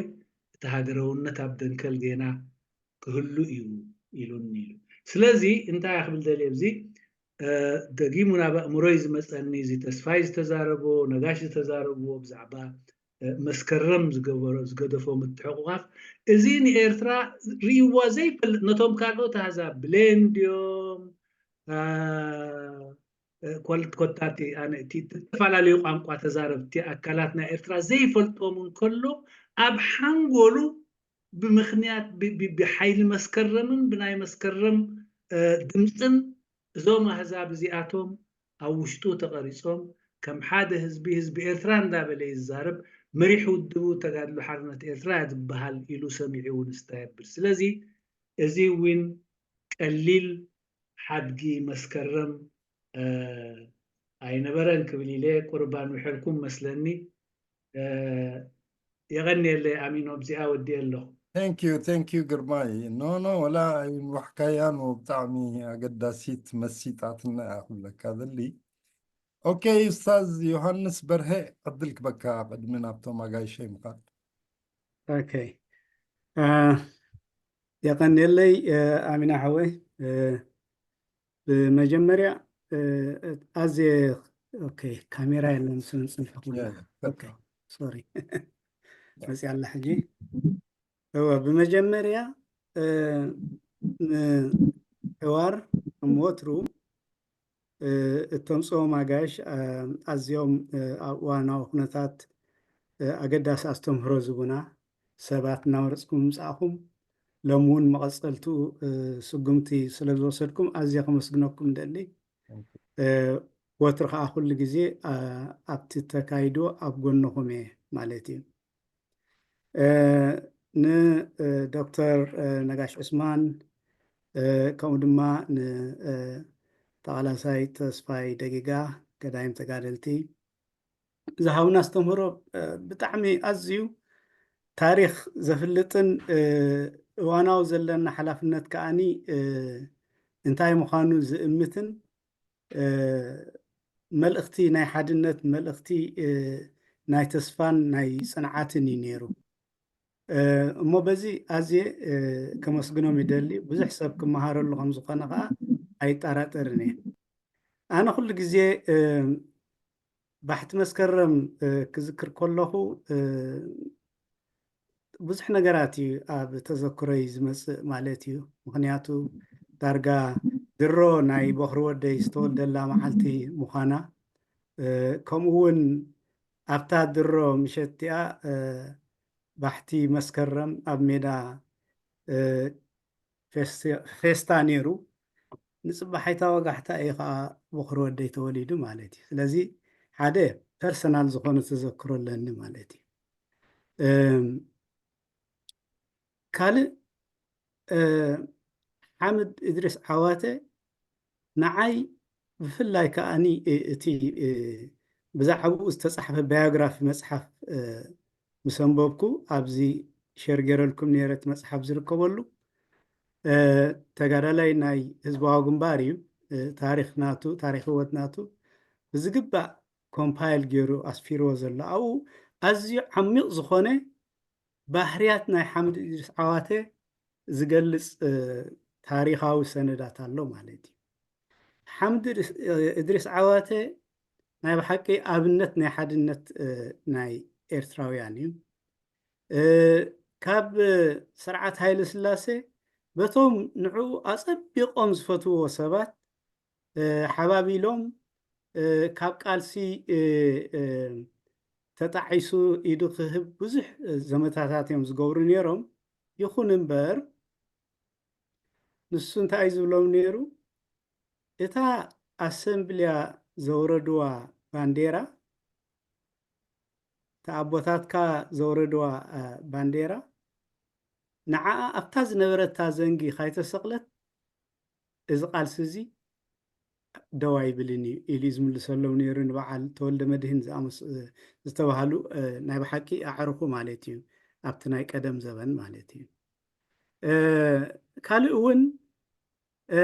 እቲ ሃገራውነት ኣብ ደንከል ጌና ክህሉ እዩ ኢሉኒ ኢሉ። ስለዚ እንታይ ክብል ደልየ ኣብዚ፣ እ፣ ደጊሙ ናብ ኣእምሮይ ዝመጸኒ እዚ ተስፋይ ዝተዛረቦ፣ ነጋሽ ዝተዛረብዎ ብዛዕባ፣ እ፣ መስከረም ዝገበሮ፣ ዝገደፎ ምትሕቑቓፍ፣ እዚ ንኤርትራ ርእይዋ ዘይፈልጥ፣ ነቶም ካልኦት ኣህዛብ ብሌን ድዮም፣ እ፣ እ፣ ኮል-፣ ኮታ እቲ ኣነ እቲ ዝተፈላለዩ ቋንቋ ተዛረብቲ ኣካላት ናይ ኤርትራ ዘይፈልጦም እንከሎ፣ ኣብ ሓንጎሉ ብምኽንያት ብ-፣ ብ-፣ ብሓይሊ መስከረምን ብናይ መስከረም፣ እ፣ ድምፅን እዞም ኣህዛብ እዚኣቶም ኣብ ውሽጡ ተቐሪጾም ከም ሓደ ህዝቢ፣ ህዝቢ ኤርትራ እንዳበለ ይዛረብ፣ መሪሕ ውድቡ ተጋድሎ ሓርነት ኤርትራ ዝበሃል ኢሉ ሰሚዑ እውን እስታ የብል። ስለዚ እዚ እውን ቀሊል ሓድጊ መስከረም፣ እ፣ ኣይነበረን ክብል ኢለ ቁርብ ኣንዊሐልኩም መስለኒ። እ፣ የቐንየለይ ኣሚኖ፣ ኣብዚኣ ወዲኤ ኣለኹ። Thank you, thank you ግርማይ። ኖ፣ ኖ፣ ወላ ኣይንዋሕካያን፣ ብጣዕሚ ኣገዳሲት መሲጣትና እያ ክብለካ ዘሊ። ኦኬ፣ ኡስታዝ ዮሃንስ በርሀ፣ ዕድል ክበካ ቅድሚ ናብቶም ኣጋይሸይ ምኻድ። ኦኬ። እ፣ የቐንየለይ፣ እ፣ ኣሚና ሓወይ። እ፣ ብመጀመርያ፣ እ፣ ኣዝየ፣ ኦኬ፣ ካሜራ የለን፣ እሱን ጽንሑ ክብላ። ያ፣ ያ፣ ኦኬ፣ ቀጥታ። ሶሪ። መጽያ ኣላ ሕጂ። እወ፣ ብመጀመርያ፣ እ፣ ንሕዋር ከም ወትሩ፣ እ፣ እተምጽኦም ኣጋይሽ፣ እ፣ ኣዝዮም፣ እ፣ ኣብ እዋናዊ ኩነታት፣ እ፣ ኣገዳሲ ኣስተምህሮ ዝህቡና ሰባት እናመረጽኩም ምምጻእኹም፣ ሎሚ እውን መቐጸልትኡ፣ እ፣ ስጉምቲ ስለ ዝወሰድኩም ኣዝየ ከመስግነኩም እደሊ። እ፣ ወትሩ ከኣ ኩሉ ግዜ፣ እ፣ ኣብቲ ተካይዶ ኣብ ጎንኹም እየ ማለት እዩ። እ፣ ን፣ እ፣ ዶክተር፣ እ፣ ነጋሽ ዑስማን፣ እ፣ ከምኡ ድማ ን፣ እ፣ ተቓላሳይ ተስፋይ ደጊጋ፣ ገዳይም ተጋደልቲ፣ ዝሃቡና ኣስተምህሮ፣ እ፣ ብጣዕሚ ኣዝዩ ታሪኽ ዘፍልጥን፣ እ፣ እዋናዊ ዘለና ሓላፍነት ከኣኒ፣ እ፣ እንታይ ምዃኑ ዝእምትን፣ እ፣ መልእኽቲ ናይ ሓድነት፣ መልእኽቲ፣ እ፣ ናይ ተስፋን ናይ ጽንዓትን እዩ ነይሩ። እ፣ እሞ በዚ ኣዝየ፣ እ፣ ከመስግኖም ይደሊ። ብዙሕ ሰብ ክመሃረሉ ከም ዝኾነ ከኣ ኣይጠራጠርን እየ። ኣነ ኩሉ ግዜ፣ እ፣ ባሕቲ መስከረም፣ እ፣ ክዝክር ከለኹ፣ እ፣ ብዙሕ ነገራት እዩ ኣብ ተዘክሮይ ዝመጽእ ማለት እዩ። ምኽንያቱ ዳርጋ ድሮ ናይ በኹሪ ወደይ ዝተወልደላ መዓልቲ ምዃና፣ እ፣ ከምኡ እውን ኣብታ ድሮ ምሸት እቲኣ፣ እ፣ ባሕቲ መስከረም ኣብ ሜዳ፣ እ፣ ፌስ-፣ ፌስታ ነይሩ። ንጽባሓይታ ወጋሕታ እዩ ከዓ በኹሪ ወደይ ተወሊዱ ማለት እዩ። ስለዚ ሓደ ፐርሰናል ዝኾነ ተዘክሮ ኣለኒ ማለት እዩ። እም፣ ካልእ፣ እ፣ ሓምድ እድሪስ ዓዋተ ንዓይ ብፍላይ ከኣኒ፣ እ፣ እቲ፣ እ፣ ብዛዕባኡ ዝተጻሕፈ ባዮግራፊ መጽሓፍ፣ እ፣ ምስ ኣንበብኩ፣ ኣብዚ ሸር ገይረልኩም ነይረ፣ እቲ መጽሓፍ ዝርከበሉ፣ እ፣ ተጋዳላይ ናይ ህዝባዊ ግንባር እዩ። እ፣ ታሪኽ ናቱ፣ ታሪኽ ህይወት ናቱ ብዝግባእ ኮምፓይል ገይሩ ኣስፊርዎ ዘሎ። ኣብኡ ኣዝዩ ዓሚቕ ዝኾነ ባህርያት ናይ ሓምድ እድሪስ ዓዋተ ዝገልጽ፣ እ፣ ታሪኻዊ ሰነዳት ኣሎ ማለት እዩ። ሓምድ እድሪስ፣ እ፣ እድሪስ ዓዋተ ናይ ብሓቂ ኣብነት ናይ ሓድነት፣ እ፣ ናይ ኤርትራውያን እዩ። እ፣ ካብ ስርዓት ሃይለ ስላሴ በቶም ንዕኡ ኣጸቢቖም ዝፈትውዎ ሰባት፣ እ፣ ሓባቢሎም፣ እ፣ ካብ ቃልሲ፣ እ፣ እ፣ ተጣዒሱ ኢዱ ክህብ ብዙሕ፣ እ፣ ዘመታታት እዮም ዝገብሩ ነይሮም። ይኹን እምበር፣ ንሱ እንታይ እዩ ዝብሎም ነይሩ? እታ ኣሰምብልያ ዘውረድዋ ባንዴራ፣ እታ ኣቦታትካ ዘውረድዋ፣ እ፣ ባንዴራ፣ ንዓኣ ኣብታ ዝነበረታ ዘንጊ ካይተሰቕለት፣ እዚ ቃልሲ እዚ ደው ኣይብልን እዩ ኢሉ እዩ ዝምልሰሎም ነይሩ፣ ንበዓል ተወልደ መድህን ዝኣመስ-፣ እ፣ ዝተባህሉ፣ እ፣ ናይ ብሓቂ ኣዕሩኹ ማለት እዩ፣ ኣብቲ ናይ ቀደም ዘበን ማለት እዩ። እ፣ ካልእ እውን፣ እ፣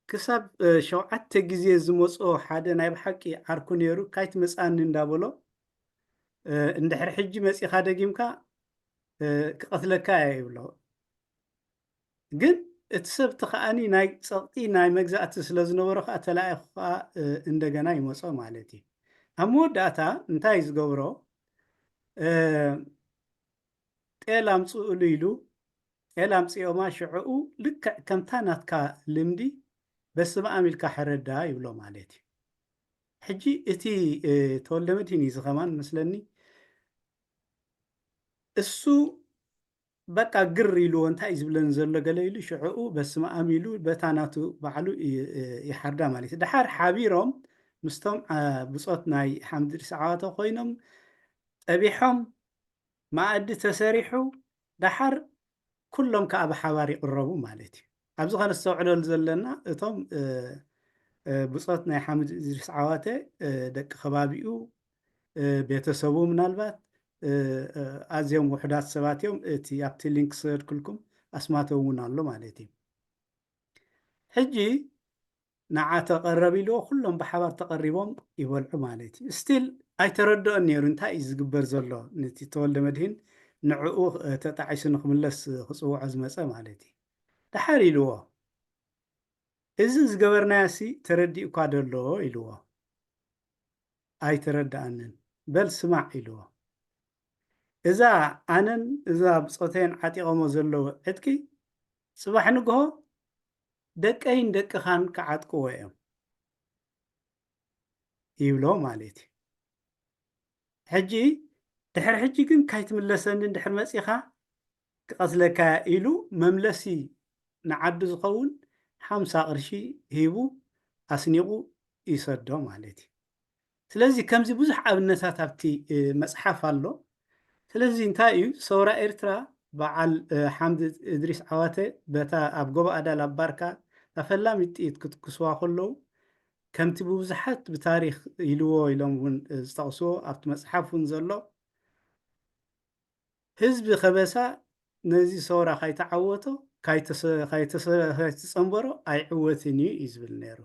ክሳብ ሸውዓተ ግዜ ዝመፅኦ ሓደ ናይ ብሓቂ ዓርኩ ነይሩ፣ ካይትመፅኣኒ እንዳበሎ፣ እንድሕር ሕጂ መፂኻ ደጊምካ ክቐትለካ እየ ይብሎ። ግን እቲ ሰብ እቲ ከዓኒ ናይ ፀቕጢ ናይ መግዛእቲ ስለ ዝነበሮ ከዓ ተላኢኹ ከዓ እንደገና ይመፆ ማለት እዩ። ኣብ መወዳእታ እንታይ ዝገብሮ? ጤል ኣምፅእሉ ኢሉ ጤል ኣምፅኦማ። ሽዕኡ ልክዕ ከምታ ናትካ ልምዲ በስመ ኣም ኢልካ ሕረዳ ይብሎ ማለት እዩ። ሕጂ እቲ ተወልደ መድህን እዩ ዝኸማን መስለኒ። እሱ በቃ ግር ኢልዎ እንታይ እዩ ዝብለን ዘሎ ገለ ኢሉ ሽዕኡ በስመ ኣም ኢሉ በታ ናቱ ባዕሉ ይሓርዳ ማለት እዩ። ደሓር ሓቢሮም ምስቶም ብፆት ናይ ሓምድ ሪስ ዓዋተ ኮይኖም ጠቢሖም መኣዲ ተሰሪሑ ደሓር ኩሎም ከዓ ብሓባር ይቕረቡ ማለት እዩ። ኣብዚ ከነስተውዕለሉ ዘለና እቶም ብፆት ናይ ሓምድ እድሪስ ዓዋተ ደቂ ከባቢኡ፣ ቤተሰቡ ምናልባት ኣዝዮም ውሑዳት ሰባት እዮም። እቲ ኣብቲ ሊንክ ዝሰደድኩልኩም ኣስማቶም እውን ኣሎ ማለት እዩ። ሕጂ ንዓ ተቐረብ ኢልዎ ኩሎም ብሓባር ተቐሪቦም ይበልዑ ማለት እዩ። ስቲል ኣይተረድኦን ነይሩ እንታይ እዩ ዝግበር ዘሎ፣ ነቲ ተወልደ መድህን ንዕኡ ተጣዒሱ ንክምለስ ክፅውዖ ዝመፀ ማለት እዩ። ደሓር ኢልዎ እዚ ዝገበርናዮሲ ተረዲእኳ ደሎ ኢልዎ። ኣይተረድኣንን። በል ስማዕ ኢልዎ። እዛ ኣነን እዛ ብፆተይን ዓጢቐሞ ዘለዉ ዕጥቂ ፅባሕ ንግሆ ደቀይን ደቅኻን ክዓጥቅዎ እዮም ይብሎ ማለት እዩ። ሕጂ ድሕሪ ሕጂ ግን ካይትምለሰኒ እንድሕር መፂኻ ክቐትለካ ኢሉ መምለሲ ንዓዱ ዝኸውን ሓምሳ ቅርሺ ሂቡ ኣስኒቑ ይሰዶ ማለት እዩ። ስለዚ ከምዚ ብዙሕ ኣብነታት ኣብቲ መፅሓፍ ኣሎ። ስለዚ እንታይ እዩ ሰውራ ኤርትራ በዓል ሓምድ እድሪስ ዓዋተ በታ ኣብ ጎቦ ኣዳል ኣብ ባርካ ፈላሚት ጥይት ክትኩስዋ ከለዉ ከምቲ ብብዙሓት ብታሪኽ ኢልዎ ኢሎም እውን ዝጠቕስዎ ኣብቲ መፅሓፍ እውን ዘሎ ህዝቢ ከበሳ ነዚ ሰውራ ካይተዓወቶ ካይተፀንበሮ ኣይዕወትን እዩ እዩ ዝብል ነይሩ።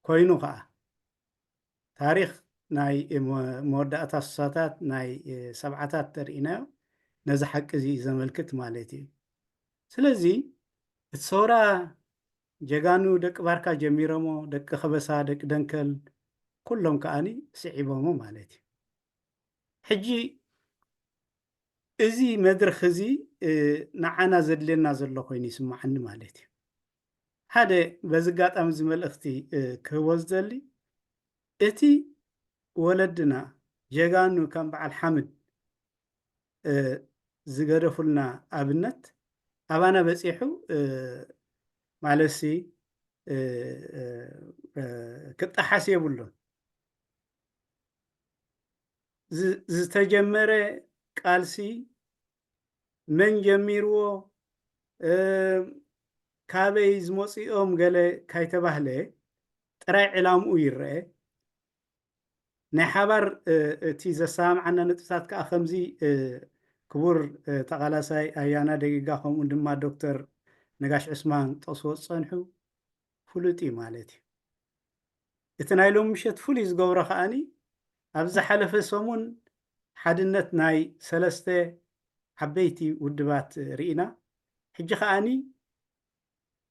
ኮይኑ ከዓ ታሪኽ ናይ መወዳእታ ስሳታት ናይ ሰብዓታት ተርኢናዮ ነዚ ሓቂ እዚ እዩ ዘመልክት ማለት እዩ። ስለዚ እቲ ሰውራ ጀጋኑ ደቂ ባርካ ጀሚሮሞ፣ ደቂ ከበሳ፣ ደቂ ደንከል ኩሎም ከዓኒ ስዒቦሞ ማለት እዩ። ሕጂ እዚ መድረኽ እዚ ንዓና ዘድልየና ዘሎ ኮይኑ ይስምዓኒ ማለት እዩ። ሓደ በዚ ኣጋጣሚ እዚ መልእኽቲ ክህቦ ዝደሊ እቲ ወለድና ጀጋኑ ከም በዓል ሓምድ ዝገደፉልና ኣብነት ኣባና በፂሑ ማለትሲ ክጠሓስ የብሉን። ዝተጀመረ ቃልሲ መን ጀሚርዎ፣ ካበይ ዝመፅኦም ገለ ካይተባህለ ጥራይ ዕላምኡ ይረአ። ናይ ሓባር እቲ ዘሰማምዓና ነጥብታት ከዓ ከምዚ ክቡር ተቓላሳይ ኣያና ደጊጋ ከምኡ ድማ ዶክተር ነጋሽ ዑስማን ጠቕስዎ ዝፀንሑ ፍሉጥ እዩ ማለት እዩ። እቲ ናይ ሎም ምሸት ፍሉይ ዝገብሮ ከዓኒ ኣብ ዝሓለፈ ሰሙን ሓድነት ናይ ሰለስተ ዓበይቲ ውድባት ርኢና። ሕጂ ከዓኒ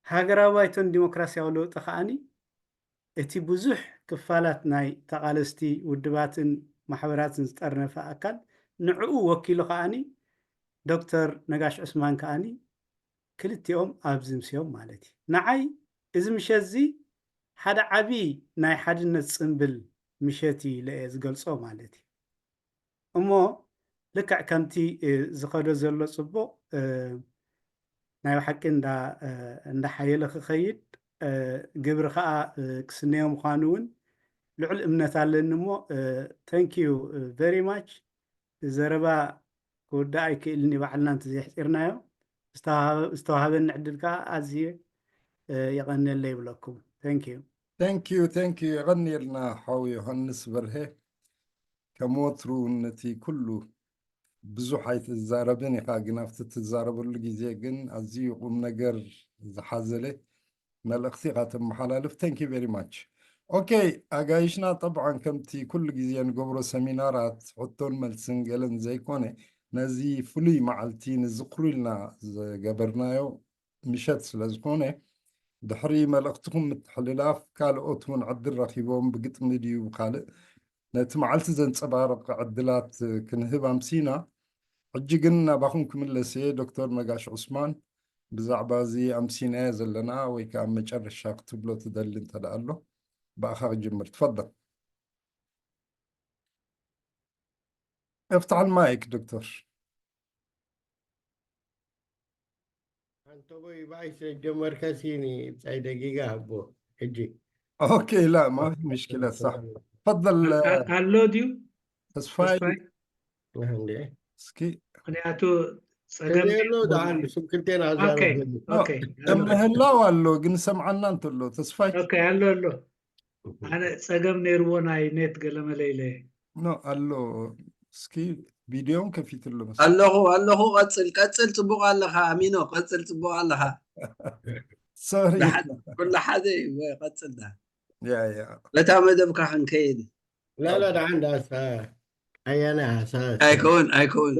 ሃገራዊ ባይቶን ዲሞክራሲያዊ ለውጢ ከዓኒ እቲ ብዙሕ ክፋላት ናይ ተቓለስቲ ውድባትን ማሕበራትን ዝጠርነፈ ኣካል ንዕኡ ወኪሉ ከዓኒ ዶክተር ነጋሽ ዑስማን ከዓኒ ክልቲኦም ኣብዚ ምስዮም ማለት እዩ። ንዓይ እዚ ምሸት እዚ ሓደ ዓብዪ ናይ ሓድነት ፅምብል ምሸት እዩ ኢለ እየ ዝገልፆ ማለት እዩ። እሞ ልክዕ ከምቲ ዝኸዶ ዘሎ ፅቡቕ ናይ ብሓቂ እንዳሓየለ ክኸይድ ግብሪ ከዓ ክስነዮ ምዃኑ እውን ልዑል እምነት ኣለኒ። እሞ thank you very much። ዘረባ ክውዳእ ኣይክእልን እዩ ባዕልና እንተዘይሕፂርናዮ። ዝተዋሃበኒ ዕድል ከዓ ኣዝየ የቐንየለ ይብለኩም። Thank you። Thank you thank you። የቐንየልና ሓው ዮሃንስ በርሀ። ከም ወትሩ ነቲ ኩሉ ብዙሕ ኣይትዛረብን ኢኻ፣ ግን ኣብቲ ትዛረበሉ ግዜ ግን ኣዝዩ ቁም ነገር ዝሓዘለ መልእኽቲ ኢኻ ተመሓላልፍ። Thank you very much. ኦኬ፣ ኣጋይሽና፣ ጠብዓን ከምቲ ኩሉ ግዜ ንገብሮ ሰሚናራት ሕቶን መልስን ገለን ዘይኮነ፣ ነዚ ፍሉይ መዓልቲ ንዝኽሩ ኢልና ዝገበርናዮ ምሸት ስለ ዝኾነ፣ ድሕሪ መልእኽትኹም ምትሕልላፍ ካልኦት እውን ዕድል ረኺቦም ብግጥሚ ድዩ ብኻልእ ነቲ መዓልቲ ዘንጸባርቕ ዕድላት ክንህብ ኣምሲና። ሕጂ ግን ናባኹም ክምለስ እየ። ዶክተር ነጋሽ ዑስማን፣ ብዛዕባ እዚ ኣምሲናዮ ዘለና ወይ ከዓ መጨረሻ ክትብሎ ትደሊ እንተ ደኣ ኣሎ፣ ብኣኻ ክጅምር። ትፈضل. افتح المايك دكتور. ኣንቶቦይ ባይ ስለጀመርከ ሲኒ ብጻይ ደቂቃ ህቦ ሕጂ ኦኬ لا ما في مشكلة صح. تفضل. ኣሎ ድዩ? ተስፋይ ተስፋይ? እንዴ እስኪ ምክንያቱ ጸገም ከሎ ደሓን ስም ክልቴና ኦኬ ዛረብ ኦኬ ምህላው ኣሎ ግን ሰምዓና እንተሎ ተስፋይ ኦኬ ኣሎ ኣሎ ኣነ ጸገም ነይርዎ ናይ ኔት ገለመለ ኢለ ኖ ኣሎ እስኪ ቪድዮን ከፊትሎ መስ ኣለኹ ኣለኹ ቀጽል ቀጽል ጽቡቕ ኣለኻ ኣሚኖ ቀጽል ጽቡቕ ኣለኻ ሶሪ ደሓን ኩሉ ሓደ እዩ ወይ ቀጽል ዳ ያ ያ በታ መደብካ ክንከይድ لا لا ደሓን ዳሳ ኣያና ሓሳብ ኣይከውን ኣይከውን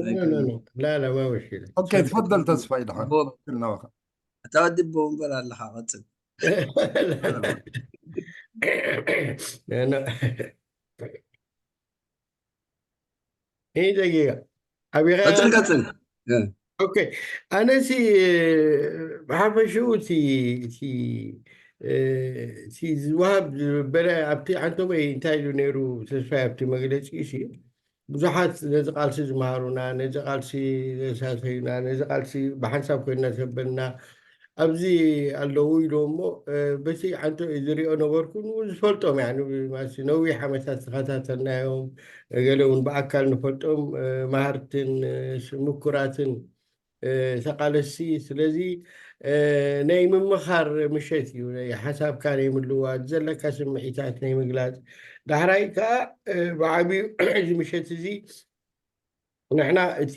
لا لا ما مشكلة ኦኬ ትፈضل ተስፋይ ደሓን ቦ- እናባኻ ተወዲቦ እምበር ኣለኻ ቀጽል ይህ ደቂቃ ኣቢኻ ቀጽል ቀጽል ኦኬ ኣነ ሲ ብሓፈሽኡ እቲ እቲ እቲ ዝወሃብ ዝበለ ኣብቲ ዓንቶበይ እንታይ ኢሉ ነይሩ ተስፋይ ኣብቲ መግለፂ ሲ ብዙሓት ነዚ ቃልሲ ዝመሃሩና ነዚ ቃልሲ ዘሳተዩና ነዚ ቃልሲ ብሓንሳብ ኮይና ዘበልና ኣብዚ ኣለዉ ኢሉ እሞ በቲ ዓንቶ ዝሪኦ ነበርኩ ዝፈልጦም ነዊሕ ዓመታት ዝተኸታተልናዮም ገለ እውን ብኣካል ንፈልጦም መሃርትን ምኩራትን ተቃለስቲ ስለዚ ናይ ምምኻር ምሸት እዩ ናይ ሓሳብካ ናይ ምልዋጥ ዘለካ ስምዒታት ናይ ምግላፅ ዳሕራይ ከዓ ብዓብዩ እዚ ምሸት እዚ ንሕና እቲ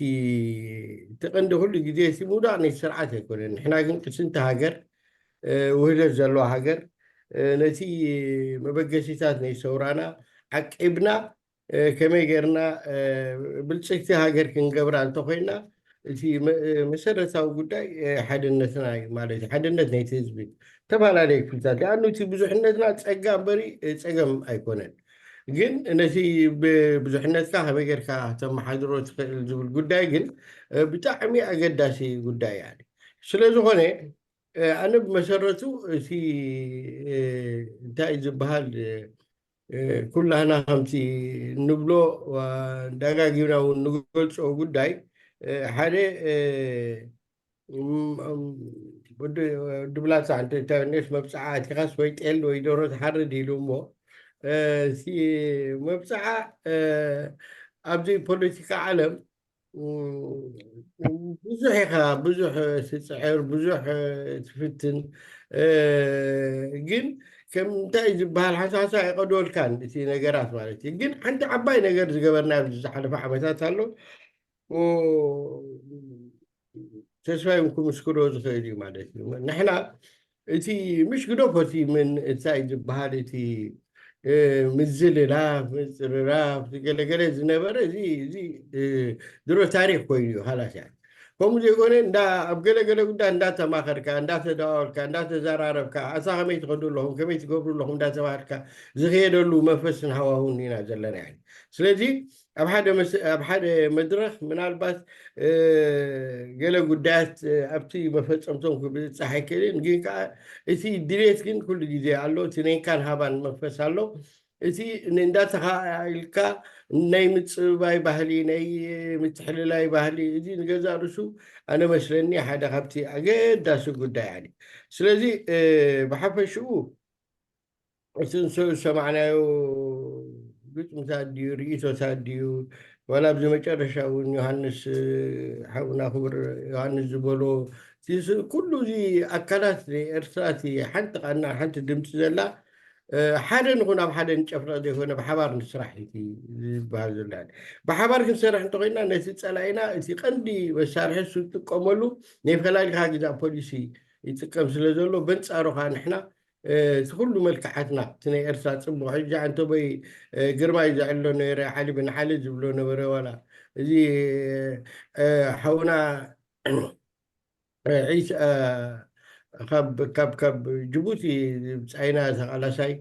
እቲ ቀንዲ ኩሉ ግዜ እቲ ምውዳቕ ናይ ስርዓት ኣይኮነን ንሕና ግን ቅስንቲ ሃገር ውህደት ዘለዋ ሃገር ነቲ መበገሲታት ናይ ሰውራና ዓቂብና ከመይ ጌርና ብልፅግቲ ሃገር ክንገብራ እንተኮይና እቲ መሰረታዊ ጉዳይ ሓድነትና እዩ ማለት እዩ ሓድነት ናይቲ ህዝቢ ዝተፈላለዩ ክፍልታት ኣኑ እቲ ብዙሕነትና ፀጋ እምበሪ ፀገም ኣይኮነን ግን ነቲ ብዙሕነትካ ከመይ ጌርካ ተመሓድሮ ትኽእል ዝብል ጉዳይ ግን ብጣዕሚ ኣገዳሲ ጉዳይ እያ ስለ ዝኾነ ኣነ ብመሰረቱ እቲ እንታይ ዝበሃል ኩላህና ከምቲ ንብሎ ዳጋጊምና እውን ንገልፆ ጉዳይ ሓደ ድብላፃ እንተታዮኔስ መብፅዓ ኣቲኻስ ወይ ጤል ወይ ዶሮ ትሓርድ ኢሉ እሞ መብፅዓ ኣብዚ ፖለቲካ ዓለም ብዙሕ ኢኻ ብዙሕ ትፅዕር ብዙሕ ትፍትን ግን ከም እንታይ ዝበሃል ሓንሳሓንሳ ኣይቀድወልካን እቲ ነገራት ማለት እዩ ግን ሓንቲ ዓባይ ነገር ዝገበርና ኣብዚ ዝሓለፈ ዓመታት ኣሎ ተስፋ ይም ክምስክሮ ዝኽእል እዩ ማለት እዩ ንሕና እቲ ምሽ ግደፎ እቲ ምን እንታይ ዝበሃል እቲ ምዝልላፍ ምፅርራፍ ገለገለ ዝነበረ እዚ እዚ ድሮ ታሪክ ኮይኑ እዩ ሃላስ ያ ከምኡ ዘይኮነ እንዳ ኣብ ገለገለ ጉዳይ እንዳተማኸርካ እንዳተደዋወልካ እንዳተዘራረብካ ኣሳ ከመይ ትኸዱ ኣለኹም ከመይ ትገብሩ ኣለኹም እንዳተባሃልካ ዝኸየደሉ መንፈስን ሃዋሁን ኢና ዘለና ያ ስለዚ ኣብ ሓደ ኣብ ሓደ መድረክ ምናልባት ገለ ጉዳያት ኣብቲ መፈፀምቶም ክብፃሕ ኣይክእልን ግን ከዓ እቲ ድሌት ግን ኩሉ ግዜ ኣሎ እቲ ነንካን ሃባን መንፈስ ኣሎ እቲ እንዳተኻኢልካ ናይ ምፅብባይ ባህሊ ናይ ምትሕልላይ ባህሊ እዚ ንገዛ ርሱ ኣነ መስለኒ ሓደ ካብቲ ኣገዳሲ ጉዳይ ኣለ ስለዚ ብሓፈሽኡ እቲ ንሰብ ዝሰማዕናዮ ግጥምታት ድዩ ርእቶታት ድዩ ዋላ ኣብዚ መጨረሻ እውን ዮሃንስ ሓውና ክቡር ዮሃንስ ዝበሎ ኩሉ እዚ ኣካላት ኤርትራ እቲ ሓንቲ ቃና ሓንቲ ድምፂ ዘላ ሓደ ንኹን ኣብ ሓደ ንጨፍለቕ ዘይኮነ ብሓባር ንስራሕ እቲ ዝበሃል ዘሎ ብሓባር ክንሰርሕ እንተኮይና ነቲ ፀላኢና እቲ ቀንዲ መሳርሒ ዝጥቀመሉ ናይ ፈላሊካ ግዛእ ፖሊሲ ይጥቀም ስለ ዘሎ፣ በንጻሩ ኸዓ ንሕና እቲ ኩሉ መልክዓትና፣ እቲ ናይ ኤርትራ ጽቡቕ፣ ሕጂ ኣንተቦይ ግርማይ ዘዕሎ ነይረ፣ ዓሊ ብን ዓሊ ዝብሎ ነበረ። ዋላ እዚ ሓውና ዒስ ካብ ካብ ካብ ጅቡቲ ጻይና ተቓላሳይ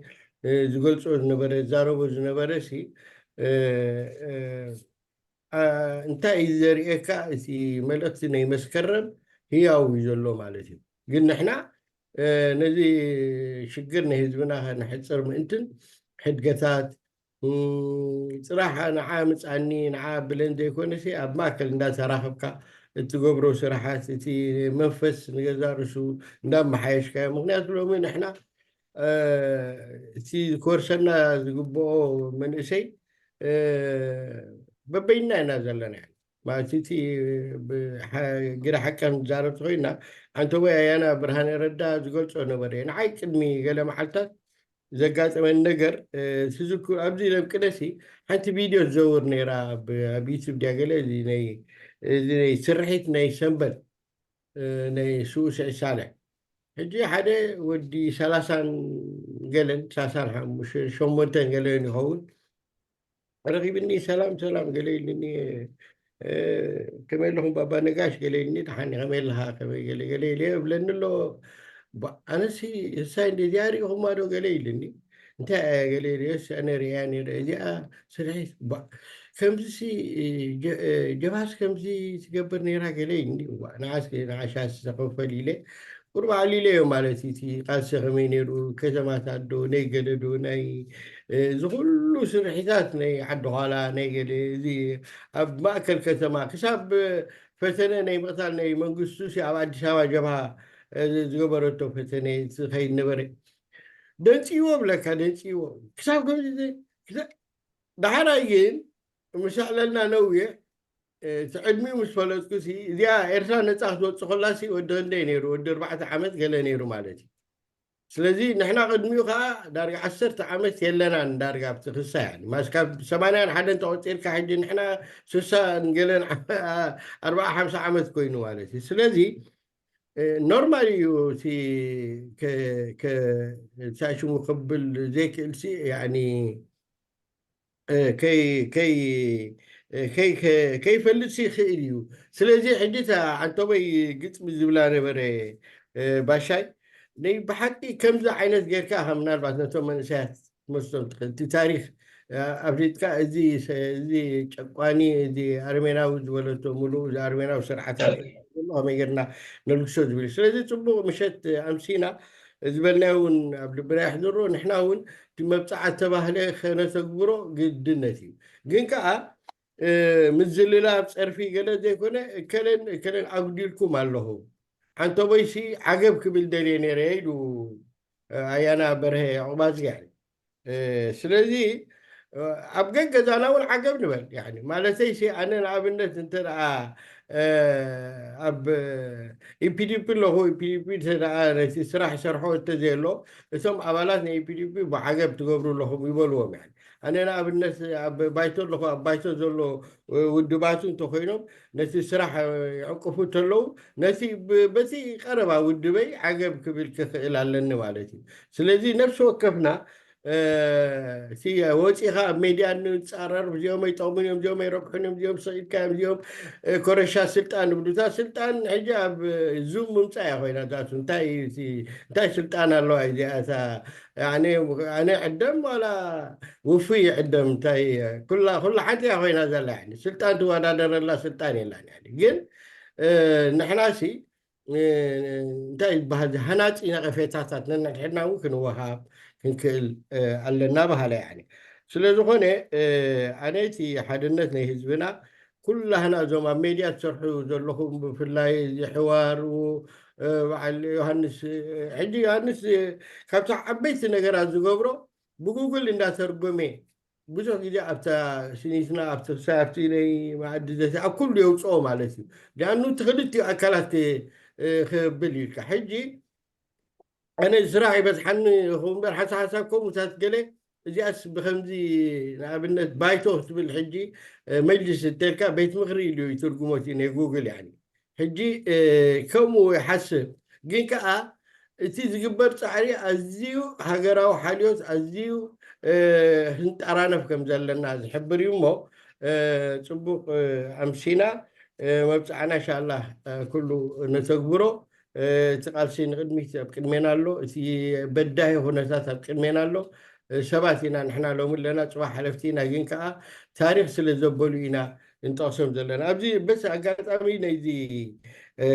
ዝገልጾ ዝነበረ፣ ዝዛረቦ ዝነበረ ሲ እንታይ እዩ ዘርእየካ? እቲ መልእኽቲ ናይ መስከረም ህያው እዩ ዘሎ ማለት እዩ። ግን ንሕና ነዚ ሽግር ናይ ህዝብና ከነሕፅር ምእንትን ሕድገታት ጽራሕ ንዓ ምጻኒ ንዓ ብለን ዘይኮነሲ፣ ኣብ ማእከል እንዳተራኸብካ እትገብሮ ስራሓት፣ እቲ መንፈስ ንገዛ ርእሱ እንዳመሓየሽካዮ። ምክንያቱ ሎሚ ንሕና እቲ ክወርሰና ዝግብኦ መንእሰይ በበይና ኢና ዘለና። ማለት እቲ ግደ ሓቂ ንዛረብ ተኮይና፣ ዓንተቦይ ኣያና ብርሃነ ረዳ ዝገልጾ ነበረ። ንዓይ ቅድሚ ገለ መዓልታት ዘጋጠመን ነገር ትዝክሩ? ኣብዚ ለምቅነሲ ሓንቲ ቪድዮ ትዘውር ነይራ ኣብ ዩቱብ ድያ ገለ፣ እዚ ናይ ስርሒት ናይ ሰንበል ናይ ስውስዕ ሳልሕ። ሕጂ ሓደ ወዲ ሰላሳን ገለን፣ ሰላሳን ሸሞንተን ገለን ይኸውን፣ ረኺብኒ፣ ሰላም ሰላም ገለ ኢልኒ። ከመይ ኣለኹም ባባ ነጋሽ ገለ ኢልኒ። ደሓን ከመይ ኣለኻ፣ ከመይ ገለ ገለ ኢለ እብለኒ ኣሎ። ኣነሲ እሳይ እንደ እዚኣ ሪኢኹማ ዶ ገለ ኢልኒ። እንታይ እያ ገለ ኢለዮስ፣ ኣነ ርእያ ነይረ። እዚኣ ስርሒት፣ ከምዚሲ ጀብሃስ ከምዚ ትገብር ነይራ ገለ ኢልኒ። ንዓስ ንዓሻስ ተኸፈል ኢለ ቁሩብ ኣዕሊለዮ ማለት እዩ። እቲ ቃልሲ ከመይ ነይሩ፣ ከተማታት ዶ ናይ ገለ ዶ ናይ እዚ ኩሉ ስርሒታት ናይ ዓዲ ኋላ ናይ ገለ፣ እዚ ኣብ ማእከል ከተማ ክሳብ ፈተነ ናይ ምቕታል ናይ መንግስቱ ሲ ኣብ ኣዲስ ኣበባ ጀብሃ ዝገበረቶ ፈተነ ዝኸይድ ነበረ። ደንፅዎ ብለካ፣ ደንፅዎ ክሳብ ከምዚ። ዳሕራይ ግን ምስ ኣዕለልና ነዊሕ እቲ ዕድሚኡ ምስ ፈለጥኩ ሲ፣ እዚኣ ኤርትራ ነፃ ክትወፅእ ከላ ሲ ወዲ ክንደይ ነይሩ? ወዲ ኣርባዕተ ዓመት ገለ ነይሩ ማለት እዩ። ስለዚ ንሕና ቅድሚኡ ከዓ ዳርጋ ዓሰርተ ዓመት የለናን ዳርጋ ኣብቲ ክሳ። ያኒ ማስ ካብ ሰማንያን ሓደን ተቆፂርካ ሕጂ ንሕና ስሳን ገለን ኣርባዓ ሓምሳ ዓመት ኮይኑ ማለት እዩ። ስለዚ ኖርማል እዩ። እቲ ሳሽሙ ክብል ዘይክእል ሲ፣ ያኒ ከይፈልጥ ይኽእል እዩ። ስለዚ ሕጂ እታ ዓንተቦይ ግጥሚ ዝብላ ነበረ ባሻይ፣ ናይ ብሓቂ ከምዚ ዓይነት ጌርካ ከም ምናልባት ነቶም መንእሰያት ትመስሎም ትኽእል፣ እቲ ታሪኽ ኣብሪጥካ፣ እዚ ጨቋኒ፣ እዚ ኣርሜናዊ ዝበለቶ፣ ሙሉእ እዚ ኣርሜናዊ ስርዓት ኣሎ፣ ከመይ ጌርና ነልግሶ ዝብል። ስለዚ ፅቡቕ ምሸት ኣምሲና ዝበልናዮ እውን ኣብ ልብና የሕድሮ። ንሕና እውን እቲ መብፅዓ ተባህለ ከነተግብሮ ግድነት እዩ። ግን ከዓ ምዝልላብ ፀርፊ ገለ ዘይኮነ፣ እከለን እከለን ኣጉዲልኩም ኣለኹም። ሓንቶ ቦይሲ ዓገብ ክብል ደልየ ነይረ ኢሉ ኣያና በርሀ ዕቑባዝጊ። ስለዚ ኣብ ገገዛና እውን ዓገብ ንበል። ማለተይ ሲ፣ ኣነ ንኣብነት እንተ ደኣ ኣብ ኢፒዲፒ ኣለኹ፣ ኢፒዲፒ እንተ ደኣ ነቲ ስራሕ ይሰርሖ እንተዘየሎ፣ እቶም ኣባላት ናይ ኢፒዲፒ ብዓገብ ትገብሩ ኣለኹም ይበልዎም። ኣነ ንኣብነት ኣብ ባይቶ ኣለኹ፣ ኣብ ባይቶ ዘሎ ውድባቱ እንተኮይኖም ነቲ ስራሕ ይዕቅፉ እንተለዉ፣ ነቲ በቲ ቀረባ ውድበይ ዓገብ ክብል ክኽእል ኣለኒ ማለት እዩ። ስለዚ ነፍሲ ወከፍና እቲ ወፂኻ ኣብ ሜድያ እንፃረር፣ እዚኦም ኣይጠቕሙን እዮም፣ እዚኦም ኣይረብሑን እዮም፣ እዚኦም ስቕ ኢልካ እዮም፣ እዚኦም ኮረሻ ስልጣን ይብሉታ። ስልጣን ሕጂ ኣብ ዙም ምምፃእ እያ ኮይና ዛቱ። እንታይ ስልጣን ኣለዋ እዚኣ? ኣነ ዕደም ዋላ ውፉይ ይዕደም እንታይ፣ ኩላ ኩላ ሓንቲ እያ ኮይና ዘላ። ስልጣን ትወዳደረላ ስልጣን የላን። ግን ንሕናሲ እንታይ ዝበሃል፣ ሃናፂ ነቐፌታታት ነንሕድሕድና እውን ክንወሃብ ክንክእል ኣለና በሃላ። ስለ ዝኾነ ኣነ እቲ ሓድነት ናይ ህዝብና ኩላህና፣ እዞም ኣብ ሜድያ ትሰርሑ ዘለኹም ብፍላይ እዚ ሕዋር በዓል ዮሃንስ፣ ሕጂ ዮሃንስ ካብቲ ዓበይቲ ነገራት ዝገብሮ ብጉግል እንዳተርጎመ ብዙሕ ግዜ ኣብታ ስኒትና ኣብቲ ክሳይ ኣብቲ ናይ መኣዲ ዘተ ኣብ ኩሉ የውፅኦ ማለት እዩ። ሊኣኑ እቲ ክልቲኡ ኣካላት ክብል ኢልካ ሕጂ ኣነ ስራሕ ይበዝሓኒ ይኸውን እምበር ሓንሳ ሓንሳብ ከምኡታት ገለ እዚኣስ ብከምዚ ንኣብነት ባይቶ ክትብል ሕጂ መጅልስ እንተልካ ቤት ምክሪ ኢሉ ይትርጉሞ እቲ ናይ ጉግል። ሕጂ ከምኡ ይሓስብ። ግን ከዓ እቲ ዝግበር ፃዕሪ ኣዝዩ ሃገራዊ ሓልዮት፣ ኣዝዩ ህንጠራነፍ ከም ዘለና ዝሕብር እዩ። እሞ ፅቡቅ ኣምሲና፣ መብፃዕና እንሻላ ኩሉ ነተግብሮ። እቲ ቃልሲ ንቅድሚት ኣብ ቅድሜና ኣሎ። እቲ በዳሂ ኩነታት ኣብ ቅድሜና ኣሎ። ሰባት ኢና ንሕና ሎሚ ኣለና፣ ፅባሕ ሓለፍቲ ኢና። ግን ከዓ ታሪክ ስለ ዘበሉ ኢና እንጠቕሶም ዘለና። ኣብዚ በስ ኣጋጣሚ ነዚ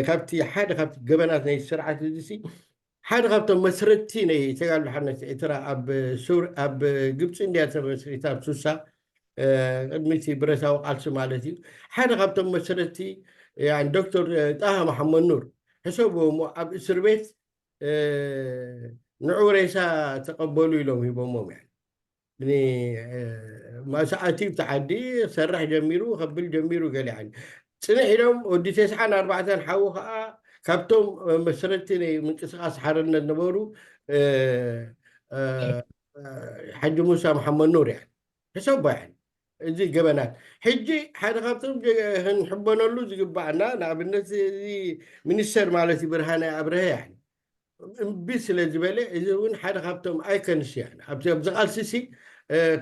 ካብቲ ሓደ ካብቲ ገበናት ናይ ስርዓት እዚ ሓደ ካብቶም መስረቲ ናይ ተጋድሎ ሓርነት ኤርትራ ኣብ ሱር ኣብ ግብፂ እንድያ ተመስሪታ፣ ኣብ ሱሳ ቅድሚ እቲ ብረታዊ ቃልሲ ማለት እዩ። ሓደ ካብቶም መስረቲ ዶክተር ጣሃ መሓመድ ኑር ሕሰብዎ እሞ ኣብ እስር ቤት ንዑ ሬሳ ተቐበሉ ኢሎም ሂቦሞም። ማእሰኣቲ ብቲ ዓዲ ክሰርሕ ጀሚሩ ከብል ጀሚሩ ገሊዓን ፅንሕ ኢሎም ወዲ ተስዓን ኣርባዕተን ሓዉ ከዓ ካብቶም መስረቲ ናይ ምንቅስቃስ ሓርነት ነበሩ ሓጂ ሙሳ መሓመድ ኑር እያ። ሕሰቦ እያ። እዚ ገበናት ሕጂ ሓደ ካብቶም ክንሕበነሉ ዝግባኣና ንኣብነት እዚ ሚኒስተር ማለት እዩ ብርሃነ ኣብርሀ እያ። እምቢ ስለ ዝበለ እዚ እውን ሓደ ካብቶም ኣይከንስ እያ። ኣብዚ ቃልሲ ሲ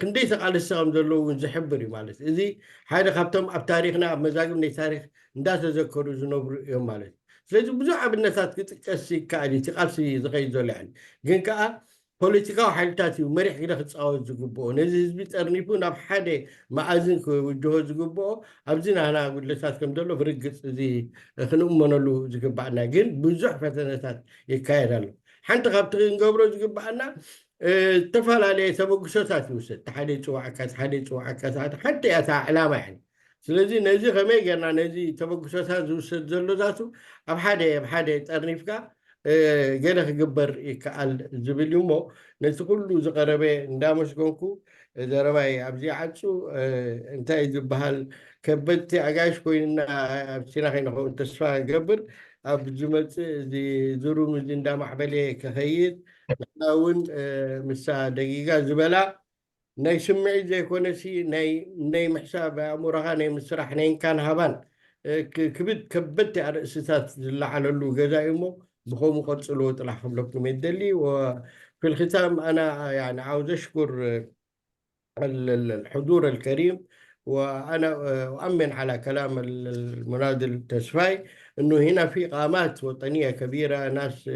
ክንደይ ተቃልሲ ከም ዘለዉ እውን ዝሕብር እዩ ማለት እዚ ሓደ ካብቶም ኣብ ታሪክና ኣብ መዛግብ ናይ ታሪክ እንዳተዘከሩ ዝነብሩ እዮም ማለት እዩ። ስለዚ ብዙሕ ኣብነታት ክጥቀስ ይከኣል እዩ። እቲ ቃልሲ ዝኸይድ ዘሎ ያኒ ግን ከዓ ፖለቲካዊ ሓይልታት እዩ መሪሕ ግደ ክፃወት ዝግብኦ። ነዚ ህዝቢ ጠርኒፉ ናብ ሓደ መኣዝን ክውጅሆ ዝግብኦ ኣብዚ ናህና ጉድለታት ከም ዘሎ ብርግፅ እዚ ክንእመነሉ ዝግባኣና ግን ብዙሕ ፈተነታት ይካየድ ኣሎ። ሓንቲ ካብቲ ክንገብሮ ዝግባኣና ዝተፈላለየ ተበግሶታት ይውሰድ። ሓደ ይፅዋዕካ ሓደ ይፅዋዕካ ሓንቲ እያ ዕላማ ያ። ስለዚ ነዚ ከመይ ጌርና ነዚ ተበግሶታት ዝውሰድ ዘሎ ዛቱ ኣብ ሓደ ኣብ ሓደ ጠርኒፍካ ገለ ክግበር ይከኣል ዝብል እዩ። እሞ ነቲ ኩሉ ዝቐረበ እንዳመስገንኩ ዘረባይ ኣብዚ ዓፁ። እንታይ ዝበሃል ከበድቲ ኣጋይሽ ኮይንና ኣብሲና ከይንኸውን ተስፋ ገብር ኣብ ዝመፅእ እዚ ዝሩም እዚ እንዳማዕበለ ክኸይድ ንሕና እውን ምሳ ደጊጋ ዝበላ ናይ ስምዒት ዘይኮነሲ ናይ ምሕሳብ ኣእምሮኻ ናይ ምስራሕ ናይ እንካን ሃባን ክብድ ከበድቲ ኣርእስታት ዝለዓለሉ ገዛ እዩ። እሞ ብኸምኡ ቀፅልዎ ጥራሕ ክብለኩም የደሊ። وفي الختام أنا يعني عاوز أشكر الحضور الكريم، وأنا أؤمن على كلام المناضل تسفاي إنه هنا في قامات وطنية كبيرة، ناس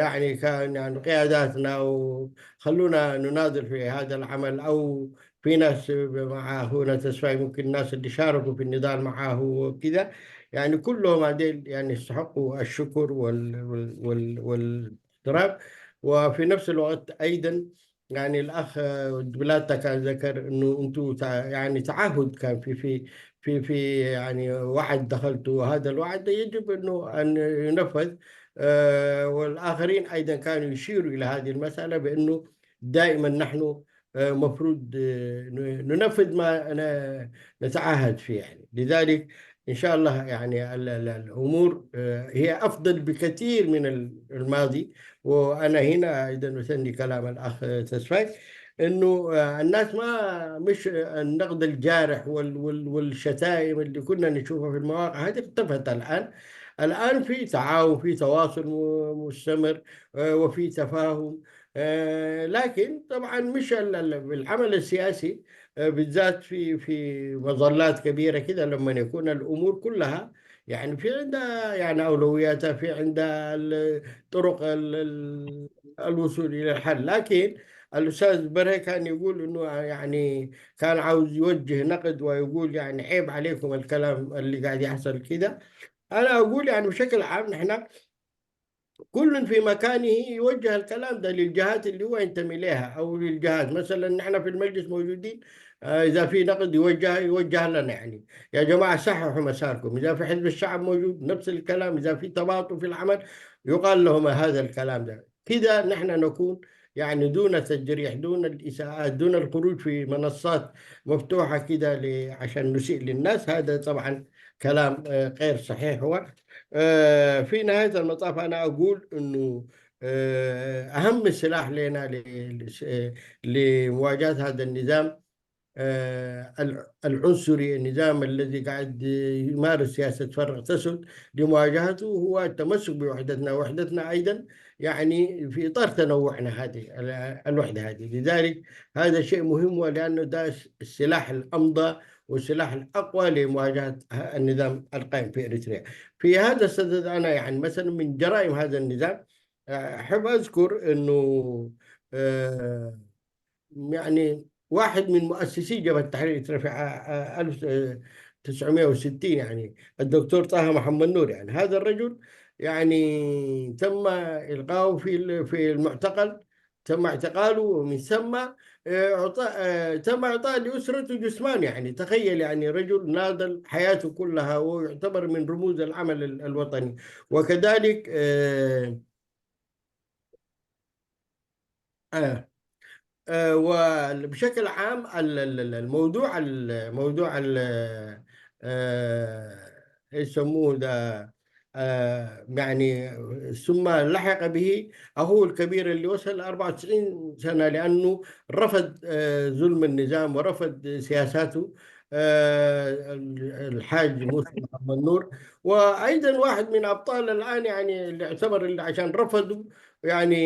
يعني كان يعني قياداتنا، وخلونا نناضل في هذا العمل. أو في ناس مع أخونا تسفاي ممكن الناس اللي شاركوا في النضال معه وكذا، يعني كلهم هذيل يعني يستحقوا الشكر وال وال وال والاحترام. وفي نفس الوقت أيضا يعني الأخ بلاتا كان ذكر إنه أنتوا يعني تعهد كان في في في في يعني وعد دخلتوا، وهذا الوعد يجب إنه أن ينفذ. آه والآخرين أيضا كانوا يشيروا إلى هذه المسألة بأنه دائما نحن آه مفروض آه ننفذ ما نتعهد فيه يعني. لذلك إن شاء الله يعني الأمور آه هي أفضل بكثير من الماضي. وأنا هنا أيضا أثني كلام الأخ تسفاي إنه الناس ما مش النقد الجارح وال وال والشتائم اللي كنا نشوفها في المواقع هذه اختفت الآن. الآن في تعاون، في تواصل مستمر، وفي تفاهم. لكن طبعا مش العمل السياسي بالذات في في مظلات كبيرة كده لما يكون الأمور كلها يعني في عندها يعني أولوياتها، في عندها طرق الوصول إلى الحل. لكن الأستاذ برهي كان يقول إنه يعني كان عاوز يوجه نقد ويقول يعني عيب عليكم الكلام اللي قاعد يحصل كده. أنا أقول يعني بشكل عام نحن كل في مكانه يوجه الكلام ده للجهات اللي هو ينتمي لها أو للجهات. مثلا نحن في المجلس موجودين، آه، إذا في نقد يوجه يوجه لنا يعني يا جماعة صححوا مساركم. إذا في حزب الشعب موجود نفس الكلام، إذا في تباطؤ في العمل يقال لهم هذا الكلام ده. كده نحن نكون يعني دون تجريح، دون الإساءات، دون الخروج في منصات مفتوحة كده عشان نسيء للناس. هذا طبعا كلام آه، غير صحيح. هو آه، في نهاية المطاف أنا أقول إنه آه، أهم سلاح لنا لمواجهة هذا النظام آه، الع- العنصري، النظام الذي قاعد يمارس سياسة فرق تسد، لمواجهته هو التمسك بوحدتنا. وحدتنا أيضا يعني في إطار تنوعنا هذه ال- الوحدة هذه. لذلك هذا شيء مهم، ولأنه ده السلاح الأمضى والسلاح الأقوى لمواجهة النظام القائم في إريتريا. في هذا الصدد أنا يعني مثلا من جرائم هذا النظام، آه، أحب أذكر أنه آه، يعني واحد من مؤسسي جبهة تحرير إريتريا في ع- ع- ألف وتسعمية وستين، يعني الدكتور طه محمد نور. يعني هذا الرجل يعني تم إلقاؤه في ال- في المعتقل، تم اعتقاله، ومن ثم آه، أعطى آه، تم إعطاء لأسرته جثمان. يعني تخيل، يعني رجل ناضل حياته كلها ويعتبر من رموز العمل ال- الوطني. وكذلك آه، آه. آه، وبشكل عام ال- ال- ال- الموضوع ال- موضوع ال- آه، يسموه ده آه، يعني ثم لحق به أخوه الكبير اللي وصل أربعة وتسعين سنة، لأنه رفض آه، ظلم النظام ورفض سياساته، آه، الحاج موسى محمد نور. وأيضا واحد من أبطال الآن، يعني اللي اعتبر اللي عشان رفضوا يعني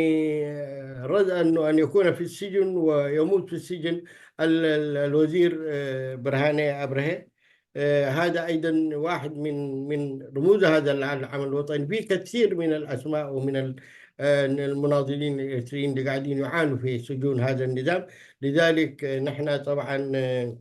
آه، رد أنه أن يكون في السجن ويموت في السجن ال- ال- الوزير آه، برهاني أبرهة. آه، هذا أيضا واحد من من رموز هذا الع- العمل الوطني. في كثير من الأسماء ومن ال- آه، المناضلين الإريتريين اللي قاعدين يعانوا في سجون هذا النظام. لذلك آه، نحن طبعا آه،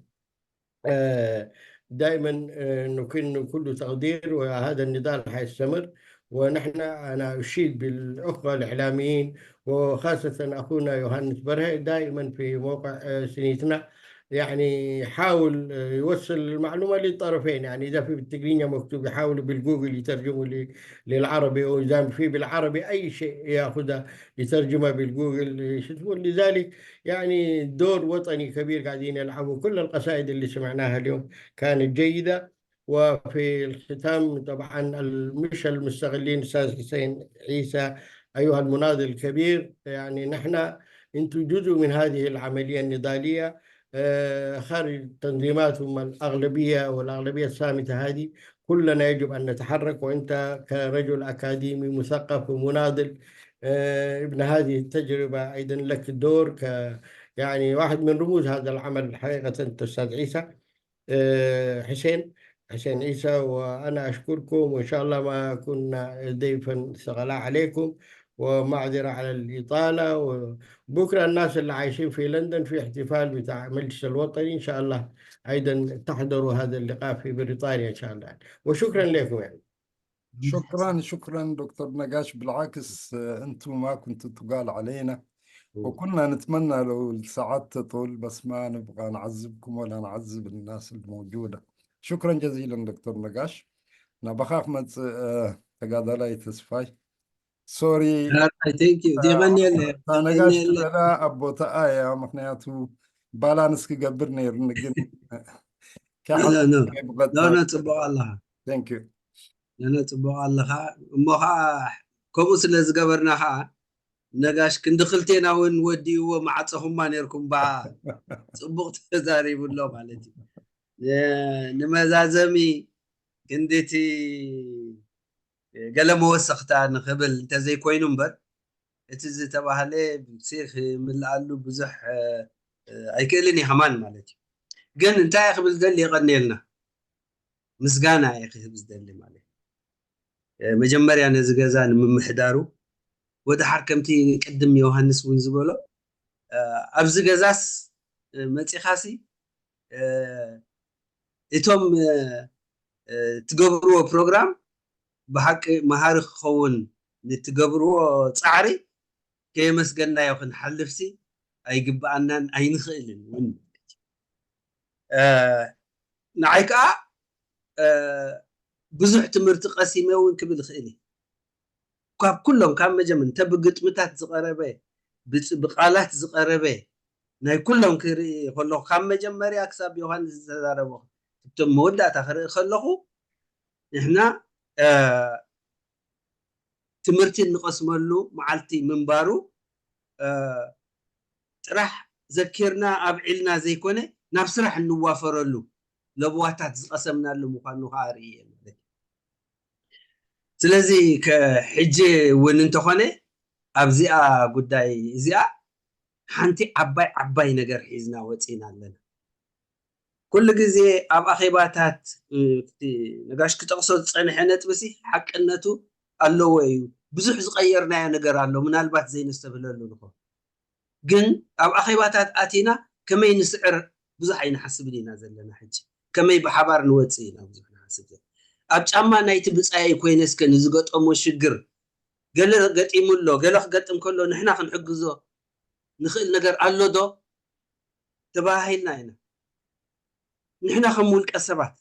آه، دائما آه، نكن كل تقدير، وهذا النضال حيستمر. ونحن أنا أشيد بالأخوة الإعلاميين، وخاصة أخونا يوهانس برهة دائما في موقع آه، سنيتنا، يعني يحاول آه، يوصل المعلومة للطرفين. يعني إذا في بالتقرينيا مكتوب يحاولوا بالجوجل يترجموا ل- للعربي، وإذا في بالعربي أي شيء يأخذه يترجمه بالجوجل. شو تقول؟ لذلك يعني دور وطني كبير قاعدين يلعبوا. كل القصائد اللي سمعناها اليوم كانت جيدة. وفي الختام طبعا ال- مش المستغلين، أستاذ حسين عيسى، أيها المناضل الكبير، يعني نحن أنتم جزء من هذه العملية النضالية. آه، خارج تنظيماتهم الأغلبية والأغلبية الصامتة هذه، كلنا يجب أن نتحرك. وأنت كرجل أكاديمي مثقف ومناضل آه، ابن هذه التجربة أيضا لك دور ك يعني واحد من رموز هذا العمل حقيقة، أستاذ عيسى آه، حسين حسين عيسى. وأنا أشكركم، وإن شاء الله ما كنا ضيفا ثقلاء عليكم، ومعذرة على الإطالة. وبكرة الناس اللي عايشين في لندن في احتفال بتاع المجلس الوطني، إن شاء الله أيضا تحضروا هذا اللقاء في بريطانيا إن شاء الله. وشكرا لكم يعني. شكرا شكرا دكتور نقاش. بالعكس آه، انتم ما كنتوا تقال علينا، وكنا نتمنى لو الساعات تطول، بس ما نبغى نعذبكم ولا نعذب الناس الموجودة. شكرا جزيلا دكتور نقاش. نبخاخ مت آه، تقاضى لا يتسفاي سوري. ዳርናይ ቴንክ ዩ ዲቐኒ የለ ነጋሽ ክበላ ኣብ ቦታ ኣያ ምክንያቱ ባላንስ ክገብር ነይሩ ግን ኖ ጽቡቕ ኣለኻ ቴንክ ዩ ኖ ጽቡቕ ኣለኻ እሞ ከዓ ከምኡ ስለ ዝገበርና ከዓ ነጋሽ ክንዲ ክልቴና እውን ወዲእዎ ማዕፀኹማ ነርኩም ባ ጽቡቕ ተዛሪቡ ኣሎ ማለት እዩ ንመዛዘሚ ክንድቲ ገለ መወሰኽታ ንኽብል እንተዘይኮይኑ እምበር እቲ ዝተባህለ ክምልኣሉ ብዙሕ ኣይክእልን እዩ ከማን ማለት እዩ ግን እንታይ ክብል ደሊ የቐንየልና ምስጋና እየ ክህብ ዝደሊ ማለት መጀመርያ ነዚ ገዛ ንምምሕዳሩ ወድሓር ከምቲ ቅድም ዮሃንስ እውን ዝበሎ ኣብዚ ገዛስ መፂኻሲ እቶም ትገብርዎ ፕሮግራም ብሓቂ መሃሪ ክኸውን ንትገብርዎ ፃዕሪ ከየመስገናዮ ክንሓልፍሲ ኣይግብኣናን ኣይንኽእልን እውን ንዓይ ከዓ ብዙሕ ትምህርቲ ቀሲመ እውን ክብል ይኽእል እዩ ካብ ኩሎም ካብ መጀመር እንተ ብግጥምታት ዝቐረበ ብቃላት ዝቐረበ ናይ ኩሎም ክርኢ ከለኹ ካብ መጀመርያ ክሳብ ዮሃንስ ዝተዛረቦ እቶም መወዳእታ ክርኢ ከለኹ ንሕና ትምህርቲ እንቐስመሉ መዓልቲ ምንባሩ ጥራሕ ዘኪርና ኣብዒልና ዘይኮነ ናብ ስራሕ እንዋፈረሉ ለበዋታት ዝቐሰምናሉ ምዃኑ ከዓ ርእየ ማለት እዩ። ስለዚ ከሕጂ እውን እንተኾነ ኣብዚኣ ጉዳይ እዚኣ ሓንቲ ዓባይ ዓባይ ነገር ሒዝና ወፂና ኣለና። ኩሉ ግዜ ኣብ ኣኼባታት ነጋሽ ክጠቕሶ ዝፀንሐ ነጥብሲ ሓቅነቱ ኣለዎ እዩ። ብዙሕ ዝቐየርናዮ ነገር ኣሎ፣ ምናልባት ዘይነስተብህለሉ ንኾ ግን ኣብ ኣኼባታት ኣቲና ከመይ ንስዕር ብዙሕ ኣይንሓስብን ኢና ዘለና። ሕጂ ከመይ ብሓባር ንወፅእ ኢና ብዙሕ ንሓስብ ዘለና። ኣብ ጫማ ናይቲ ብፃይ ኮይነ እስከ ንዝገጠሞ ሽግር ገለ ገጢሙ ኣሎ፣ ገለ ክገጥም ከሎ ንሕና ክንሕግዞ ንኽእል ነገር ኣሎ ዶ ተባሂልና ኢና። ንሕና ከም ውልቀ ሰባት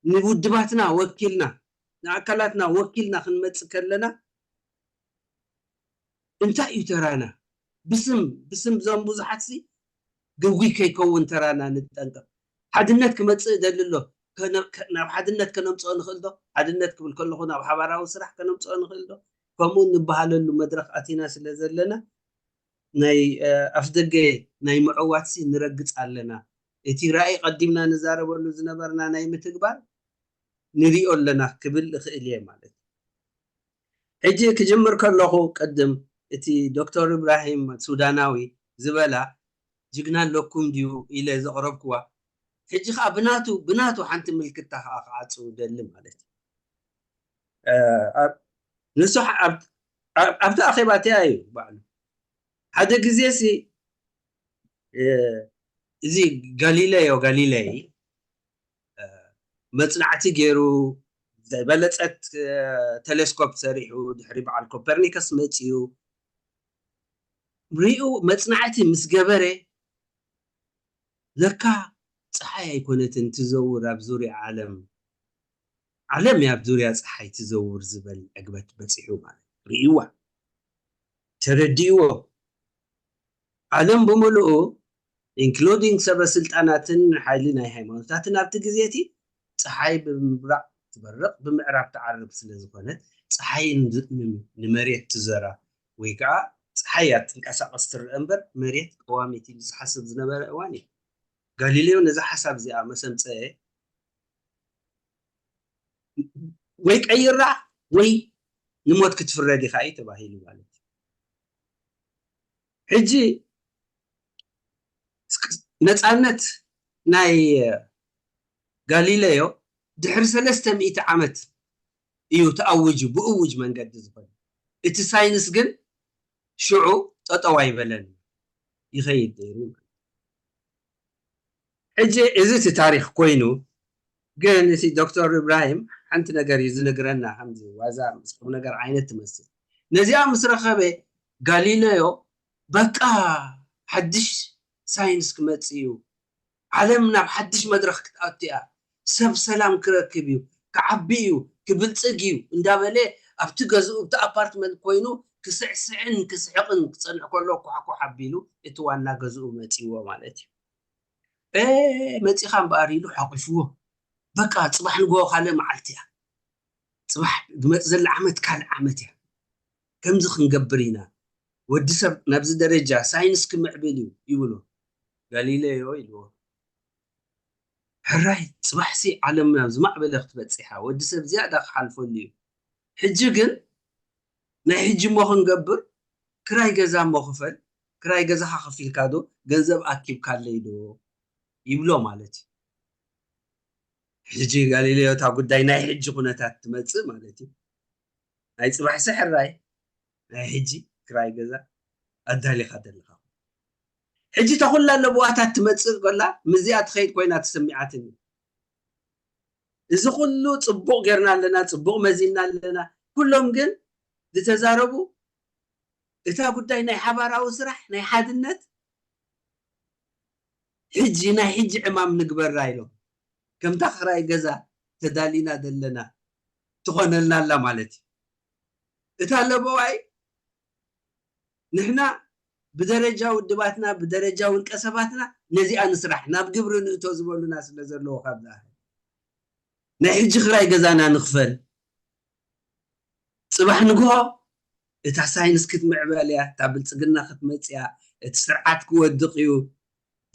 ንውድባትና ወኪልና ንኣካላትና ወኪልና ክንመፅእ ከለና እንታይ እዩ ተራና? ብስም ብስም ዞም ብዙሓትሲ ግጉይ ከይከውን ተራና ንጠንቀቕ። ሓድነት ክመፅእ ደሊ ኣሎ። ከነ- ከ- ናብ ሓድነት ከነምፅኦ ንኽእል ዶ? ሓድነት ክብል ከለኹ ናብ ሓባራዊ ስራሕ ከነምፅኦ ንኽእል ዶ? ከምኡ እንበሃለሉ መድረኽ ኣቲና ስለ ዘለና ናይ ኣፍደገ ናይ ምዕዋትሲ ንረግፅ ኣለና። እቲ ራእይ ቀዲምና ንዛረበሉ ዝነበርና ናይ ምትግባር ንሪኦ ኣለና ክብል እኽእል እየ ማለት እዩ። ሕጂ ክጅምር ከለኹ ቅድም እቲ ዶክተር ኢብራሂም ሱዳናዊ ዝበላ ጅግና ኣለኩም ድዩ ኢለ ዘቕረብክዋ ሕጂ ከዓ ብናቱ ብናቱ ሓንቲ ምልክታ ከዓ ክዓፅው ደሊ ማለት እዩ። ንሱ ኣብቲ ኣኼባ እቲኣ እዩ ባዕሉ ሓደ ግዜ ሲ እዚ ጋሊለዮ ጋሊለይ መፅናዕቲ ገይሩ ዝበለፀት ቴሌስኮፕ ሰሪሑ ድሕሪ በዓል ኮፐርኒከስ መፅዩ ሪኡ መፅናዕቲ ምስ ገበረ ለካ ፀሓይ ኣይኮነትን ትዘውር ኣብ ዙርያ ዓለም ዓለም ኣብ ዙርያ ፀሓይ ትዘውር ዝበል ዕግበት በፂሑ ማለት ርእይዋ ተረዲእዎ ዓለም ብምልኡ including ሰበ ስልጣናትን ሓይሊ ናይ ሃይማኖታትን ኣብቲ ግዜ እቲ ፀሓይ ብምብራቕ ትበርቕ ብምዕራብ ትዓርብ ስለ ዝኾነት ፀሓይ ንመሬት ትዘራ ወይ ከዓ ፀሓይ እያ ትንቀሳቐስ ትረአ እምበር መሬት ቀዋሚት ኢሉ ዝሓስብ ዝነበረ እዋን እዩ። ጋሊሌዮ ነዛ ሓሳብ እዚኣ መሰምፀ ወይ ቀይራ ወይ ንሞት ክትፍረድ ኢኻ እዩ ተባሂሉ ማለት እዩ። ሕጂ ነፃነት ናይ ጋሊሌዮ ድሕሪ ሰለስተ ሚእቲ ዓመት እዩ ተኣውጁ ብእውጅ መንገዲ ዝኾነ እቲ ሳይንስ ግን ሽዑ ጠጠው ኣይበለን ይኸይድ ነይሩ። ሕጂ እዚ እቲ ታሪክ ኮይኑ ግን እቲ ዶክተር ኢብራሂም ሓንቲ ነገር እዩ ዝነግረና ከምዚ ዋዛ ምስ ቁም ነገር ዓይነት ትመስል ነዚኣ ምስ ረኸበ ጋሊለዮ በቃ ሓድሽ ሳይንስ ክመፅእ እዩ ዓለም ናብ ሓድሽ መድረክ ክትኣቱ እያ ሰብ ሰላም ክረክብ እዩ ክዓቢ እዩ ክብልፅግ እዩ እንዳበለ ኣብቲ ገዝኡ ኣብቲ ኣፓርትመንት ኮይኑ ክስዕስዕን ክስሕቕን ክፀንሕ ከሎ ኳሕኳሕ ኣቢሉ እቲ ዋና ገዝኡ መፂዎ ማለት እዩ መፂኻ እምበኣር ኢሉ ሓቂፍዎ በቃ ፅባሕ ንግሆ ካልእ መዓልቲ እያ ፅባሕ ዝመፅ ዘላ ዓመት ካልእ ዓመት እያ ከምዚ ክንገብር ኢና ወዲ ሰብ ናብዚ ደረጃ ሳይንስ ክምዕብል እዩ ይብሎ ጋሊለዮ ኢልዎ ሕራይ ፅባሕሲ ዓለም ናብ ዝማዕበለ ክትበፅሕ እያ ወዲ ሰብ ዝያዳ ክሓልፈሉ እዩ ሕጂ ግን ናይ ሕጂ እሞ ክንገብር ክራይ ገዛ እሞ ክፈል ክራይ ገዛኻ ከፊልካ ዶ ገንዘብ ኣኪብካለይ ዶ ይብሎ ማለት እዩ ሕጂ ጋሊሌዮ እታ ጉዳይ ናይ ሕጂ ኩነታት ትመፅእ ማለት እዩ ናይ ፅባሕሲ ሕራይ ናይ ሕጂ ክራይ ገዛ ኣዳሊኻ ዘለኻ ሕጂ እታ ኩላ ለበዋታት ትመፅእ ከላ ምስዚኣ ትኸይድ ኮይና ተሰሚዓትኒ እዚ ኩሉ ፅቡቕ ጌርና ኣለና ፅቡቕ መዚና ኣለና ኩሎም ግን ዝተዛረቡ እታ ጉዳይ ናይ ሓባራዊ ስራሕ ናይ ሓድነት ሕጂ ናይ ሕጂ ዕማም ንግበራ ኢሎም ከምታ ክራይ ገዛ ተዳሊና ዘለና ትኾነልና ኣላ ማለት እዩ እታ ለበዋይ ንሕና ብደረጃ ውድባትና ብደረጃ ውልቀ ሰባትና ነዚኣ ንስራሕ ናብ ግብሪ ንእቶ ዝበሉና ስለ ዘለዎ ካብ ዝኣኸል ናይ ሕጂ ክራይ ገዛና ንኽፈል ፅባሕ ንግሆ እታ ሳይንስ ክትምዕበል እያ እታ ብልፅግና ክትመፅያ እቲ ስርዓት ክወድቕ እዩ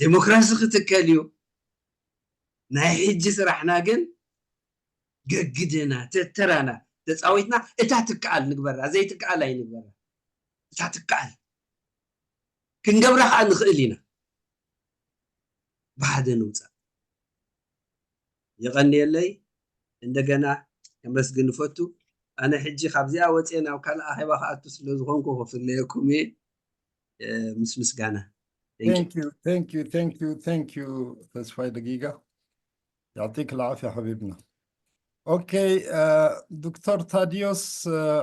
ዴሞክራሲ ክትከል እዩ። ናይ ሕጂ ስራሕና ግን ገግድና ተተራና ተፃዊትና እታ ትከኣል ንግበራ፣ ዘይትከኣል ኣይንግበራ። እታ ትከኣል ክንገብራ ከዓ ንኽእል ኢና። ብሓደ ንውፃእ። የቐንየለይ። እንደገና ከመስግን እፈቱ። ኣነ ሕጂ ካብዚኣ ወፅየ ናብ ካልእ ኣኼባ ክኣቱ ስለ ዝኾንኩ ክፍለየኩም እየ። ምስ ምስጋና። ተስፋይ ደጊጋ። ያዕጢክ ልዓፍያ ሓቢብና። ኦኬ፣ ዶክተር ታዲዮስ፣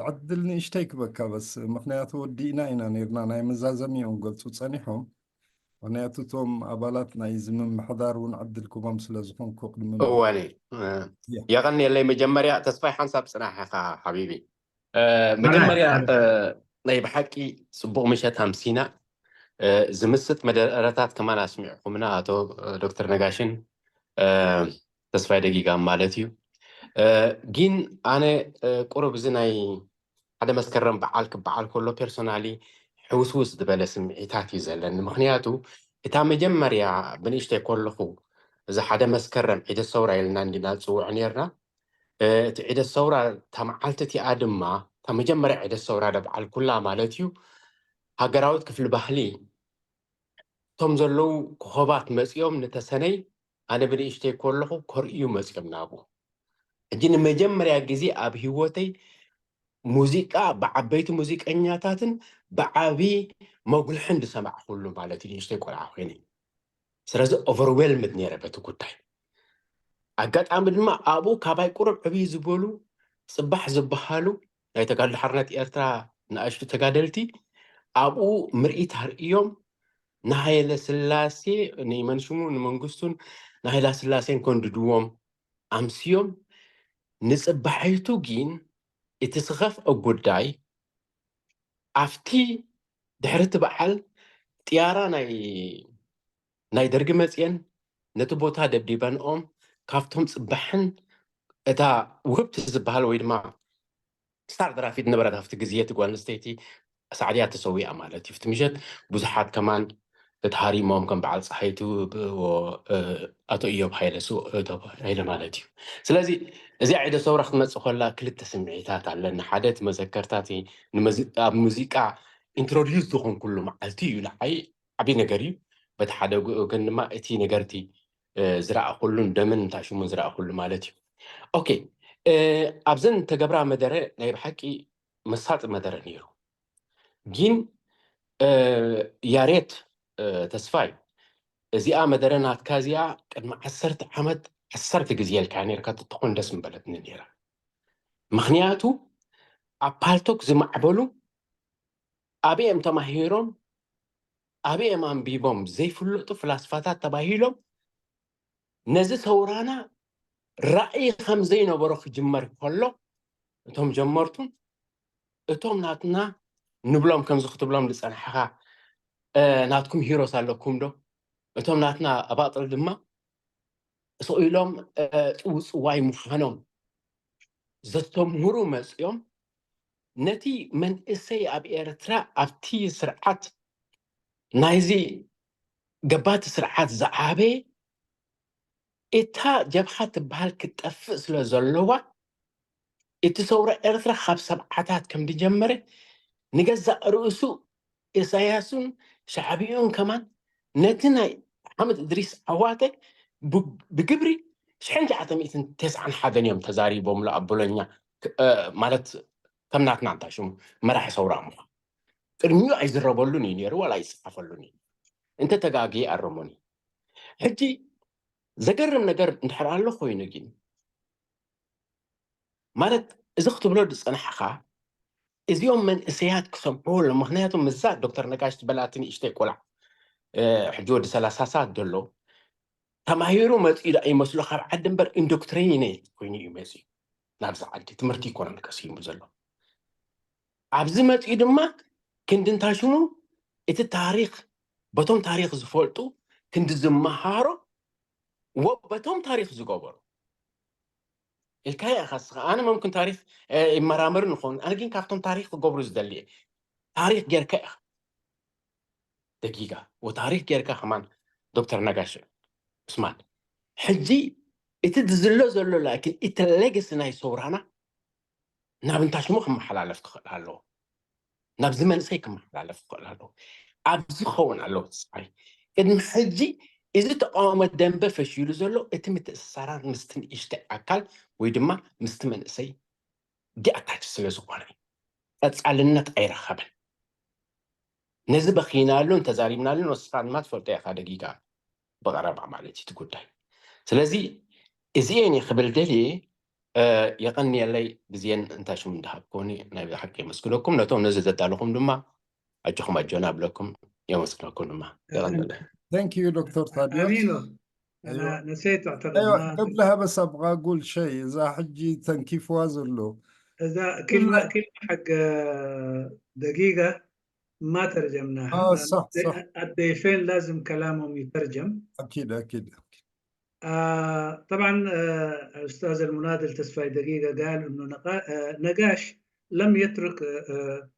ዕድል ንእሽተይ ክበካ በስ፣ ምክንያቱ ወዲእና ኢና ነርና። ናይ መዛዘሚ እዮም ገልፁ ፀኒሖም። ምክንያቱ እቶም ኣባላት ናይ ዝምምሕዳር እውን ዕድል ክቦም ስለ ዝኾንኩ ቅድሚ እዋኒ የቐንየለይ። መጀመርያ ተስፋይ ሓንሳብ ፅናሕ ኢኻ ሓቢቢ። መጀመርያ ናይ ብሓቂ ፅቡቕ ምሸት ኣምሲና። ዝምስጥ መደረታት ከማን ኣስሚዕኩምና ኣቶ ዶክተር ነጋሽን ተስፋይ ደጊጋን ማለት እዩ። ግን ኣነ ቁሩብ እዚ ናይ ሓደ መስከረም በዓል ክበዓል ከሎ ፐርሶናሊ ሕውስውስ ዝበለ ስምዒታት እዩ ዘለኒ። ምክንያቱ እታ መጀመርያ ብንእሽተይ ከለኹ እዚ ሓደ መስከረም ዒደ ሰውራ ኢልና እንዲና ንፅውዖ ነርና። እቲ ዒደ ሰውራ እታ መዓልቲ እቲኣ ድማ እታ መጀመርያ ዒደ ሰውራ ደበዓልኩላ ማለት እዩ። ሃገራዊት ክፍሊ ባህሊ እቶም ዘለዉ ኮኾባት መፂኦም ንተሰነይ ኣነ ብንእሽተይ ከለኹ ከርእዩ መፂኦም ናብኡ። ሕጂ ንመጀመርያ ግዜ ኣብ ህይወተይ ሙዚቃ ብዓበይቲ ሙዚቀኛታትን ብዓቢ መጉልሕን ዝሰማዕኩሉ ማለት እዩ። ንእሽተይ ቆልዓ ኮይነ ስለዚ ኦቨርዌልምድ ነይረ በቲ ጉዳይ። ኣጋጣሚ ድማ ኣብኡ ካባይ ቁሩብ ዕብይ ዝበሉ ፅባሕ ዝበሃሉ ናይ ተጋድሎ ሓርነት ኤርትራ ንኣሽቱ ተጋደልቲ ኣብኡ ምርኢት ኣርእዮም ንሃይለ ስላሴ ንመንሽሙ ንመንግስቱን ንሃይላ ስላሴን ከንድድዎም ኣምስዮም። ንፅባሒቱ ግን እቲ ዝኸፍኦ ጉዳይ ኣብቲ ድሕሪ እቲ በዓል ጥያራ ናይ ናይ ደርጊ መፅየን ነቲ ቦታ ደብዲበንኦም ካብቶም ፅባሕን እታ ውህብቲ ዝበሃል ወይ ድማ ስታር ደራፊት ነበረት ኣብቲ ግዜ እቲ ጓል ኣንስተይቲ ሳዕድያ ተሰዊኣ ማለት እዩ። ኣብቲ ምሸት ብዙሓት ከማን ተተሃሪሞም ከም በዓል ፀሃይቱ ኣቶ እዮብ ሃይለ ማለት እዩ። ስለዚ እዚኣ ዒደ ሰውራ ክትመፅእ ከላ ክልተ ስምዒታት ኣለኒ። ሓደ እቲ መዘከርታት ኣብ ሙዚቃ ኢንትሮዲዩስ ዝኾንኩሉ መዓልቲ እዩ ንዓይ ዓብዪ ነገር እዩ። በቲ ሓደ ወገን ድማ እቲ ነገር እቲ ዝረኣኹሉን ደምን እንታይ ሽሙን ዝረኣኹሉ ማለት እዩ። ኦኬ፣ ኣብዘን ተገብራ መደረ ናይ ብሓቂ መሳጢ መደረ ነይሩ። ግን ያሬት ተስፋይ እዚኣ መደረ ናትካ እዚኣ ቅድሚ ዓሰርተ ዓመት ዓሰርተ ግዜ ኢልካ ነርካ ትኾን ደስ ምበለትኒ ነይራ። ምክንያቱ ኣብ ፓልቶክ ዝማዕበሉ ኣበይ እዮም ተማሂሮም ኣበይ እዮም ኣንቢቦም ዘይፍለጡ ፍላስፋታት ተባሂሎም ነዚ ሰውራና ራእይ ከም ዘይነበሮ ክጅመር ከሎ እቶም ጀመርቱን እቶም ናትና ንብሎም ከምዚ ክትብሎም ዝፀናሕኻ ናትኩም ሂሮስ ኣለኩም ዶ? እቶም ናትና ኣባጥር ድማ ስቕ ኢሎም ፅውፅዋይ ምዃኖም ዘስተምህሩ መፅኦም ነቲ መንእሰይ ኣብ ኤርትራ ኣብቲ ስርዓት ናይዚ ገባቲ ስርዓት ዝዓበየ እታ ጀብሃ ትበሃል ክትጠፍእ ስለ ዘለዋ እቲ ሰውራ ኤርትራ ካብ ሰብዓታት ከም ዝጀመረ ንገዛእ ርእሱ ኢሳያስን ሻዕብይኡን ከማን ነቲ ናይ ሓምድ እድሪስ ዓዋተ ብግብሪ ሽሕን ትሽዓተ ሚእትን ተስዓን ሓደን እዮም ተዛሪቦምሉ ኣብ ቦሎኛ ማለት ከም ናትና እንታይ ሽሙ መራሒ ሰውራ ምዃን ቅድሚኡ ኣይዝረበሉን እዩ ነይሩ ዋላ ኣይፅሓፈሉን እዩ እንተ ተጋግየ ኣረሙኒ ሕጂ ዘገርም ነገር እንድሕር ኣሎ ኮይኑ ግን ማለት እዚ ክትብሎ ዝፀናሕኻ እዚኦም መንእሰያት ክሰምዕዎ ኣሎ ምክንያቱ ምዛ ዶክተር ነጋሽ ዝበላቲ ንእሽተይ ቆልዓ ሕጂ ወዲ ሰላሳ ሰዓት ዘሎ ተማሂሩ መፂኡ ዳ ይመስሎ ካብ ዓዲ እምበር ኢንዶክትሪኔት ኮይኑ እዩ መፂኡ ናብዚ ዓዲ ትምህርቲ ይኮነን ቀሲሙ ዘሎ ኣብዚ መፂኡ ድማ ክንዲ እንታይ ሽሙ እቲ ታሪክ በቶም ታሪክ ዝፈልጡ ክንዲ ዝመሃሮ ወበቶም ታሪክ ዝገበሩ ኢልካ ኢኻ ስኻ ኣነ መምክን ታሪክ ይመራመር ንኸውን ኣነ ግን ካብቶም ታሪክ ክገብሩ ዝደሊ እየ ታሪክ ጌርካ ኢኻ ደጊጋ ወታሪክ ጌርካ ከማን ዶክተር ነጋሽ ዑስማን፣ ሕጂ እቲ ዝሎ ዘሎ ላኪን እቲ ሌገሲ ናይ ሰውራና ናብ እንታሽሙ ክመሓላለፍ ክኽእል ኣለዎ። ናብዚ መንእሰይ ክመሓላለፍ ክኽእል ኣለዎ። ኣብዚ ክኸውን ኣለዎ። ተስፋይ ቅድሚ ሕጂ እዚ ተቃውሞ ደንበ ፈሽሉ ዘሎ እቲ ምትእስሳራት ምስቲ ንእሽተይ ኣካል ወይ ድማ ምስቲ መንእሰይ ዲኣታች ስለ ዝኾነ እዩ። ቀጻልነት ኣይረኸበን። ነዚ በኺናሉን ተዛሪብናሉን ወስኻ ድማ ትፈልጦ ኢኻ ደጊጋ ብቐረባ ማለት እዩ እቲ ጉዳይ። ስለዚ እዚኤን ክብል ደልየ የቐንየለይ ግዜን እንታይ ሽሙ እንዳሃብኩኒ ናይ ብሓቂ የመስግነኩም። ነቶም ነዚ ዘዳለኹም ድማ ኣጆኹም ኣጆና ብለኩም የመስግነኩም ድማ የቐንየለይ። Thank you دكتور ثاديوس. أمينو، أنا نسيت أعتقد ايوه ما قبلها بس ابغى اقول شيء اذا حجي تنكيف وازلو. إذا كلمة كلمة حق آه، دقيقة ما ترجمناها. اه صح صح. الضيفين لازم كلامهم يترجم. اكيد اكيد. آه طبعا آه أستاذ المناضل تسفاي دقيقة قال إنه نقا- آه نقاش لم يترك آه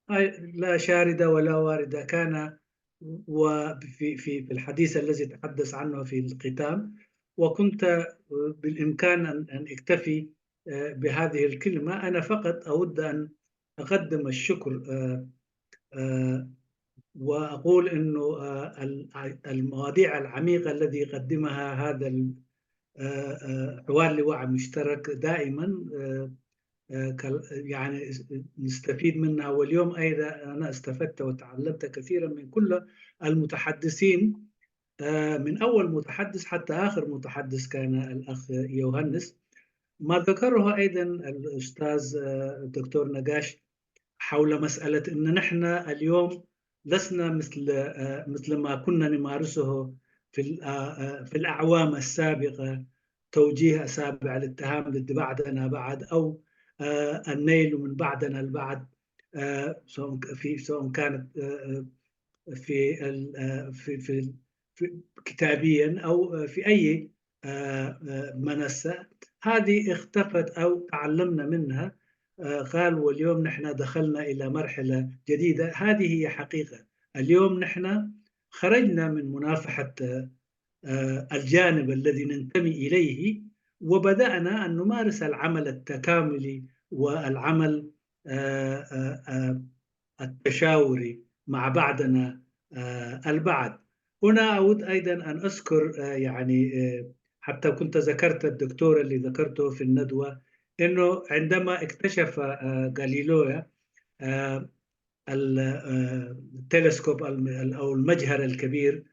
آه، لا شاردة ولا واردة كان وفي في في الحديث الذي تحدث عنه في الختام. وكنت بالإمكان أن أن أكتفي آه، بهذه الكلمة. أنا فقط أود أن أقدم الشكر آه، آه، وأقول إنه آه، ال- المواضيع العميقة الذي يقدمها هذا ال- آه، آه، حوار لواء مشترك دائما آه، آه، كال- يعني نستفيد منها. واليوم أيضا أنا استفدت وتعلمت كثيرا من كل المتحدثين آه، من أول متحدث حتى آخر متحدث كان الأخ يوهنس. ما ذكره أيضا الأستاذ آه، الدكتور نقاش حول مسألة أن نحن اليوم لسنا مثل آه، مثل ما كنا نمارسه في ال- آه، آه، في الأعوام السابقة، توجيه أصابع الاتهام ضد بعضنا بعض أو آه، النيل من بعضنا البعض، آه، سواء ك- في سواء كانت آه، آه، في ال- آه، في في في كتابيا أو في أي آه، آه، منصة. هذه اختفت أو تعلمنا منها. آه، قال: "واليوم نحن دخلنا إلى مرحلة جديدة". هذه هي حقيقة. اليوم نحن خرجنا من منافحة آه، آه، الجانب الذي ننتمي إليه، وبدأنا أن نمارس العمل التكاملي والعمل آه، آه، آه، التشاوري مع بعضنا آه، البعض. هنا أود أيضا أن أذكر آه، يعني آه، حتى كنت ذكرت الدكتور اللي ذكرته في الندوة، إنه عندما اكتشف آه، غاليليو آه، ال- آه، التلسكوب الم- أو المجهر الكبير،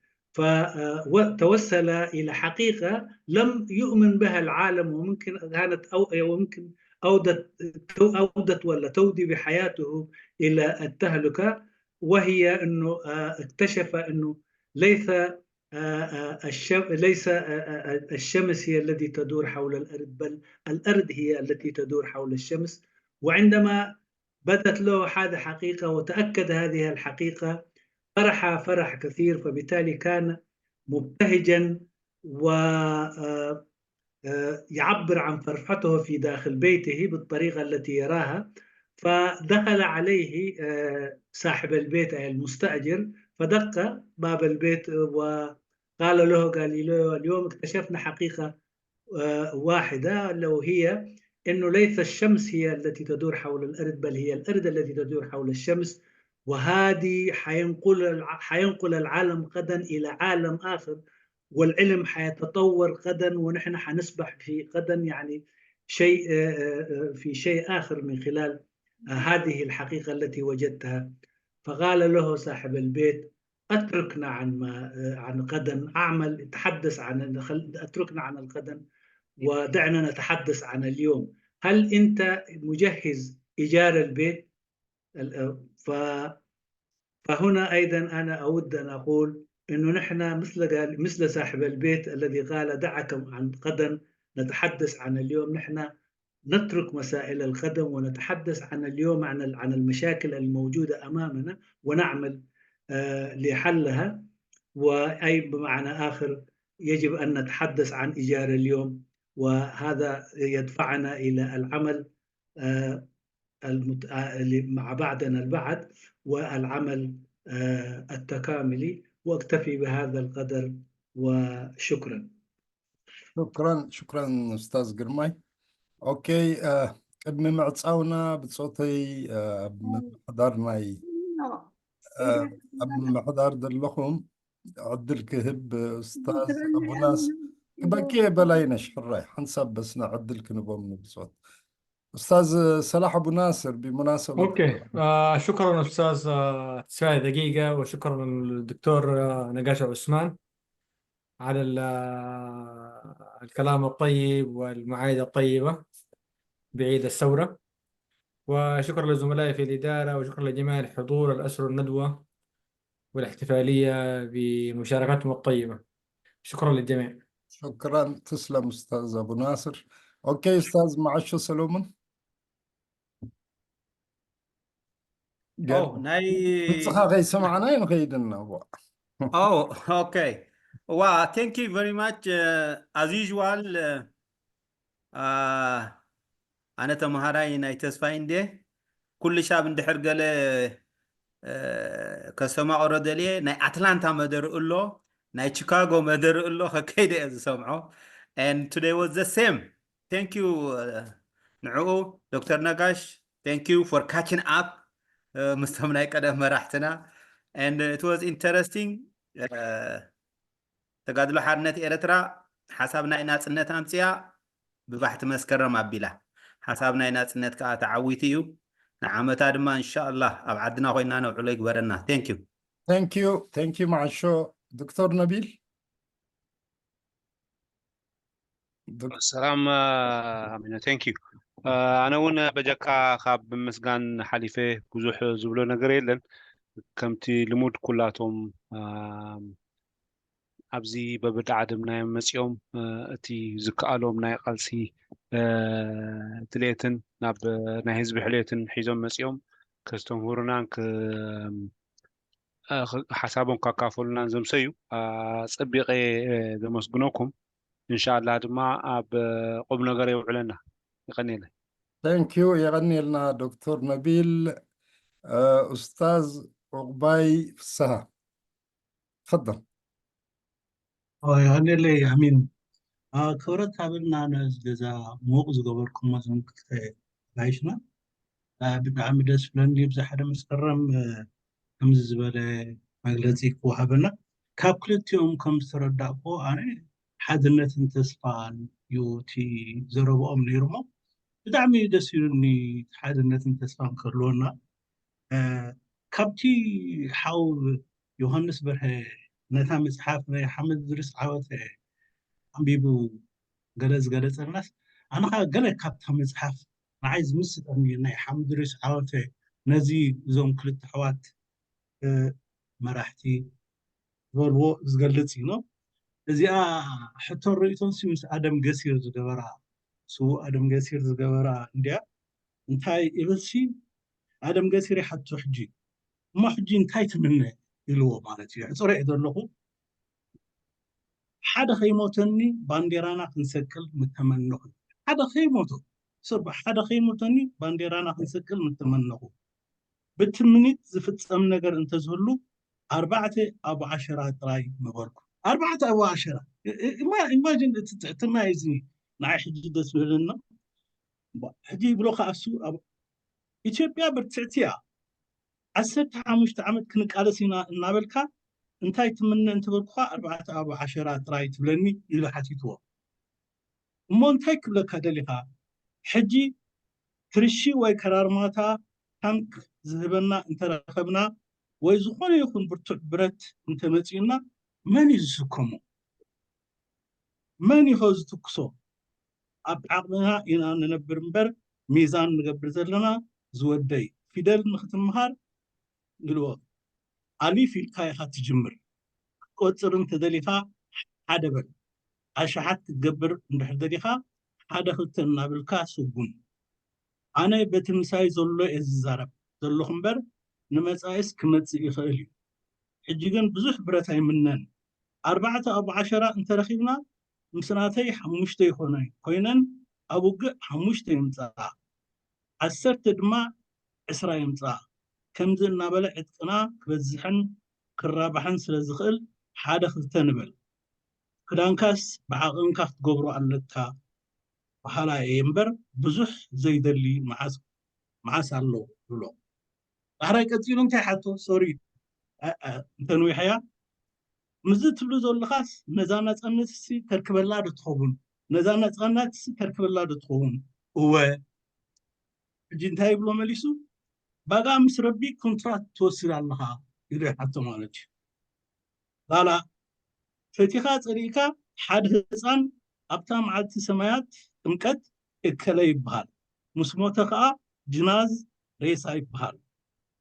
فتوصل إلى حقيقة لم يؤمن بها العالم، وممكن كانت أو وممكن أودت أودت ولا تودي بحياته إلى التهلكة، وهي أنه آه، اكتشف أنه ليس آه، آه، الشم ليس آه، آه، آه، الشمس هي التي تدور حول الأرض، بل الأرض هي التي تدور حول الشمس. وعندما بدت له هذه الحقيقة وتأكد هذه الحقيقة، فرح فرح كثير، فبالتالي كان مبتهجا و آه، آه، يعبر عن فرحته في داخل بيته بالطريقة التي يراها. فدخل عليه آه، صاحب البيت أي المستأجر، فدق باب البيت وقال له غاليليو: "اليوم اكتشفنا حقيقة آه، واحدة، لو هي إنه ليس الشمس هي التي تدور حول الأرض، بل هي الأرض التي تدور حول الشمس، وهذه حينقل الع- حينقل العالم غدا إلى عالم آخر، والعلم حيتطور غدا، ونحن حنسبح في غدا يعني شيء آه، آه، آه، في شيء آخر من خلال آه، هذه الحقيقة التي وجدتها". فقال له صاحب البيت: "اتركنا عن ما آه، عن غدا، أعمل، تحدث عن خل- اتركنا عن الغدا ودعنا نتحدث عن اليوم. هل أنت مجهز إيجار البيت؟" ال- ف فهنا أيضا أنا أود أن أقول إنه نحن مثل قال مثل صاحب البيت الذي قال: "دعك عن غدا، نتحدث عن اليوم". نحن نترك مسائل الغدا ونتحدث عن اليوم، عن ال- عن المشاكل الموجودة أمامنا ونعمل آه، لحلها. وأي بمعنى آخر يجب أن نتحدث عن إيجار اليوم، وهذا يدفعنا إلى العمل آه، المت- آه، اللي مع بعضنا البعض والعمل آه، التكاملي. وأكتفي بهذا القدر وشكرا. ሽክራን ሽክራን ኡስታዝ ግርማይ። ኦኬ፣ እ፣ ቅድሚ ምዕፃውና ብፆተይ፣ እ፣ ኣብ ምምሕዳር ናይ፣ እ፣ ኣብ ምምሕዳር ዘለኹም ዕድል ክህብ ኡስታዝ ኣቡናስ ክበኪ በላይነሽ ሕራይ ሓንሳብ በስና ዕድል ክንቦም ንብፆት። ኡስታዝ ሰላሕ ኣቡ ናስር ብሙናሰበት ኦኬ። آه شكرا استاذ، آه تسعة دقيقة، وشكرا للدكتور آه نقاش عثمان على ال- آه، الكلام الطيب والمعايدة الطيبة بعيد الثورة، وشكرا لزملائي في الإدارة، وشكرا لجميع الحضور الأسر الندوة والاحتفالية بمشاركتهم الطيبة. شكرا للجميع. ሽክራን ትስለም ኡስታዝ ኣቡ ናስር። ኦኬ ኡስታዝ መዓሾ ሰሎሙን ኦ ናይ ንስኻ ከይሰማዕና ንኸይድና ኦ ኦኬ ዋ thank you very much as usual ኣነ ተምሃራይ ናይ ተስፋይ እንዴ ኩሉ ሻብ እንድሕር ገለ ከሰማቕሮ ደልየ ናይ ኣትላንታ መደር ኣሎ ናይ ቺካጎ መደር ኣሎ ከከይደ እየ ዝሰምዖ and today was the same thank you ንዕኡ ዶክተር ነጋሽ thank you for catching up ምስቶም ናይ ቀደም መራሕትና and it was interesting ተጋድሎ ሓርነት ኤርትራ ሓሳብ ናይ ናጽነት ኣምጽያ ብባሕቲ መስከረም ኣቢላ ሓሳብ ናይ ናጽነት ከኣ ተዓዊቱ እዩ ንዓመታ ድማ እንሻኣላህ ኣብ ዓድና ኮይና ነውዕሎ ይግበረና thank you thank you thank you መዓሾ ዶክተር ነቢል ሰላም ኣሚኖ thank you ኣነ እውን በጀካ ካብ ምስጋን ሓሊፈ ብዙሕ ዝብሎ ነገር የለን ከምቲ ልሙድ ኩላቶም ኣብዚ በብዳዕድም ናይ መፂኦም እቲ ዝከኣሎም ናይ ቃልሲ ድሌትን ናብ ናይ ህዝቢ ሕሌትን ሒዞም መፂኦም ከስተምህሩናን ሓሳቦም ካካፈሉናን ዘምሰዩ ኣፀቢቐ ዘመስግነኩም እንሻላ ድማ ኣብ ቁም ነገር የውዕለና ይቀኒለ thank you የቀኒልና ዶክተር ነቢል ኡስታዝ ዑቅባይ ፍስሃ تفضل የቀኒለይ ኣሚን ክብረት ሃበልና ነዚ ገዛ ምውቕ ዝገበርኩሞ ዞም ክልተ ጋይሽና ብጣዕሚ ደስ ብለኒ ብዚ ሓደ መስከረም ከምዚ ዝበለ መግለፂ ክወሃበና ካብ ክልቲኦም ከም ዝተረዳእኩዎ ኣነ ሓድነትን ተስፋን እዩ እቲ ዘረብኦም ነይሩሞ ብጣዕሚ ደስ ኢሉኒ ሓድነትን ተስፋን ክህልወና ካብቲ ሓው ዮሃንስ በርሀ ነታ መፅሓፍ ናይ ሓመድ ድሪስ ዓወተ ኣንቢቡ ገለ ዝገለፀልናስ ኣነ ከዓ ገለ ካብታ መፅሓፍ ንዓይ ዝምስጠኒ ናይ ሓመድ ድሪስ ዓወተ ነዚ እዞም ክልተ ኣሕዋት መራሕቲ ዝበልዎ ዝገልፅ እዩ እዚኣ ሕቶን ርእቶን ምስ ኣደም ገሲር ዝገበራ ስዉእ ኣደም ገሲር ዝገበራ እንድያ እንታይ ይብልሲ ኣደም ገሲር ይሓቶ ሕጂ እሞ ሕጂ እንታይ ትምነ ኢልዎ ማለት እዩ ሕፅረ እየ ዘለኹ ሓደ ከይሞተኒ ባንዴራና ክንሰቅል ምተመነኹ ሓደ ከይሞቶ ሰብ ሓደ ከይሞተኒ ባንዴራና ክንሰቅል ምተመነኹ ብትምኒት ዝፍፀም ነገር እንተዝህሉ ኣርባዕተ ኣቡ ዓሸራ ጥራይ ምበልኩ ኣርባዕተ ኣቡ ዓሸራ ኢማጂን እቲ ትሕትና እዚ ንዓይ ሕጂ ደስ ዝብለና ሕጂ ይብሎ ከኣሱ ኢትዮጵያ ብርትዕቲ እያ ዓሰርተ ሓሙሽተ ዓመት ክንቃለስ ኢና እናበልካ እንታይ ትምነ እንተበልኩኻ ኣርባዕተ ኣቡ ዓሸራ ጥራይ ትብለኒ ኢሉ ሓቲትዎ እሞ እንታይ ክብለካ ደሊኻ ሕጂ ትርሺ ወይ ከራርማታ ታንክ ዝህበና እንተረኸብና ወይ ዝኾነ ይኹን ብርቱዕ ብረት እንተመፂኡና መን እዩ ዝስከሞ መን ይኸ ዝትኩሶ ኣብ ዓቕምና ኢና ንነብር እምበር ሚዛን ንገብር ዘለና ዝወደይ ፊደል ንክትምሃር ኢልዎ ኣሊፍ ኢልካ ኢኻ ትጅምር ክትቆፅር እንተደሊኻ ሓደ በል ኣሽሓት ክትገብር እንድሕር ደሊኻ ሓደ ክልተ እናበልካ ስጉም ኣነ በቲ ምሳይ ዘሎ እየ ዝዛረብ ዘለኹ እምበር ንመፃኢስ ክመፅእ ይኽእል እዩ ሕጂ ግን ብዙሕ ብረት ኣይምነን ኣርባዕተ ኣቡ ዓሸራ እንተረኺብና ምስ ናተይ ሓሙሽተ ይኾነ ኮይነን ኣብ ውግእ ሓሙሽተ የምፅኣ ዓሰርተ ድማ ዕስራ የምፅኣ ከምዚ እናበለ ዕጥቅና ክበዝሕን ክራባሕን ስለ ዝኽእል ሓደ ክልተ ንበል ክዳንካስ ብዓቐንካ ክትገብሮ ኣለካ በሃላይ እየ እምበር ብዙሕ ዘይደሊ መዓስ መዓስ ኣሎ ብሎ። ዳሕራይ ቀጺሉ እንታይ ሓቶ? ሶሪ እንተንዊሐያ፣ ምስዚ ትብሉ ዘለኻስ ነዛ ናጻነትሲ ተርክበላ ዶ ትኸውን? ነዛ ናጻነትሲ ተርክበላ ዶ ትኸውን? እወ። ሕጂ እንታይ ይብሎ መሊሱ? ባጋ ምስ ረቢ ኮንትራት ትወስድ ኣለኻ ኢሉ ይሓቶ ማለት እዩ። ላላ ፈቲኻ ጸሊእካ ሓደ ህፃን ኣብታ መዓልቲ ሰማያት ጥምቀት እከለ ይበሃል፣ ምስ ሞተ ከዓ ጅናዝ ሬሳ ይበሃል።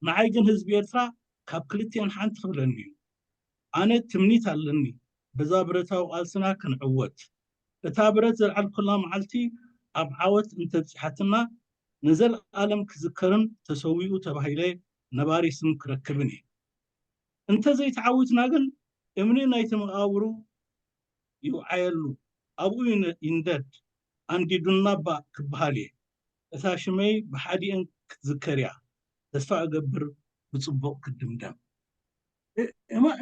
ንዓይ ግን ህዝቢ ኤርትራ ካብ ክልቲኤን ሓንቲ ክብለኒ እዩ። ኣነ ትምኒት ኣለኒ በዛ ብረታዊ ቃልስና ክንዕወት። እታ ብረት ዘልዓልኩላ መዓልቲ ኣብ ዓወት እንተብፂሓትና ንዘለኣለም ክዝከርን ተሰዊኡ ተባሂለ ነባሪ ስም ክረክብን እየ። እንተዘይተዓዊትና ግን እምኒ ናይቲ መቓብሩ ይውዓየሉ ኣብኡ ይንደድ ኣንዲዱና እባ ክበሃል እየ። እታ ሽመይ ብሓዲኤን ክትዝከር እያ። ተስፋ እገብር ብፅቡቕ ክትድምደም።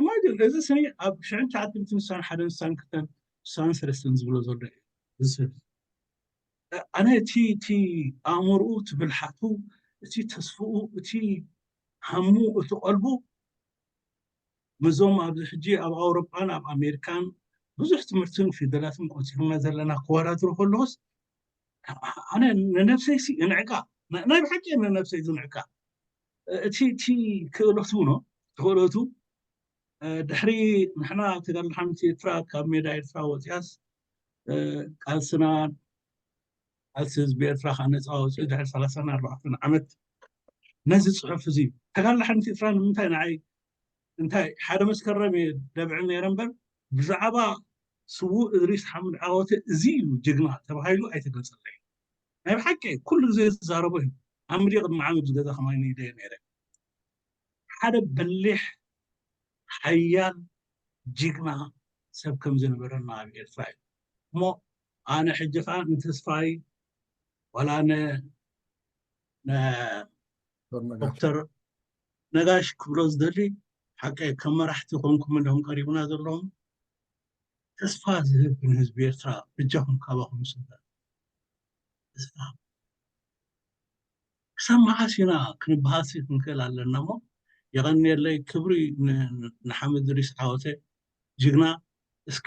ኢማጅን እዚ ስኒ ኣብ ሽሕን ትሽዓተ ሚእትን ስሳን ሓደን ስሳን ክልተን ስሳን ሰለስተን ዝብሎ ዘሎ እዩ። ኣነ እቲ እቲ ኣእምርኡ እቲ ብልሓቱ እቲ ተስፍኡ እቲ ሃሙ እቲ ቀልቡ ምዞም ኣብዚ ሕጂ ኣብ ኣውሮጳን ኣብ ኣሜሪካን ብዙሕ ትምህርትን ፊደላትን ቆፂርና ዘለና ክወዳድሮ ከለኹስ ኣነ ንነብሰይሲ እንዕቃ ናይ ብሓቂ ንነብሰይ ዝንዕቃ እቲ እቲ ክእለቱ ነው ክእለቱ ድሕሪ ንሕና ተጋድሎ ሓምቲ ኤርትራ ካብ ሜዳ ኤርትራ ወፂኣስ ቃልስና ቃልሲ ህዝቢ ኤርትራ ከዓ ነፃ ወፂኡ ድሕሪ ሰላሳን ኣርባዕተን ዓመት ነዚ ፅሑፍ እዚ ተጋድሎ ሓምቲ ኤርትራ ንምንታይ ንዓይ እንታይ ሓደ መስከረም እየ ደብዕል ነይረ እምበር ብዛዕባ ስዉእ እድሪስ ሓምድ ዓወተ እዚ እዩ ጅግና ተባሂሉ ኣይተገለፀለይ ናይ ብሓቂ ኩሉ ግዜ ዝዛረቦ እዩ ኣምሪ ቅድሚ ዓመት ዝገዛ ከማይ ነይደ ነይረ ሓደ በሊሕ ሓያል ጅግና ሰብ ከም ዝነበረና ኣብ ኤርትራ እዩ እሞ ኣነ ሕጂ ከዓ ንተስፋይ ዋላ ነ ዶክተር ነጋሽ ክብሎ ዝደሊ ሓቀ ከም መራሕቲ ኮንኩም እንደም ቀሪቡና ዘለዎም ተስፋ ዝህብ ንህዝቢ ኤርትራ እጃኹም ካባኹም ይስበር ተስፋ ክሳብ መዓስ ኢና ክንበሃሲ ክንክእል ኣለና እሞ የቐንየለይ ክብሪ ንሓመድ ድሪስ ዓወተ ጅግና እስኪ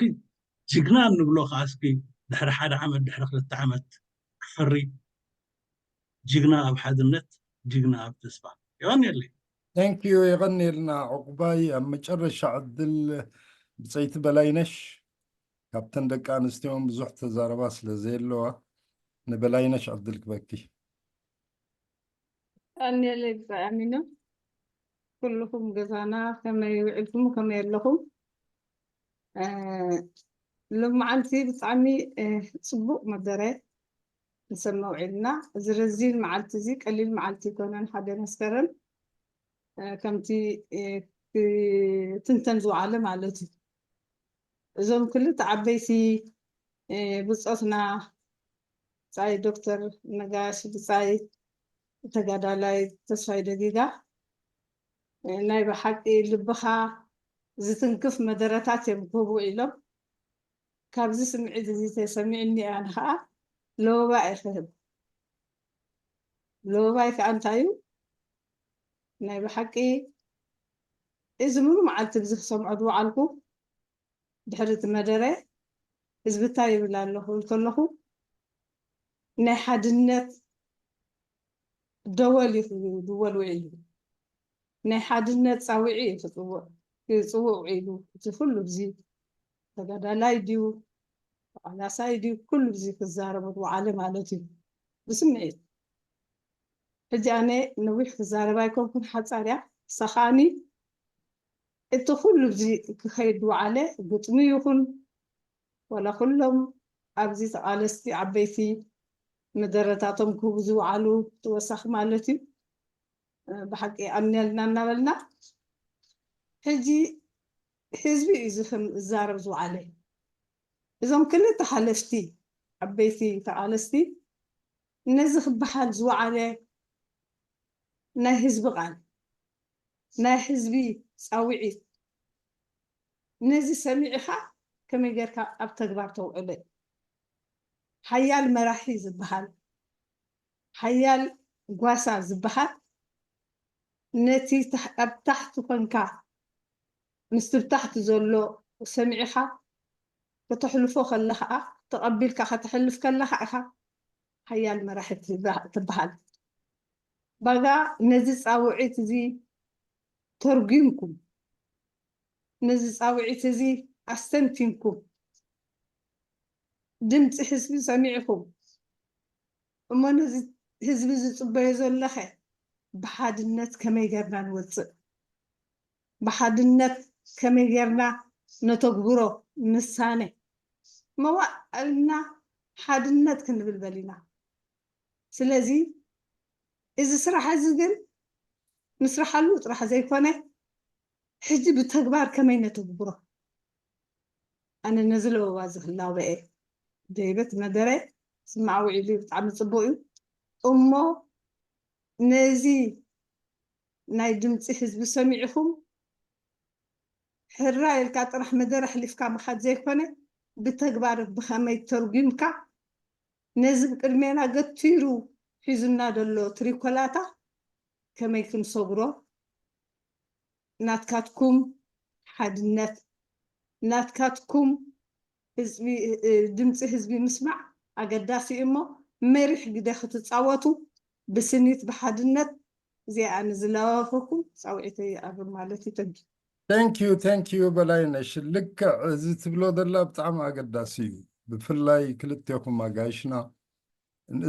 ጅግና እንብሎ ከዓ እስኪ ድሕሪ ሓደ ዓመት ድሕሪ ክልተ ዓመት ክፈሪ ጅግና ኣብ ሓድነት ጅግና ኣብ ተስፋ የቐንየለይ Thank you የቐንየልና ዕቁባይ ኣብ መጨረሻ ዕድል ብፀይቲ በላይነሽ ካብተን ደቂ ኣንስትዮ እውን ብዙሕ ተዛረባ ስለ ዘየለዋ ንበላይነሽ ዕድል ክበኪ ቀንየለይ ብጣዕሚ ነው ኩልኹም ገዛና ከመይ ውዒልኩም ከመይ ኣለኹም ሎመዓልቲ ብጣዕሚ ፅቡቅ መደረ ንሰምዕ ውዒልና እዚ ረዚን መዓልቲ እዚ ቀሊል መዓልቲ ይኮነን ሓደ መስከረም ከምቲ ትንተን ዝወዓለ ማለት እዩ እዞም ክልተ ዓበይቲ ብፆትና ብፃይ ዶክተር ነጋሽ ብፃይ ተጋዳላይ ተስፋይ ደጊጋ ናይ ብሓቂ ልብኻ ዝትንክፍ መደረታት እዮም ክህቡ ኢሎም ካብዚ ስምዒት እዚ ተሰሚዕኒ ኣነ ከዓ ለወባ እየ ክህብ ለወባይ ከዓ እንታይ እዩ ናይ ብሓቂ እዚ ሙሉ መዓልቲ ብዚ ክሰምዖ ዝወዓልኩ ድሕሪ እቲ መደረ ህዝቢ እንታይ ይብል ኣሎ ክብል ከለኹ ናይ ሓድነት ደወል እዩ ክድወል ውዒሉ ናይ ሓድነት ፃውዒ እዩ ክፅውዕ ውዒሉ እቲ ኩሉ ብዚ ተጋዳላይ ድዩ ተቃላሳይ ድዩ ኩሉ ብዚ ክዛረቡ ዝወዓለ ማለት እዩ ብስምዒት ሕጂ ኣነ ነዊሕ ክዛረብ ኣይኮንኩን ሓፃር እያ ንሳ ከዓኒ እቲ ኩሉ እዚ ክኸይድ ዝወዓለ ግጥሚ ይኹን ዋላ ኩሎም ኣብዚ ተቓለስቲ ዓበይቲ መደረታቶም ክህቡ ዝወዓሉ ተወሳኺ ማለት እዩ ብሓቂ ኣምነልና እናበልና ሕጂ ህዝቢ እዩ ዝዛረብ ዝወዓለ እዞም ክልተ ሓለፍቲ ዓበይቲ ተቓለስቲ ነዚ ክበሃል ዝወዓለ ናይ ህዝቢ ቃል ናይ ህዝቢ ፃውዒት ነዚ ሰሚዕኻ ከመይ ጌርካ ኣብ ተግባር ተውዕሎ? ሓያል መራሒ ዝበሃል፣ ሓያል ጓሳ ዝበሃል፣ ነቲ ታሕ-፣ ኣብ ታሕቲ ኮንካ ምስቲ ብታሕቲ ዘሎ ሰሚዕኻ ከተሕልፎ ከለኻ፣ ተቐቢልካ ከተሕልፍ ከለኻ ኢኻ ሓያል መራሒ ትበ-፣ ትበሃል። ባጋ ነዚ ጻውዒት እዚ ተርጒምኩም፣ ነዚ ጻውዒት እዚ ኣስተንቲንኩም፣ ድምጺ ህዝቢ ሰሚዕኩም፣ እሞ ነዚ ህዝቢ ዝጽበዮ ዘለኸ ብሓድነት ከመይ ጌርና ንወጽእ? ብሓድነት ከመይ ጌርና ነተግብሮ? ምሳነ መዋእልና ሓድነት ክንብል በሊና። ስለዚ እዚ ስራሕ እዚ ግን ንስራሓሉ ጥራሕ ዘይኮነ፣ ሕጂ ብተግባር ከመይ ነተግብሮ? ኣነ ነዚ ለበዋ እዚ ክላበ እየ። ደይበት መደረ ስማዕ ውዒሉ እዩ፣ ብጣዕሚ ጽቡቕ እዩ። እሞ ነዚ ናይ ድምጺ ህዝቢ ሰሚዕኹም ሕራ ኢልካ ጥራሕ መደረ ኣሕሊፍካ ምኻድ ዘይኮነ፣ ብተግባር ብኸመይ ተርጒምካ ነዚ ብቅድሜና ገቲሩ ሒዙና ዘሎ ትሪኮላታ ከመይ ክንሰግሮ፣ ናትካትኩም ሓድነት፣ ናትካትኩም ህዝቢ፣ እ፣ ድምፂ ህዝቢ ምስማዕ ኣገዳሲ እዩ እሞ፣ መሪሕ ግደ ክትፃወቱ ብስኒት ብሓድነት እዚኣ ኣነ ዝላበኹኩም ፃውዒተይ ይኣርም ማለት እዩ። ተንኪ። Thank you, thank you በላይነሽ። ልክዕ፣ እዚ ትብሎ ዘላ ብጣዕሚ ኣገዳሲ እዩ። ብፍላይ ክልቴኹም ኣጋይሽና፣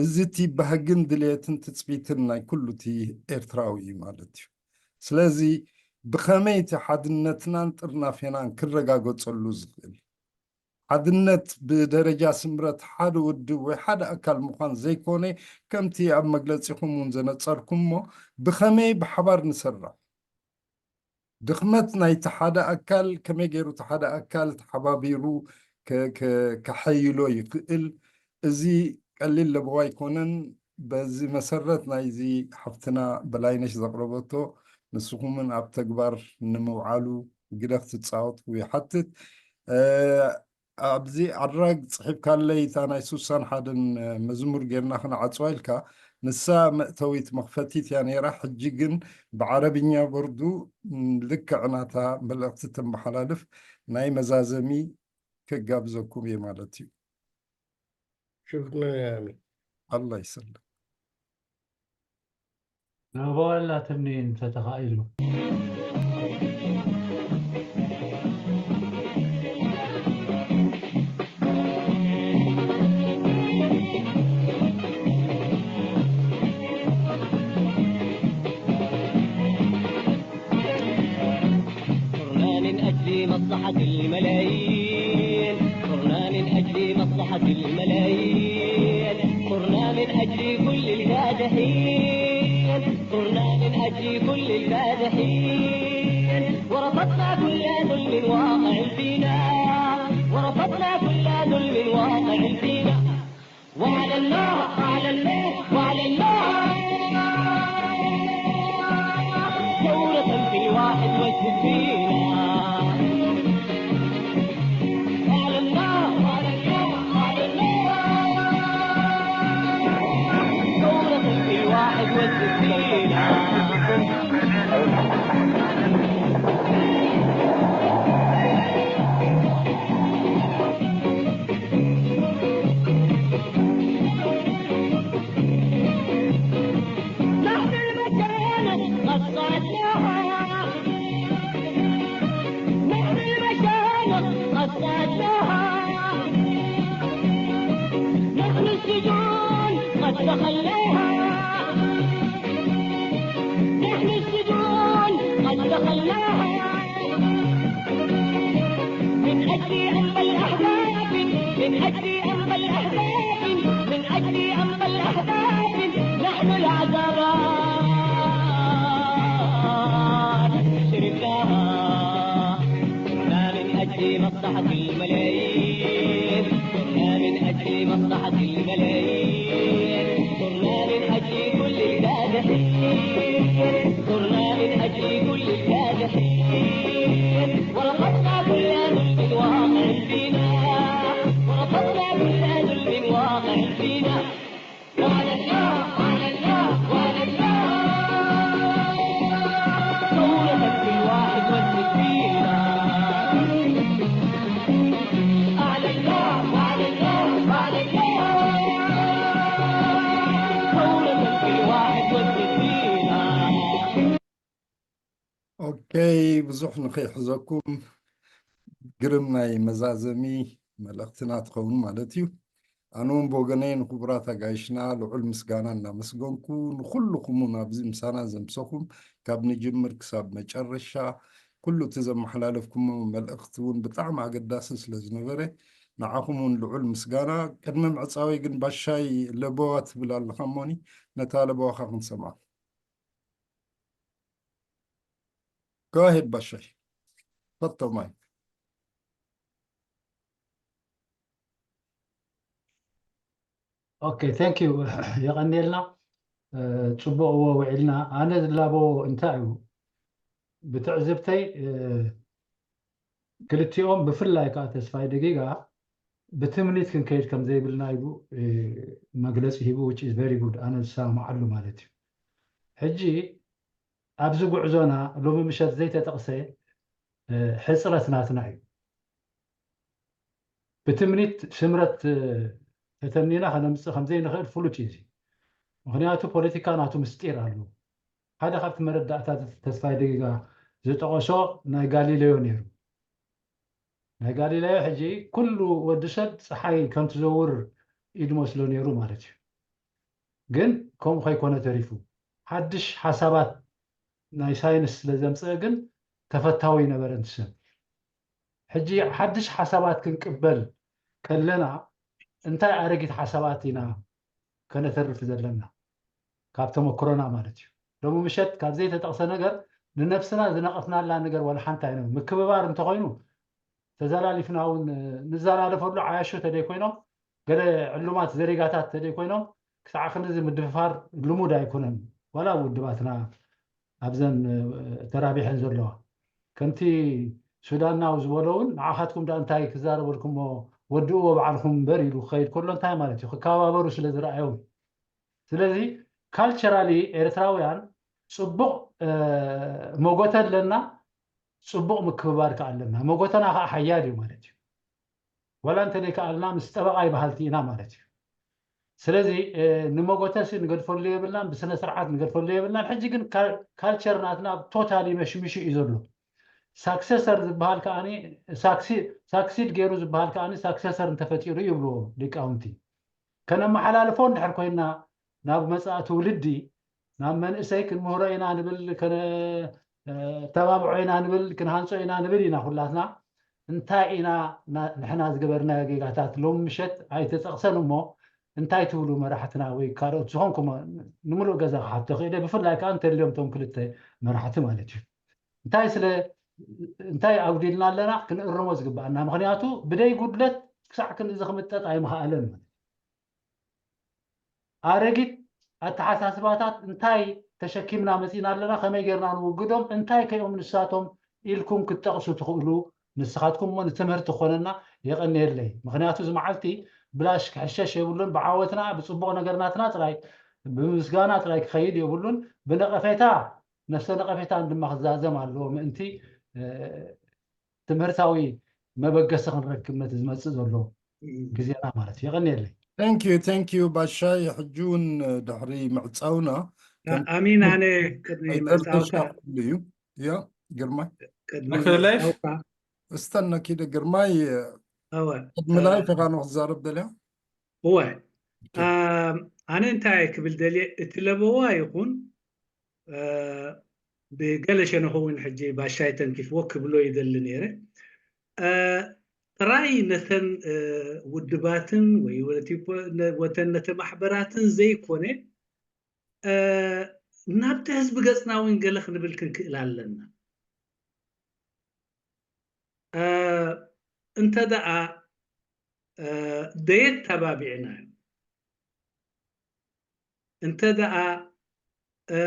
እዚ እቲ ባህግን ድሌትን ትጽቢትን ናይ ኩሉ እቲ ኤርትራዊ እዩ ማለት እዩ። ስለዚ ብኸመይ እቲ ሓድነትናን ጥርናፌናን ክረጋገጸሉ ዝኽእል? ሓድነት ብደረጃ ስምረት ሓደ ውድብ ወይ ሓደ ኣካል ምዃን ዘይኮነ፣ ከምቲ ኣብ መግለጺኹም እውን ዘነጸርኩሞ፣ ብኸመይ ብሓባር ንሰርሕ? ድኽመት ናይቲ ሓደ ኣካል ከመይ ገይሩ እቲ ሓደ ኣካል ተሓባቢሩ ከ-፣ ከ-፣ ከሐይሎ ይኽእል? እዚ ቀሊል ለበዋ ኣይኮነን። በዚ መሰረት ናይዚ ሓፍትና በላይነሽ ዘቕረበቶ ንስኹምን ኣብ ተግባር ንምውዓሉ ግደ ክትጻወቱ ይሓትት። እ፣ ኣብዚ ኣድራግ ጽሒፍካለይ እታ ናይ ሱሳን ሓደን መዝሙር ጌርና ክንዓጽዋ ኢልካ፣ ንሳ መእተዊት መኽፈቲት እያ ነይራ። ሕጂ ግን ብዓረብኛ በርዱ፣ ም፣ ልክዕ ናታ መልእኽቲ ተመሓላልፍ ናይ መዛዘሚ ከጋብዘኩም እየ ማለት እዩ። شكرا يا أمين. ኣላ ይሰልም። ንዕቦ ኣላትኒ እንተተኻኢሉ። صرنا من أجل مصلحة الملايين، صرنا من أجل مصلحة الملايين، صرنا من أجل كل الكادحين، صرنا من أجل كل الكادحين، ورفضنا كل ظلم واقع فينا، ورفضنا كل ظلم واقع فينا. وعلى الله، وعلى الله، وعلى الله، ثورة في الواحد والستين. وعلى الله، وعلى الله، وعلى الله، ثورة في الواحد والستين. نحن المكانة قد صعدناها، نحن المكانة قد صعدناها، نحن السجون قد دخلناها، نحن السجون قد دخلناها. من أجل أمة الأحباب، من أجل أمة الأحباب، من أجل أمة الأحباب، نحن العذراء شربناها. صرنا من أجل مصلحة الملايين، صرنا من أجل مصلحة الملايين، صرنا من أجل كل الكادحين، صرنا من أجل كل الكادحين، ورفضنا كل ظلم واقع فينا. ከይ ብዙሕ ንኸይሕዘኩም ግርም ናይ መዛዘሚ መልእኽትና ትኸውን ማለት እዩ። ኣነ እውን ብወገነይ ንክቡራት ኣጋይሽና ልዑል ምስጋና እናመስገንኩ፣ ንኹልኹም እውን ኣብዚ ምሳና ዘምሰኹም ካብ ንጅምር ክሳብ መጨረሻ ኩሉ እቲ ዘመሓላለፍኩሞ መልእኽቲ እውን ብጣዕሚ ኣገዳሲ ስለ ዝነበረ ንዓኹም እውን ልዑል ምስጋና። ቅድሚ ምዕፃወይ ግን ባሻይ ለበዋ ትብል ኣለኻ እሞኒ ነታ ለበዋኻ ክንሰምዓ። Go ahead ባሻይ። ፈቶ ማይ Okay, thank you. የቐንየልና። ጽቡቕ እዎ ውዒልና። ኣነ ዝላቦ እንታይ እዩ? ብትዕዝብተይ ክልቲኦም ብፍላይ ከዓ ተስፋይ ደጊጋ ብትምኒት ክንከይድ ከም ዘይብልና ኢሉ መግለፂ ሂቡ፣ which is very good። ኣነ ዝሰማማዓሉ ማለት እዩ። ሕጂ ኣብዚ ጉዕዞና ሎሚ ምሸት ዘይተጠቕሰ ሕፅረት ናትና እዩ። ብትምኒት ስምረት ተተምኒና ከነምፅእ ከም ዘይንኽእል ፍሉጥ እዩ። እዚ ምኽንያቱ ፖለቲካ ናቱ ምስጢር ኣለዎ። ሓደ ካብቲ መረዳእታት ተስፋይ ደጊጋ ዝጠቐሶ ናይ ጋሊለዮ ነይሩ። ናይ ጋሊለዮ ሕጂ ኩሉ ወዲ ሰብ ፀሓይ ከም ትዘውር እዩ ዝመስሎ ነይሩ ማለት እዩ። ግን ከምኡ ከይኮነ ተሪፉ ሓድሽ ሓሳባት ናይ ሳይንስ ስለ ዘምፀአ ግን ተፈታዊ ይነበረ እቲ ሰብ። ሕጂ ሓድሽ ሓሳባት ክንቅበል ከለና እንታይ ኣረጊት ሓሳባት ኢና ከነተርፍ ዘለና ካብ ተመክሮና ማለት እዩ። ሎሚ ምሸት ካብ ዘይተጠቕሰ ነገር ንነብስና ዝነቐፍናላ ነገር ዋላ ሓንቲ ኣይነ ምክብባር እንተኾይኑ ተዘላሊፍና እውን ንዘላለፈሉ ዓያሹ ተደይኮይኖም ገለ ዕሉማት ዘሬጋታት ተደይኮይኖም ክሳዕ ክንዚ ምድፍፋር ልሙድ ኣይኮነን። ዋላ ውድባትና ኣብዘን ተራቢሐን ዘለዋ ከምቲ ሱዳናዊ ዝበሎ እውን ንዓኻትኩም ዳ እንታይ ክዛረበልኩሞ ወድእዎ ባዕልኩም እምበር ኢሉ ክኸይድ ከሎ እንታይ ማለት እዩ ክከባበሩ ስለ ዝረኣዮም። ስለዚ ካልቸራሊ ኤርትራውያን ፅቡቕ መጎተ ኣለና፣ ፅቡቕ ምክብባር ከዓ ኣለና። መጎተና ከዓ ሓያል እዩ ማለት እዩ። ዋላ እንተደይከኣልና ምስ ጠበቓይ በሃልቲ ኢና ማለት እዩ። ስለዚ ንመጎተሲ ንገድፈሉ የብልናን፣ ብስነ ስርዓት ንገድፈሉ የብልናን። ሕጂ ግን ካልቸር ናትና ቶታሊ መሽሚሹ እዩ ዘሎ። ሳክሰሰር ዝበሃል ከዓኒ ሳክሲድ ገይሩ ዝበሃል ከዓኒ ሳክሰሰር እንተፈጢሩ ይብልዎ ሊቃውንቲ። ከነመሓላልፎ እንድሕር ኮይና ናብ መፃኢ ትውልዲ ናብ መንእሰይ ክንምህሮ ኢና ንብል፣ ከነተባብዖ ኢና ንብል፣ ክንሃንፆ ኢና ንብል ኢና ኩላትና። እንታይ ኢና ንሕና ዝገበርናዮ ጌጋታት ሎም ምሸት ኣይተፀቕሰን እሞ እንታይ ትብሉ መራሕትና ወይ ካልኦት ዝኾንኩም ንምሉእ ገዛ ክሓቶ ክእለ ብፍላይ ከዓ እንተልዮም ቶም ክልተ መራሕቲ ማለት እዩ እንታይ ስለ እንታይ ኣጉዲልና ኣለና ክንእርሞ ዝግባኣና ምክንያቱ ብደይ ጉድለት ክሳዕ ክንዚ ክምጠጥ ኣይምኽኣለን ማለት ኣረጊት ኣተሓሳስባታት እንታይ ተሸኪምና መፂና ኣለና ከመይ ጌርና ንውግዶም እንታይ ከዮም ንሳቶም ኢልኩም ክትጠቕሱ ትኽእሉ ንስኻትኩም እሞ ንትምህርቲ ክኾነና የቐንየለይ ምክንያቱ እዚ መዓልቲ ብላሽ ክሕሸሽ የብሉን ብዓወትና ብፅቡቕ ነገርናትና ጥራይ ብምስጋና ጥራይ ክኸይድ የብሉን ብነቐፌታ ነፍሰ ነቐፌታ ድማ ክዛዘም ኣለዎ ምእንቲ ትምህርታዊ መበገሲ ክንረክብ ነቲ ዝመፅእ ዘሎ ግዜና ማለት እዩ። የቐንየለይ። Thank you, thank you ባሻይ። ሕጂ እውን ድሕሪ ምዕፃውና ከም ኣሚን ኣነ ቅድሚ ምዕፃውካ ኣይተልተሻ ክብሉ እዩ። ያ ግርማይ ቅድሚ ማክለ ላይፍ ምዕፃውካ እስተነ ኪደ ግርማይ እወ ቅድሚ ላይፍ ኢኻ ንክትዛረብ ደልያ እወ ኣም፣ ኣነ እንታይ ክብል ደልየ እቲ ለበዋ ይኹን እ፣ ብገለ ሸነኹ እውን ሕጂ ባሻይ ተንኪፍዎ ክብሎ ይደሊ ነይረ እ፣ ጥራይ ነተን እ፣ ውድባትን ወይ ወቲ- ነ- ወተን ነተ ማሕበራትን ዘይኮነ እ፣ ናብቲ ህዝቢ ገፅና እውን ገለ ክንብል ክንክእል ኣለና እ፣ እንተ ደኣ እ፣ ደየት ተባቢዕናዮ እንተ ደኣ እ፣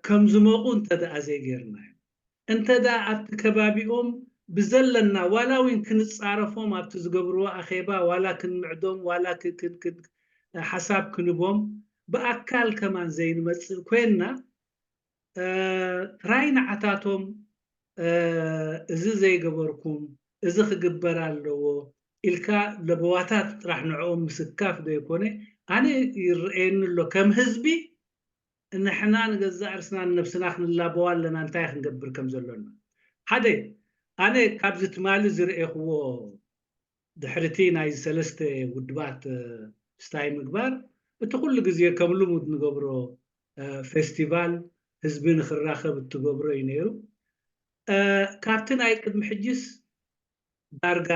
ከም ዝመቑ እንተ ደኣ ዘይጌርናዮ እንተ ደኣ ኣብቲ ከባቢኦም ብዘለና ዋላ እውን ክንፃረፎም ኣብቲ ዝገብርዎ ኣኼባ ዋላ ክንምዕዶም ዋላ ክ- ክ- ክ- ሓሳብ ክንቦም ብኣካል ከማን ዘይንመፅእ ኮይንና ጥራይ ንዓታቶም እዚ ዘይገበርኩም እዚ ክግበር ኣለዎ ኢልካ ለበዋታት ጥራሕ ንዕኦም ምስካፍ ዘይኮነ ኣነ ይረኣየኒ ኣሎ ከም ህዝቢ ንሕና ንገዛእ ርእስና ንነብስና ክንላበዋ ኣለና፣ እንታይ ክንገብር ከም ዘሎና። ሓደ፣ ኣነ ካብዚ ትማሊ ዝረኤኽዎ ድሕሪቲ ናይ ሰለስተ ውድባት፣ እ፣ ስታይ ምግባር፣ እቲ ኩሉ ግዜ ከም ልሙድ ንገብሮ፣ እ፣ ፌስቲቫል ህዝቢ ንኽራኸብ እትገብሮ እዩ ነይሩ። እ፣ ካብቲ ናይ ቅድሚ ሕጅስ ዳርጋ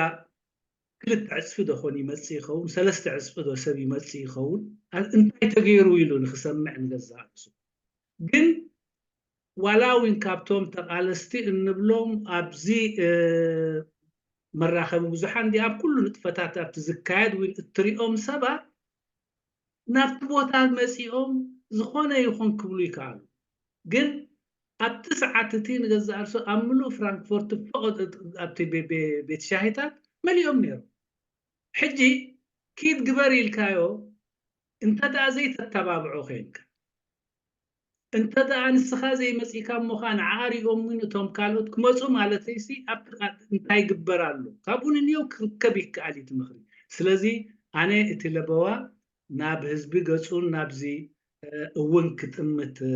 ክልተ ዕጽፊ ዶ ኾን ይመጽእ ይኸውን? ሰለስተ ዕጽፊ ዶ ሰብ ይመጽእ ይኸውን? ኣ-፣ እንታይ ተገይሩ ኢሉ ንኽሰምዕ ንገዛእ ርእሱ። ግን ዋላ እውን ካብቶም ተቓለስቲ እንብሎም ኣብዚ፣ እ፣ መራኸቢ ብዙሓን ድኣ ኣብ ኩሉ ንጥፈታት ኣብቲ ዝካየድ እውን እትሪኦም ሰባት ናብቲ ቦታ መጺኦም ዝኾነ ይኹን ክብሉ ይከኣሉ። ግን ኣብቲ ሰዓት እቲ ንገዛእ ርእሱ ኣብ ምሉእ ፍራንክፎርት ፈቐዶ ኣብቲ ቤ-፣ ቤ-፣ ቤት ሻሂታት መሊኦም ነይሮም። ሕጂ ኪድ ግበር ኢልካዮ እንተ ደኣ ዘይተተባብዖ ኾይንካ፣ እንተ ደኣ ንስኻ ዘይመጺእካ እሞ ኸኣ ንዓ ሪኦም እውን እቶም ካልኦት ክመጹ ማለተይሲ ኣብቲ ቃ-፣ እንታይ ይግበር ኣሎ? ካብኡ ንንየው ክርከብ ይከኣል እዩ እቲ ምኽሪ። ስለዚ ኣነ እቲ ለበዋ ናብ ህዝቢ ገጹን ናብዚ፣ እ፣ እውን ክጥምት፣ እ፣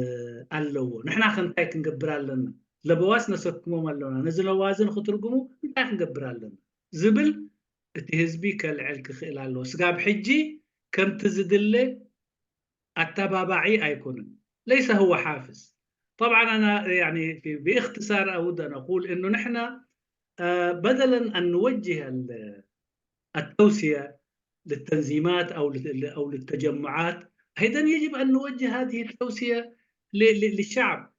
ኣለዎ። ንሕና ከ እንታይ ክንገብር ኣለና? ለበዋስ ነሰክሞም ኣለና። ነዚ ለበዋ እዚ ንኽትርጉሙ እንታይ ክንገብር ኣለና? ዝብል እቲ ህዝቢ ከልዕል ክኽእል ኣለዎ። ስጋብ ሕጂ ከምቲ ዝድለ ኣተባባዒ ኣይኮነን። ليس هو حافز. طبعا أنا يعني في، باختصار أود أن أقول إنه نحن، آه، بدلا أن نوجه ال-، التوسية للتنظيمات أو لل-، أو للتجمعات، أيضا يجب أن نوجه هذه التوسية ل-، ل-، للشعب،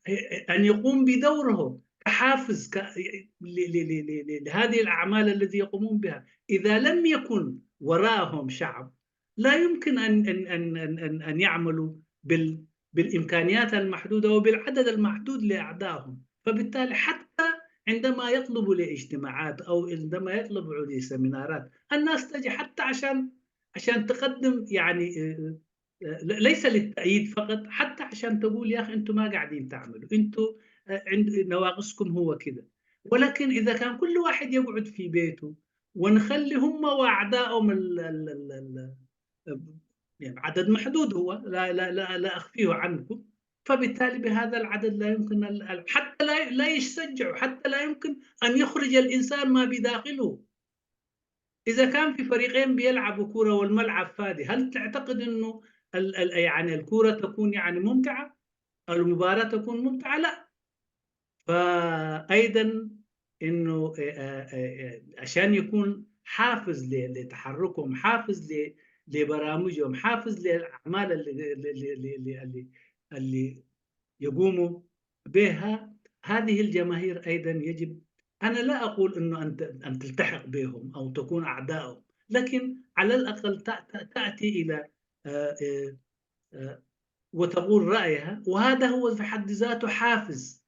أن يقوم بدوره كحافز ك-، ل-، ل-، ل-، ل-، ل-، لهذه الأعمال التي يقومون بها. إذا لم يكن وراءهم شعب، لا يمكن أن، أن، أن، أن، أن، أن يعملوا بال-، بالإمكانيات المحدودة وبالعدد المحدود لأعضائهم. فبالتالي حتى عندما يطلبوا لاجتماعات أو عندما يطلبوا لسيمينارات، الناس تجي حتى عشان، عشان تقدم يعني، آه، آه، ل-، ليس للتأييد فقط، حتى عشان تقول: "يا أخي، أنتوا ما قاعدين تعملوا، أنتوا، آه، عند-، نواقصكم هو كده." ولكن إذا كان كل واحد يقعد في بيته ونخلي هم وأعضائهم ال-، ال-، ال-، ال-، يعني عدد محدود هو، لا، لا، لا، لا أخفيه عنكم. فبالتالي بهذا العدد لا يمكن ال-، ال-، حتى لا، لا يشجعوا، حتى لا يمكن أن يخرج الإنسان ما بداخله. إذا كان في فريقين بيلعبوا كرة والملعب فاضي، هل تعتقد إنه ال-، ال-، يعني الكرة تكون يعني ممتعة؟ المباراة تكون ممتعة؟ لا. فأيضا إنه، آه، آه، آه، عشان يكون حافز ل-، لتحركهم، حافز ل-، لبرامجهم، حافز للأعمال اللي، اللي، اللي، اللي، اللي، اللي يقوموا بها، هذه الجماهير أيضا يجب، أنا لا أقول إنه أن ت-، أن تلتحق بهم أو تكون أعدائهم، لكن على الأقل تأ-، تأ-، تأتي إلى، آه، آه، آه، وتقول رأيها، وهذا هو في حد ذاته حافز،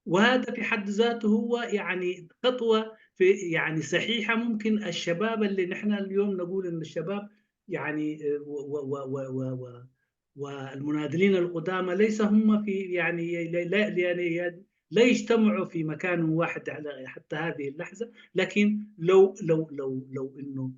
وهذا في حد ذاته هو يعني خطوة في، يعني صحيحة. ممكن الشباب اللي نحن اليوم نقول إن الشباب يعني، آه، و-، و-، و-، و-، و-، و-، والمناضلين القدامى ليس هم في، يعني، لا، لا، يعني، لا يجتمعوا في مكان واحد على حتى هذه اللحظة، لكن لو، لو، لو، لو إنه،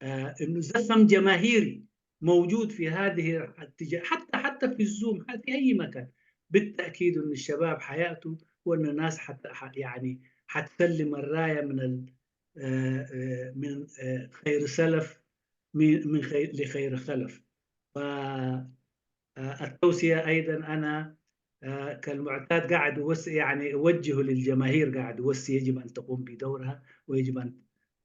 آه، إنه زخم جماهيري موجود في هذه الاتجاه، حتى، حتى في الزوم، في أي مكان، بالتأكيد إن الشباب حيأتوا، وإن الناس حت-، ح-، يعني، حتسلم الراية من ال-، آه، آه، من، آه، خير سلف، من، من خير، لخير خلف. ف-، آه، التوصية أيضًا أنا، آه، كالمعتاد قاعد أوس-، يعني أوجه للجماهير، قاعد أوصي يجب أن تقوم بدورها، ويجب أن،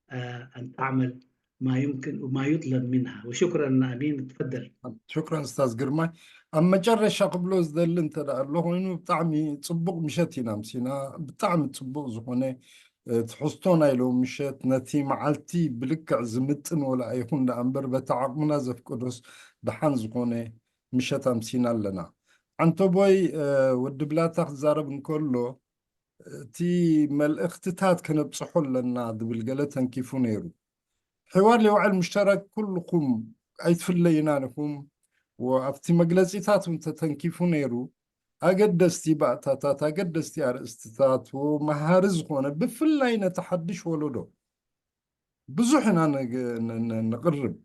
آه، أن تعمل ما يمكن وما يطلب منها. وشكرًا أمين، تفضل. ሽክራን ኡስታዝ ግርማይ። ኣብ መጨረሻ ክብሎ ዝደሊ እንተ ደኣ ኣሎ ኮይኑ፣ ብጣዕሚ ጽቡቕ ምሸት ኢና ኣምሲና። ብጣዕሚ ጽቡቕ ዝኾነ፣ እ፣ ትሕዝቶ ናይ ሎሚ ምሸት፣ ነቲ መዓልቲ ብልክዕ ዝምጥን ወላ ኣይኹን ደኣ እምበር፣ በቲ ዓቕምና ዘፍቅዶስ ደሓን ዝኾነ ምሸት ኣምሲና ኣለና። ዓንተቦይ፣ እ፣ ወዲ ብላታ ክዛረብ እንከሎ፣ እቲ መልእኽትታት ከነብጽሖ ኣለና ዝብል ገለ ተንኪፉ ነይሩ። حوار لوعي المشترك ኩልኹም ኣይትፍለዩናን ኢኹም። ወ-፣ ኣብቲ መግለጺታት እውን ተተንኪፉ ነይሩ። ኣገደስቲ ባእታታት፣ ኣገደስቲ ኣርእስትታት፣ ወ-፣ መሃሪ ዝኾነ፣ ብፍላይ ነቲ ሓድሽ ወለዶ ብዙሕ ኢና ንግ-፣ ን-፣ ን-፣ ንቕርብ።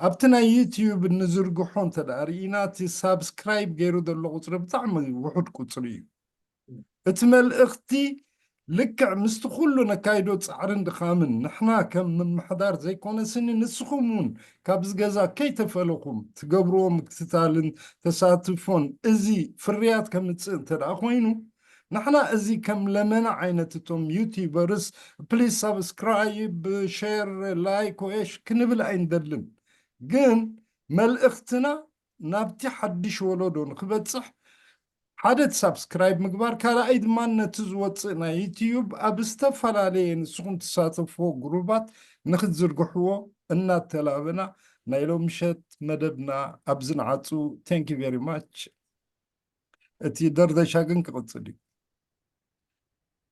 ኣብቲ ናይ ዩቲዩብ እንዝርግሖ እንተ ደኣ ርኢና፣ እቲ ሳብስክራይብ ገይሩ ዘሎ ቁፅሪ ብጣዕሚ ውሑድ ቁፅሪ እዩ። እቲ መልእኽቲ ልክዕ ምስቲ ኩሉ ነካይዶ ጻዕርን ድኻምን፣ ንሕና ከም ምምሕዳር ዘይኮነስኒ፣ ንስኹም እውን ካብዚ ገዛ ከይተፈለኹም ትገብርዎ ምክትታልን ተሳትፎን፣ እዚ ፍርያት ከምጽእ እንተ ደኣ ኮይኑ፣ ንሕና እዚ ከም ለመና ዓይነት እቶም ዩቲዩበርስ፣ ፕሊዝ ሳብስክራይብ፣ ሼር፣ ላይክ፣ ወኤሽ ክንብል ኣይንደልን። ግን መልእኽትና ናብቲ ሓድሽ ወለዶ ንክበጽሕ፣ ሓደ እቲ ሳብስክራይብ ምግባር፣ ካልኣይ ድማ ነቲ ዝወጽእ ናይ ዩቲዩብ ኣብ ዝተፈላለየ ንስኹም ትሳተፍዎ ግሩባት ንክትዝርግሕዎ እናተላበና፣ ናይ ሎሚ ምሸት መደብና ኣብዚ ንዓጹ። Thank you very much። እቲ ደርደሻ ግን ክቕጽል እዩ።